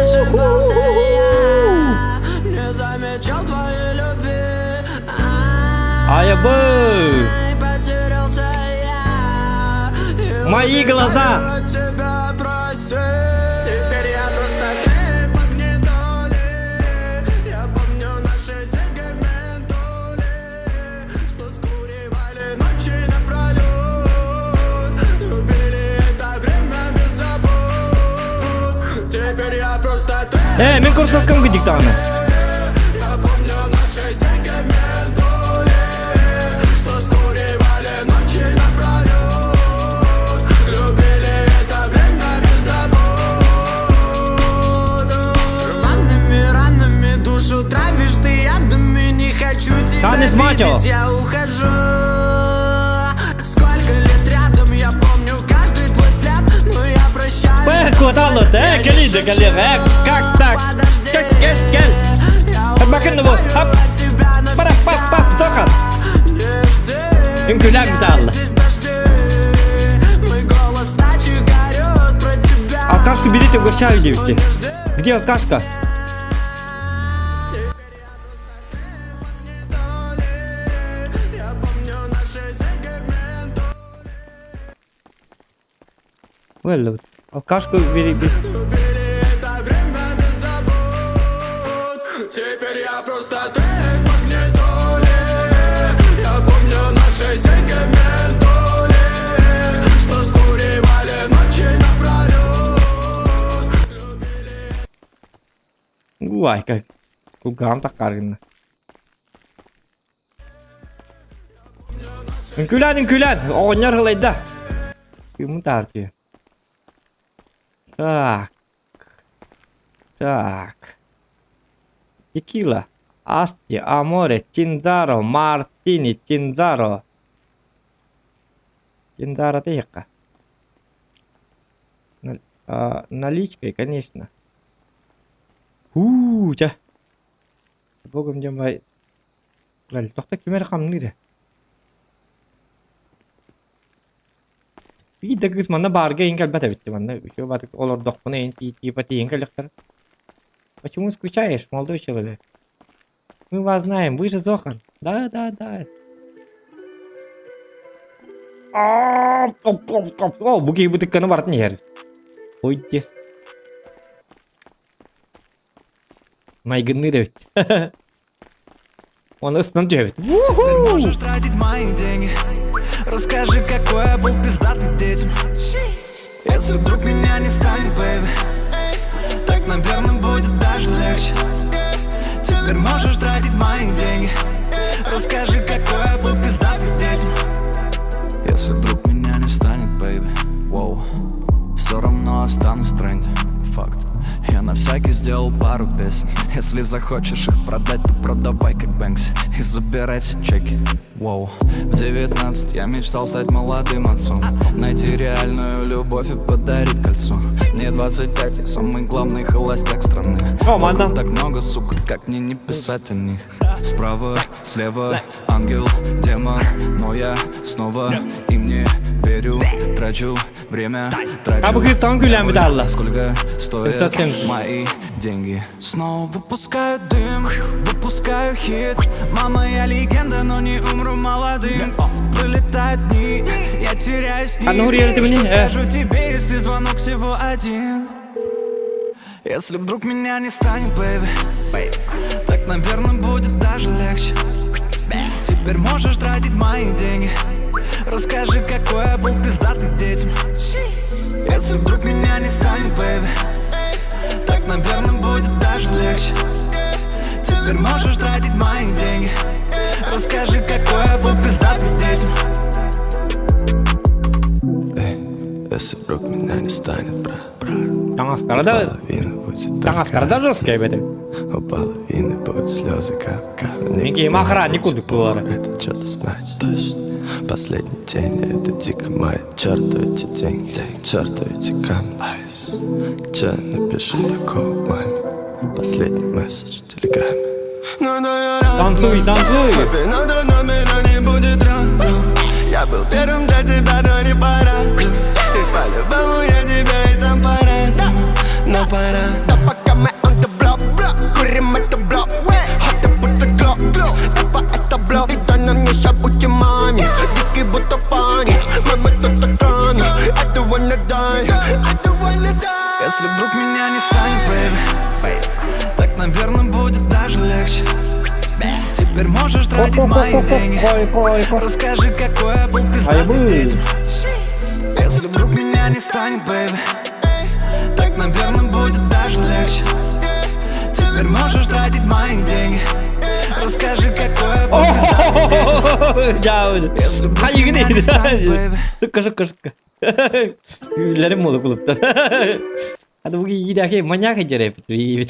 Ошибался я, не замечал твоей любви Айабо! Ай, потерялся я и Мои глаза! от тебя прости Теперь я просто трек магнитоле Я помню наши сегментули Что скуривали ночи напролет Любили это время без забот Теперь я просто трек Э, мин кроссовкам гидик даҕаны. Я помню наши сегментули Что скуривали ночи напролет Любили это время без забот Рваными ранами душу травишь ты ядами Не хочу тебя Танец мачо. видеть, я ухожу Сколько лет рядом, я помню каждый твой взгляд Но я прощаюсь Э, куоталлар, э, кэлиий да кэлиэх, э, как так? Кэл, кэл, кэл. Бакын бу, хап. Парак, пап, пап, сохан. Үҥкүүлээн бүтэ Мой голос тачек орет про тебя Алкашку берите, угощаю диэбиттии. Где алкашка? Я помню наши сегменты Well, алкашку бери. Любили это время без забот Теперь я просто трек магнитоле Я помню наши сегментули Что скуривали ночи напролет Уай, как кулгаам таккаргынна. Үҥкүүлээн, үҥкүүлээн, оҕонньор ылайда. Кыымын таартыйа. Так. Так. Текила. Асти, Аморе, Тинзаро, Мартини, Тинзаро. Тинзаро тыйыкка. Наличкой, конечно. Уу, чэ. Богом диэн бай. Тохто ким эрэ хамныыр ээ. Биир да кыыс манна баарга иһин кэлбэт эбит манна үчүгэй баҕайытык олордохпуна иһин типа тиийэн кэлиэхтэрэ. Почему скучаешь, молодой человек? Мы вас знаем, вы же Зохан. Да, да, да. О, бу киһи бытыкканы барытын иһэр. Ой, Майгынныыр эбит. Оны ыстан түһэбит. Теперь можешь тратить мои деньги Расскажи, какой я был пиздатый детям Если вдруг меня не станет, baby Так, наверное, будет даже легче Теперь можешь тратить мои деньги Расскажи, какой я был пиздатый детям Если вдруг меня не станет, baby Воу Все равно останусь в тренде Факт Я на всякий сделал пару песен Если захочешь их продать, то продавай как Бэнкси И забирай все чеки Воу В 19 я мечтал стать молодым отцом Найти реальную любовь и подарить кольцо Мне 25, я самый главный холостяк страны О, манна. Вокруг так много, сука, как мне не писать о них Справа, слева, ангел, демон Но я снова им не верю Трачу время, трачу А бу кыыс тоҕо күлээн бүтэ алла. Сколько стоят 570. мои деньги Снова выпускаю дым, выпускаю хит Мама, я легенда, но не умру молодым Пролетают дни, я теряюсь с А ну, Риэль, ты Что мне, э. скажу тебе, если звонок всего один Если вдруг меня не станет, baby Так, Так, наверное, будет даже легче Теперь можешь тратить мои деньги Расскажи, какой я был пиздатый детям Если вдруг меня не станет, baby Так, наверное, будет даже легче Теперь можешь тратить мои деньги Расскажи, какой я был пиздатый детям Если вдруг меня не станет, брат, Таҥастара да таҥастара да жесткая эбэтэ. У половины будут слезы кап-кап. Мин киһим охранник курдук буолара. Это что-то значит. Точно. Последний день, это дико мои черту эти деньги, черту эти камни. Айс. Че, напиши такого маме. Последний месседж в телеграме. Танцуй, танцуй! не будет рано Я был первым для тебя, но не пора И по-любому я тебя и там пора Но пора Да пока мы on the block, block Курим это блок, это будто глок, глок Это блок, и да нам не шабути маме Дикий будто пани, мама тут рано I don't wanna die, I don't wanna die Если вдруг меня не станет, baby Так, наверное, будет даже легче Теперь можешь тратить мои деньги Расскажи, какой я был пиздатый Айбы. детям Если вдруг меня не станет, baby Так, наверное, будет даже легче Теперь можешь тратить мои деньги Расскажи, какой я был пиздатый детям Дьэ, Если вдруг Хайыгын меня не станет, baby Шутка, шутка, шутка. Үллэрим буолу кулуптар. Hadi bu iyi маньяк эдереп. Дьэ.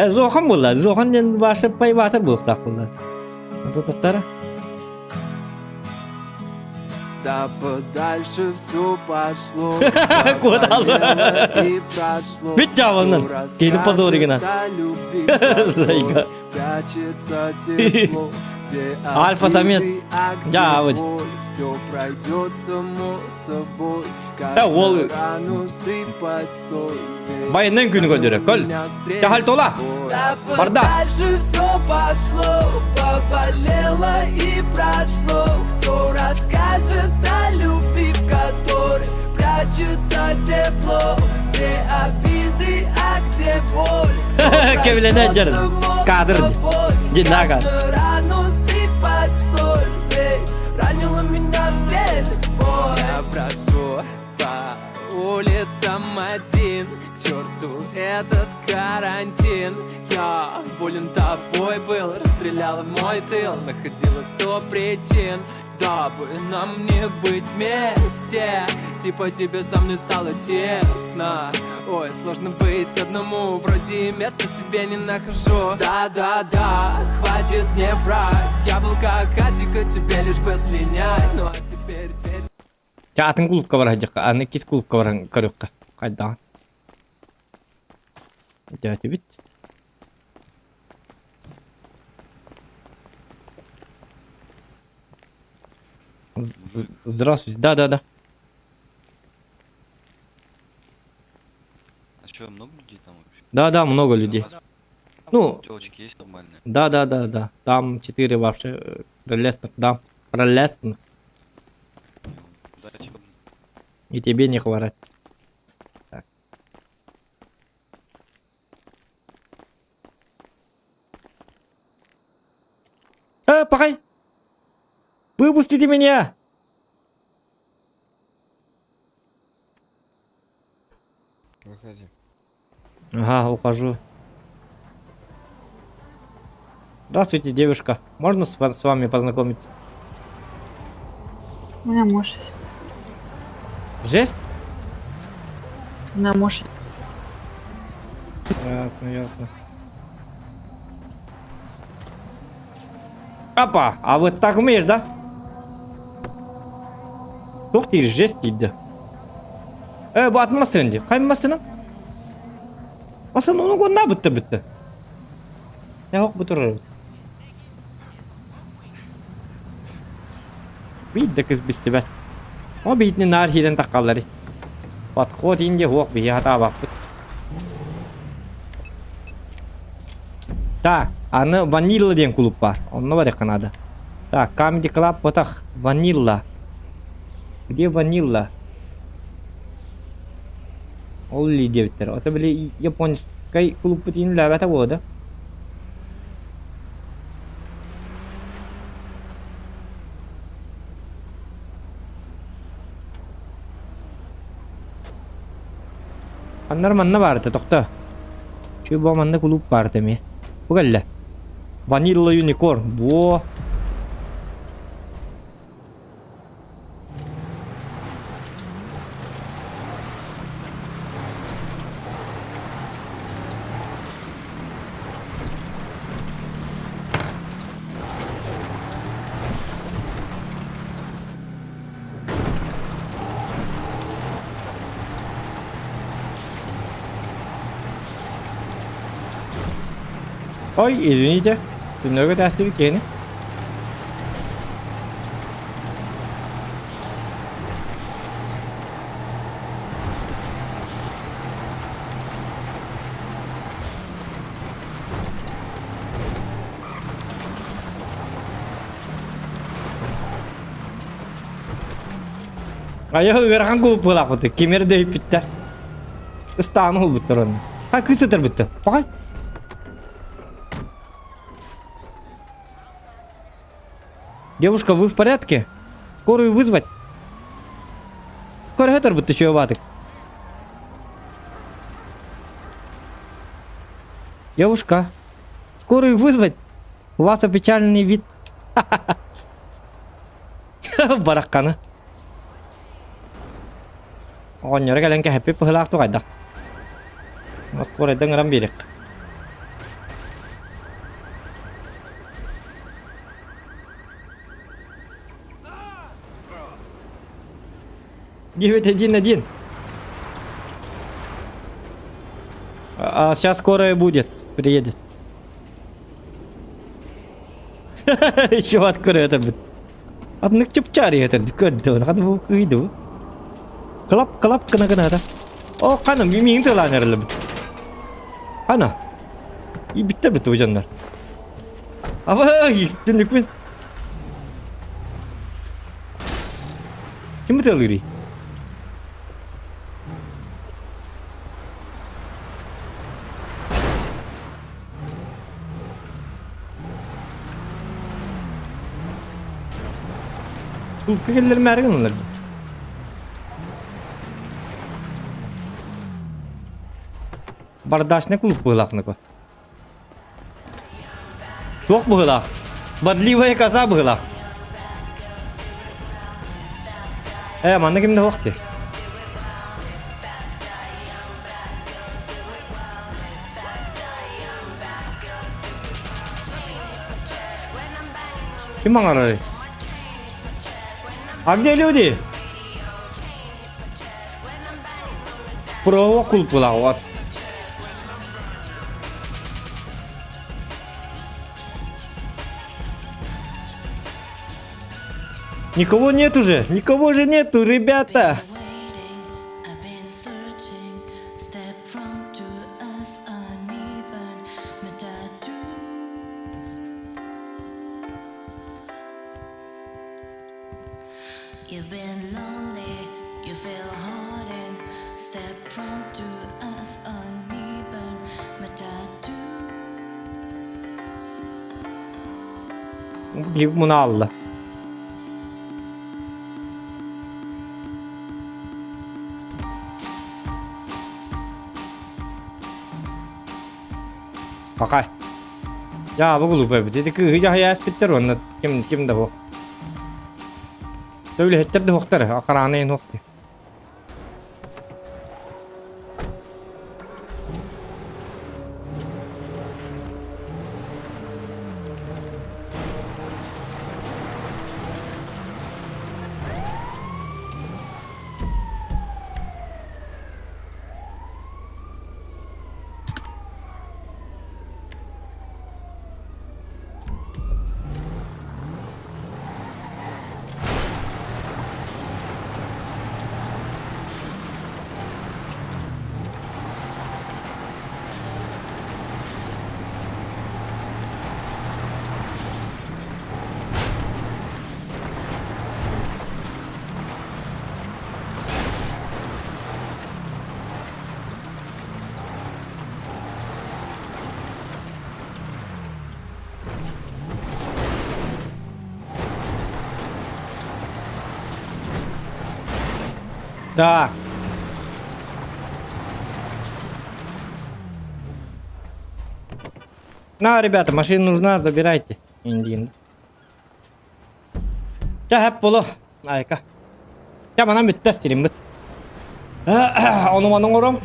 Зохан буолла. Зохан диэн баша пайбаатар буолуохтаах буолла. Тутуктара. Да подальше все пошло Куда? Поболело и прошло Бүт дьаабанан. Киһини позоригынан. О любви Зайка. Прячется тепло Где Альфа-самец. обиды, а где Да, вот. боль Все пройдет само собой Как Да, ол- на рану сыпать соль Ведь Байынан күнү көрдөрө. Көл. меня стрелит Тахальтола. боль. Да Барда. подальше все пошло, поболело и прошло. Кто расскажет о любви, в которой прячется тепло, где обиды, а где боль. Всё Кевлене пройдёт дьэр. само Кадр. собой, Динага. как на рану сыпать соль. Ведь ранила меня стрелы боль. Я прошу по улицам один К черту этот карантин Я болен тобой был, расстреляла мой тыл Находила сто причин, дабы нам не быть вместе Типа тебе со мной стало тесно Ой, сложно быть одному, вроде и места себе не нахожу Да-да-да, хватит мне врать Я был как Атика, тебе лишь бы слинять Ну а теперь дверь Атын кулупка бар хадьякка, аны кис кулупка баран көрүөххэ. Хайдаҕын. Дьээтибит. Здравствуйте. Да, да, да. А что, много людей там вообще? Да, да, много людей. Ну, Телочки есть нормальные? да, да, да, да. Там четыре вообще прелестных, да. Прелестных. Удачи. И тебе не хворать. Так. Пахай! Выпустите меня! Выходи. Ага, ухожу. Здравствуйте, девушка. Можно с вами познакомиться? У меня муж есть. Жесть? У меня муж есть. Ясно, ясно. Опа! А вот так умеешь, да? Туох диир жесть диир. Э, бу атын массыына дии. Хайа массыына? Массыына ону гонна бытта бытта. Я ох бутурар. Биир да кыз бистибэт. О биитини наар киирэн таххаллар. Подход инде хуох биһи хатаабаппыт. Так, аны Ванилла диэн кулууп баар. Онно барыахха наада. Так, Comedy Club ботах Ванилла. Где Ванилла? Ол үлэлии диэбиттэр. Ото били японскай кулууппут иин үлээбэтэ буолуо да? Ханнар манна баарта тохто. Чү бу манна кулууп баарта эмиэ. Бу кэллэ. Ванилла юникорн. Во. Ой, извините. Түннөргө тээстибит киһини. Айа ыарахан кулуппулаахпыт. Кимер дөйүппүттэр. Ыстааны ылбыттар онно. Ha кыыс ытырбытты. Пахай. Девушка, вы в порядке? Скорую вызвать? Скорая ытырбытты чуябатык. Девушка, скорую вызвать? У вас опечаленный вид. Барахханы. Оҕонньоро кэлэн кэһэппит быһыылаах тугайдах. Оскуорайдан ыҥыран биэриэх. 9-1-1. А, сейчас скорая будет, приедет. Еще открыто это будет. Атнык чупчари это көрдө, ханы бу кыйды. Клап клап кына кына да. О, кана миң тылан эрелбит. Ана. И битте бит ужаннар. Аба, түнүкпүн. Ким бителири? Тулка кэллэрмээри гыналлар дии. Бардачный клуб быһыылаах ныкы. Туох быһыылаах? Бодливая коза быһыылаах. Э, манна ким да суох дии. Ким аҥарарый? А где люди? Справа кулпулаҕа Никого нет уже, никого же нету, ребята. Bunu алла. Пока. Я бу глупый бит. Ити кыыһы дьаһайа эспиттэр уонна ким ким да бу. Төүлэһиттэр да хуохтар, охрана ин хуох. Так. На, ребята, машина нужна, забирайте. Индин. Чэ, хэп боло. Айка. Чэ, манан бүттэ стриммит. Ону маны оҥором.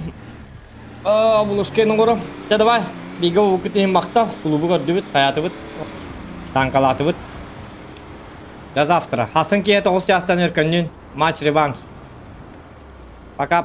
Булушкайын оҥором. Чэ, давай. Бигэ уукут иһин махтал. Клубу көрдүбүт, хайаатыбыт. Таҥкалаатыбыт. До завтра. Хасын киһи 9 чаастан өркөннүүн. Матч реванш. Пока.